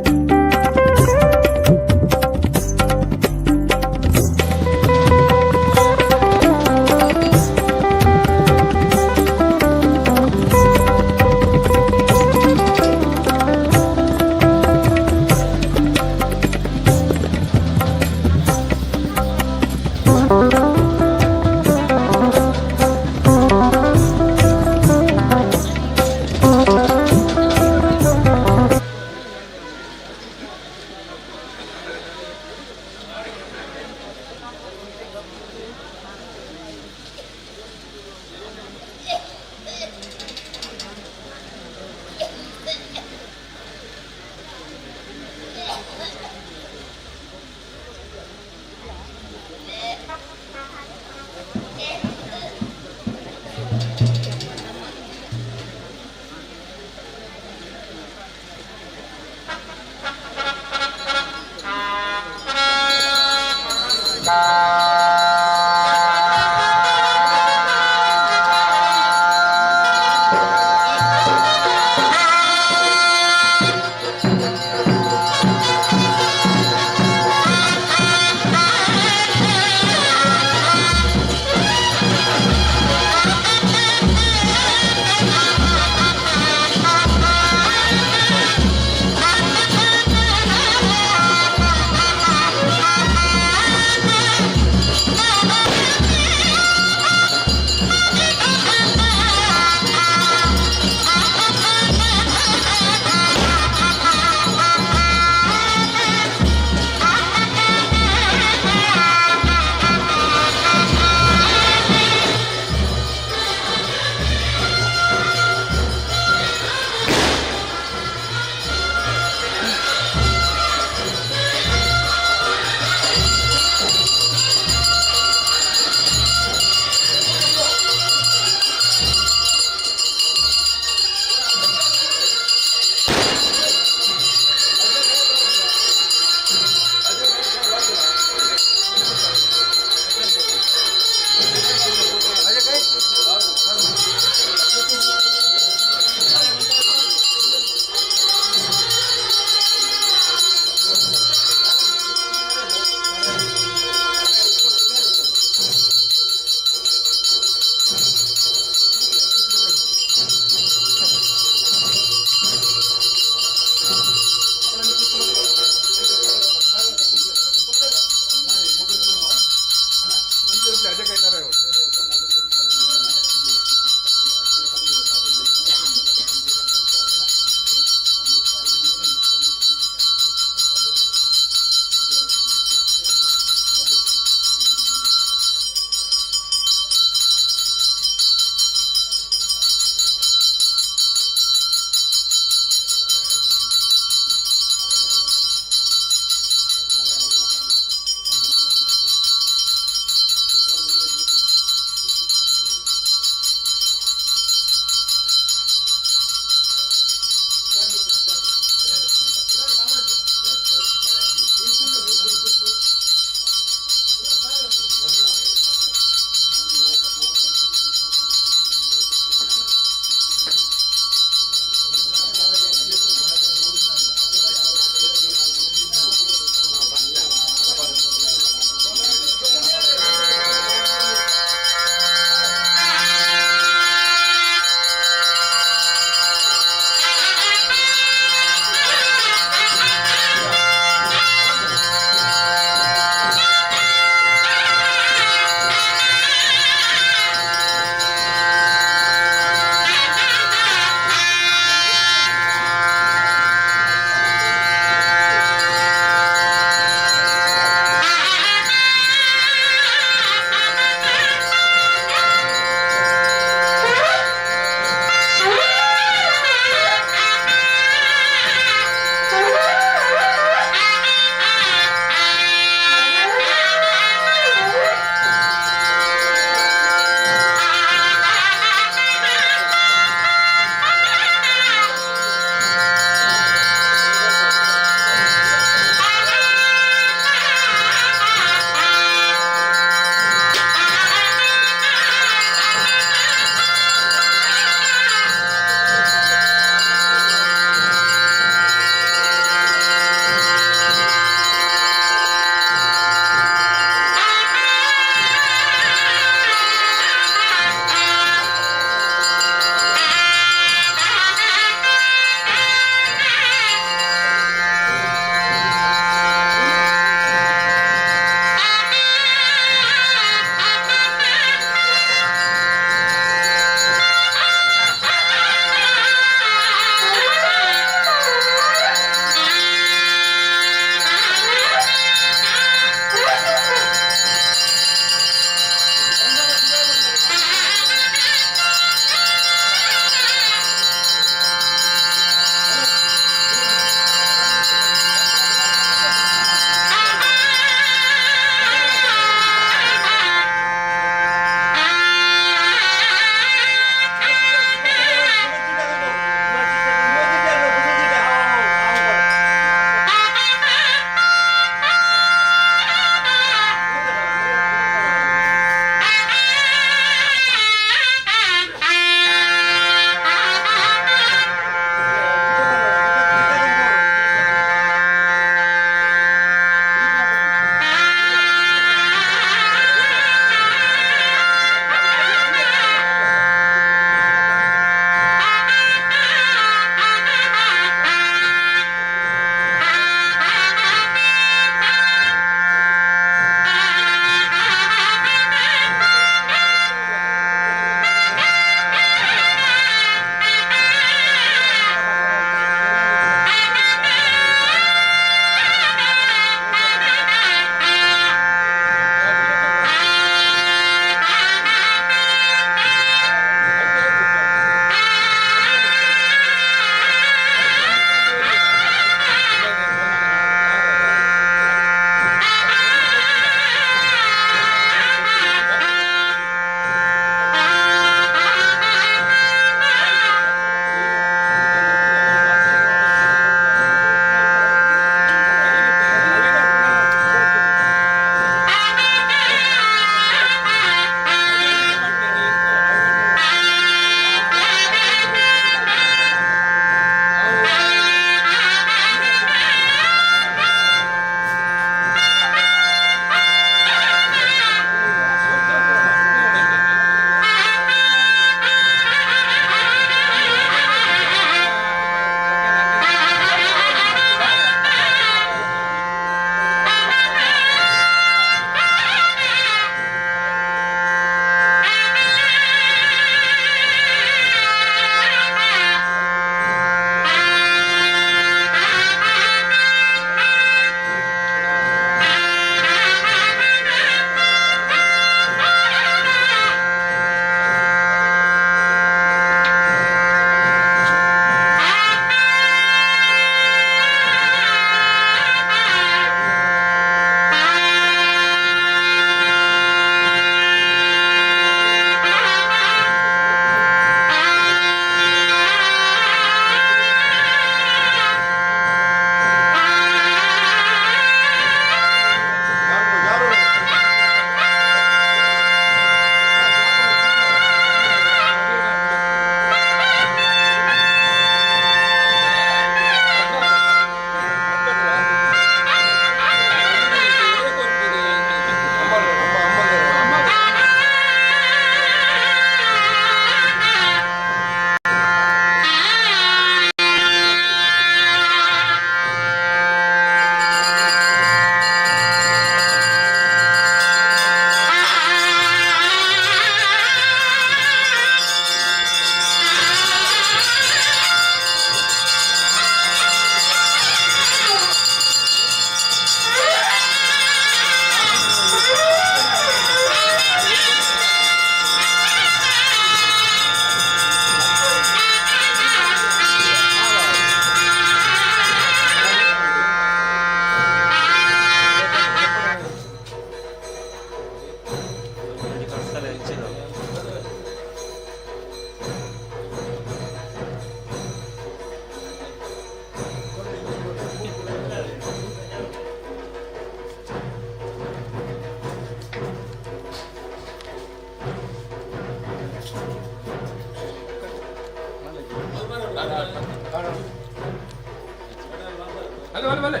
ಬಲೆ ಬಲೆ ಬಲೆ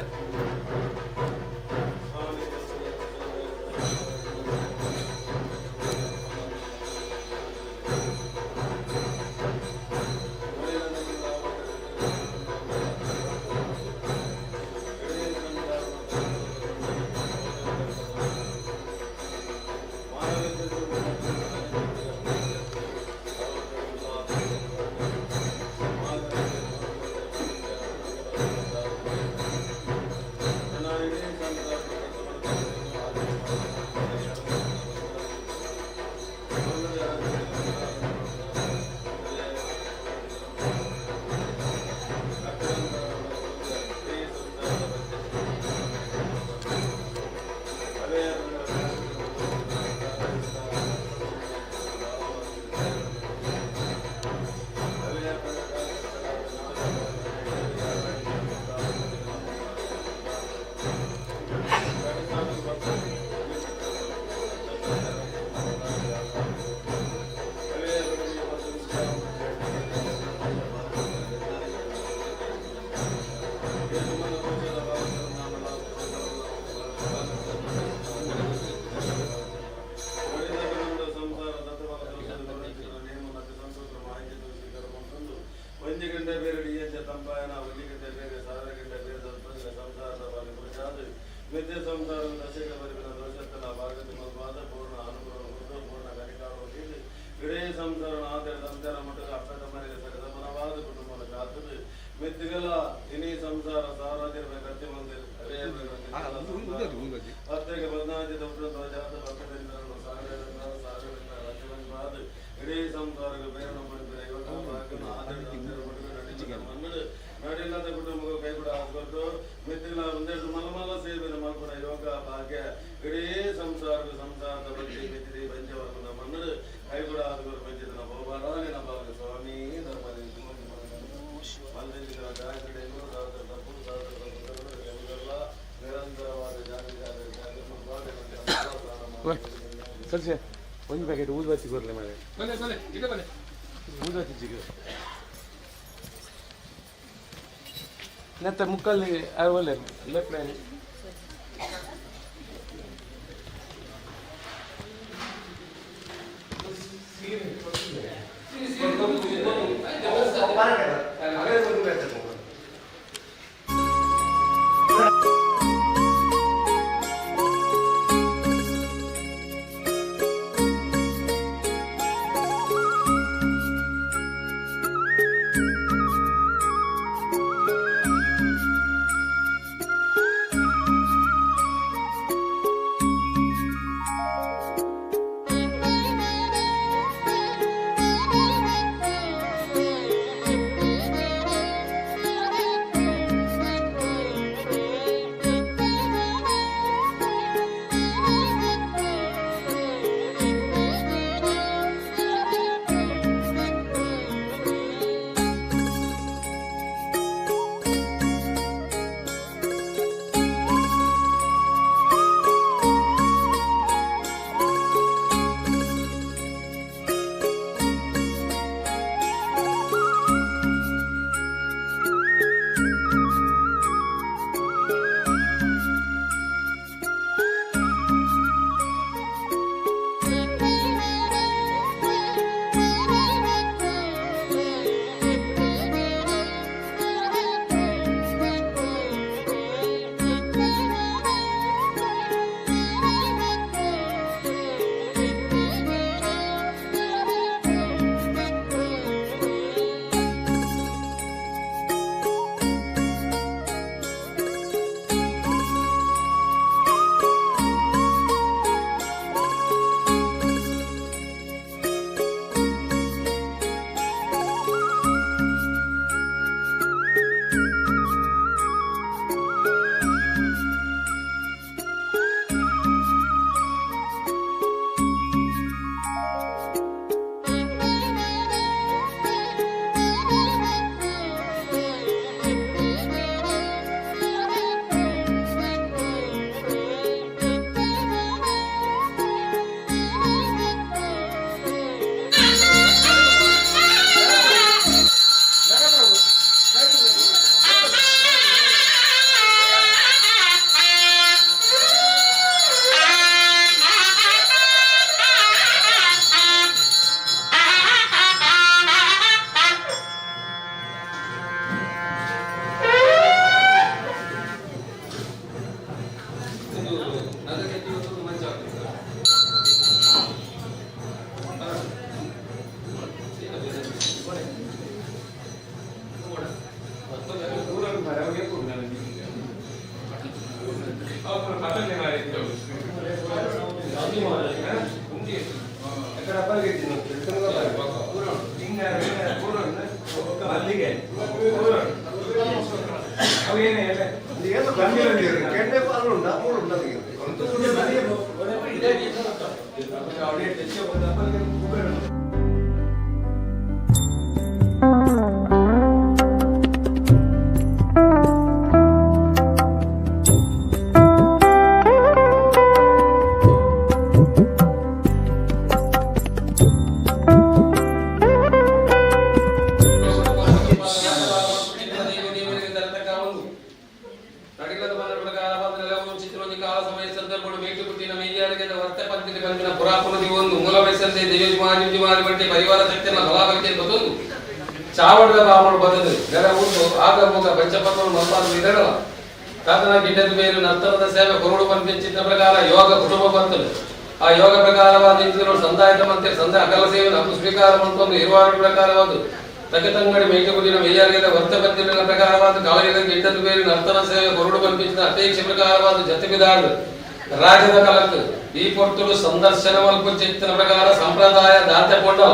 ಒಂದು ಗಂಟೆ ಬೇರೆ ತಂಪಾಯನ ಒಂದು ಗಂಟೆ ಬೇರೆ ಸಾವಿರ ಗಂಟೆ ಬೇರೆ ಸಂಸಾರದ ಬಾರಿ ನಿತ್ಯ ಸಂಸಾರ ದಶಕ ಬರಿಬಿನ ದೋಷತ್ತನ ಭಾಗತಿ ಮಲ್ಪಾದ ಪೂರ್ಣ ಅನುಗ್ರಹ ಪೂರ್ಣ ಕನಿಕಾರ ಇಡೀ ಸಂಸಾರ ಆದರ ಸಂಸಾರ ಮಟ್ಟದ ಅಪ್ಪದ ಮನೆಗೆ ಸರಿಸಮಾನವಾದ ಕುಟುಂಬದ ಕಾತದು ಮೆತ್ತಿಗಲ ಇನಿ ಸಂಸಾರ ಸಾರಾಜಿರ ಕತ್ತಿ ಮಂದಿರ ಪತ್ರಿಕೆ ಬದನಾಜಿದ ಜಾತ ಭಕ್ತರಿಂದ ಸಾವಿರ ಸಾವಿರ ರಾಜ್ಯಬಂದ ಇಡೀ ಸಂಸಾರಕ್ಕೆ ಪ್ರೇರಣ ಪಡಿಸಿದ ನಡಿಲ್ಲದ ಕುಟುಂಬ ಕೈಗೂಡ ಹಾಕೊಟ್ಟು ಮೆತ್ತಿಗಳ ಒಂದೆರಡು ಮಲಮಲ ಸೇವೆ ಮಲ್ಪುನ ಯೋಗ ಭಾಗ್ಯ ಇಡೀ ಸಂಸಾರಕ್ಕೆ ಸಂಸಾರದ ಬಗ್ಗೆ ಮೆತ್ತಿದಿ ಪಂಚವರ್ಗದ ಮನ್ನಡು ಕೈಗೂಡ ಹಾಕುವ ಪಂಚದನ ಬಹುಬಾರಾನೆ ನಮ್ಮ ಸ್ವಾಮಿ ಧರ್ಮದಿ ನಿರಂತರವಾದ ಜಾತಿ ಜಾತಿ ಸರ್ ಸರ್ ಒಂದು ಪ್ಯಾಕೆಟ್ ಊದುಬತ್ತಿ ಕೊರಲೆ ಮಾರೆ ಬಲೆ ಬಲೆ ಇದೆ ಬಲೆ ಊದುಬತ್ತಿ ಚಿಕ್ಕ ನೆತ್ತ ಮುಕ್ಕಲ್ಲಿ ಒಳ್ಳೆ ಲೆಫ್ಟ್ ಲೈನ್ Thank you. ಚಾವಡದ ಬಾಮಳು ಬದಲು ನೆಲ ಉಂಟು ಆಗ ಮುಗ ಪಂಚಪತ್ವ ಮಲ್ಪಾದ ಇದರಲ್ಲ ತಾತನ ಗಿಡ್ಡದ ಮೇಲೆ ನರ್ತನದ ಸೇವೆ ಕೊರಡು ಪಂಪಿಂಚಿನ ಪ್ರಕಾರ ಯೋಗ ಕುಟುಂಬ ಬಂತನು. ಆ ಯೋಗ ಪ್ರಕಾರವಾದ ಇಂಚಿನ ಸಂದಾಯದ ಮಂತ್ರಿ ಸಂದಾಯ ಅಕಲ ಸೇವೆ ನಮ್ಮ ಸ್ವೀಕಾರ ಮಂತೊಂದು ಇರುವಾರ ಪ್ರಕಾರವಾದ ತಗತಂಗಡಿ ಮೇಟುಗುಡಿನ ಮೇಯಾರಿದ ವರ್ತ ಪದ್ಯಗಳ ಪ್ರಕಾರವಾದ ಕಾಳಗಿದ ಗಿಡ್ಡದ ಮೇಲೆ ನರ್ತನ ಸೇವೆ ಕೊರಡು ಪಂಪಿಂಚಿನ ಅಪೇಕ್ಷೆ ಪ್ರಕಾರವಾದ ಜತೆಬಿದಾಡು ರಾಜದ ಕಲಕ್ ಈ ಪೊರ್ತುಡು ಸಂದರ್ಶನ ಚಿತ್ತಿನ ಪ್ರಕಾರ ಸಂಪ್ರದಾಯ ದಾತೆ ಪೊಂಡಲ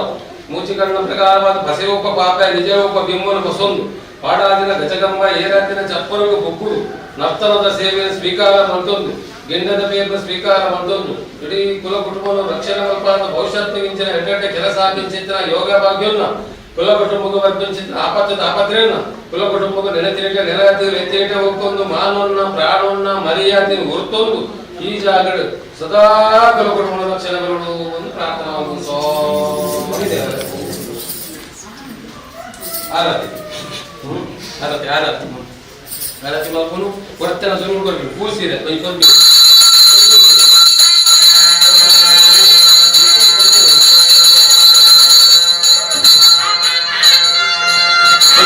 ಮೂಚಿಕಣ್ಣ ಪ್ರಕಾರವಾದ ಬಸರೂಪ ಪಾಪ ನಿಜರೂಪ ಬಿಮ್ಮನ ಬಸೊಂದು ಪಾಡಾದಿನ ಗಜಗಂಬ ಏರಾದಿನ ಚಪ್ಪರುಗು ಬೊಕ್ಕುಡು ನರ್ತನದ ಸೇವೆಯ ಸ್ವೀಕಾರ ಮಂತೊಂದು ಗೆಂಡದ ಬೇರ್ನ ಸ್ವೀಕಾರ ಮಂತೊಂದು ಇಡೀ ಕುಲ ಕುಟುಂಬವನ್ನು ರಕ್ಷಣೆ ಮಲ್ಪಾದ ಭವಿಷ್ಯತ್ತು ಇಂಚಿನ ಎಡ್ಡೆಡ್ಡೆ ಕೆಲಸ ಆಪಿಂಚಿತ್ತಿನ ಯೋಗ ಭಾಗ್ಯನ್ನ ಕುಲ ಕುಟುಂಬಕ್ಕೆ ವರ್ಪಿಂಚಿತ್ತಿನ ಆಪತ್ತು ತಾಪತ್ರೆಯನ್ನ ಕುಲ ಕುಟುಂಬಕ್ಕೆ ನೆನೆತಿರಿಕೆ ನೆಲಗತ್ತಿ ಎತ್ತಿರಿಕೆ ಹೋಗ್ತೊಂದು ಮಾನವನ್ನ ಪ್ರಾಣವನ್ನ ಮರ್ಯಾದೆ ಹೊರ್ತೊಂದು ಈ ಜಾಗಡು ಸದಾ ಕುಲ ಕುಟುಂಬದ ರಕ್ಷಣೆ ಬರಲು ಒಂದು ಪ್ರಾರ್ಥನಾ ಆರತಿ ಆರತಿ ಆರತಿ ಆರತಿ ಮಲ್ಪುನು ಕೊರತೆನ ಸುರು ಕೊರ್ಪಿ ಪೂಸಿರೆ ಒಂಜಿ ಕೊರ್ಪಿ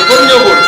ಕೊಂಜ ಬೋಡು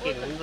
Thank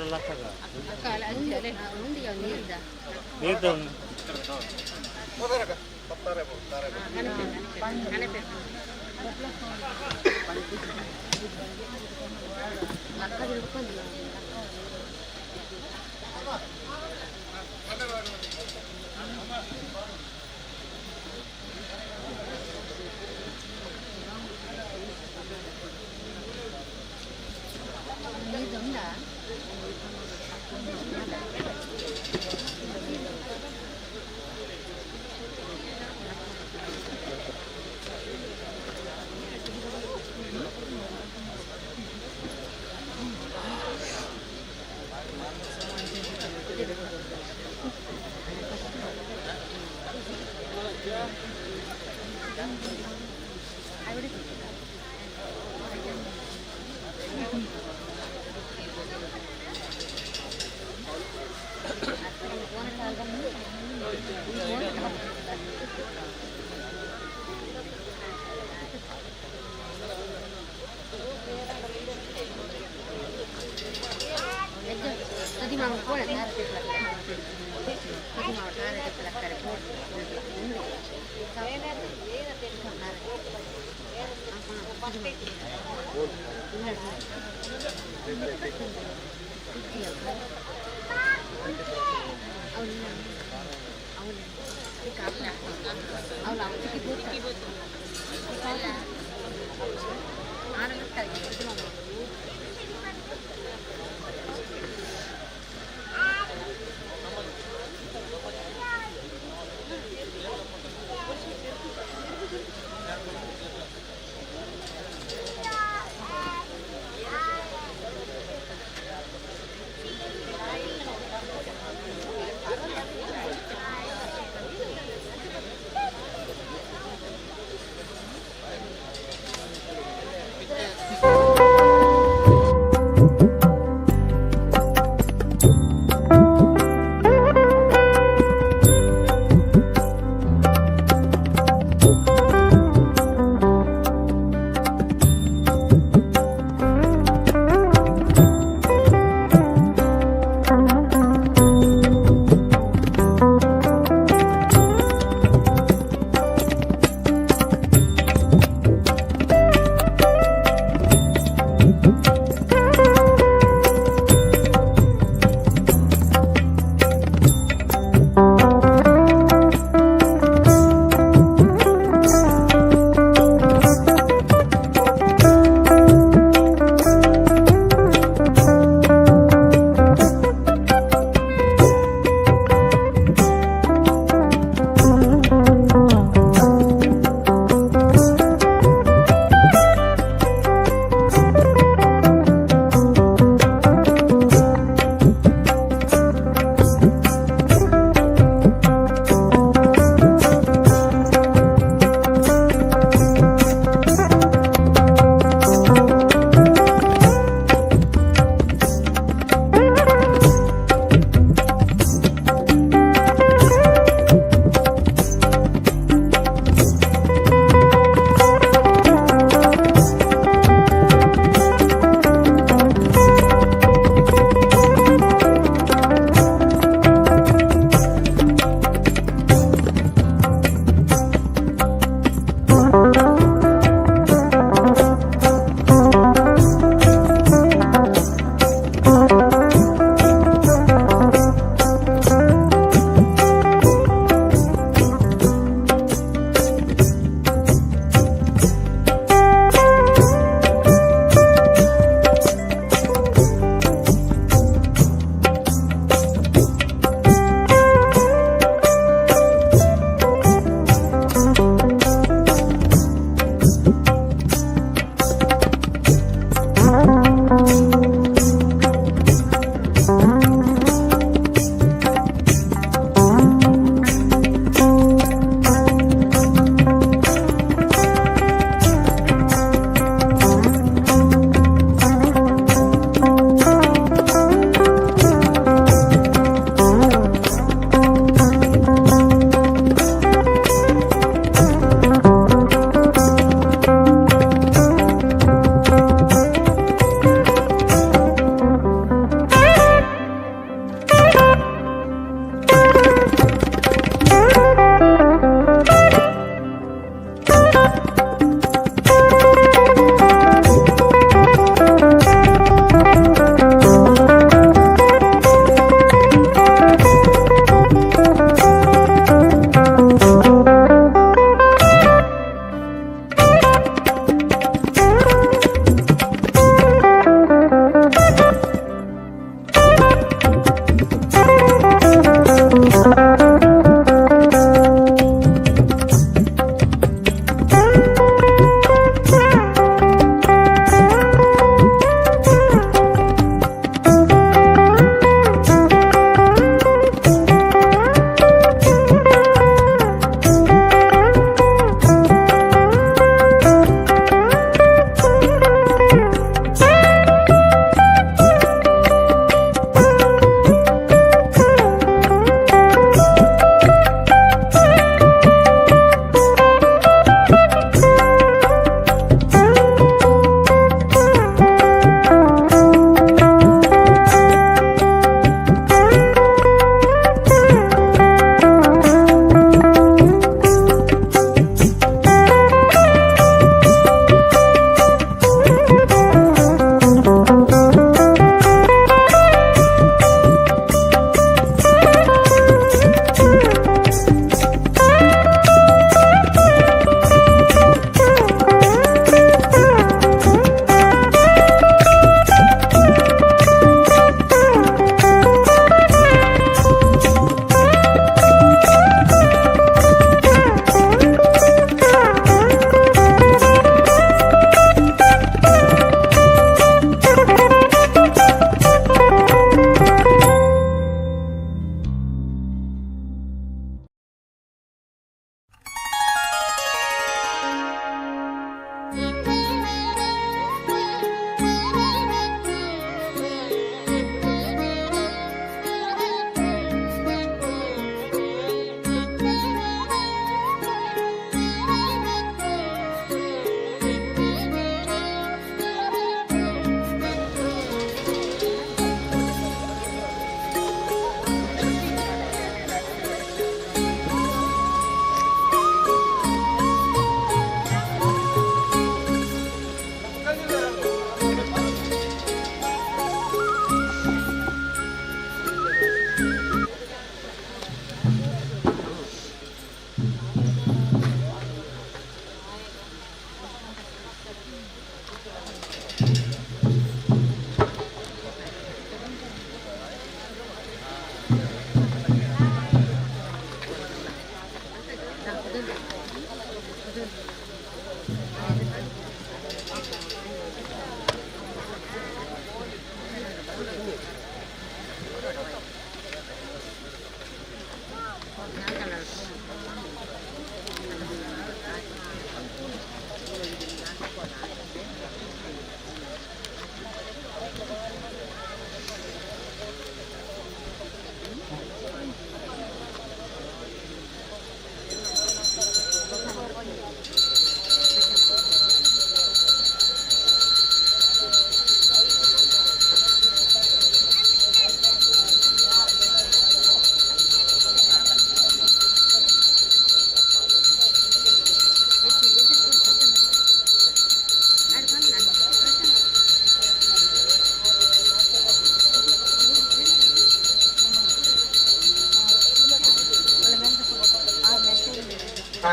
ಆ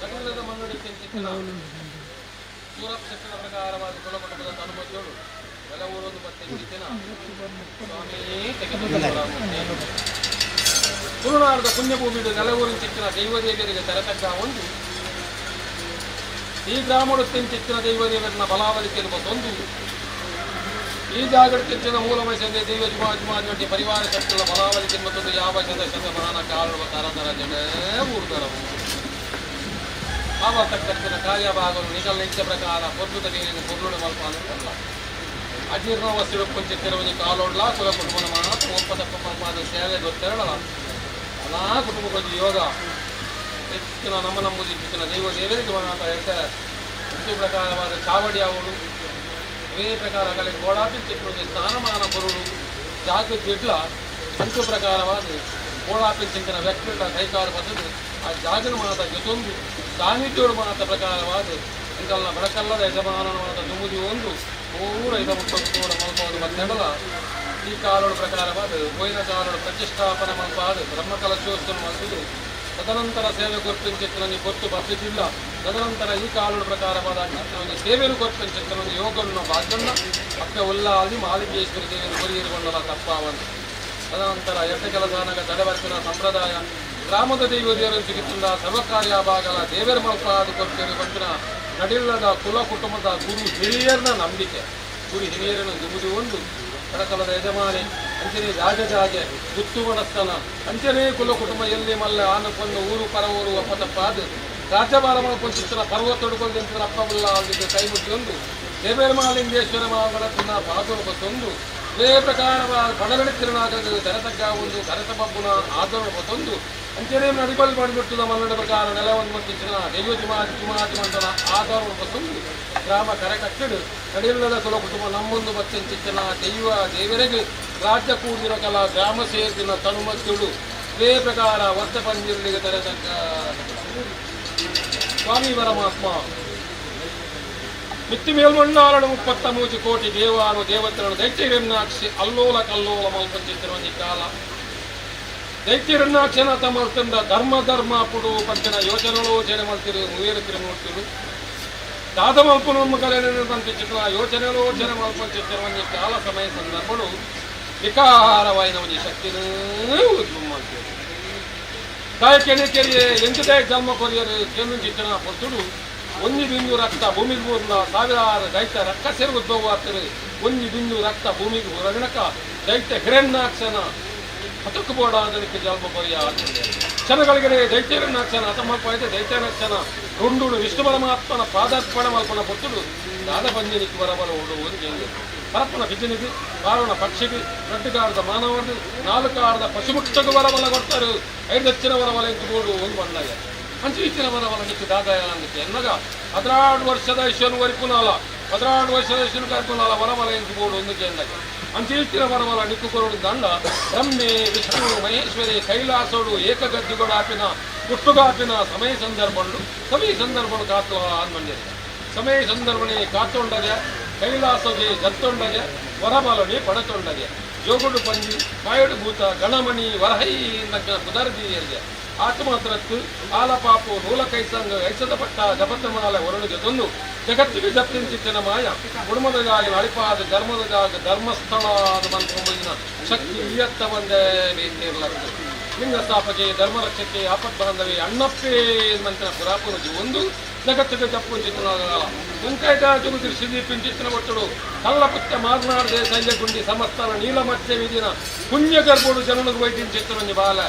ಕನ್ನಡದ ಮನ್ನಡಿ ಚಿಂತಿನ ಸೂರಕ್ಷಿತದ ಪ್ರಕಾರವಾದ ಕುಲಕುಟುಂಬದ ತನುಮಜ್ಜೋಳು ನೆಲವೂರೊಂದು ಮತ್ತೆ ಚಿಂತಿನ ಸ್ವಾಮಿ ತೆಗೆದು ತುಳುನಾಡದ ಪುಣ್ಯಭೂಮಿಡು ನೆಲವೂರಿನ ಚಿಕ್ಕಿನ ದೈವದೇವಿಯರಿಗೆ ತರತಕ್ಕ ಒಂದು ಈ ಗ್ರಾಮಡು ಚಿಕ್ಕಿನ ದೈವದೇವರನ್ನ ಬಲಾವಲಿಕೆಯನ್ನು ಬತ್ತೊಂದು ಈ ಜಾಗೃತಿ ಮೂಲ ಮೈಸಂದೆ ದೈವ ಜುಮಾಜುಮಾಜಿ ಪರಿವಾರ ಶಕ್ತಿಗಳ ಬಲಾವಲಿಕೆ ಮತ್ತೊಂದು ಯಾವ ಶತ ಶತಮಾನ ಕಾಲುವ ತರತರ ಜನ ಊರ್ದರವು ಆವರ್ತಕ್ಕಂತಿನ ಕಾರ್ಯಭಾಗವನ್ನು ನಿಗಲ ನಿತ್ಯ ಪ್ರಕಾರ ಪೊರ್ಲುದ ನೀರಿನ ಪೊರ್ಲುಡು ಮಲ್ಪಾನುಲ್ಲ ಅಜೀರ್ಣ ವಸ್ತು ಕೊಂಚ ಕಾಲೋಡ್ಲ ಕುಲ ಕುಟುಂಬನ ಮಾತ್ರ ಒಪ್ಪತಪ್ಪ ಮಲ್ಪಾದ ಸೇವೆ ಗೊತ್ತಿರಲ್ಲ ಅನಾ ಕುಟುಂಬಕ್ಕೊಂಜಿ ಯೋಗ ಹೆಚ್ಚಿನ ನಮ್ಮ ನಂಬುದು ಹೆಚ್ಚಿನ ದೈವ ದೇವರಿಗೆ ಮಾತ ಹೇಳ್ತಾರೆ. ಇಂತು ಪ್ರಕಾರವಾದ ಚಾವಡಿ ಅವಳು ಇದೇ ಪ್ರಕಾರ ಅಗಲಿ ಗೋಡಾಪಿ ಚಿಕ್ಕುಂಜಿ ಸ್ಥಾನಮಾನ ಬರುಳು ಜಾಗ ಜಿಡ್ಲ ಅಂತು ಪ್ರಕಾರವಾದ ಗೋಡಾಪಿ ಚಿಂತನ ವ್ಯಕ್ತಿಗಳ ಕೈಕಾಲು ಬದಲು ಆ ಜಾಗನ ಮಾತ ಜೊತೊಂದು ಸಾನ್ನಿಧ್ಯೋಡು ಮಾತ ಪ್ರಕಾರವಾದ ಇಂಕಲ್ನ ಬಡಕಲ್ಲದ ಯಜಮಾನನ ಮಾತ ದುಮುದಿ ಒಂದು ಪೂರ ಇದ ಮುಟ್ಟೊಂದು ಮಲ್ಪೋದು ಮತ್ತೆಡಲ ಈ ಕಾಲೋಡು ಪ್ರಕಾರವಾದ ಗೋಯಿನ ಕಾಲೋಡು ಪ್ರತಿಷ್ಠಾಪನೆ ಮಲ್ಪಾದ ಬ್ರಹ್ಮಕಲಶೋತ್ಸವ ಮಲ್ಪುದು ತದನಂತರ ಸೇವೆ ಕೊರ್ಪಿಂಚಿತ್ತನಲ್ಲಿ ಕೊರ್ತು ಬರ್ತಿದ್ದಿಲ್ಲ. ತದನಂತರ ಈ ಕಾಲೋಡು ಪ್ರಕಾರವಾದ ಚಿತ್ರವನ್ನು ಸೇವೆಯನ್ನು ಕೊರ್ಪಿಂಚಿತ್ತನಲ್ಲಿ ಯೋಗನ್ನು ಭಾಗ್ಯನ್ನ ಅಕ್ಕ ಉಲ್ಲಾದಿ ಮಾಲಿಂಗೇಶ್ವರಿ ದೇವಿಯನ್ನು ಕೊರಿಯರುಗೊಂಡಲ ತಪ್ಪಾವಂತ. ತದನಂತರ ಎಟ್ಟ ಕೆಲಸಾನಗ ತಡೆವರ್ತಿನ ಸಂಪ್ರದಾಯ ಗ್ರಾಮದ ದೈವ ದೇವರನ್ನು ಸಿಗುತ್ತಿದ್ದ ಸರ್ವಕಾರ್ಯ ಭಾಗಲ ದೇವರ ಮಲ್ಪಾದ ಕೊರ್ಪೇರು ಬಂತಿನ ನಡಿಲ್ಲದ ಕುಲ ಕುಟುಂಬದ ಗುರು ಹಿರಿಯರನ ನಂಬಿಕೆ. ಗುರು ಹಿರಿಯರನ್ನು ದುಬುದು ಒಂದು ಕಡಕಲದ ಯಜಮಾನಿ ಅಂಚನೆ ಜಾಗ ಜಾಗೆ ಗುತ್ತು ಮನಸ್ತನ ಅಂಚನೆ ಕುಲ ಕುಟುಂಬ ಎಲ್ಲಿ ಮಲ್ಲ ಆನಕೊಂದು ಊರು ಪರ ಊರು ಒಪ್ಪತಪ್ಪಾದ ರಾಜ್ಯಭಾರ ಮಲ್ಪೊಂಚಿತ್ತಿನ ಪರ್ವತೊಡುಕೊಂಡು ಅಪ್ಪ ಬುಲ್ಲ ಅಲ್ಲಿದ್ದ ಕೈ ಮುಟ್ಟಿಯೊಂದು ದೇವೇರ ಮಹಾಲಿಂಗೇಶ್ವರ ಮಹಾಗಣತಿನ ಪಾದಲು ಬತ್ತೊಂದು ಇದೇ ಪ್ರಕಾರವಾದ ಬಡಗಡೆ ತಿರುನಾಗದ ತೆರತಗ್ಗ ಒಂದು ಕರೆತ ಬಬ್ಬುನ ಆದರ ಬತ್ತೊಂದು ಅಂಚನೆ ನಡಿಬಲ್ ಮಾಡಿಬಿಟ್ಟು ಮನ್ನಡ ಪ್ರಕಾರ ನೆಲವನ್ನು ಮತ್ತಿಚ್ಚಿನ ದೈವ ಜುಮಾತಿ ಜುಮಾತಿ ಮಂಟನ ಆಧಾರ ಬತ್ತೊಂದು ಗ್ರಾಮ ಕರೆ ಕಟ್ಟಡು ನಡಿಲ್ಲದ ಕುಲ ಕುಟುಂಬ ನಮ್ಮೊಂದು ಬತ್ತೆಂಚಿತ್ತಿನ ದೈವ ದೇವರಿಗೆ ರಾಜ್ಯ ಕೂಡಿನ ಕಲ ಗ್ರಾಮ ಸೇರಿದಿನ ತನುಮತ್ತುಳು ಇದೇ ಪ್ರಕಾರ ವರ್ತ ಪಂಜಿರ್ಲಿಗೆ ತೆರೆತಕ್ಕ ಸ್ವಾಮಿ ಪರಮಾತ್ಮ ಮಿತ್ತಿ ಮೇಲ್ಮಣ್ಣಾರಡು 33 ಕೋಟಿ ದೇವಾನು ದೇವತೆಗಳು ದೈತ್ಯರನ್ನಾಕ್ಷಿ ಅಲ್ಲೋಲ ಕಲ್ಲೋಲ ಮಲ್ಪಂಚಿತ್ತಿರುವ ಕಾಲ ದೈತ್ಯರನ್ನಾಕ್ಷನ ತಮಲ್ತಂದ ಧರ್ಮ ಧರ್ಮ ಪುಡು ಪಂಚನ ಯೋಚನೆಲೋಚನೆ ಮಲ್ತಿರು ಮುವೇರು ತಿರುಮೂರ್ತಿರು ದಾದ ಮಲ್ಪನು ಕಲೆಯನ್ನು పంపించిన ಯೋಚನೆಲೋಚನೆ ಮಲ್ಪಂಚಿತ್ತಿರುವ ಕಾಲ ಸಮಯ ಸಂದರ್ಭಗಳು ವಿಕಾರವಾಯಿನ ಒಂಜಿ ಶಕ್ತಿನೂ ಉದ್ಭವ ತಾಯಿ ಕೆನೆ ಕೆರಿಯೆ ಎಂತದೇ ಜನ್ಮ ಕೊರಿಯರು ಕೆನ್ನು ಪೊರ್ತುಡು ಒಂಜಿ ಬಿಂದು ರಕ್ತ ಭೂಮಿಗೆ ಊರ್ನ ಸಾವಿರಾರು ದೈತ್ಯ ರಕ್ಕಸರು ಉದ್ಭವ ಆಗ್ತದೆ. ಒಂಜಿ ಬಿಂದು ರಕ್ತ ಭೂಮಿಗೆ ಹೊರಗಣಕ ದೈತ್ಯ ಹಿರಣ್ಯಾಕ್ಷನ ಹತಕ್ಕು ಬೋಡಾದಕ್ಕೆ ಜನ್ಮ ಕೊರಿಯ ಕ್ಷಣಗಳಿಗೆ ದೈತ್ಯರನ್ನಾಕ್ಷನ ಹತಮಲ್ಪಾಯ್ತು ದೈತ್ಯನಕ್ಷನ ರುಂಡುಡು ವಿಷ್ಣು ಪರಮಾತ್ಮನ ಪಾದಾರ್ಪಣ ಮಲ್ಪನ ಪೊರ್ತುಡು ದಾದ ಪಂಜನಿಗೆ ಬರಬಲ ಉಡು ಒಂದು ಪರಪ್ಪನ ಬಿಜನಿಗೆ ಕಾರಣ ಪಕ್ಷಿಗೆ ರಡ್ಡುಗಾರದ ಮಾನವರ್ದು ನಾಲ್ಕಾರದ ಪಶುಮುಟ್ಟకు ವರಬಲ ಕೊಡ್ತಾರೆ. ಐದು ವರಬಲ ಇಂತು ಬೋಡು ಒಂದು ಬಣ್ಣಯ್ಯ ಅಂಚು ಇಚ್ಚಿನ ವರಬಲ ನಿಕ್ಕು ದಾದಾಯ ಅನ್ನಕ್ಕೆ ಎನ್ನಗ 16 ವರ್ಷದ ಐಶ್ವನು ವರಿಪುನಾಲ 16 ವರ್ಷದ ಐಶ್ವನು ಕರ್ಪುನಾಲ ವರಬಲ ಇಂತು ಬೋಡು ಒಂದು ಎನ್ನಗ ಅಂಚು ಇಚ್ಚಿನ ವರಬಲ ನಿಕ್ಕು ಕೊರಡು ದಂಡ ಬ್ರಹ್ಮೆ ವಿಷ್ಣು ಮಹೇಶ್ವರಿ ಕೈಲಾಸೋಡು ಏಕಗದ್ದುಗಳಾಪಿನ ಹುಟ್ಟುಗಾಪಿನ ಸಮಯ ಸಂದರ್ಭಂಡು ಸಮಯ ಸಂದರ್ಭಡು ಕಾತು ಅನ್ಮಂಡಿರಿ ಸಮಯ ಸಂದರ್ಭಣಿ ಕಾತೊಂಡಗೆ ಕೈಲಾಸಗೆ ಜತ್ತೊಂಡಗೆ ವರಬಲನೆ ಪಡತೊಂಡಗೆ ಜೋಗುಡು ಪಂಜಿ ಕಾಯಡು ಭೂತ ಗಣಮಣಿ ವರಹೈ ನಗ್ನ ಪುದರ್ದಿಯರಿಗೆ ಆತ್ಮಾತ್ರತ್ತು ಆಲಪಾಪು ನೂಲ ಕೈಸಂಗ ಐಸದ ಪಟ್ಟ ಜಪತಮಾಲೆ ಹೊರಡುಗೆ ತಂದು ಜಗತ್ತಿಗೆ ಜಪ್ತಿಂಚಿತ್ತಿನ ಮಾಯ ಕುಡುಮದ ಜಾಗಿನ ಅಳಿಪಾದ ಧರ್ಮದ ಜಾಗ ಧರ್ಮಸ್ಥಳ ಮಂತ್ರ ಶಕ್ತಿ ಇಯತ್ತ ಬಂದೇ ಬೇಕಿರ್ಲತ್ತು ಲಿಂಗ ಸ್ಥಾಪಕೆ ಧರ್ಮರಕ್ಷಕ್ಕೆ ಆಪತ್ ಬಾಂಧವಿ ಅಣ್ಣಪ್ಪೇ ಮಂತ್ರ ಪುರಾಪುರಜಿ ಒಂದು ಜಗತ್ತಿಗೆ ಜಪ್ಪು ಚಿತ್ರನಾಗಲ್ಲ ವೆಂಕಟ ಜುಗುತಿ ಶ್ರೀದೀಪಿನ ಚಿತ್ರ ಒಟ್ಟಡು ಕಲ್ಲಪುತ್ತ ಮಾರ್ನಾಡದೆ ಗುಂಡಿ ಸಮಸ್ತನ ನೀಲಮತ್ಯ ವಿಧಿನ ಪುಣ್ಯ ಗರ್ಭೋಡು ಜನನಿಗೆ ವೈದ್ಯನ ಚಿತ್ರನೊಂಜಿ ಬಾಲ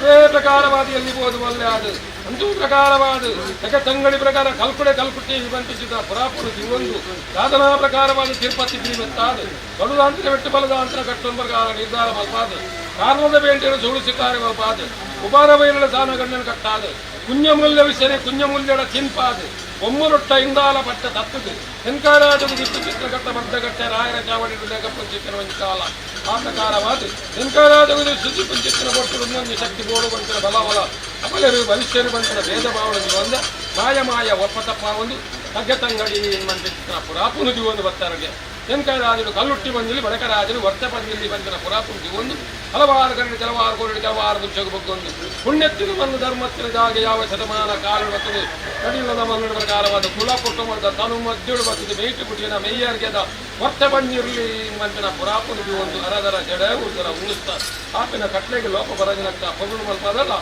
ವೇ ಪ್ರಕಾರವಾದ ಎಲ್ಲಿ ಬೋದು ವಲ್ಲೆ ಅದು ಅಂತೂ ಪ್ರಕಾರವಾದ ಜಗ ತಂಗಡಿ ಪ್ರಕಾರ ಕಲ್ಕುಡೆ ಕಲ್ಕುಟ್ಟಿ ವಿವಂತಿಸಿದ ಪುರಾಪುರ ಒಂದು ಸಾಧನಾ ಪ್ರಕಾರವಾದ ತಿರುಪತಿ ಶ್ರೀಮತ್ತಾದ ಬಡುದಾಂತರ ಬೆಟ್ಟು ಬಲದಾಂತರ ಕಟ್ಟುವ ಪ್ರಕಾರ ನಿರ್ಧಾರ ಮಲ್ಪಾದ ಕಾರಣದ ಬೇಂಟೆಯನ್ನು ಸುಳು ಶಿಕಾರಿ ಮಲ್ಪಾದ ಉಪಾರ ಬೈಲದ ಸಾನ ಗಣ್ಣನ ಕಟ್ಟಾದ ಕುഞ്ഞಮೂಲ್ಯ ವಿಷಯ ಕುഞ്ഞಮೂಲ್ಯಡ ಚಿನ್ಪಾದ ಒಮ್ಮರೊಟ್ಟ ಇಂದಾಲ ಪಟ್ಟ ತತ್ತದು ತೆನ್ಕಾರಾಜು ದಿಕ್ಕು ಚಿತ್ರಕಟ್ಟ ಬದ್ಧಗಟ್ಟೆ ರಾಯರ ಚಾವಡಿ ಲೇಖಪ್ಪ ಚಿತ್ರ ಕಾಲ ಆ ಪ್ರಕಾರವಾದ ತೆನ್ಕಾರಾಜು ಶುಚಿ ಚಿತ್ರ ಕೊಟ್ಟು ಶಕ್ತಿ ಬೋಡು ಬಂತರ ಬಲ ಬಲ ಅಮಲರು ಮನುಷ್ಯರು ಬಂತರ ಭೇದ ಭಾವನೆ ಒಂದ ಮಾಯ ಮಾಯ ಒಪ್ಪತಪ್ಪ ಒಂದು ತಗ್ಗ ತಂಗಡಿ ಮಂಚಿನ ಪುರಾಪುನು ದಿವೊಂದು ಬತ್ತಾರಗೆ ತೆಂಕಾಯ ರಾಜರು ಕಲ್ಲುಟ್ಟಿ ಬಂದಿಲ್ಲಿ ಬಡಕ ರಾಜರು ವರ್ತ ಬಂದಿಲ್ಲಿ ಬಂದಿನ ಪುರಾಪುನು ದಿವೊಂದು ಹಲವಾರು ಕರಡಿ ಕೆಲವಾರು ಕೋಡಿ ಕೆಲವಾರು ದುರ್ಜಗು ಬಗ್ಗೊಂದು ಪುಣ್ಯತ್ತಿನ ಬಂದು ಧರ್ಮತ್ತಿನ ಜಾಗ ಯಾವ ಶತಮಾನ ಕಾಲು ಬರ್ತದೆ ಕಡಿಲದ ಮನ್ನಡ ಪ್ರಕಾರವಾದ ಕುಲ ಕುಟುಂಬದ ತನು ಮದ್ಯುಡು ಬರ್ತದೆ ಮೇಯ್ಟು ಕುಟಿನ ಮೇಯ್ಯರ್ಗೆದ ವರ್ತ ಬಂದಿರಲಿ ಮಂಚಿನ ಪುರಾಪುನು ದಿವೊಂದು ಅರದರ ಜಡ ಉದರ ಉಳಿಸ್ತ ಆಪಿನ ಕಟ್ಲೆಗೆ ಲೋಪ ಬರದಿನಕ್ಕ ಪಗುಳು ಮಲ್ಪದಲ್ಲ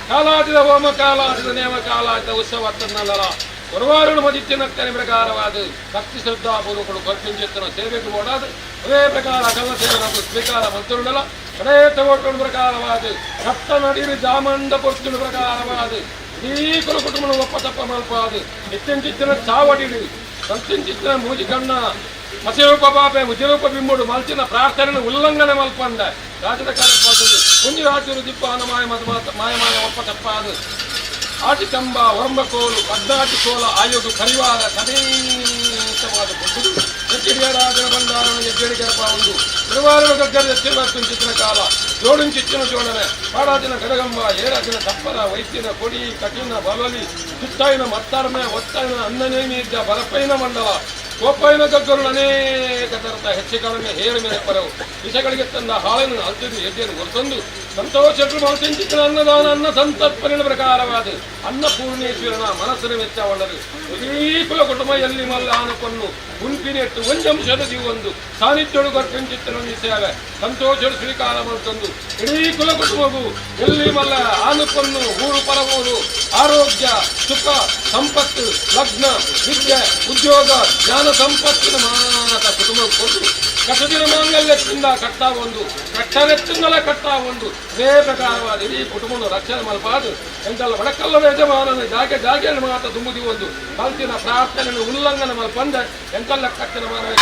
ಕಾಲಾಟಿದ ಹೋಮ ಕಾಲಾಟಿದ ನೇಮ ಕಾಲಾಟಿದ ಉತ್ಸವ ತನ್ನಲ್ಲ ಹೊರವಾರುಳು ಮದಿತ್ತಿನಕ್ಕನೆ ಪ್ರಕಾರವಾದ ಭಕ್ತಿ ಶ್ರದ್ಧಾ ಪೂರ್ವಕರು ಕರ್ಪಿಂಚಿತ್ತನ ಸೇವೆಗೆ ಓಡಾದ ಅದೇ ಪ್ರಕಾರ ಅಗಲ ಸೇವೆ ನಮ್ಮ ಸ್ವೀಕಾರ ಮಂತ್ರುಂಡಲ ಕಡೇ ತಗೋಟು ಪ್ರಕಾರವಾದ ಕಟ್ಟ ನಡಿರು ಜಾಮಂಡ ಪೊರ್ತುಡು ಪ್ರಕಾರವಾದ ಈ ಕುಲ ಕುಟುಂಬ ಒಪ್ಪ ತಪ್ಪ ಮಲ್ಪಾದ ನಿತ್ಯಂಚಿತ್ತಿನ ಚಾವಡಿಡು ಸಂತಿಂಚಿತ್ತಿನ ಮೂಜಿ ಕಣ್ಣ ಹಸಿರೂಪ ಪಾಪೆ ಉಜಿರೂಪ ಬಿಂಬುಡು ಮಲ್ಚಿನ ಪ್ರಾರ್ಥನೆ ಉಲ್ಲಂಘನೆ ಮಲ್ಪಂದ ರಾಜದ ಕಾಲಕ್ಕೆ ಬರ್ತದೆ ಪುಣ್ಯ ರಾಜರು ದಿಪ್ಪಾನ ಮಾಯ ಮತ ಮಾಯ ಮಾಯ ಒಪ್ಪ ತಪ್ಪಾದ ಆಟಿಕಂಬ ಒರಂಬಕೋಲು ಪದ್ನಾಟಿ ಕೋಲ ಆಯೋಗ ಪರಿವಾರ ಸಮೇತವಾದ ಕೊಟ್ಟುದು ರಾಜನ ಬಂಡಾರನ ಹೆಜ್ಜೆಡಿಗೆರಪ ಒಂದು ತಿರುವಾರನ ಗಗ್ಗರದ ಚಿತ್ರ ಕಾಲ ಜೋಡುಂಚಿಚ್ಚಿನ ಜೋಡನೆ ಪಾಡಾದಿನ ಕಡಗಂಬ ಏರಾದಿನ ತಪ್ಪರ ವೈದ್ಯನ ಕೊಡಿ ಕಠಿಣ ಬಲಲಿ ಚಿತ್ತಾಯಿನ ಮತ್ತಾರ್ಮೆ ಒತ್ತಾಯಿನ ಅನ್ನನೇಮಿದ್ದ ಬಲಪೈನ ಮಂಡಲ ಕೋಪಾಯಿನ ಗಗ್ಗರುಳು ಅನೇಕ ತರದ ಹೆಚ್ಚು ಕಡಿಮೆ ಹೇರು ಮೇಲೆ ಪರವು ವಿಷಗಳಿಗೆ ತಂದ ಹಾಳನ್ನು ಅಲ್ತಿದ್ದು ಎದ್ದೆಯನ್ನು ಹೊರತಂದು ಸಂತೋಷ ಮನಸಿಂಚಿತ್ತಿನ ಅನ್ನದಾನ ಅನ್ನ ಸಂತರ್ಪಣೆ ಪ್ರಕಾರವಾದ ಅನ್ನಪೂರ್ಣೇಶ್ವರನ ಮನಸ್ಸಿನ ಮೆಚ್ಚವಲ್ಲರು ಇಡೀ ಕುಲ ಕುಟುಂಬ ಎಲ್ಲಿ ಮಲ್ಲ ಆನಕೊನ್ನು ಗುಂಪಿನೆಟ್ಟು ಒಂಜಂಶದ ಜೀವೊಂದು ಸಾನ್ನಿಧ್ಯೋಡು ಗರ್ಪಿಂಚಿತ್ತನ ಸೇವೆ ಸಂತೋಷಡು ಸ್ವೀಕಾರ ಮಾಡ್ತಂದು ಇಡೀ ಕುಲ ಕುಟುಂಬವು ಎಲ್ಲಿ ಮಲ್ಲ ಆನುಕೊನ್ನು ಊರು ಪರವೂರು ಆರೋಗ್ಯ ಸುಖ ಸಂಪತ್ತು ಲಗ್ನ ವಿದ್ಯೆ ಉದ್ಯೋಗ ಜ್ಞಾನ ಸಂಪತ್ತಿನ ಮಾತ ಕುಟುಂಬ ಕೊಟ್ಟು ಕಸದಿನ ಮಾಂಗಲ್ಯದಿಂದ ಕಟ್ಟ ಒಂದು ಕಟ್ಟರೆತ್ತಿಂದಲೇ ಕಟ್ಟ ಒಂದು ಅದೇ ಪ್ರಕಾರವಾದ ಇಡೀ ಕುಟುಂಬವನ್ನು ರಕ್ಷಣೆ ಮಲ್ಪಾದು ಎಂತೆಲ್ಲ ಬಡಕಲ್ಲದ ಯಜಮಾನನ ಜಾಗೆ ಜಾಗೆಯನ್ನು ಮಾತ ತುಂಬುದಿ ಒಂದು ಕಲ್ತಿನ ಪ್ರಾರ್ಥನೆಯನ್ನು ಉಲ್ಲಂಘನೆ ಮಲ್ಪಂದ ಎಂತೆಲ್ಲ ಕಟ್ಟಿನ ಮಾನವ.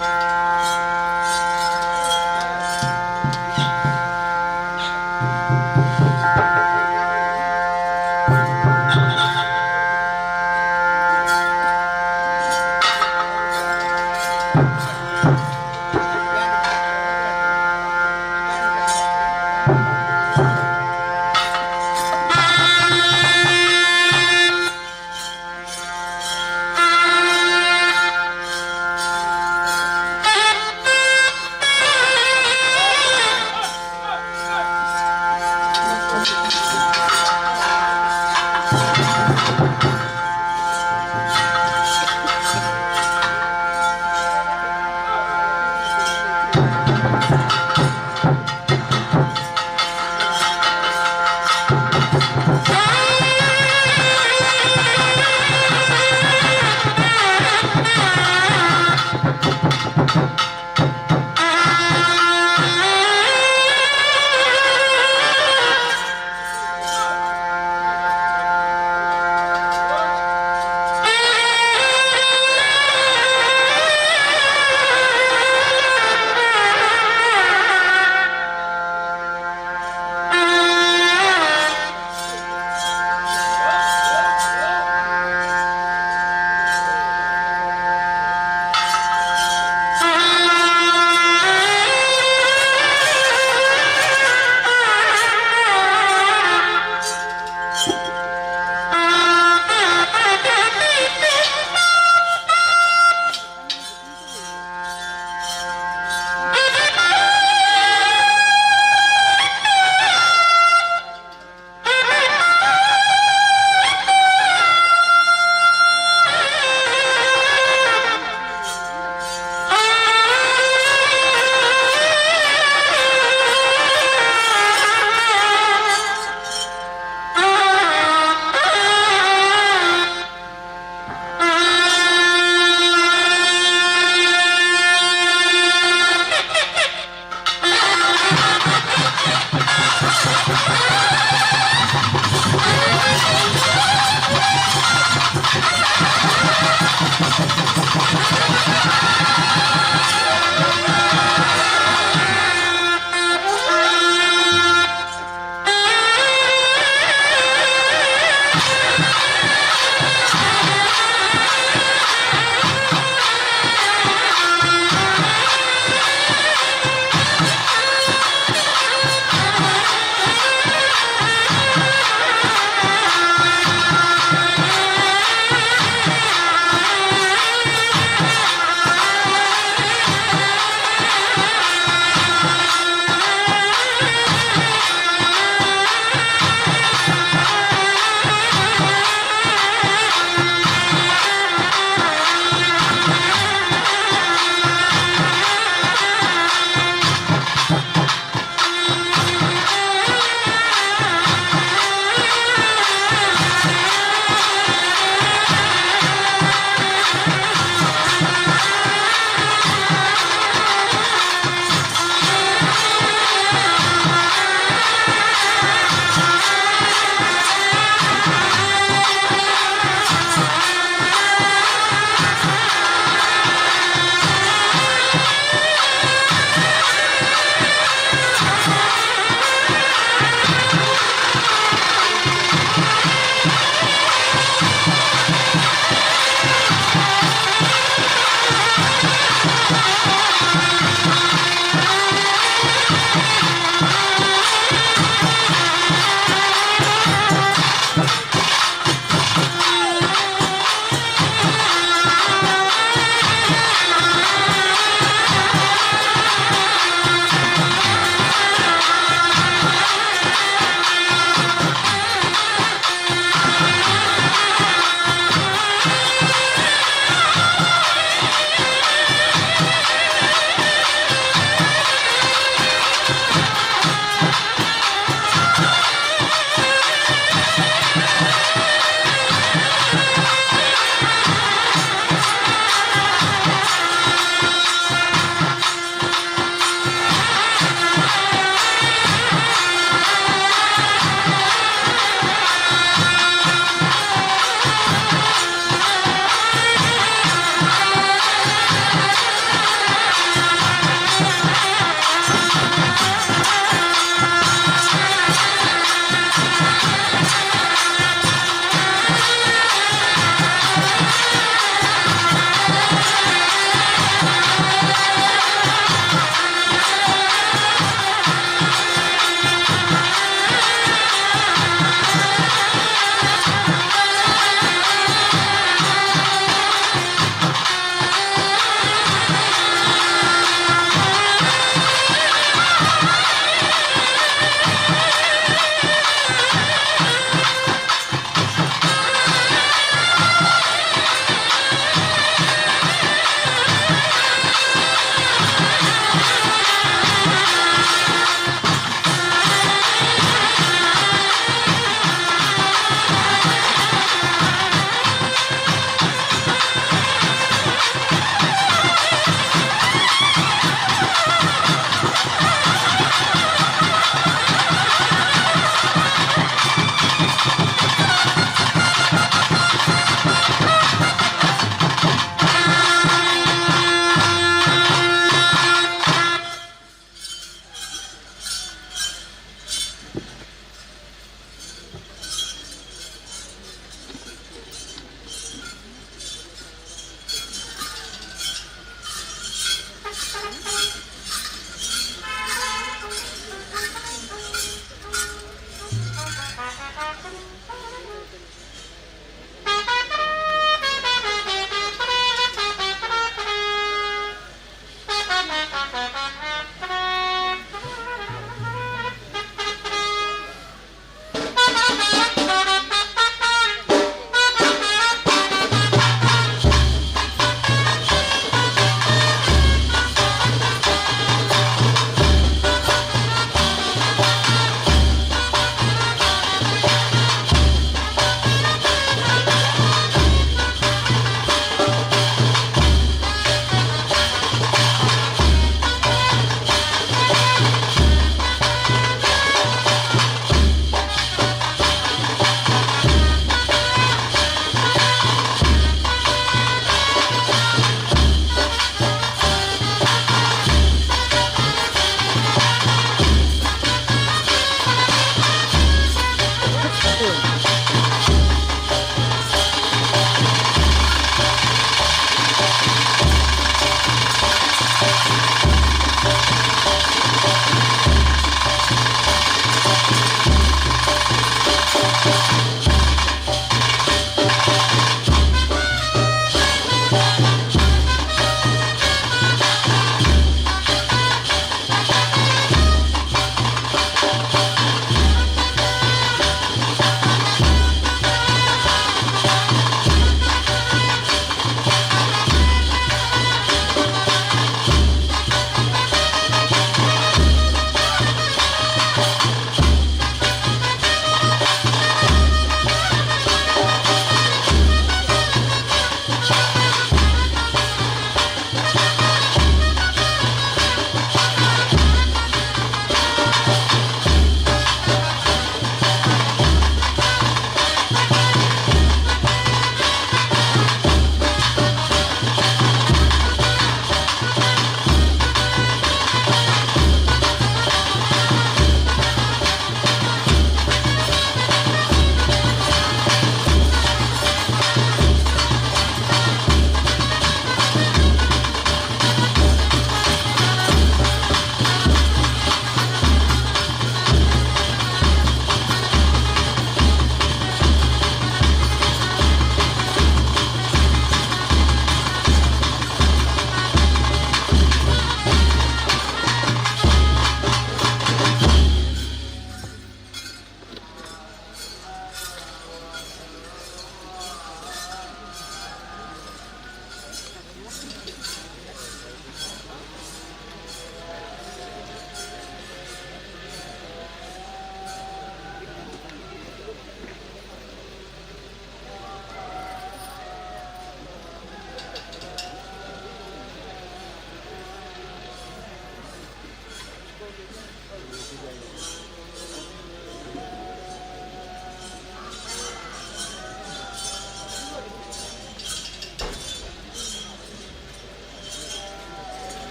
ಆ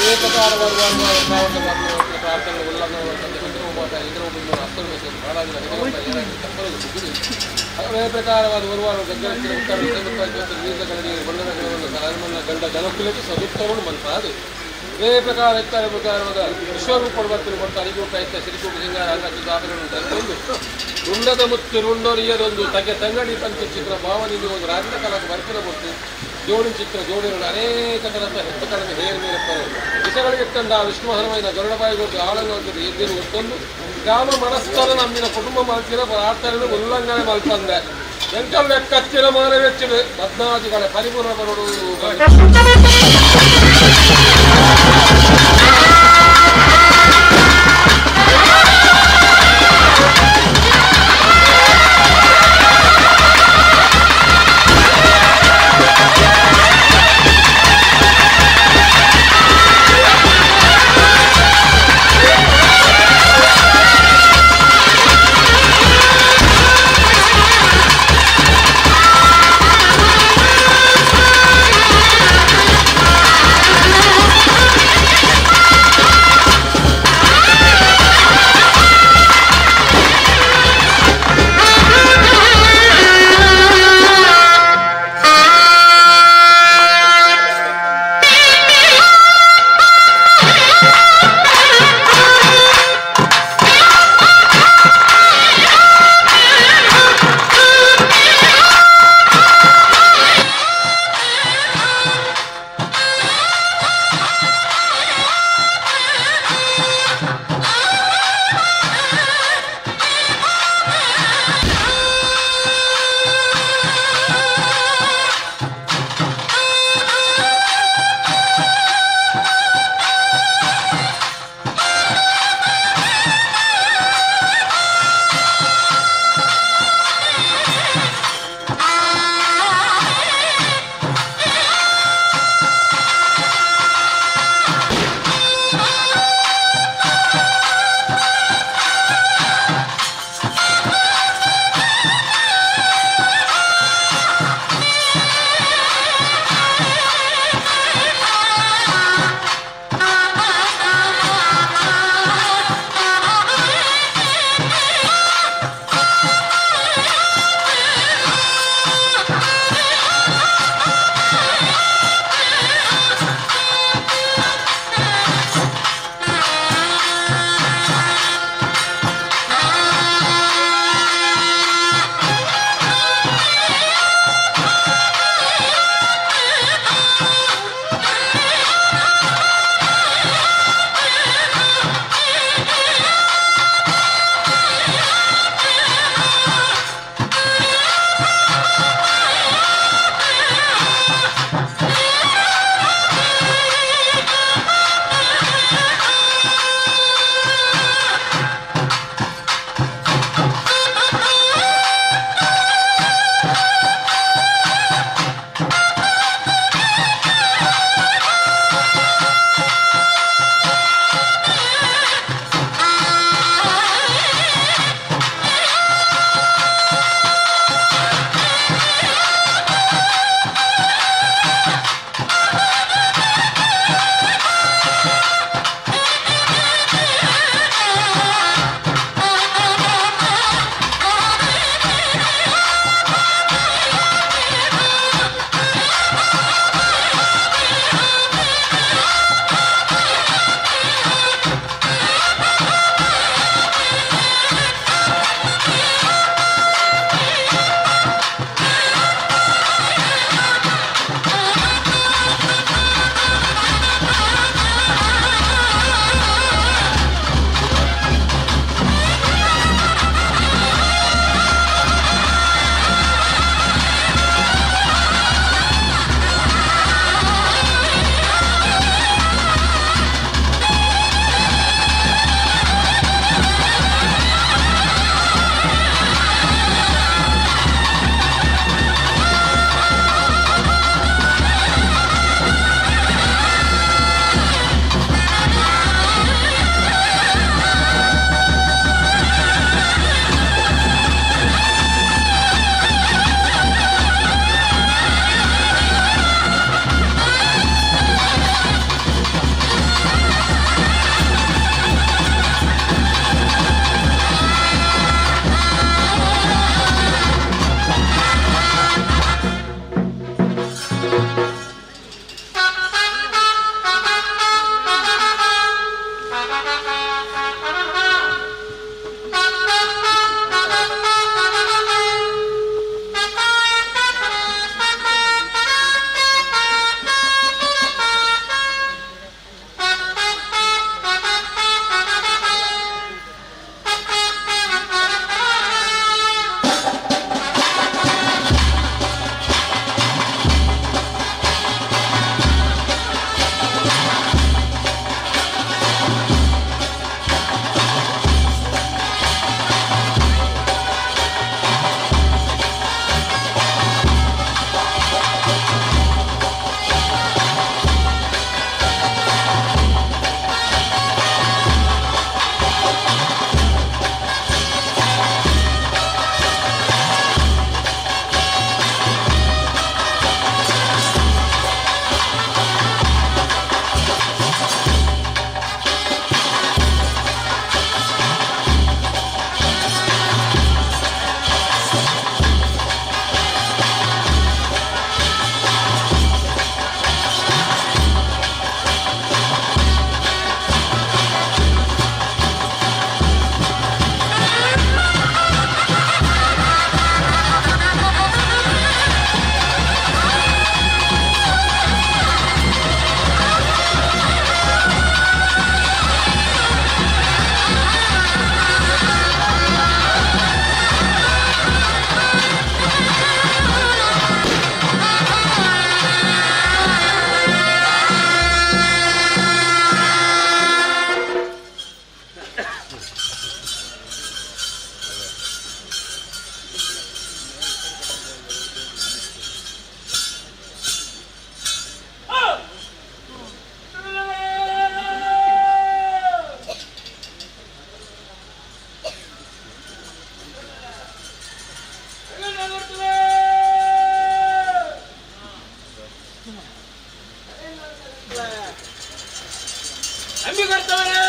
ಏಕಕಾರ ಬರುವ ಪ್ರಾರ್ಥನೆ ಉಲ್ಲಂಘನೆ ಅದೇ ಪ್ರಕಾರವಾದ ಒರುವಾರು ಗಗ್ಗರಕ್ಕಿನ ಉತ್ತರ ಗಂಡ ಜನಕುಲಕ್ಕೆ ಸದುತ್ತರನು ಮನ್ಪಾದು ಇದೇ ಪ್ರಕಾರ ಇತ್ತರ ಪ್ರಕಾರವಾದ ವಿಶ್ವರೂಪ ಬರ್ತಿರು ಕೊಡ್ತಾ ಅರಿಗೂಟ ಇತ್ತ ಸಿರಿಕೂಟ ಸಿಂಗಾರ ಅಂಗಚ್ಚು ದಾತಗಳನ್ನು ತಂದು ರುಂಡದ ಮುತ್ತು ರುಂಡೊರಿಯದೊಂದು ತಗೆ ತಂಗಡಿ ಪಂಚ ಚಿತ್ರ ಭಾವನಿಂದ ಒಂದು ರಾಜ್ಯ ಕಲಾಕ ಬರ್ತಿರ ಕೊಟ್ಟು ಜೋಡಿ ಚಿತ್ರ ಜೋಡಿಗಳು ಅನೇಕ ತರದ ಹೆಚ್ಚು ಕಡಿಮೆ ಹೇರ್ ಮೇಲೆ ದಿಶಗಳಿಗೆ ತಂದ ವಿಷ್ಣು ಹನುಮೈನ ಗರುಡಬಾಯಿ ಕೊಟ್ಟು ಆಳನ್ನು ಎದ್ದಿರು ಒತ್ತೊಂದು ಗ್ರಾಮ ಮನಸ್ಥರ ನಮ್ಮಿನ ಕುಟುಂಬ ಮಲ್ತಿರ ಪ್ರಾರ್ಥನೆ ಉಲ್ಲಂಘನೆ ಮಲ್ಪಂದೆ ಎಂಕಲ್ ಕಚ್ಚಿನ ಮಾನ ವೆಚ್ಚಿನ ಪದ್ಮಾದಿಗಳ ಪರಿಪೂರ್ಣ ಬರೋಡು. ನಂಬಿಕರ್ತವರೇ,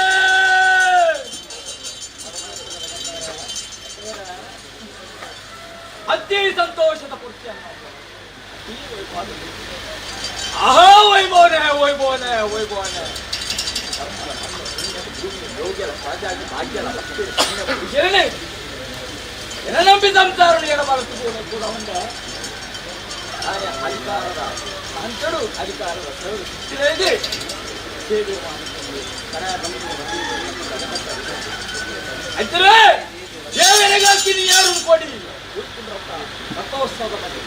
ಅತಿ ಸಂತೋಷದ ಪೂರ್ತಿಯನ್ನು. ಆಹಾ, ವೈಭವನೆ ವೈಭವನೆ ವೈಭವನೆ. ಭಾಗ್ಯಲ ನಂಬಿ ಸಂಸಾರ ಎಡಬಾರದು ಕೂಡ ಒಂದೇ ಅಧಿಕಾರದ ಅಂಚಡು ಅಧಿಕಾರದ ಸೇವೆ ಸೇವೆ ಅಂತಾರೆ. ದೇವರಿಗಾಗ್ತೀನಿ ಯಾರು ಕೊಡಿ ರಥೋತ್ಸವದ ಬಗ್ಗೆ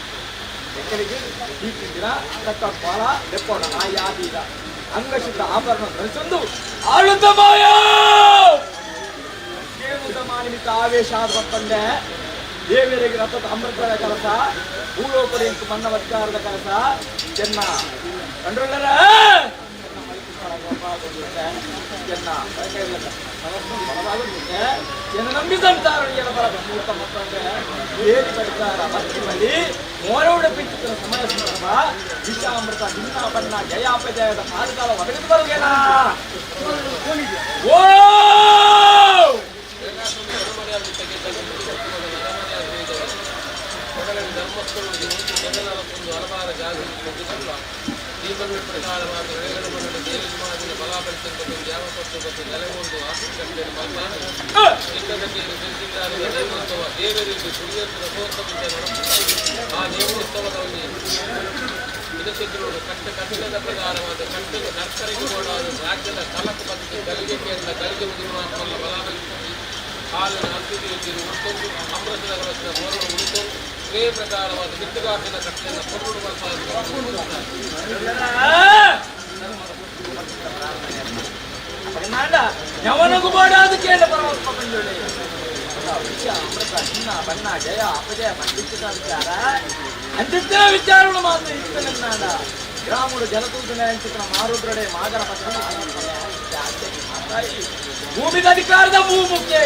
ಎಕ್ಕಡಿಗೆ ದೀಪಿಂದಿರ ತಕ್ಕ ಬಾಳ ಲೆಕ್ಕೋಣ ಆ ಯಾದೀರ ಅಂಗಶುದ್ಧ ಆಭರಣ ಧರಿಸೊಂದು ಆಳುತ್ತ ಮಾಯ ನಿಮಿತ್ತ ಆವೇಶ ಆದ ಬರ್ತಂದೆ. ದೇವರಿಗೆ ರಥದ ಅಮೃತದ ಕಲಸ, ಭೂಲೋಕದ ಇಂಕು ಮನ್ನವತ್ಕಾರದ ಕಲಸ ಚೆನ್ನ ಕಂಡ್ರಲ್ಲರ ಚೆನ್ನ ಚೆನ್ನ ನಂಬಿ ಸಂಸಾರ ಬರ ಮೂರ್ತ ಮತ್ತಂದ್ರೆ ಏರಿ ಪಡಿತಾರ ಮತ್ತಿ ಮೋರೌಡ ಪಿಚ್ಚಿನ ಸಮಯ ಸಂದರ್ಭ ವಿಷಾಮೃತ ಭಿನ್ನ ಬಣ್ಣ ಜಯಾಪಜಯದ ಪಾದಕಾಲ ಒದಗಿದು ಬರುಗೇನ. ಓ. ಧರ್ಮಸ್ಥಳದಲ್ಲಿ ಹಲವಾರು ಜಾಗೃತಿ ದೀಪಗಳ ಪ್ರಕಾರವಾದ ದೇವಿ ಬಲಾಪರಿಸಿದ ಯಾವ ಪಟ್ಟು ಮತ್ತು ನೆಲೆಗೊಂಡು ಆಸಕ್ತಿ ದೇವೋತ್ಸವ ದೇವರಿಗೆ ಕುಡಿಯಲು ರಥೋತ್ಸವ ನಡೆಸುತ್ತಾರೆ. ಆ ದೇವೋತ್ಸವದಲ್ಲಿ ಇದಕ್ಕೆ ಕಷ್ಟ ಕಟ್ಟದ ಪ್ರಕಾರವಾದ ಕಟ್ಟದ ನರ್ತರಿಗೆ ಕೂಡ ರಾಜ್ಯದ ಕಲಕು ಮತ್ತು ಕಲಿಗೆಯಿಂದ ಕಲಿಗೆ ಮುಗಿಯುವ ಬಲಾಪರಿಸಿ ಹಾಲಿನ ಅತಿಥಿಯಲ್ಲಿ ಉಳಿತೊಂದು ಅಮೃತದ ಕಲಸಿನ ಮೋರನ್ನು ಉಳಿತೊಂದು ಇದೇ ಪ್ರಕಾರವಾದ ಬಿತ್ತುಗಾಟಿನ ಕಟ್ಟೆಯನ್ನು ಪೊರ್ಲು. ಯವನಗೂ ಬಾಡಾದ ಕೇಳ ಪರಮಾತ್ಮ ಬಂಜೋಳಿ ವಿಷ ಅಮೃತ ಚಿನ್ನ ಬಣ್ಣ ಜಯ ಅಪಜಯ ಮಂಡಿಸಿದ ವಿಚಾರ ಅಂಚಿತ್ತಿನ ವಿಚಾರಗಳು ಮಾತ್ರ ಇತ್ತನೆನ್ನಾಡ ಗ್ರಾಮುಡು ಜಲತೂತನೆ ಅಂಚಿತನ ಮಾರುದ್ರಡೆ ಮಾಗರ ಪತ್ರ ಭೂಮಿದ ಅಧಿಕಾರದ ಭೂಮುಖೆ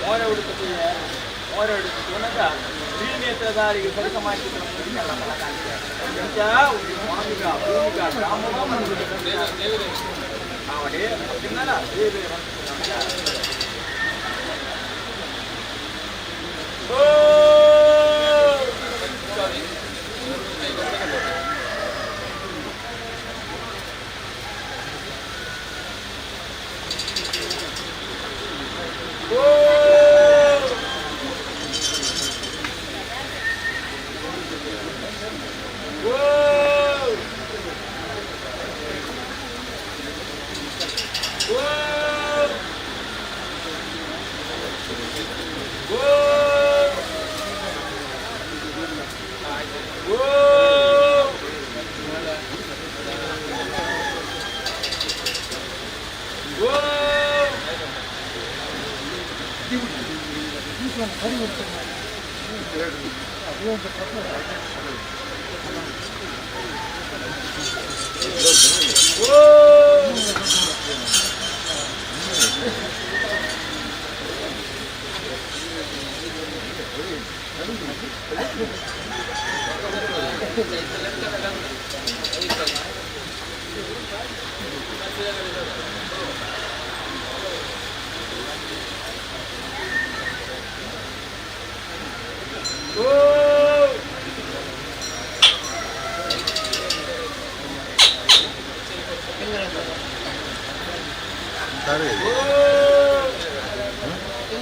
ಮೋರೆ ಉಡುಪತಿಯ ಮೋರೆ ಉಡುಪತಿ ಉನಗ ತ್ರಿನೇತ್ರಧಾರಿಗೆ ಸರಿಸ ಮಾಡಿಸಿದ ಸ್ವಾಮಿಗ ಭೂಮಿಗ ಗ್ರಾಮದ ಅವಡೆ ತಿನ್ನಲ ಬೇರೆ ಓ.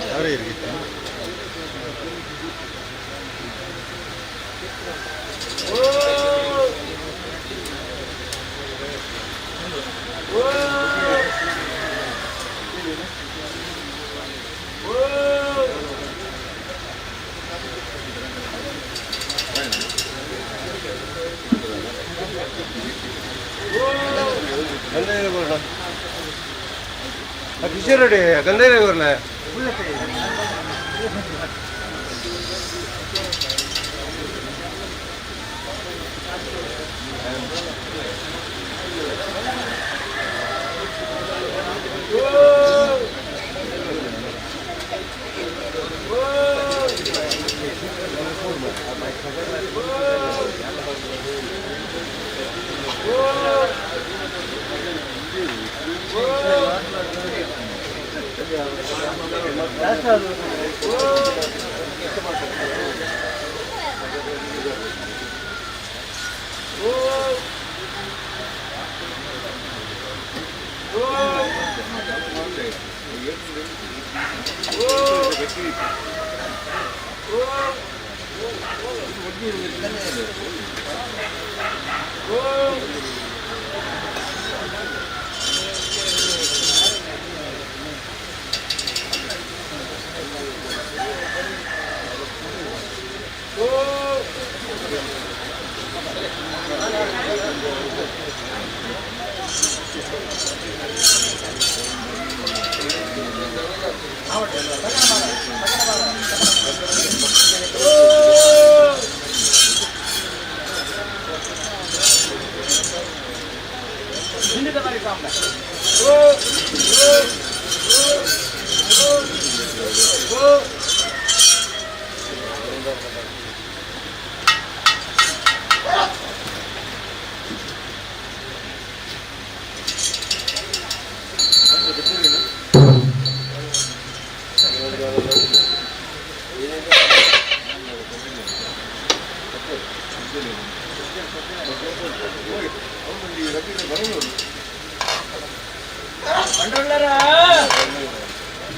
ಸರಿ. ಕಿಶೋರ್ ರೆಡ್ಡಿ ಗಂಧೇರಿ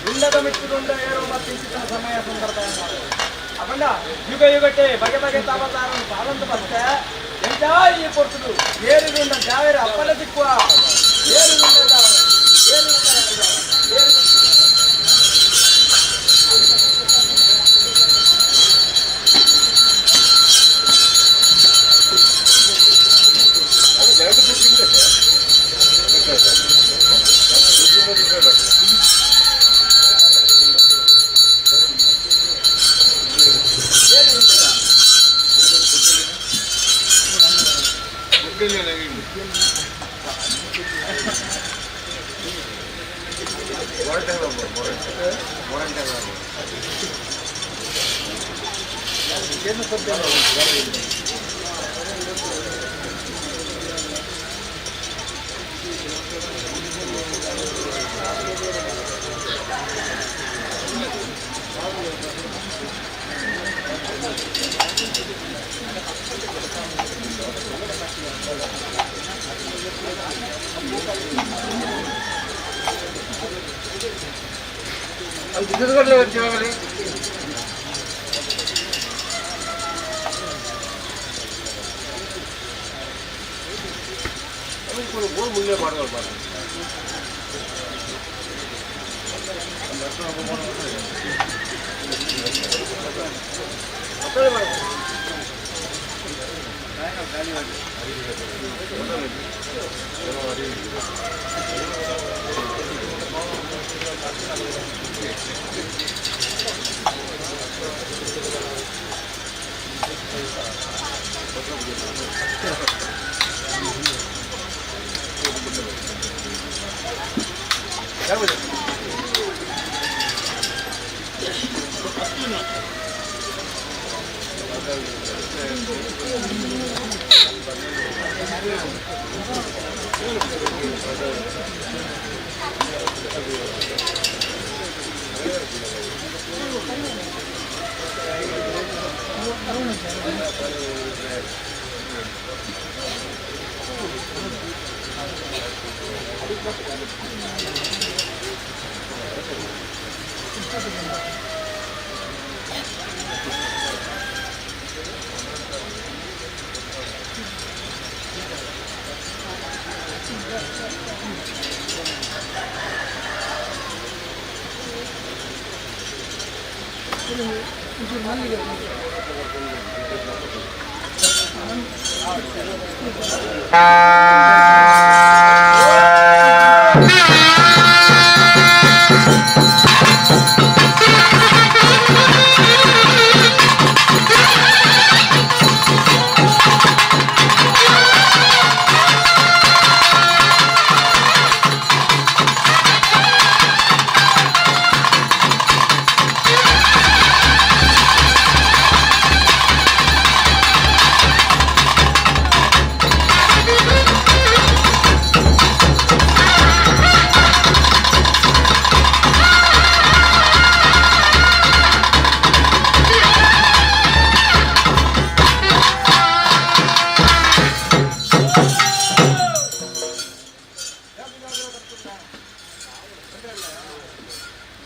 ಉಂಡದ ಮಿತ್ತುದುಂಡ ಏರೋ ಮತ್ತಿಂಚಿನ ಸಮಯ ಸಂದರ್ಭ ಅಪಂಡ ಯುಗ ಯುಗಟೆ ಬಗೆ ಬಗೆ ತಾವತಾರನು ಪಾಲಂದು ಬತ್ತೆ ಎಂತ ಈ ಪೊರ್ತುಡು ಏರುದುಂಡ ಜಾವೇರ ಅಪ್ಪನ ದಿಕ್ಕುವ ಏರುದುಂಡ ಜಾವೇರ ಏರುದುಂಡ ಏರುದುಂಡ.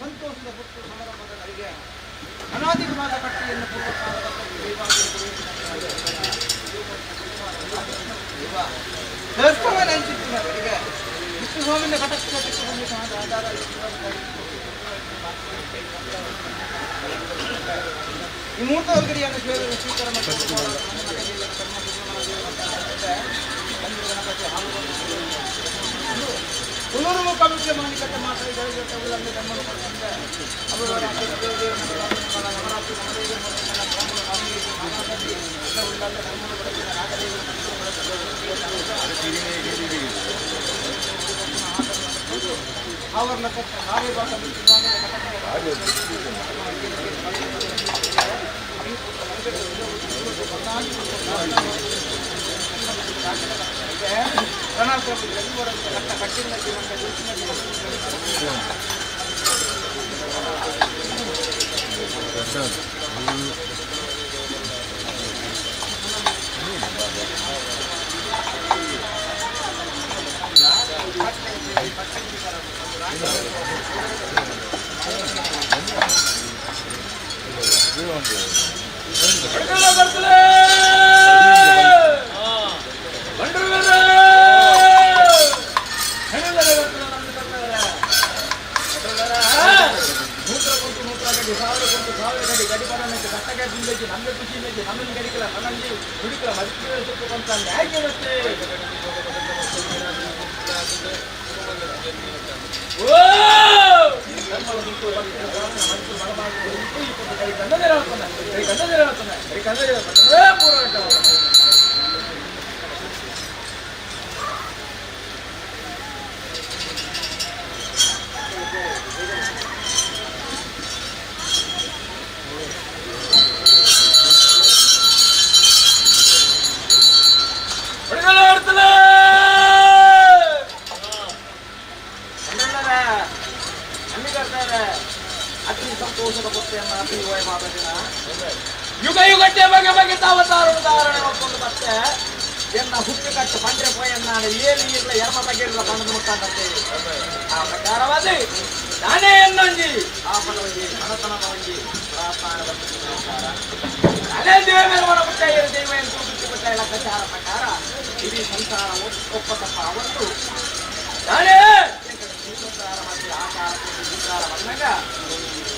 ಸಂತೋಷದ ಪುಟ್ಟು ಸಮಾರಂಭದ ಅಡಿಗೆ ಅನಾದಿವಾದ ಕಟ್ಟಿಯನ್ನು ಪೂರ್ವಕಾಲದ ದೇವಸ್ಥಾನ ಅಡಿಗೆ ವಿಷ್ಣುಸ್ವಾಮಿನ ಕಟಕ್ಷ ಆಧಾರ. ಈ ಮೂರ್ತ ಗಡಿಯನ್ನು ಸ್ವೀಕಾರ ಗಣಪತಿ ಕುಲೂರು ಮುಖಾಮುಖಿ ಮಾನಿಕತೆ ಮಾತಾಡಿದ ಧರ್ಮದ ಅವರು ಆವರಣ ಅತಿ ಸಂತೋಷದ ಪುತ್ರಿಯನ್ನ ಅತಿ ವಯಮಾದ ದಿನ ಯುಗ ಯುಗಟ್ಟೆ ಬಗೆ ಬಗೆ ತಾವತಾರನು ಧಾರಣೆ ಮಾಡ್ಕೊಂಡು ಮತ್ತೆ ಎನ್ನ ಹುಟ್ಟು ಕಟ್ಟು ಪಂಡ್ರೆ ಪೋಯನ್ನ ಏಳು ಇರ್ಲ ಎರ್ಮ ಬಗೆರ್ಲ ಬಣ್ಣದ ಮುಟ್ಟಾಂತೆ. ಆ ಪ್ರಕಾರವಾದ ನಾನೇ ಎನ್ನೊಂಜಿ ಆ ಒಂಜಿ ಮನತನ ಒಂಜಿ ಪ್ರಾರ್ಥಾನದ ನಾನೇ ದೇವ ಮನ ಮುಟ್ಟ ದೈವ ಎಂದು ಬಿಟ್ಟು ಬಿಟ್ಟ ಲೆಕ್ಕಾಚಾರ ಪ್ರಕಾರ ಇಡೀ ಸಂಸಾರ ಒಪ್ಪ ತಪ್ಪ ಅವತ್ತು ನಾನೇ ಆಕಾರ ಬಂದಾಗ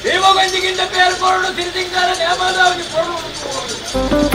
ದೈವಗೊಂಜಿಗಿಂತ ಪೇರು ಕೊರಡು ತಿರುತಿಂಗಾರ ನೇಮದಾವನಿ ಕೊರಡು.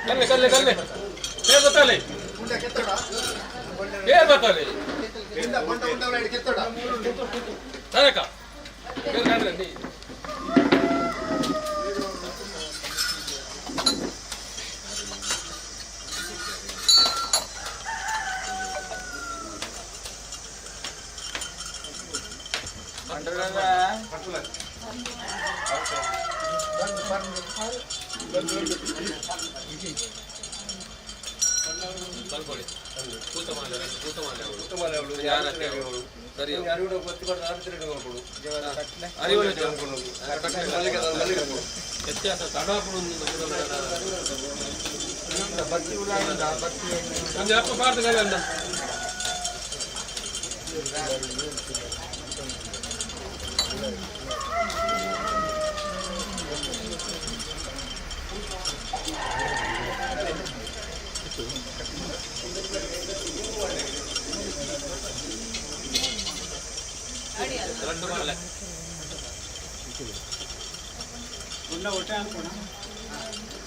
ಕಲ್ಲೆ ಕಲ್ಲೆ ಕಲ್ಲೆ ಪೇರ್ ಬತ್ತಾಲೆ ಪೇರ್ ಬತ್ತಾಲೆ ಸರಕ ಪೇರ್ ಕಾಣ್ರೆ ನೀ ಕಲ್ಕೊಳ್ಳಿ ಕೂತಮಾಲೆ ಕೂತಮಾಲೆ ಅವಳು ಯಾರತ್ತೆ ಅವಳು ಸರಿ ವ್ಯತ್ಯಾಸ ತಡಾಪುಡು ಒಂದು ಅಪ್ಪ ಪಾರ್ದ ಕಲೆ ಅಂದ రెండు ಮಾಲೆ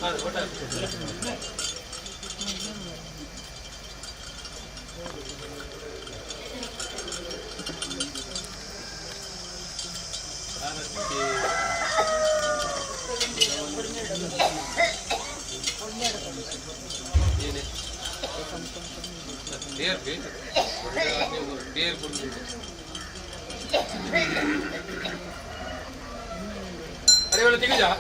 ಹಾ, ಒಟ್ಟೆ ಹಾಕು. ಏನೇ? ಬೇರ್ ಬೇಕು. ಬೇರ್ ಕೊಡು. ಅರೆ ಇವಳು ತೆಗಿಜಾ?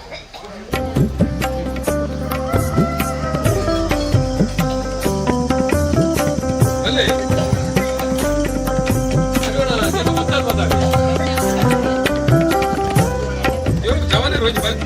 ಅಲ್ಲೇ. ಅರೆ ಇವಳು ಜನ ಬತ್ತಾಲ್ ಬತ್ತಾಲ್. ಇವ್ರು ಜವಾನಿ ರೋಜ್ ಬತ್ತಾಲ್.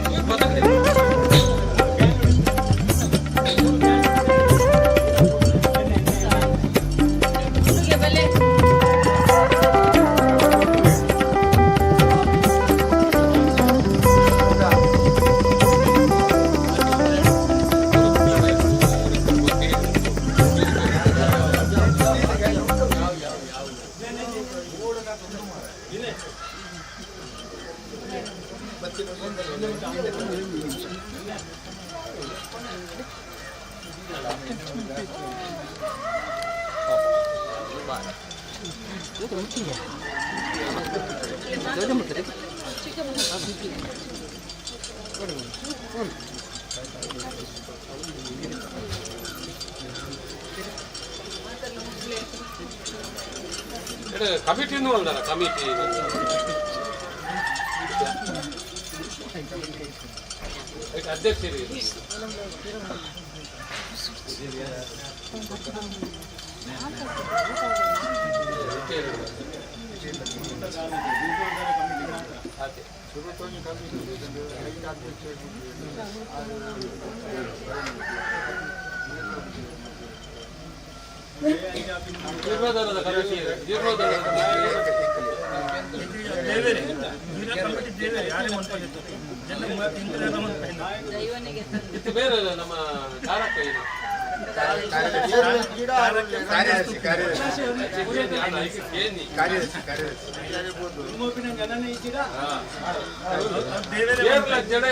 ಕಮಿಟಿ ಅಲ್ದಾರ ಕಮಿಟಿ ಅಧ್ಯಕ್ಷರು. ಜೀರ್ಣೋದ್ಧಾರದ ಕಮಿಟಿ, ಜೀರ್ಣೋದ್ಧಾರದ ಇದು ಬೇರೆ ನಮ್ಮ ಕಾರಕ್ಕ ಏನು ಜಡ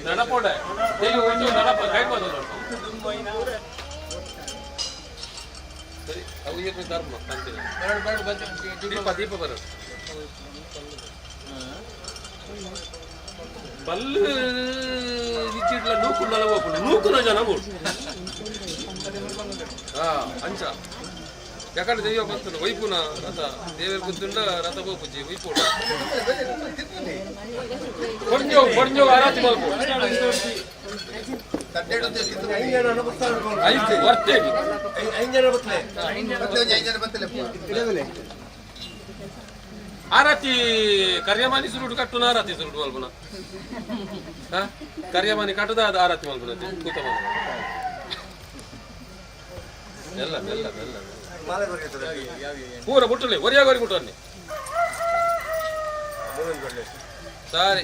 ನಡಪೋಡೆ ಒಂದು ನಡಪ ಕೈಬೋದು. ಸರಿ, ಅವು ಏನು ಧರ್ಮ ಅಂತೀನಿ. ದೀಪ ದೀಪ ಬರೋದು ಬಲ್ಲು ಇಚ್ಚಿಡ್ಲ ನೂಕುಂಡಲ ಹೋಗ್ಕೊಂಡು ನೂಕುನ ಜನ ಬೋಡು. ಹಾ ಅಂಚ ಯಾಕಂದ್ರೆ ದೈವ ಬಂತಲ್ಲ ವೈಪುನ ರಥ ದೇವರ ಗುದ್ದುಂಡ ರಥ ಗೋಪುಜಿ ವೈಪೋಡು ಕೊಡ್ಜೋ ಕೊಡ್ಜೋ ಆರಾತಿ ಮಲ್ಪು ಐದು ವರ್ತೇಗಿ. ಆರತಿ ಕರ್ಯಮಾನಿ ಸುರುಡು ಕಟ್ಟುನ ಆರತಿ ಸುರುಡು ಮಲ್ಪುನ ಹಾ ಕರ್ಯಮಾನಿ ಕಟ್ಟುದ ಅದು ಆರತಿ ಮಲ್ಪುನ ಕೂತ ಮೆಲ್ಲ ಮೆಲ್ಲ ಮೆಲ್ಲ ಪೂರ ಬುಟ್ಟಲೆ ಒರಿಯಾಗೋರಿ ಮುಟ್ಟನ್ನಿ ಸರಿ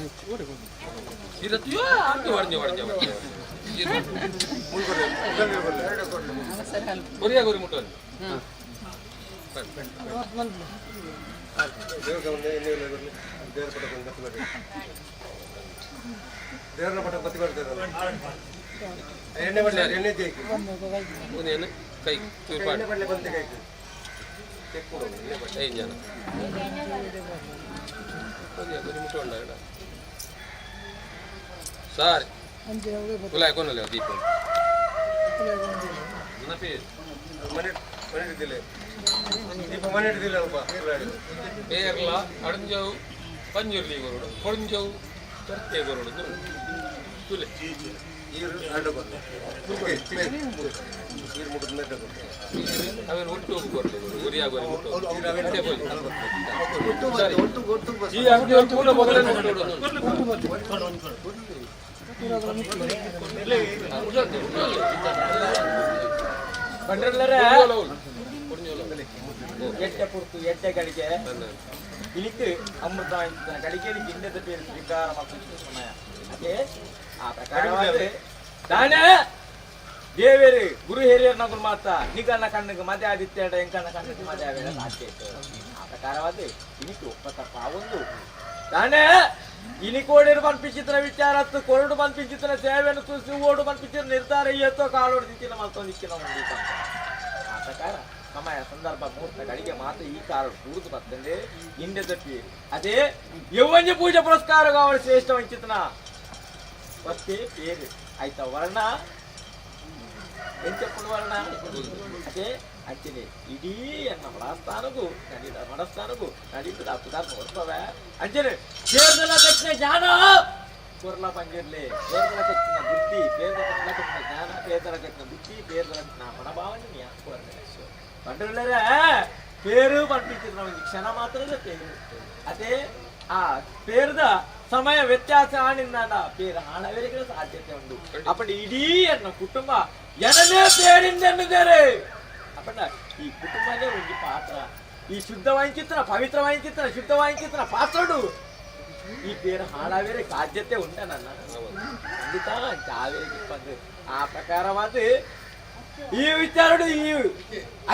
ಇರತ್ತಿಯೋ ಆಂಟಿ ಹೊಡ್ದೆ ಹೊಡ್ದೆ ಹೊಡ್ದೆ ಒರಿಯಾಗೋರಿ ಮುಟ್ಟನ್ನಿ. ಒಂದು ಕೈ ಚೂರು ಐದು ಜನ ಸರಿ ಕುಲಾಯ್ ಕೊನಲೆ ದೀಪ ಪೇರ್ಲ ಅಡಂಜವು ಪಂಜುರ್ಲಿ ಕೊರಡು ಕೊಡಂಜವು ಚರ್ತೆ ಕೊರಡು ತುಲೆ. ಅವೆಲ್ಲ ಒಟ್ಟು ಕೊರಲಿ ಉರಿಯಾಗೋರಿ ಮುಟ್ಟು. ಈ ಅಂಗಡಿ ಪೂರ ಮೊದಲೇ ಬಂಡ್ರಲ್ಲರ ಎಡ್ಡೆ ಪುರ್ತು ಎಡ್ಡೆ ಗಳಿಗೆ ಇಲಿಕ್ ಅಮೃತ ಗಳಿಗೆ ಗಿಂಡದ പേര് ಸ್ವೀಕಾರ ಸಮಯ. ಅದೇ ಆ ಪ್ರಕಾರವಾದ ದಾನೆ ದೇವೇರು ಗುರು ಹಿರಿಯರ್ ನಗುರು ಮಾತ ನಿಗನ್ನ ಕಣ್ಣಿಗೆ ಮದೆ ಆದಿತ್ಯ ಎಂಕನ್ನ ಕಣ್ಣಿಗೆ ಮದೆ ಆವೇಳ ಸಾಧ್ಯ ಇತ್ತು. ಆ ಪ್ರಕಾರವಾದ ಇನಿಕ್ ಒಪ್ಪ ತಪ್ಪ ಒಂದು ದಾನೆ ಇನಿಕೋಡಿರು ಪನ್ಪಿಚಿತ್ರ ವಿಚಾರತ್ತು ಕೊರಡು ಪನ್ಪಿಚಿತ್ರ ಸೇವೆಯನ್ನು ಸೂಸಿ ಓಡು ಪನ್ಪಿಚಿತ್ರ ನಿರ್ಧಾರ ಏತೋ ಕಾಲೋಡು ದಿಕ್ಕಿನ ಮಲ್ತೊಂದು ದಿಕ್ಕಿನ ಒಂದು ಆ ಪ್ರಕಾರ ಸಮಯ ಸಂದರ್ಭ ಮುಹೂರ್ತ ಗಳಿಗೆ ಮಾತ್ರ ಈ ಕಾಲ ಕೂಡುದು ಬರ್ತದೆ ಹಿಂದೆ ತಪ್ಪಿ. ಅದೇ ಯೌವನ್ಯ ಪೂಜೆ ಪುರಸ್ಕಾರ ಅವರ ಶ್ರೇಷ್ಠ ವಂಚಿತನ ಮತ್ತೆ పేరు ಆಯ್ತಾ ವರ್ಣ ಎಂಚಪ್ಪುಡು ವರ್ಣ ಅದೇ ಅಂಚನೆ ಇಡೀ ಎನ್ನ ಮನಸ್ಥಾನಗೂ ನಡೀದ ಮನಸ್ಥಾನಗೂ ನಡೀತದ ಪುದಾರ್ಥ ಹೊರ್ತವೆ. ಅಂಚನೆ ಪೇರ್ದಲ ಕಚ್ಚಿನ ಜ್ಞಾನ ಕೊರ್ಲ ಪಂಜಿರ್ಲಿ ಪೇರ್ದಲ ಕಚ್ಚಿನ ಬುದ್ಧಿ ಪೇರ್ದಲ ಕಚ್ಚಿನ ಜ್ಞಾನ ಪೇರ್ದಲ ಕಚ್ಚಿನ ಬುದ್ಧಿ ಪೇರ್ದಲ ಕಚ್ಚಿನ ಮನಭಾವನೆ ಕೊರ್ಲೆ పండుగలరే పేరు పంపించిన ಒಂದು ಕ್ಷಣ ಮಾತ್ರದ పేರು. ಅದೇ ಆ పేరుದ ಸಮಯ ವ್ಯತ್ಯಾಸ ಆಣಿಂದ పేరు ಹಾಳವರಿಗೆ ಸಾಧ್ಯತೆ ಉಂಟು. ಅಪ್ಪಂಡ ಇಡೀ ಎನ್ನ ಕುಟುಂಬ ಎನನೇ పేರಿಂದ ಎನ್ನುತ್ತಾರೆ. ಅಪ್ಪಂಡ ಈ ಕುಟುಂಬನೇ ಒಂದು ಪಾತ್ರ. ಈ ಶುದ್ಧ ವಾಂಚಿತ್ರ ಪವಿತ್ರ ವಾಂಚಿತ್ರ ಶುದ್ಧ ವಾಂಚಿತ್ರ ಪಾತ್ರಡು ಈ పేరు ಹಾಳಾವೇರೆ ಸಾಧ್ಯತೆ ಉಂಟ ನನ್ನ ಖಂಡಿತ ಚಾವೇರಿಗೆ ಬಂದು ಆ ಪ್ರಕಾರವಾದ ಈ ವಿಚಾರಡು ಈ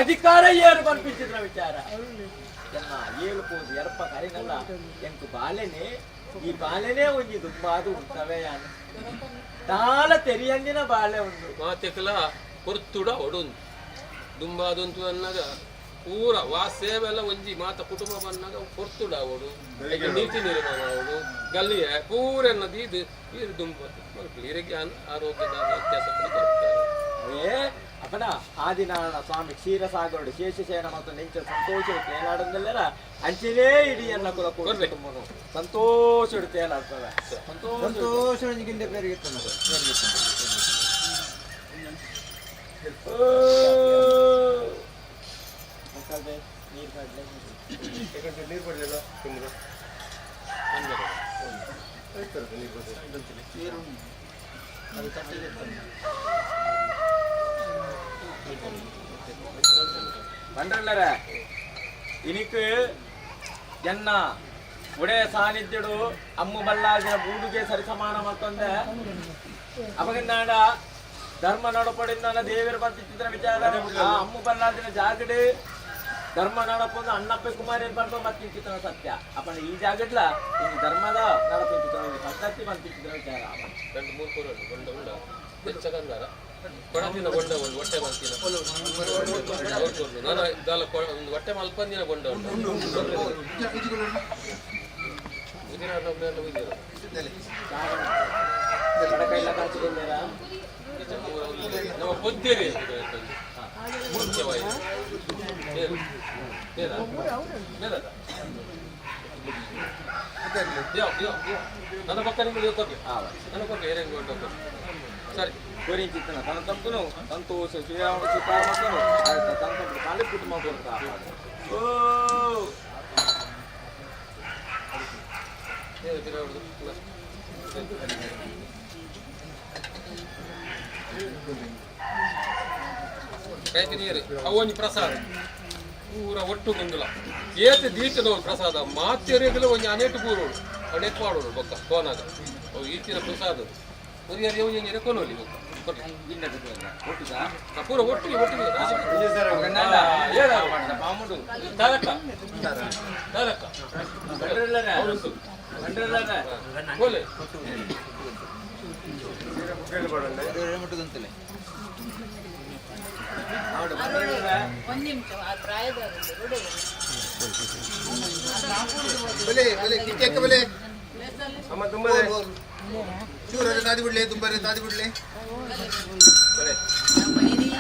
ಅಧಿಕಾರ ಏರು ಪನ್ಪಿಂಚಿದ್ರ ವಿಚಾರ ಎನ್ನ ಏಳು ಪೋದು ಎರಪ್ಪ ಕರಿನಲ್ಲ ಎಂಕು ಬಾಲೆನೆ ಈ ಬಾಲೆನೆ ಒಂಜಿ ದುಂಬಾದು ಉಂಟವೆ ಯಾನು ದಾಲ ತೆರಿಯಂದಿನ ಬಾಲೆ ಉಂಡು. ಮಾತೆಕಲ ಕೊರ್ತುಡ ಒಡೊಂದು ದುಂಬಾದೊಂತು ಅನ್ನಾಗ ಪೂರ ವಾ ಸೇವೆಲ್ಲ ಒಂಜಿ ಮಾತ ಕುಟುಂಬ ಬನ್ನಾಗ ಕೊರ್ತುಡ ಅವಡು ನೀತಿ ನಿರ್ಮಾಣ ಅವಡು ಗಲ್ಲಿಯ ಪೂರ ದೀದ್ ಈರು ದುಂಬ ಮಲ್ಪಲಿ ಆರೋಗ್ಯದ ವ್ಯತ್ಯಾಸ ಕೊಡ್ತಾರೆ. ಅವೇ ಅಪ್ಪನ ಆದಿನಾರಾಯಣ ಸ್ವಾಮಿ ಕ್ಷೀರಸಾಗರುಡು ಶೇಷಶಯನ ಮತ್ತು ನೆಂಚ ಸಂತೋಷ ತೇಲಾಡಂದೆಲ್ಲರ ಅಂಚಿನೇ ಇಡೀ ಎನ್ನ ಕುಲ ಕುಟುಂಬನು ಸಂತೋಷ ತೇಲಾಡ್ತದೆ. ಸಂತೋಷ ಗಿಂಡೆ പേರಿಗೆ ನೀರು ನೀರು ಬಂಡ್ರಲ್ಲರ ಇನಿಕ್ ಎನ್ನ ಒಡೆಯ ಸಾನ್ನಿಧ್ಯಡು ಅಮ್ಮು ಬಲ್ಲಾಜಿನ ಬೂಡುಗೆ ಸರಿಸಮಾನ ಮತ್ತೊಂದೆ ಅಪಗಂದಾಂಡ ಧರ್ಮ ನಡಪಡಿಂದ ದೇವಿರ ಬಂತಿತ್ತಿದ್ರ ವಿಚಾರ ಆ ಅಮ್ಮು ಬಲ್ಲಾಜಿನ ಜಾಗಡೆ ಧರ್ಮ ನಡಪೊಂದು ಅಣ್ಣಪ್ಪ ಕುಮಾರಿ ಪಲ್ಪ ಮತ್ತಿಂಚಿತನ ಸತ್ಯ. ಅಪ್ಪನ ಈ ಜಾಗಡ್ಲ ಇನ್ನು ಧರ್ಮದ ನಡಪಿಂಚಿತನ ಪದ್ಧತಿ ಬಂತಿತ್ತಿದ್ರ ವಿಚಾರ. రెండు ಮೂರು ಕೂರಲು ಗೊಂಡ ಉಂಡ ಹೆಚ್ಚ ಕಂದಾರ ಕೊಡತಿನ ಗೊಂಡ ಉಂಡು ಹೊಟ್ಟೆ ಮಲ್ತಿನ ನಾನು ದಾಲ ಒಂದು ಹೊಟ್ಟೆ ಮಲ್ಪಂದಿನ ಗೊಂಡ ಉಂಡು ಉದಿರ ಉದಿರ ಬಡಕೈಲ ಕಾಚಿಕೊಂಡಿರಾ ನಮ್ಮ ಪೊದ್ದೇರಿ ಮುಖ್ಯವಾಗಿ ನನ್ನ ಪಕ್ಕ ನಿಮಗೆ ಕೊರ್ಲೆ ನನ್ನ ಕೊರ್ಲೆ ಏರೇನು ಕೊಟ್ಟು ಸರಿ. గురించిస్తున్న తన తప్పును సంతోష శ్రీరాముడు సీతారామను తన తప్పుడు కాలి కుటుంబం కొరకు. ఓ. ಕೈಕ್ ನೀರು. ಅವು ಒಂಜಿ ಪ್ರಸಾದ ಪೂರ ಒಟ್ಟು ಗುಂಡುಲ ಏತ್ ದೀತದವು ಪ್ರಸಾದ ಮಾತೆರೆಗ್ಲ ಒಂಜಿ ಅನೇಟು ಪೂರೋಡು ಅಣೆಟ್ ಪಾಡೋಡು ಬೊಕ್ಕ ಕೋನಾಗ ಅವು ಈಚಿನ ಪ್ರಸಾದ ಉರಿಯರ್ ಒಂಜಿ ನೀರು ಕೊನೊಲಿ ಬೊಕ್ಕ ಕೊರ್ಲಿ. ಆ, ಪೂರ ಒಟ್ಟಿಗೆ ಒಟ್ಟಿಗೆ ರಾಶಿ. ಆ, ಏಳು. ತಾರಕ್ಕ ತಾರಕ್ಕ ಅವ್ರುಂಟು. ಬೋಲೆ. ಮುಟ್ಟುದಂತಲೇ. ಒಂದು ನಿಮಿಷ, ಆ ಪ್ರಾಯದವರು. ಬೆಲೆ ಬೆಲೆ ಕಿಟ್ಟಕ್ಕೆ ಬೆಲೆ. ಚೂರರೆ ತಾದಿ ಬಿಡ್ಲಿ, ತುಂಬರೆ ತಾದಿ ಬಿಡ್ಲಿ. ನಮ್ಮ ಹಿರಿಯ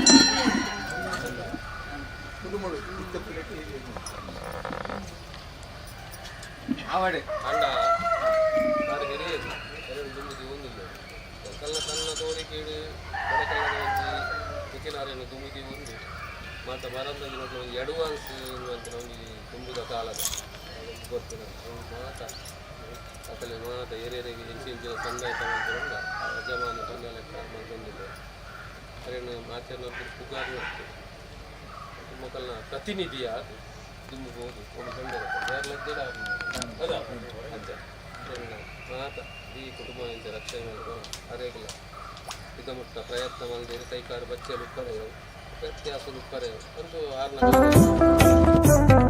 ಆವಡೆ. ಅಂಡ ಬಾರಿ ಹಿರಿಯದು ಎರಡು ದುಂಬುದಿ ಒಂದಿಲ್ಲ ಕಲ್ಲ ಸಣ್ಣ ತೋರಿಕೇಡು ಬಡಕಲ್ಲದ ಒಂಜಿ ಉಚಿನಾರೆಯನ್ನು ದುಂಬುದಿ ಒಂದು ಮಾತ ಬರಂದೊಂಜಿ ನೋಡ್ಲಿ ಒಂಜಿ ಅಡ್ವಾನ್ಸ್ ಅಂತ ಒಂಜಿ ದುಂಬುದ ಕಾಲದ ಗೊತ್ತಿನ ಅವು ಮಾತ ಅಕಲೆ ಮಾತ ಏರಿಯರಿಗೆ ಇಂಚಿ ಇಂಚಿನ ಸಂದಾಯ ತಗೊಂಡ್ರಂಡ ಆ ಯಜಮಾನ ಪಂದ್ಯ ಲೆಕ್ಕ ಮಂತೊಂದಿಲ್ಲ. ಅರೇನು ಮಾಚರ್ನ ಪುಗಾರು ಮೊಕಲ್ನ ಪ್ರತಿನಿಧಿಯ ದುಂಬುಬೋದು ಒಂದು ಬಂದರೆ ಯಾರ್ಲದ್ದೇಡ ಅದ ಅಜ್ಜ ಮಾತ ಈ ಕುಟುಂಬ ಇಂಚ ರಕ್ಷಣೆ ಮಾಡ್ಕೊ ಅರೇಗಿಲ್ಲ ಇದಮುಟ್ಟ ಪ್ರಯತ್ನ ಮಲ್ದೇರು ಕೈಕಾರು ಬಚ್ಚಲು ಉಪ್ಪರೆಯವು ವ್ಯತ್ಯಾಸ ಉಪ್ಪರೆಯವು ಒಂದು ಆರ್ನ.